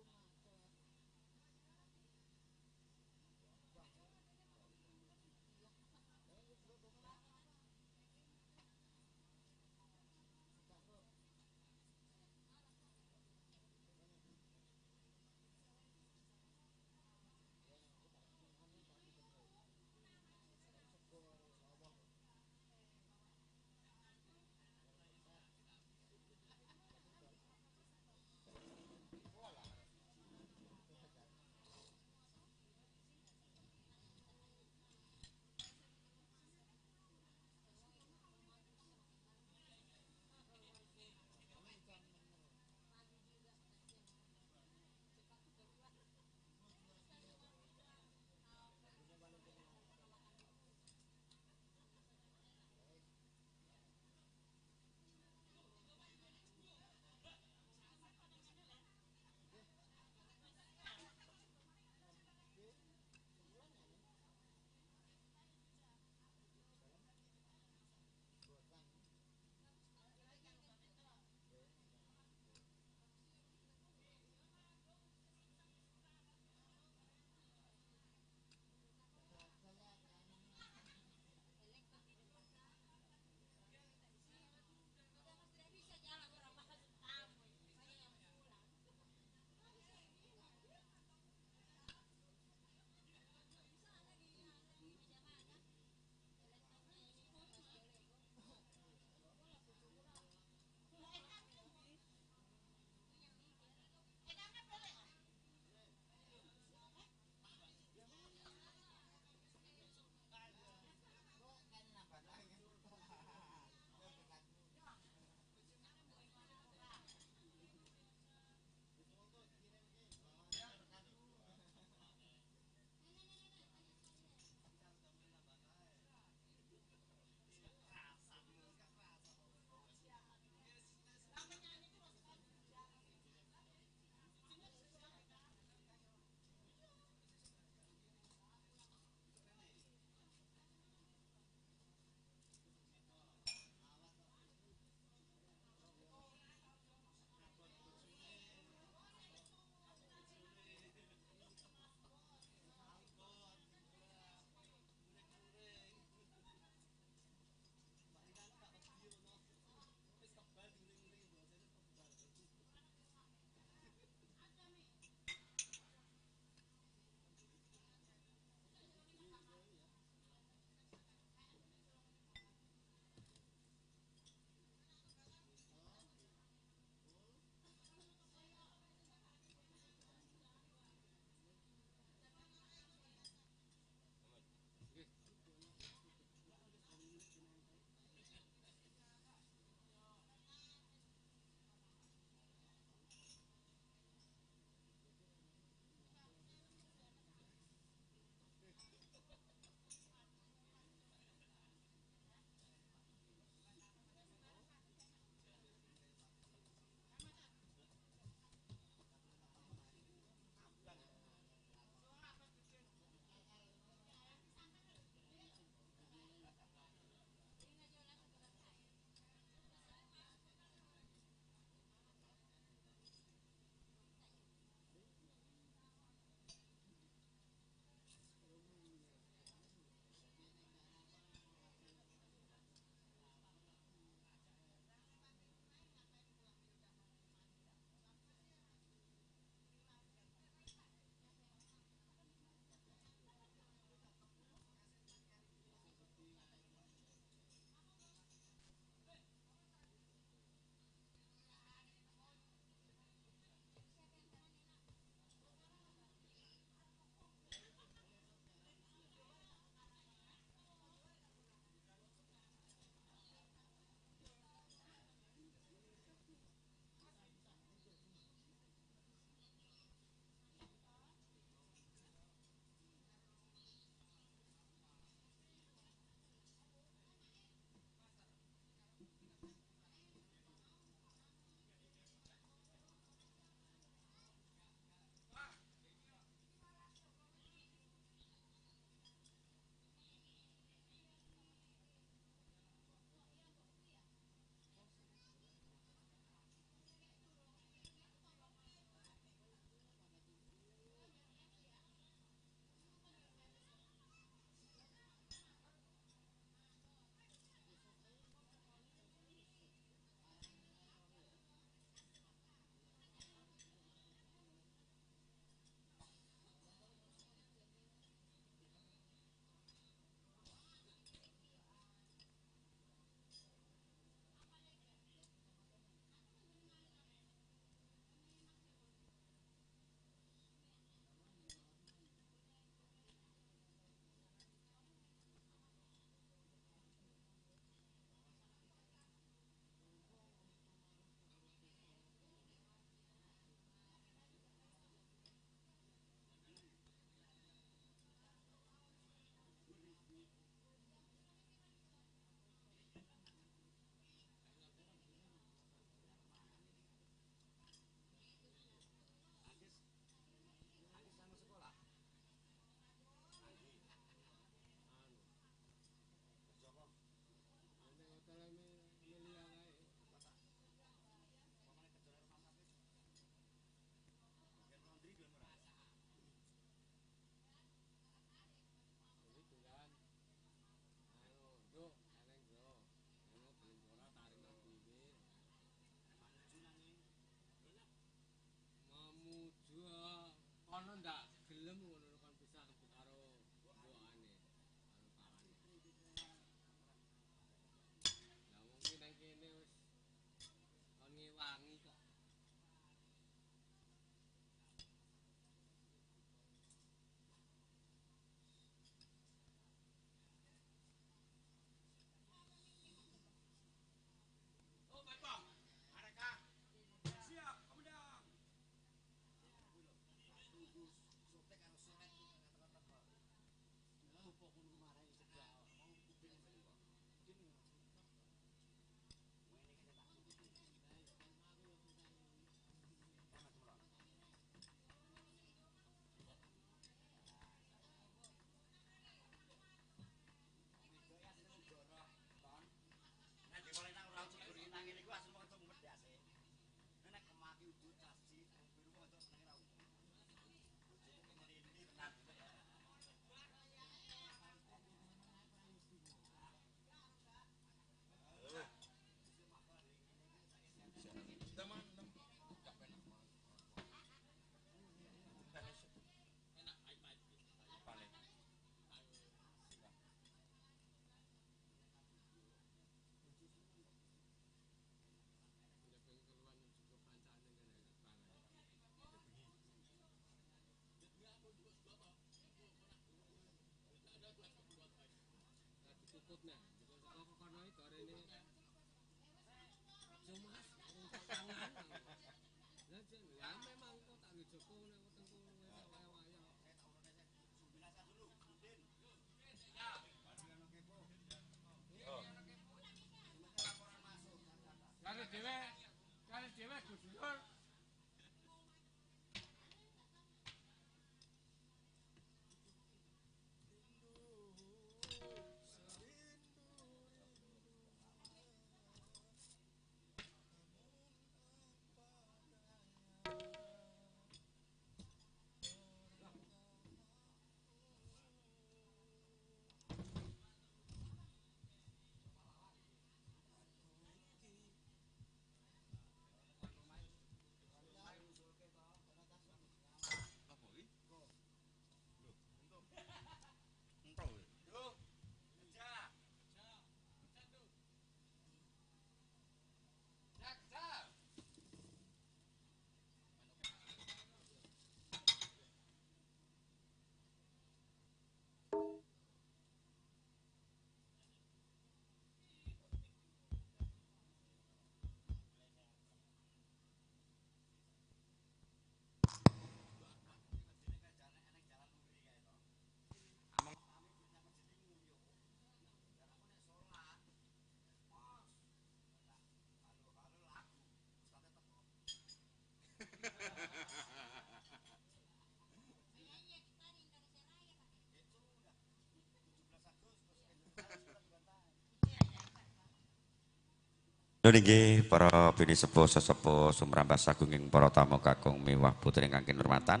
Nggih para pinisepuh sesepuh sumrambah sagunging para tamu kakung miwah putri ingkang kinurmatan.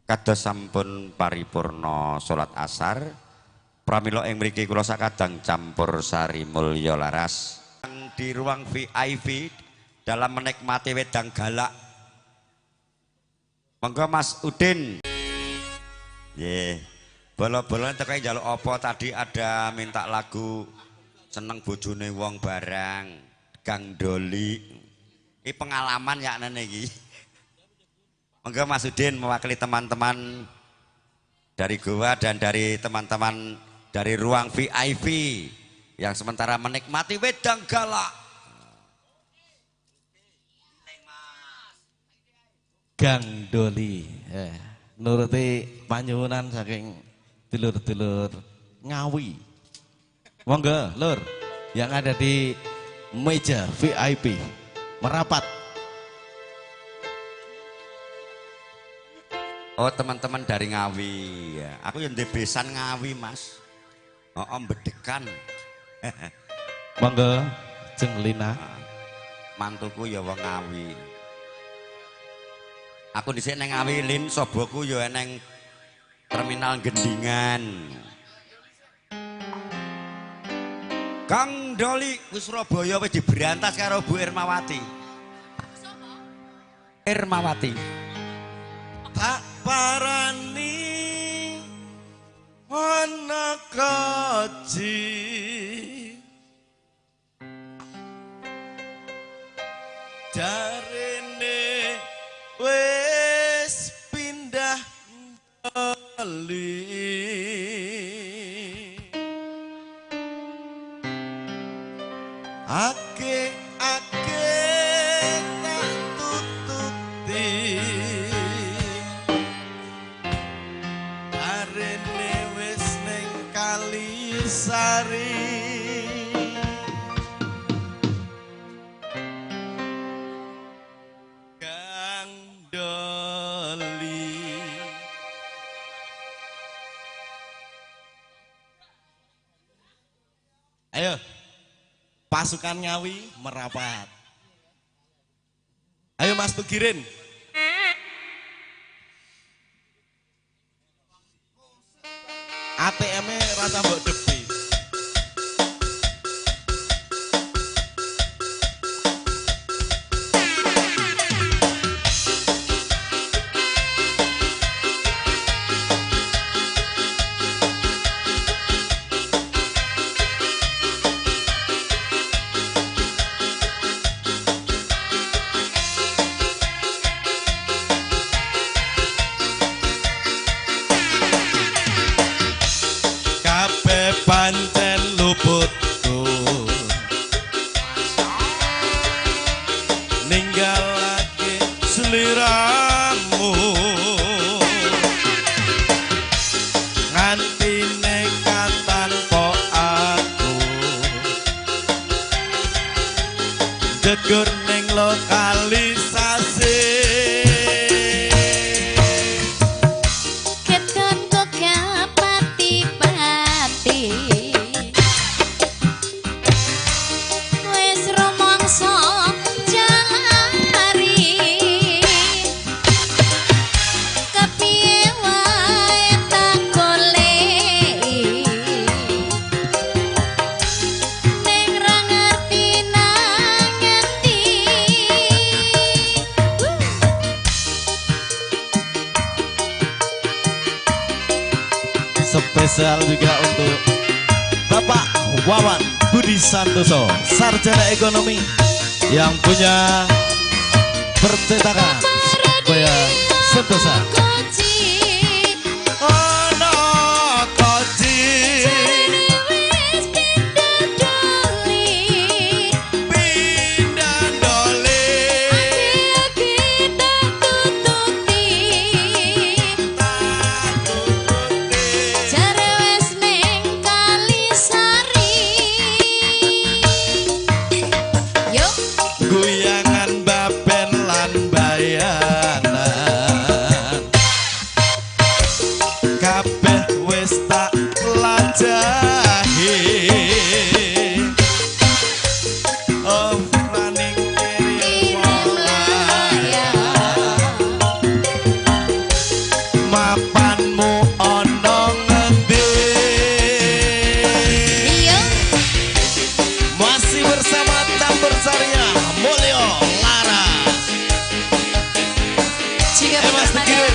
Kados sampun paripurna salat asar, pramila ing mriki kula sakadang campur sari mulya laras di ruang VIP dalam menikmati wedang galak. Monggo Mas Udin. Nggih. Bolo-bolo teko njaluk apa tadi ada minta lagu seneng bojone wong barang Gang Doli. Ini pengalaman ya nene iki. Monggo Mas Udin mewakili teman-teman dari Goa dan dari teman-teman dari ruang VIP yang sementara menikmati wedang galak. Gang Doli. Nuruti panyuwunan saking dulur-dulur Ngawi. Monggo, Lur, yang ada di meja VIP merapat. Oh, teman-teman dari Ngawi. Aku yang di besan Ngawi, Mas. Oh, om bedekan. Monggo, Jeng Lina. Mantuku ya wong Ngawi. Aku dhisik nang Ngawi, Lin, soboku ya neng terminal Gendingan. Kang Doli ku Surabaya wis diberantas karo Bu Irmawati. Irmawati. Tak parani ana kaji. Jarene wis pindah Doli. Ake-ake tak tututi, arene wis ning Kalisari. Gang Doli. Ayo. Pasukan Ngawi merapat. Ayo Mas Tugirin. ATM-e rasa mbok debi. Pancen lu Gur ning lokalisasi. Keton kok gak pati-pati. Wis rumangsa jalari. Kepiye wae tak goleki. Ning ra ngerti nang ngendi. Spesial juga untuk Bapak Wawan Budi Santoso, sarjana ekonomi yang punya percetakan supaya Sentosa. Ono koji wis pindah doli. Pindah doli. Ati tak tututi. Jare wis ning Kalisari. Yo guyangan baben lan bayanan. Kabeh wis tak lajahi. Oh maning kirim layar. Mapanmu ana ngendi? Iya. Masih bersama Tambur Saria Mulyo Laras. Juga Mas bersama Tegirin.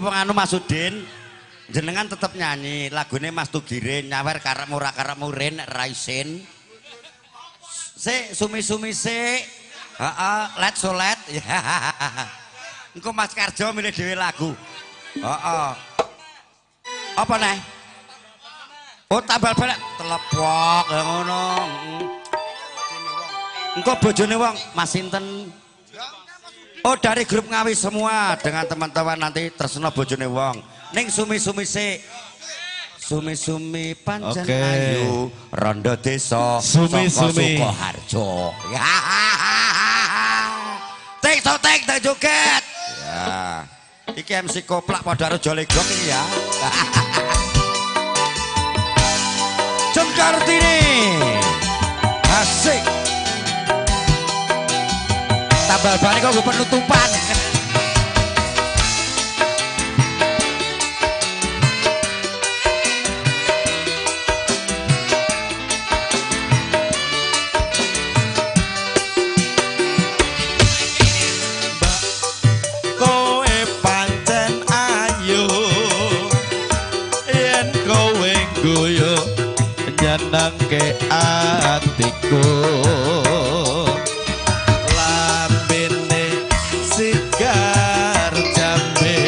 Apa nganu Mas Udin? Jenengan tetep nyanyi lagune Mas Tugirin nyawer karepmu ora karepmu rin raisin. Sik sumi-sumi sik. Heeh, let solet. Engko Mas Karjo milih dhewe lagu. Heeh. Apa neh? Oh tambal balik telepok ya ngono. Engko bojone wong Mas sinten? Oh dari grup Ngawi semua dengan teman-teman nanti tresno bojone wong. Ning sumi-sumi sik. Sumi-sumi pancen ayu rondo desa sumi-sumi Sukoharjo. Tek tek tak joget. Ya. Iki MC koplak padha karo Jolegong iki ya. Jeng Kartini. Asik. Tambal balik kok penutupan. Kowe pancen ayu yen kowe guyu nyenengke atiku. Lambene sigar jambe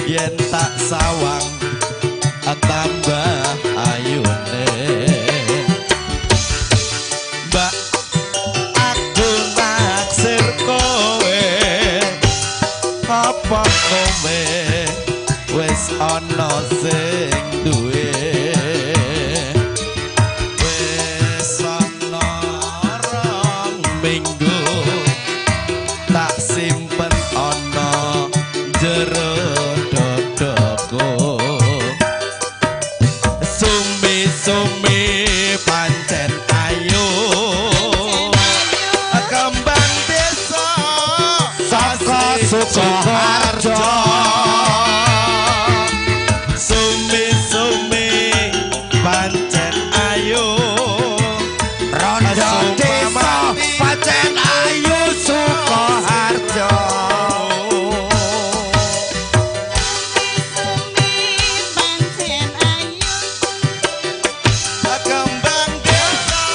yen tak sawang tambah ayune. Mbak aku naksir kowe apa kowe wis ana sing duwe. Wis ana rong minggu tak simpen ana jero dadaku. Sumi-sumi pancen ayu kembang desa saka Sukoharjo. Sumi-sumi pancen ayu rondo desa pancen ayu Sukoharjo. Pancen ayu kembang desa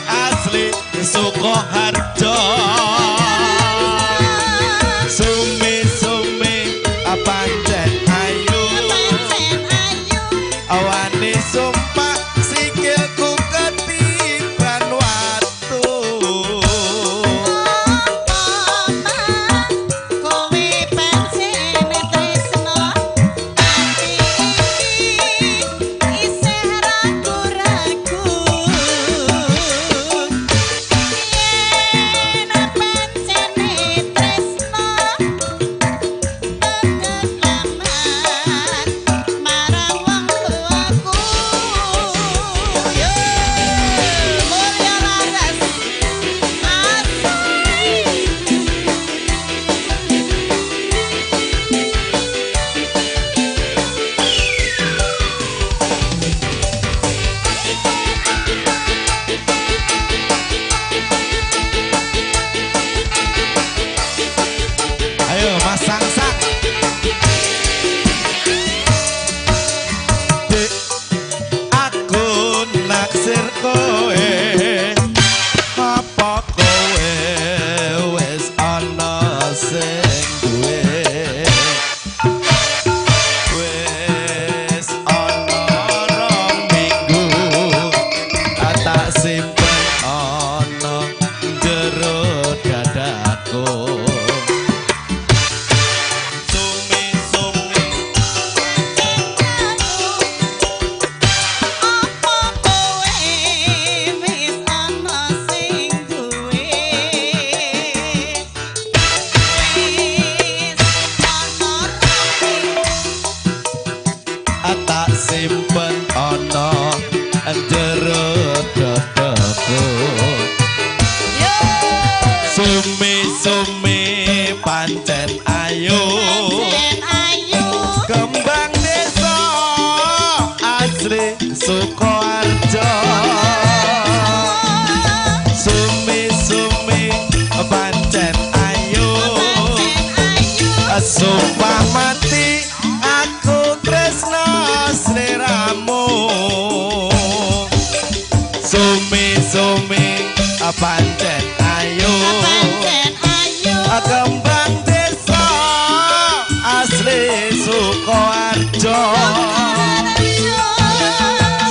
asli Sukoharjo. Sumi-sumi pancen ayu pancen ayu awani sumpah sikilku ketiban watu. Kowe pancen tresno ati iki isih ragu-ragu. Yen pancene tresno kekelaman marang wong tuaku. Yo Mulya Laras asik. Ayo Mas Sangsak. Dik, aku naksir kowe apa kowe wis ana sing duwe. Wis ana rong minggu tak simpen ana jero dadaku. Sumi-sumi Apa kowe wis ana sing duwe? Wis ana rong tak simpen ana jero dadaku. Yo Sumi-sumi pancen ayu pancen ayu kembang desa asli Sukoharjo. Sumi-sumi pancen ayu pancen ayu sumpah pancen ayu, pancen ayu. Kembang desa asli Sukoharjo.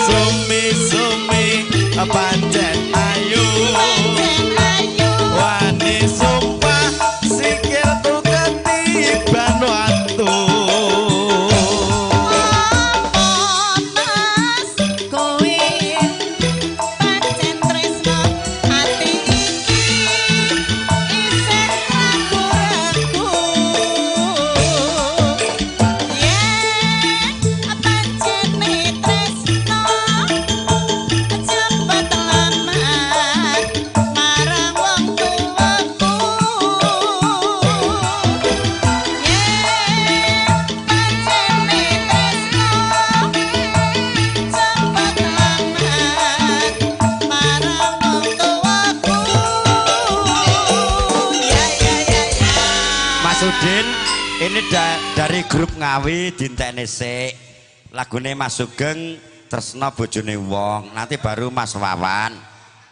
Sumi-sumi pancen ayu, pancen ayu. Wani sumpah sikilku ketiban watu. Mas kowe pancen tresno ati iki isih ragu-ragu. Yen pancene tresno cepet lamar marang wong tuaku. Yen pancene tresno cepet lamar marang wong tuaku. Ya ya ya ya. Mas Udin, ini dari grup Ngawi dintekne sik. Lagune Mas Sugeng Tresno Bojone Wong, nanti baru Mas Wawan.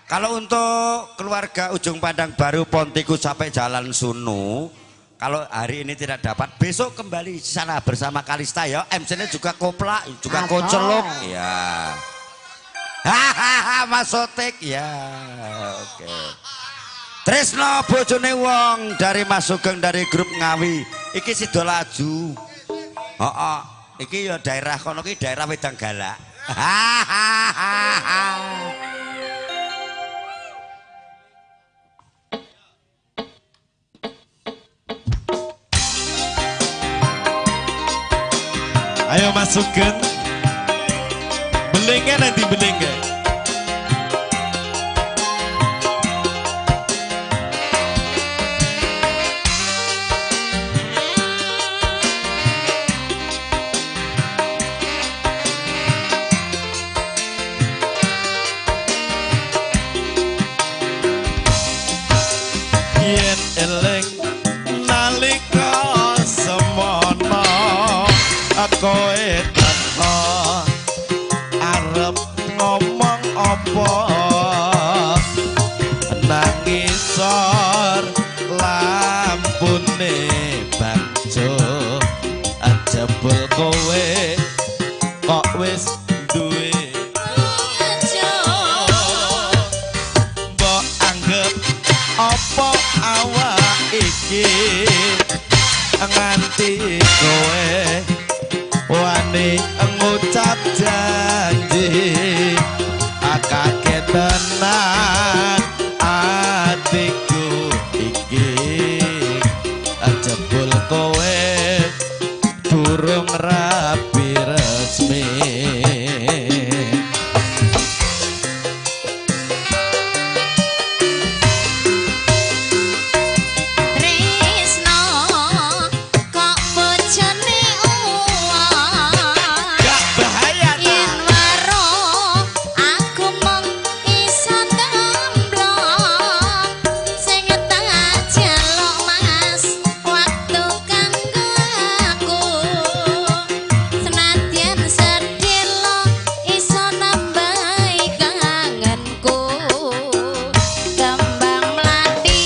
Kalau untuk keluarga Ujung Pandang Baru Pontiku sampai Jalan Sunu, kalau hari ini tidak dapat, besok kembali sana bersama Kalista ya. MC-nya juga koplak, juga kocelok ya. Hahaha, Mas Sotik ya. Oke. Tresno Bojone Wong dari Mas Sugeng dari grup Ngawi. Iki sida laju. Heeh, iki ya daerah kono ki daerah Wedang Galak. Hahaha. Ayo Mas Sugeng. Belengnya nanti belengnya. Yen eling nalika semono kowe teko arep ngomong apa nang ngisor lampune bangjo jebul kowe kok wis duwe mbok anggep apa awak iki nganti kowe wani ngucap janji kaget tenan atiku iki jebul kowe durung rapi resmi. Tresno kok bojone uwong. Gak bahaya ta. Yen waro aku mung iso temblong sing tak jaluk Mas waktu kanggo aku. Senadyan sedih iso nambahi kangenku. Kembang mlati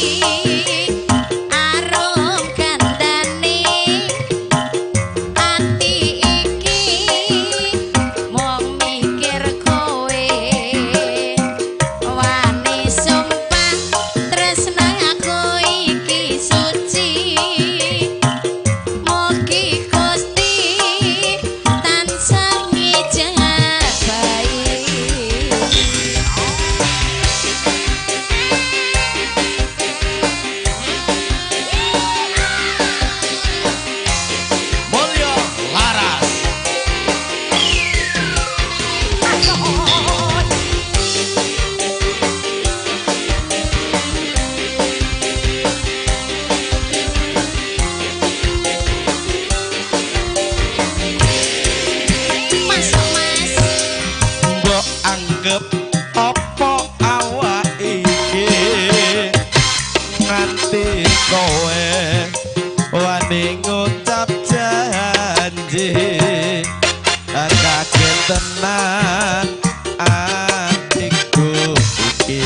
arum gandane ati iki mung mikir kowe. Wani sumpah tresna aku iki suci. Mugi Gusti tansah ngijabahi. Mulyo Laras. Masuk Mas. Mbok anggep apa awak iki nganti kowe wani ngucap janji kaget tenan atiku iki.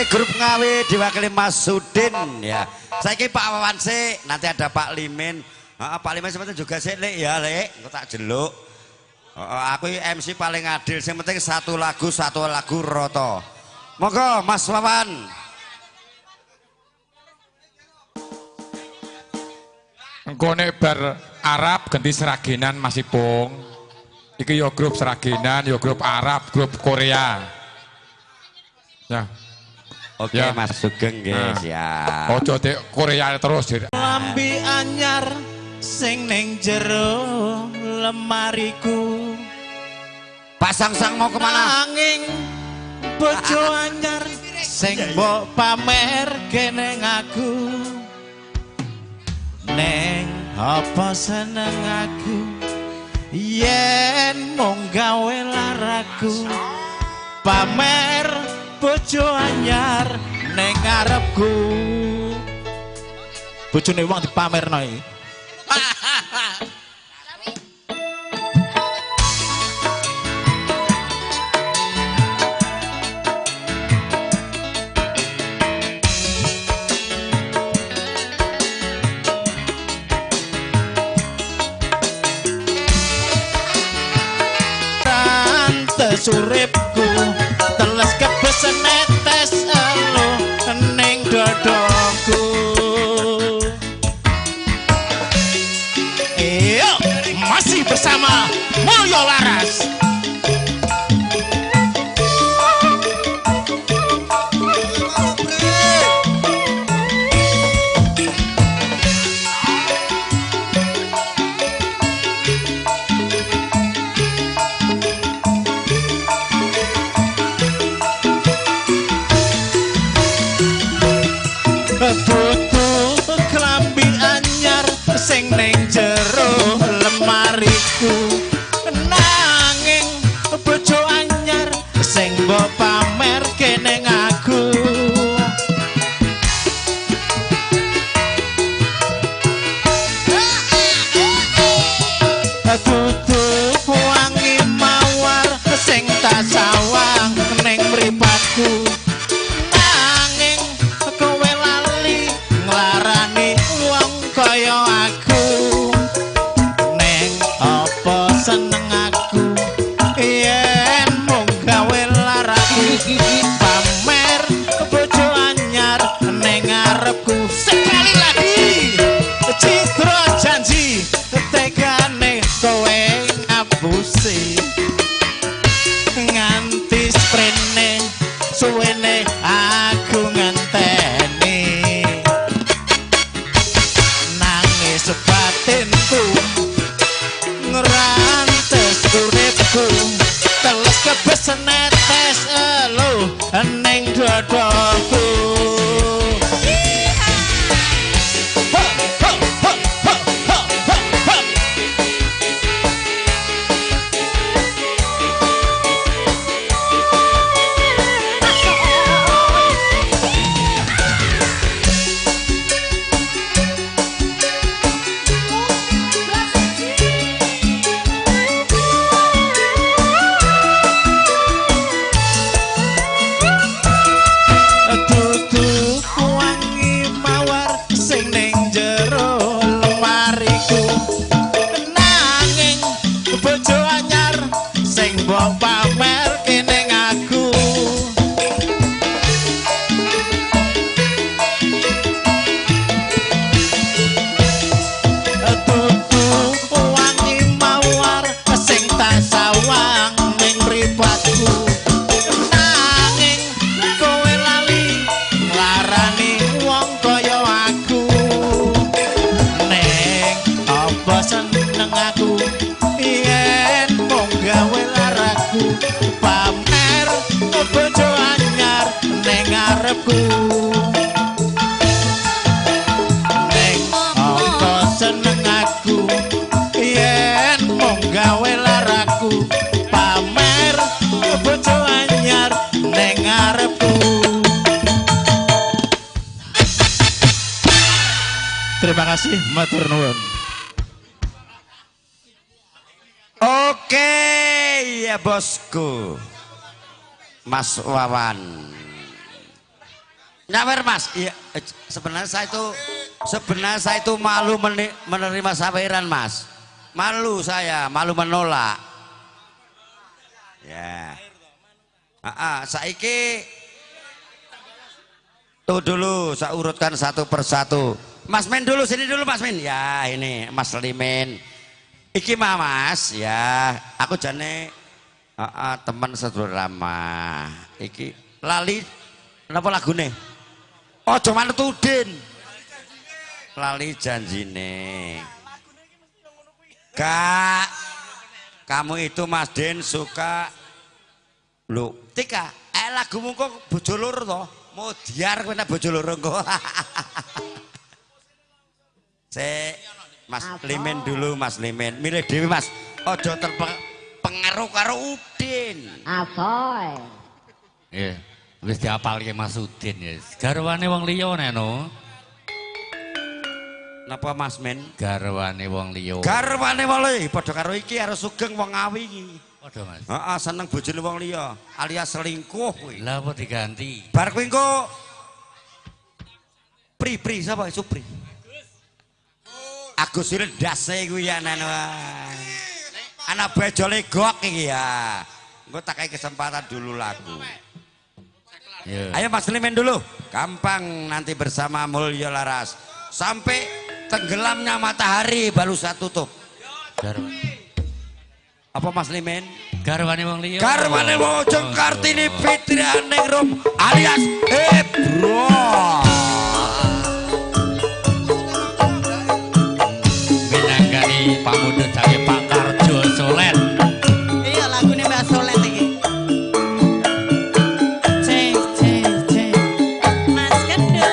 dari grup Ngawi diwakili Mas Sudin ya. Saiki Pak Wawan sik, nanti ada Pak Limin. Heeh, Pak Limin sebenarnya juga sik, Lek ya, Lek. Engko tak jeluk. Heeh, aku MC paling adil, sing penting satu lagu roto. Monggo Mas Wawan. Engko nek bar Arab ganti Sragenan Mas Ipung. Iki yo grup Sragenan, yo grup Arab, grup Korea. Ya. Oke ya. Mas Sugeng nggih, siap. Ojo dek Korea terus. Lambi anyar sing ning jero lemariku. Pak Sangsang mau kemana? Nanging bojo anyar sing mbok pamerke ning aku. Neng apa seneng aku yen mung gawe laraku pamer bojo anyar ning ngarepku. Bojone wong dipamerno iki. Suripku teles kebesen netes elu ning dodongku. Iyo, masih bersama Mulyo Laras. Sing ning jero lemariku nanging bojo anyar sing mbok pamerke ning aku. Dudu wangi mawar sing tak sawang ning mripatku nanging kowe lali nglarani wong kaya aku. Neng apa seneng aku yen mung gawe laraku pamer bojo anyar ning ngarepku. Sekali lagi Citra janji tegane kowe ngapusi nganti sprene suwene aku ngenteni nangis batinku ngrantes uripku teles kebesen netes elu ning dadaku. Ho ho ho ho ho ho ho. Dudu wangi mawar sing ning jero lemariku nanging bojo anyar sing mbok pamerke ning aku. Dudu wangi mawar sing tak sawang ning mripatku nanging kowe lali nglarani wong kaya aku. Neng apa seneng aku yen mung gawe laraku pamer bojo anyar ning ngarepku. Neng apa seneng aku yen mung gawe laraku pamer bojo anyar ning ngarepku. Terima kasih, matur nuwun. Oke ya bosku. Mas Wawan. Nyawer Mas. Iya, sebenarnya saya itu malu menerima saweran Mas. Malu saya, malu menolak. Ya. Saiki tuh dulu saya urutkan satu persatu. Mas Men dulu, sini dulu Mas Men. Ya, ini Mas Limen. Iki mah Mas, ya. Aku jane teman sedulur lama. Iki lali napa lagune? Ojo manut Udin. Lali janjine. Kak, kamu itu Mas Den suka lho, Tika, lagumu kok bojo loro to? Modiar kowe nek bojo loro engko. Sik, Mas Limen dulu, Mas Limen. Milih dhewe Mas. Aja terpengaruh karo Udin. Asoy. Iya, wis diapalke Mas Udin ya. Garwane wong liya neno. Napa Mas Men? Garwane wong liya. Garwane wong liya padha karo iki karo Sugeng wong Ngawi iki. Padha Mas. Heeh, seneng bojone wong liya, alias selingkuh kuwi. Lah apa diganti? Bar kuwi engko Pri sapa Supri? Agus Agus ndase kuwi ya nang. Anak bejo legok iki ya. Engko tak kai kesempatan dulu lagu. Yeah. Ayo Mas Limen dulu. Gampang nanti bersama Mulyo Laras. Sampai tenggelamnya matahari baru saya tutup. Apa Mas Limen? Garwane wong liya. Garwane wong Jeng Kartini Fitrianing Rum alias Ebro. Minangkani pamundhut saking Pak Karjo Solet. Iya lagune Mbak Solet iki. Cek cek cek. Mas Kendul.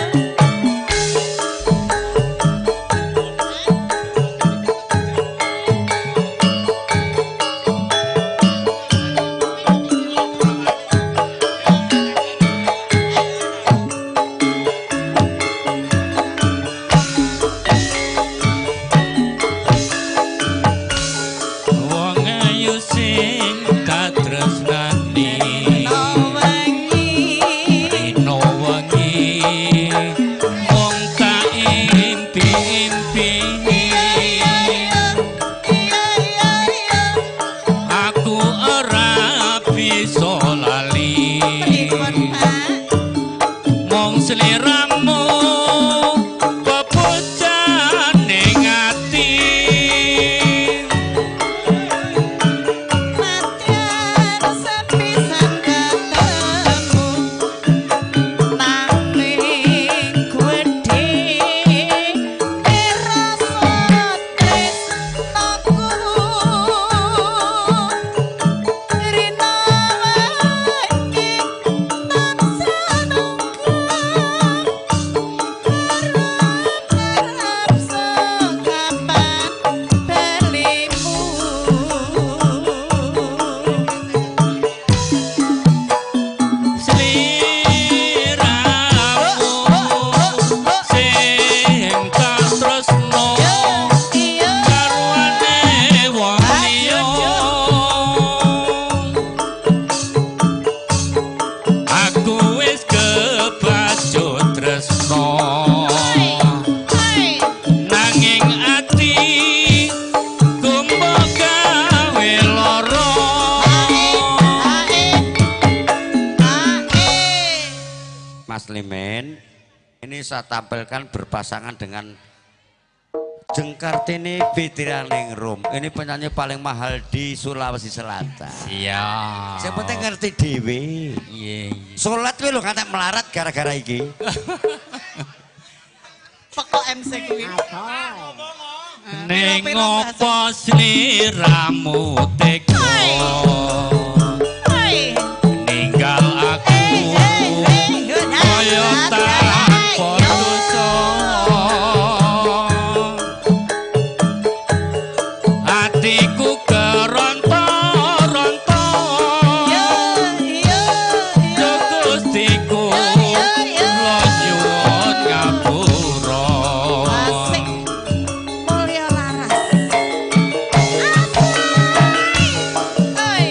Wong ayu sing katresnani rino wengi wong tak impi-impi aku ora bisa lali mung sliramu pepujane ati. Sepisan ketemu nanging gedhe rasa tresnaku rina wengi tansah kerep sekapan balimu. Sliramu sing tak tresno garwane wong liya aku wis kebacut tresno nanging ati mbok gawe lara. Mas Limen, ini saya tampilkan berpasangan dengan Jeng Kartini Fitrianing Rum. Ini penyanyi paling mahal di Sulawesi Selatan. Siap. Yang penting ngerti dhewe. Iya. Salat kuwi lho ngantek melarat gara-gara iki. Pekok MC kuwi. Ning opo sliramu tega ninggal aku kaya tanpa dosa atiku keronto-ronto Gustiku kula nyuwun ngapura. Asik. Mulya Laras. Oi.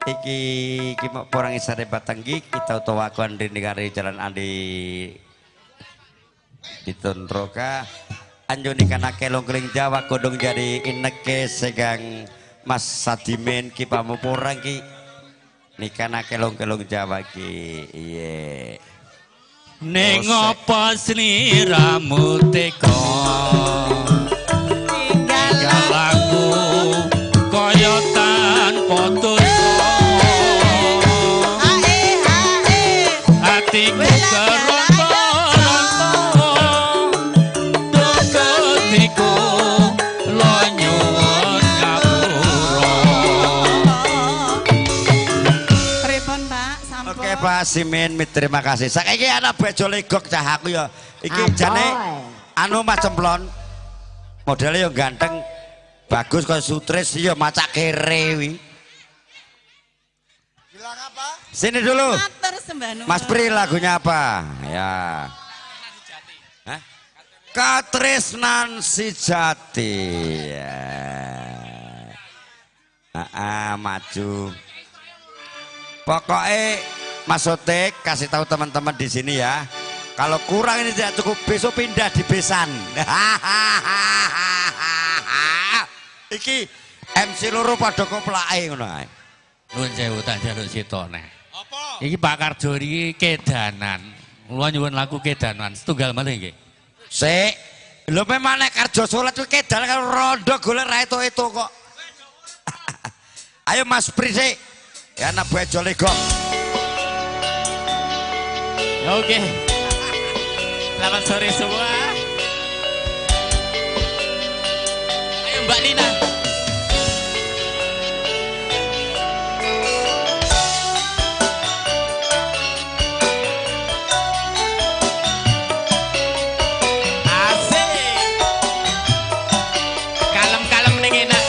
Iki iki mok porang isare batanggi kita utawa aku andi negari jalan andi ditontroka anjoni kana kelong keling Jawa kodong jadi ineke segang Mas Sadimen ki pamuporang ki nikana kelong-kelong Jawa ki iye. Ning apa sliramu teka tinggal aku kaya tanpa dosa atiku keronto-ronto degetiku lo nyuwun ngapura. Pripun Pak sampun. Oke Pak Simin, terima kasih. Saiki ana bejo legok cah aku ya. Iki jane anu Mas Cemplon. Modelnya yo ganteng, bagus kaya sutris ya macak kere wi. Bilang apa? Sini dulu. Matur sembah nuwun. Mas Pri lagunya apa? Ya. Hah? Katresnan Sejati. Ya. Ah, maju. Pokoknya Mas Otek kasih tahu teman-teman di sini ya. Kalau kurang ini tidak cukup, besok pindah di besan. Iki MC loro padha koplake ngono ae. Nuwun sewu tak njaluk sitone. Apa? Iki Pak Karjo iki kedanan. Kula nyuwun lagu kedanan setunggal malih nggih. Sik. Lho memang nek Karjo salat kuwi kedanan karo rondo golek ra etuk-etuk kok. Ayo Mas Pri sik. Ya anak bejo legok. Oke. Selamat sore semua. Ayo Mbak Lina. Asik. Kalem-kalem ning enak.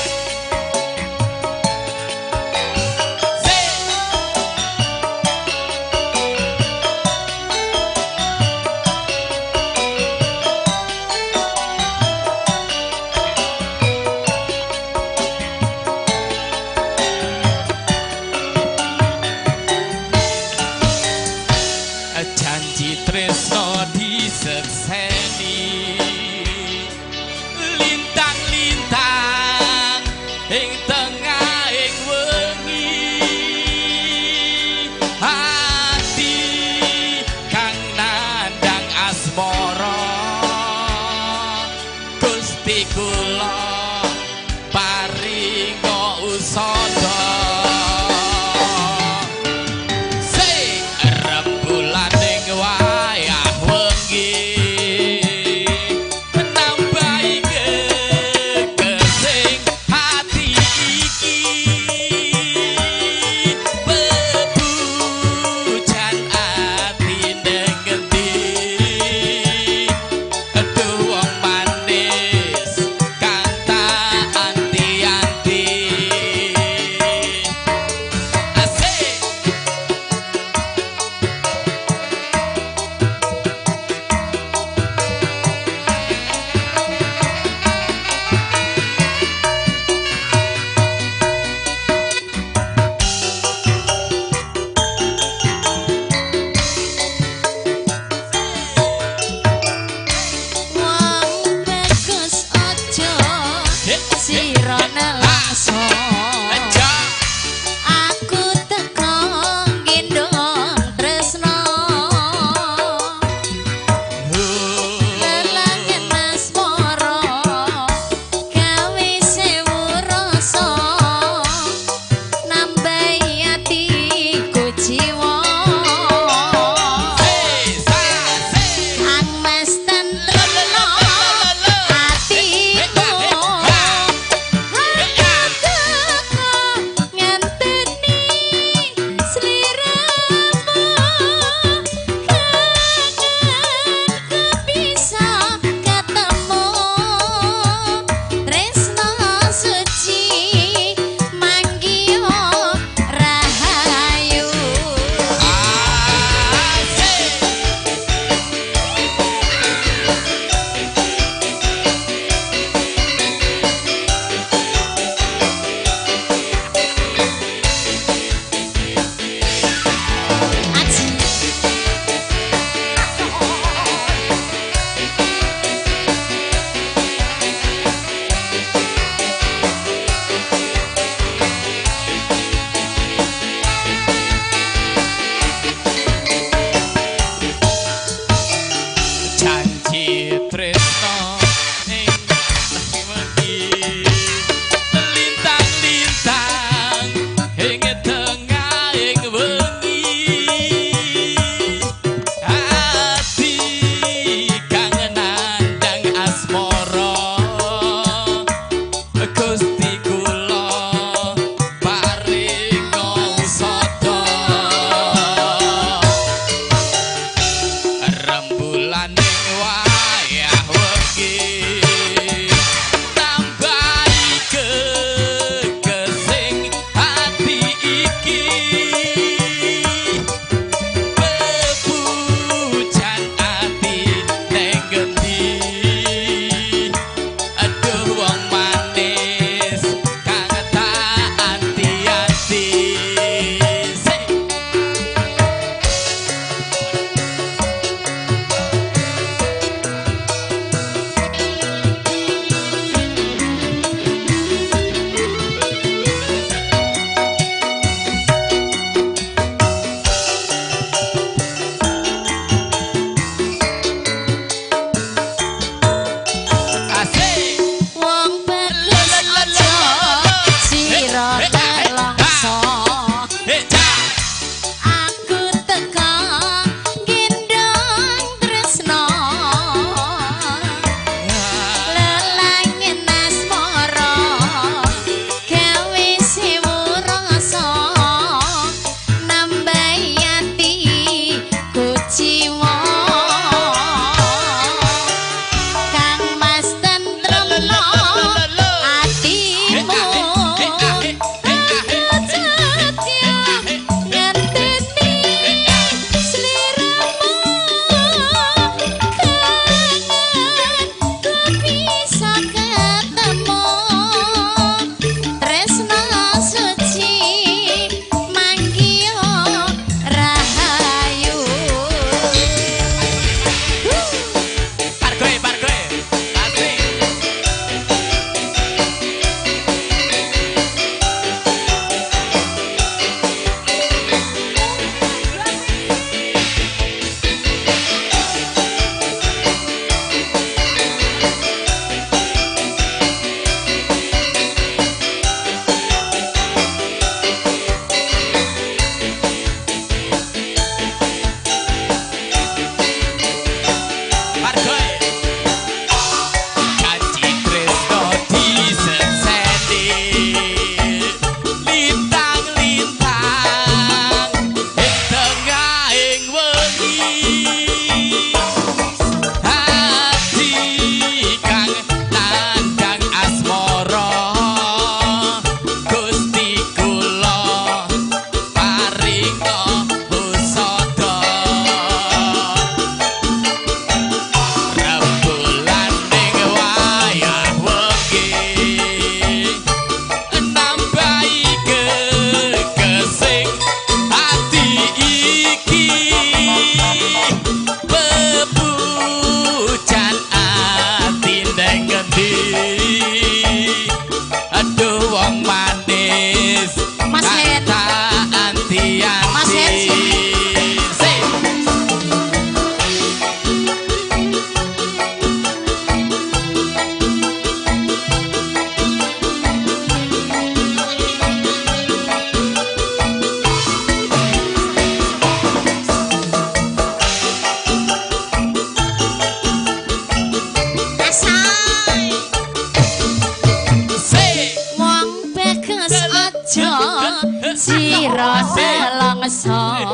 Aja sira selongso.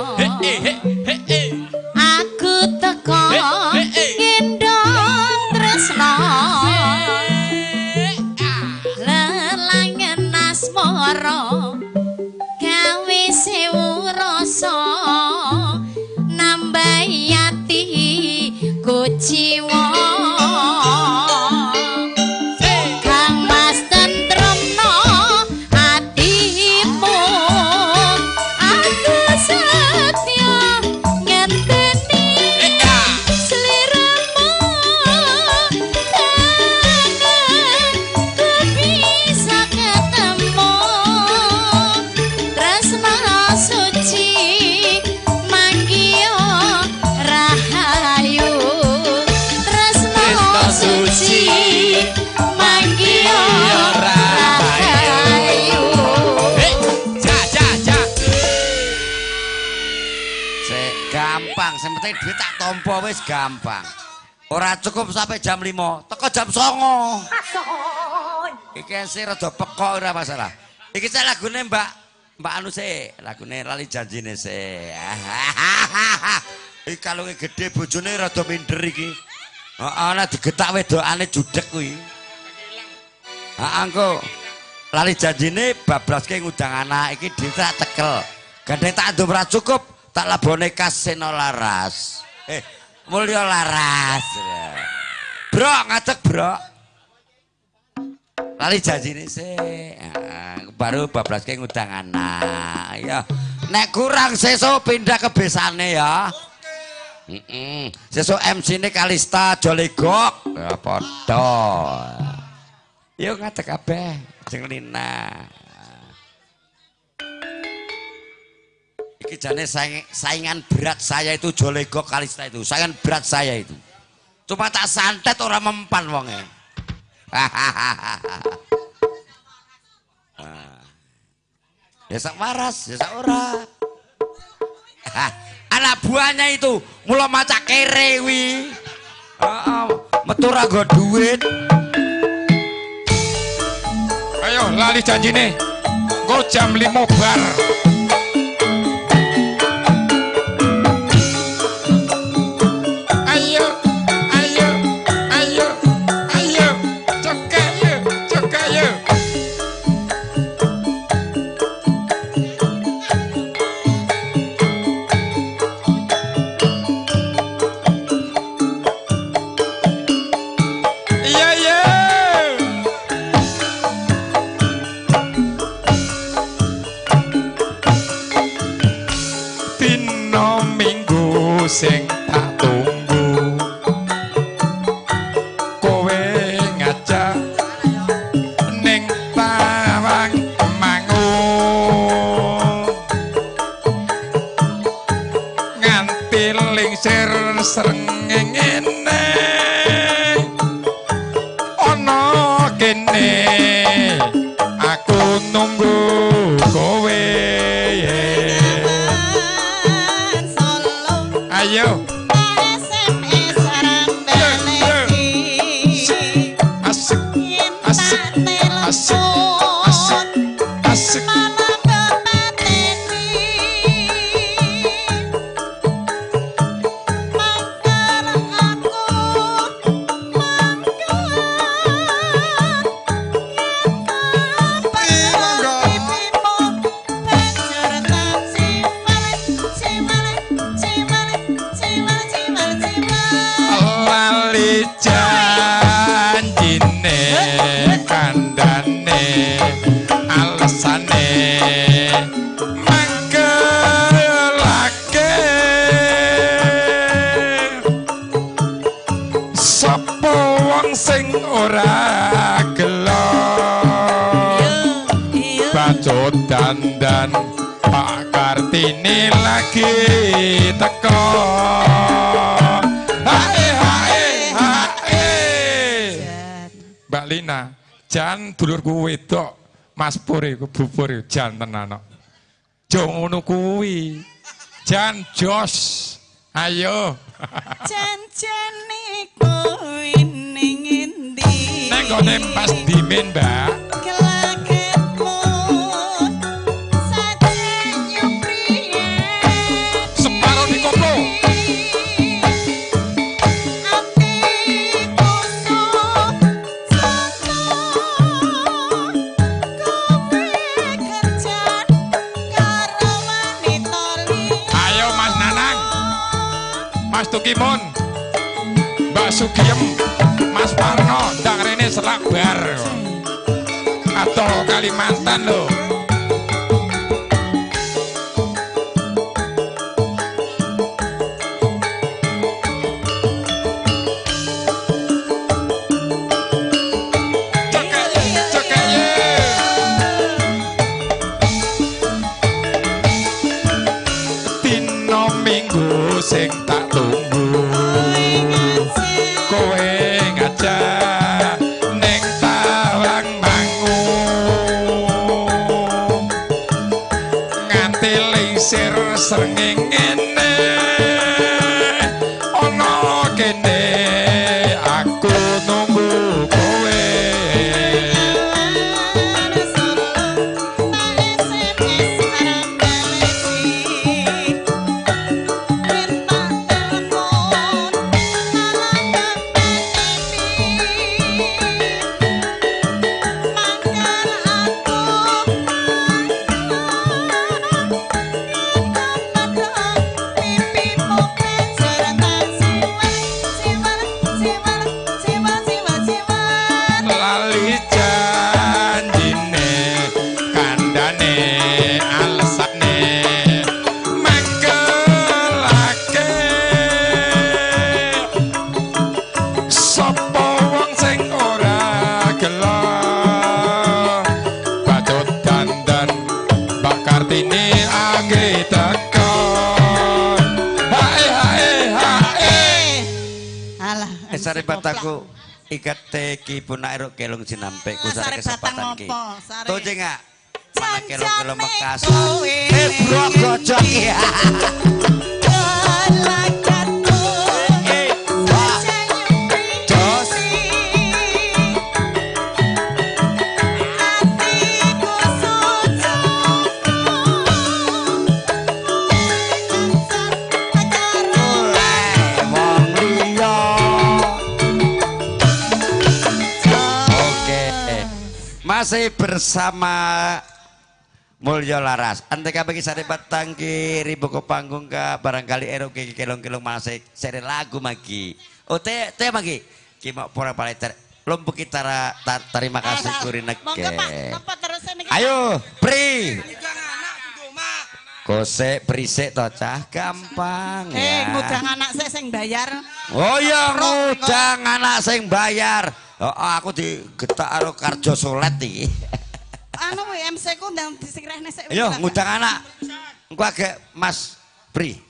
Aku teko ngendong tresno. Lelangen asmara gawe sewu rasa nambahi ati kuciwa. Kang Mas tentremno atimu, aku setya ngenteni sliramu. Kangen ku bisa ketemu, tresno suci manggiyo rahayu. Tresno suci manggiyo rahayu. Ja ja ja. Sik gampang, sing penting duit tak tampa wis gampang. Ora cukup sampai jam 5, teko jam 09. Iki sih rada pekok ora masalah. Iki sik lagune Mbak Mbak anu sik, lagune lali janjine sik. Iki kalunge gedhe bojone rada minder iki. Heeh, nek digetak wedokane judek kuwi. Heeh, engko lali janjine bablaske ngundang anak iki dhewe tak cekel. Gandeng tak ndum ora cukup, tak labone kas Seno Laras. Mulya Laras. Bro, ngadeg, Bro. Lali janjine sik. Baru bablaske ngundang anak. Ya, nek kurang sesuk pindah ke besane ya. Sesuk MC-ne Kalista Jolegok. Ya padha. Yo ngadeg kabeh jeng Lina. Iki jane saingan berat saya itu Jolegok Kalista itu, saingan berat saya itu. Cuma tak santet ora mempan wonge. Ya sak waras, ya sak ora. Anak buahnya itu mula maca kere wi. Heeh, metu ra nggo duit. Ayo lali janjine. Engko jam 5 bar. Ayo, ayo, ayo, ayo, cokak yo, cokak yo. Iya, iya. Dino Minggu sing tak tunggu, kowe ngajak ning Tawang Mangun, nganti lingsir srengenge ana kene aku nunggu kowe. Ayo SMS rambeleki. Asik asik asik asik asik. Lali janjine kandhane alesane mangkelake sapa wong sing ora gelo bacut dandan Pak Kartini lagi teko. Hae hae hae. Mbak Lina, jan dulurku wedok Mas Pur iku Bu Pur iku jan tenan kok. Jo ngono kuwi. Jan jos. Ayo. Janjane kowe ning endi? Nang gone Mas Dimin, Mbak. Kelaketmu Mas Tukimun, Mbak Sugiem, Mas Parno, ndang rene selak bar. Atau Kalimantan lho. Dino Minggu sing tak tunggu, kowe ngajak ning Tawang Mangu, nganti lingsir srengenge ana kene aku nunggu kowe. Lali janjine kandhane alesane mangkelake sapa wong sing ora gelo bacut dandan Mbak Kartini age teko. Hae hae hae. Alah, Sare bataku ikate ki punak erok kelong sinampe ku sare Sare batang kesempatan ki. apa? Sare. Tuh jengak. Mana kelong-kelong Mekasan. Eh bro gojok ya. Jos. Wong liya. Oke. Masih bersama Mulyo Laras. Antek bagi sare batang ki ribu ke panggung ka barangkali erok ki kelong-kelong masih sere lagu magi. Oh te te magi. Ki mau pora paleter. Lompok kita terima kasih kurineke. Monggo Pak, napa terus niki? Ayo, Pri. Kosek prisik to cah gampang ya. Ngudang anak sik sing bayar. Oh iya ngudang anak sing bayar. Oh, aku digetak karo Karjo Solet iki. Anu kuwi MC ku ndang disirehne sik. Ayo ngundang anak. Engko agek Mas Pri.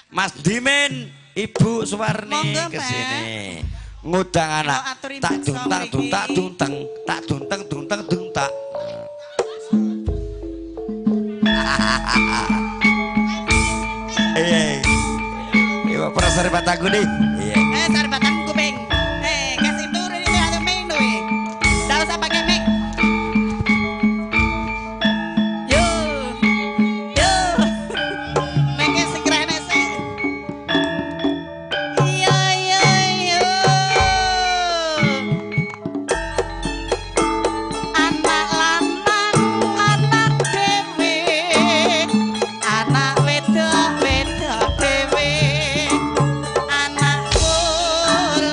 Mas Dimin, Ibu Suwarni Monggo, ke sini. Ngundang anak. Kula aturi Tak beksa duntang mriki. duntak dunteng, tak dunteng dunteng duntak. Iya. Ibu prasare batangku nih. Iya. Sare batang kuping. Kasih turun ini langsung mic duwe. Ndak usah pakai mic. Yo. Yo. Mic-e sing rene sik. Iya iya iya. Anak lanang lanang dhewe, anak wedok wedok dhewe, anak kula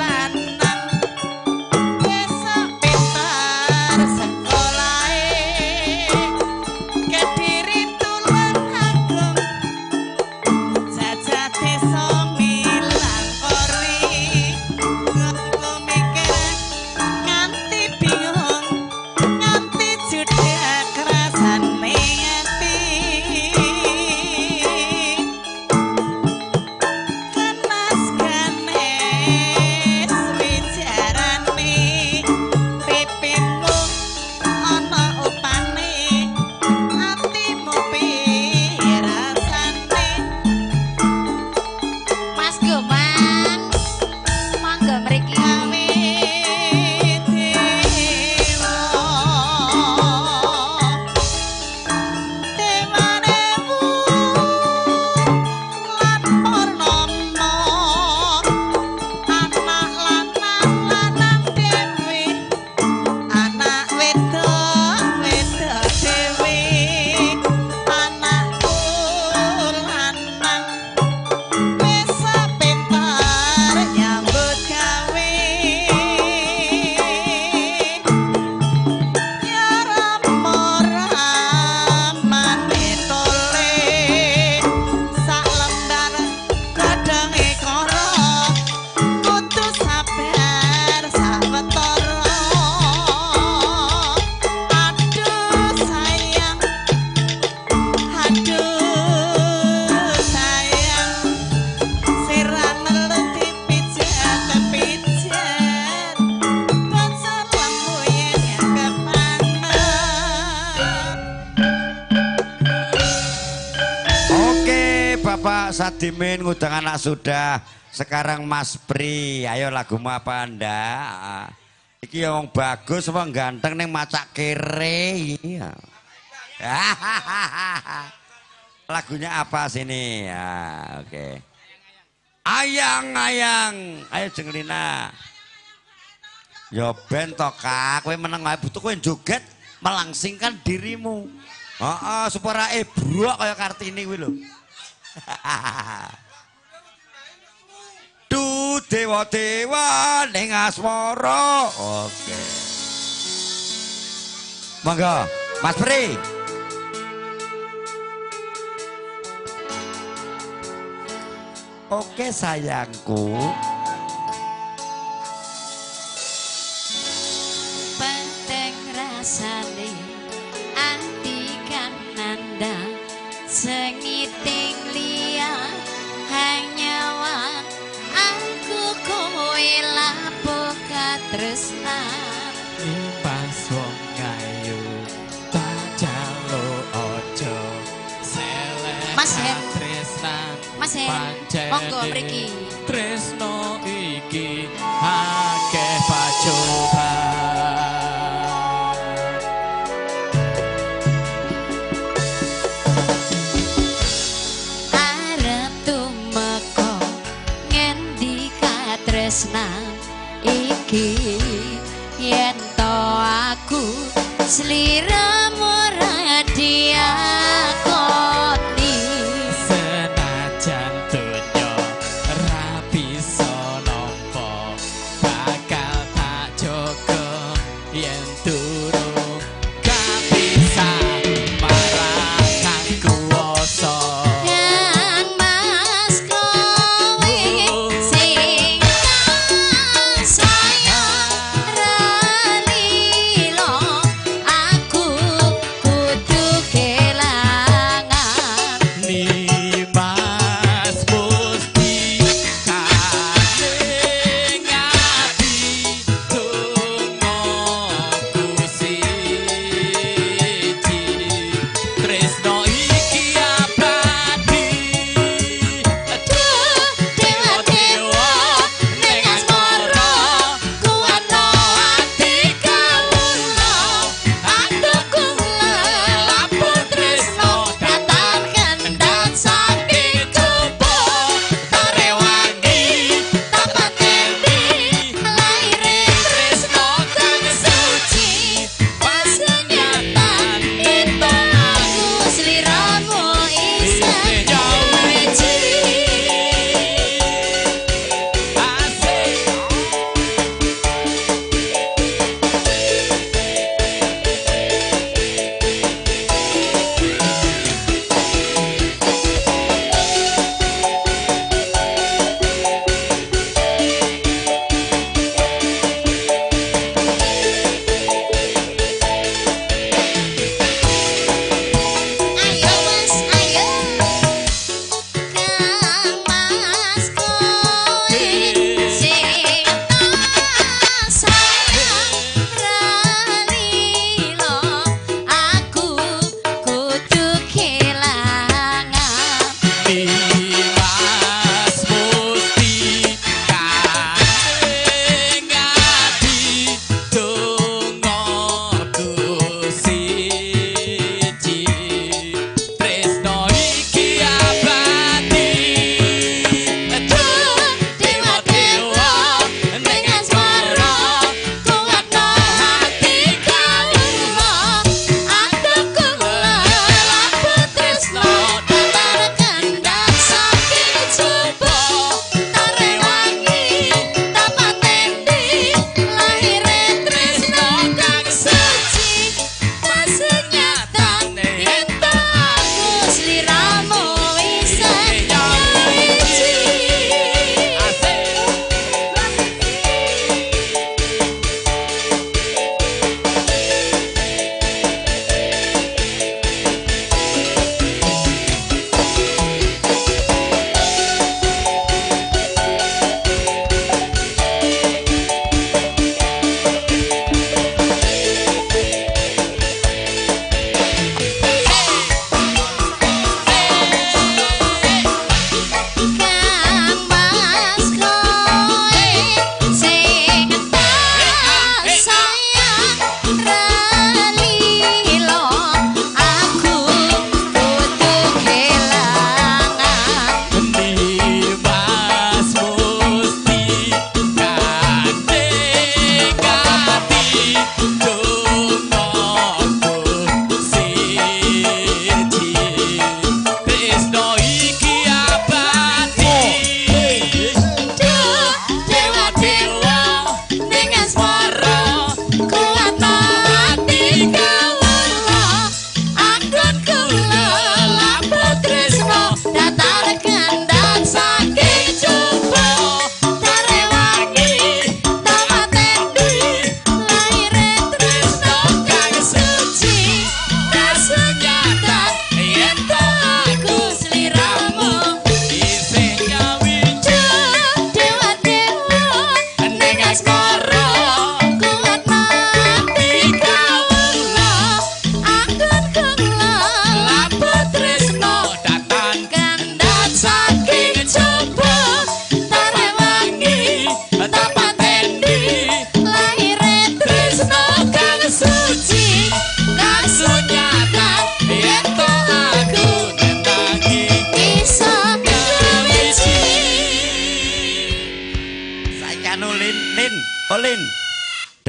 Bapak Sadimin ngundang anak sudah. Sekarang Mas Pri, ayo lagumu apa Anda? Iki wong bagus, wong ganteng ning macak kere. Iya. Lagunya apa sini? Ya, oke. Ayang-ayang. Ayo Jenglina. Ya ben to Kak, kowe meneng wae butuh kowe joget melangsingkan dirimu. Heeh, supaya ebrok kaya Kartini kuwi lho. Du dewa-dewa ning asmara. Oke. Monggo, Mas Pri. Oke sayangku. Peteng rasane ati kananda sengiting liya hanyawa aku kowe lapo katresnan. Pas wong ayu tak jaluk aja seleh Mas Hen. katresnan. Mas Hen, monggo mriki. Tresno iki akeh pacoban. Arep tumeka ngendi katresnan iki yen to aku sliramu ora diakoni. Senajan donya ra bisa nampa bakal tak jogo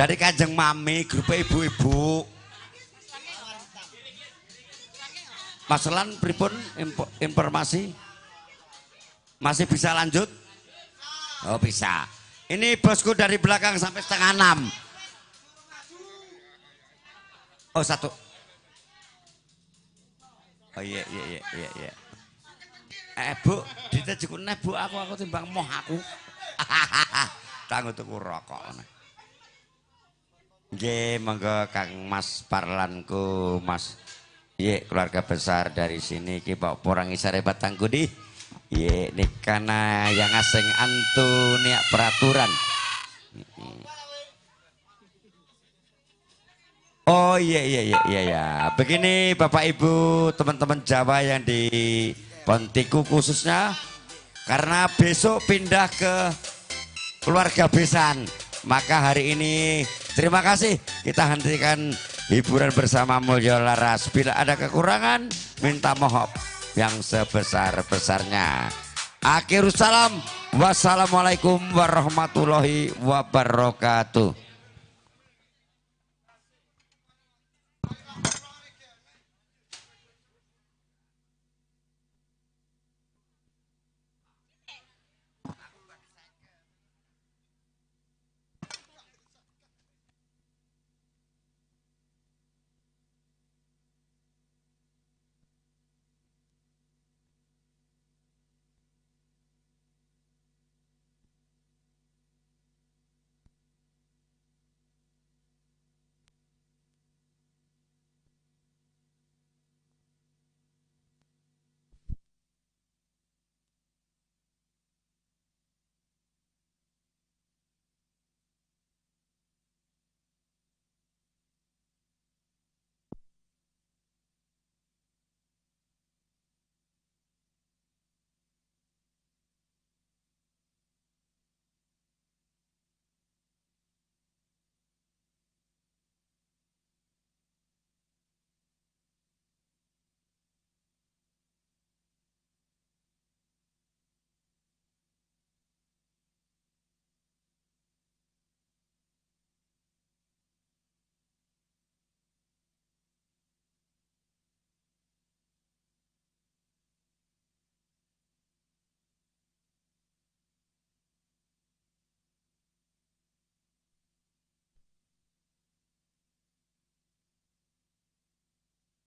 Dari Kanjeng Mami, grup ibu-ibu. Mas Lan pripun informasi? Masih bisa lanjut? Oh bisa. Ini bosku dari belakang sampai 5:30. Oh satu. Oh iya. Bu, ditejuku neh Bu, aku timbang moh aku. Tanggo tuku rokok. Nggih, monggo Kang Mas Parlanku, Mas. Ye, keluarga besar dari sini ki Pak Porang Isare Batangkudi. Ye, nikana yang asing antu niak peraturan. Oh iya. Begini Bapak Ibu, teman-teman Jawa yang di Pontiku khususnya, karena besok pindah ke keluarga besan, maka hari ini terima kasih kita hentikan hiburan bersama Mulyo Laras. Bila ada kekurangan minta maaf yang sebesar-besarnya. Akhirul salam, wassalamualaikum warahmatullahi wabarakatuh.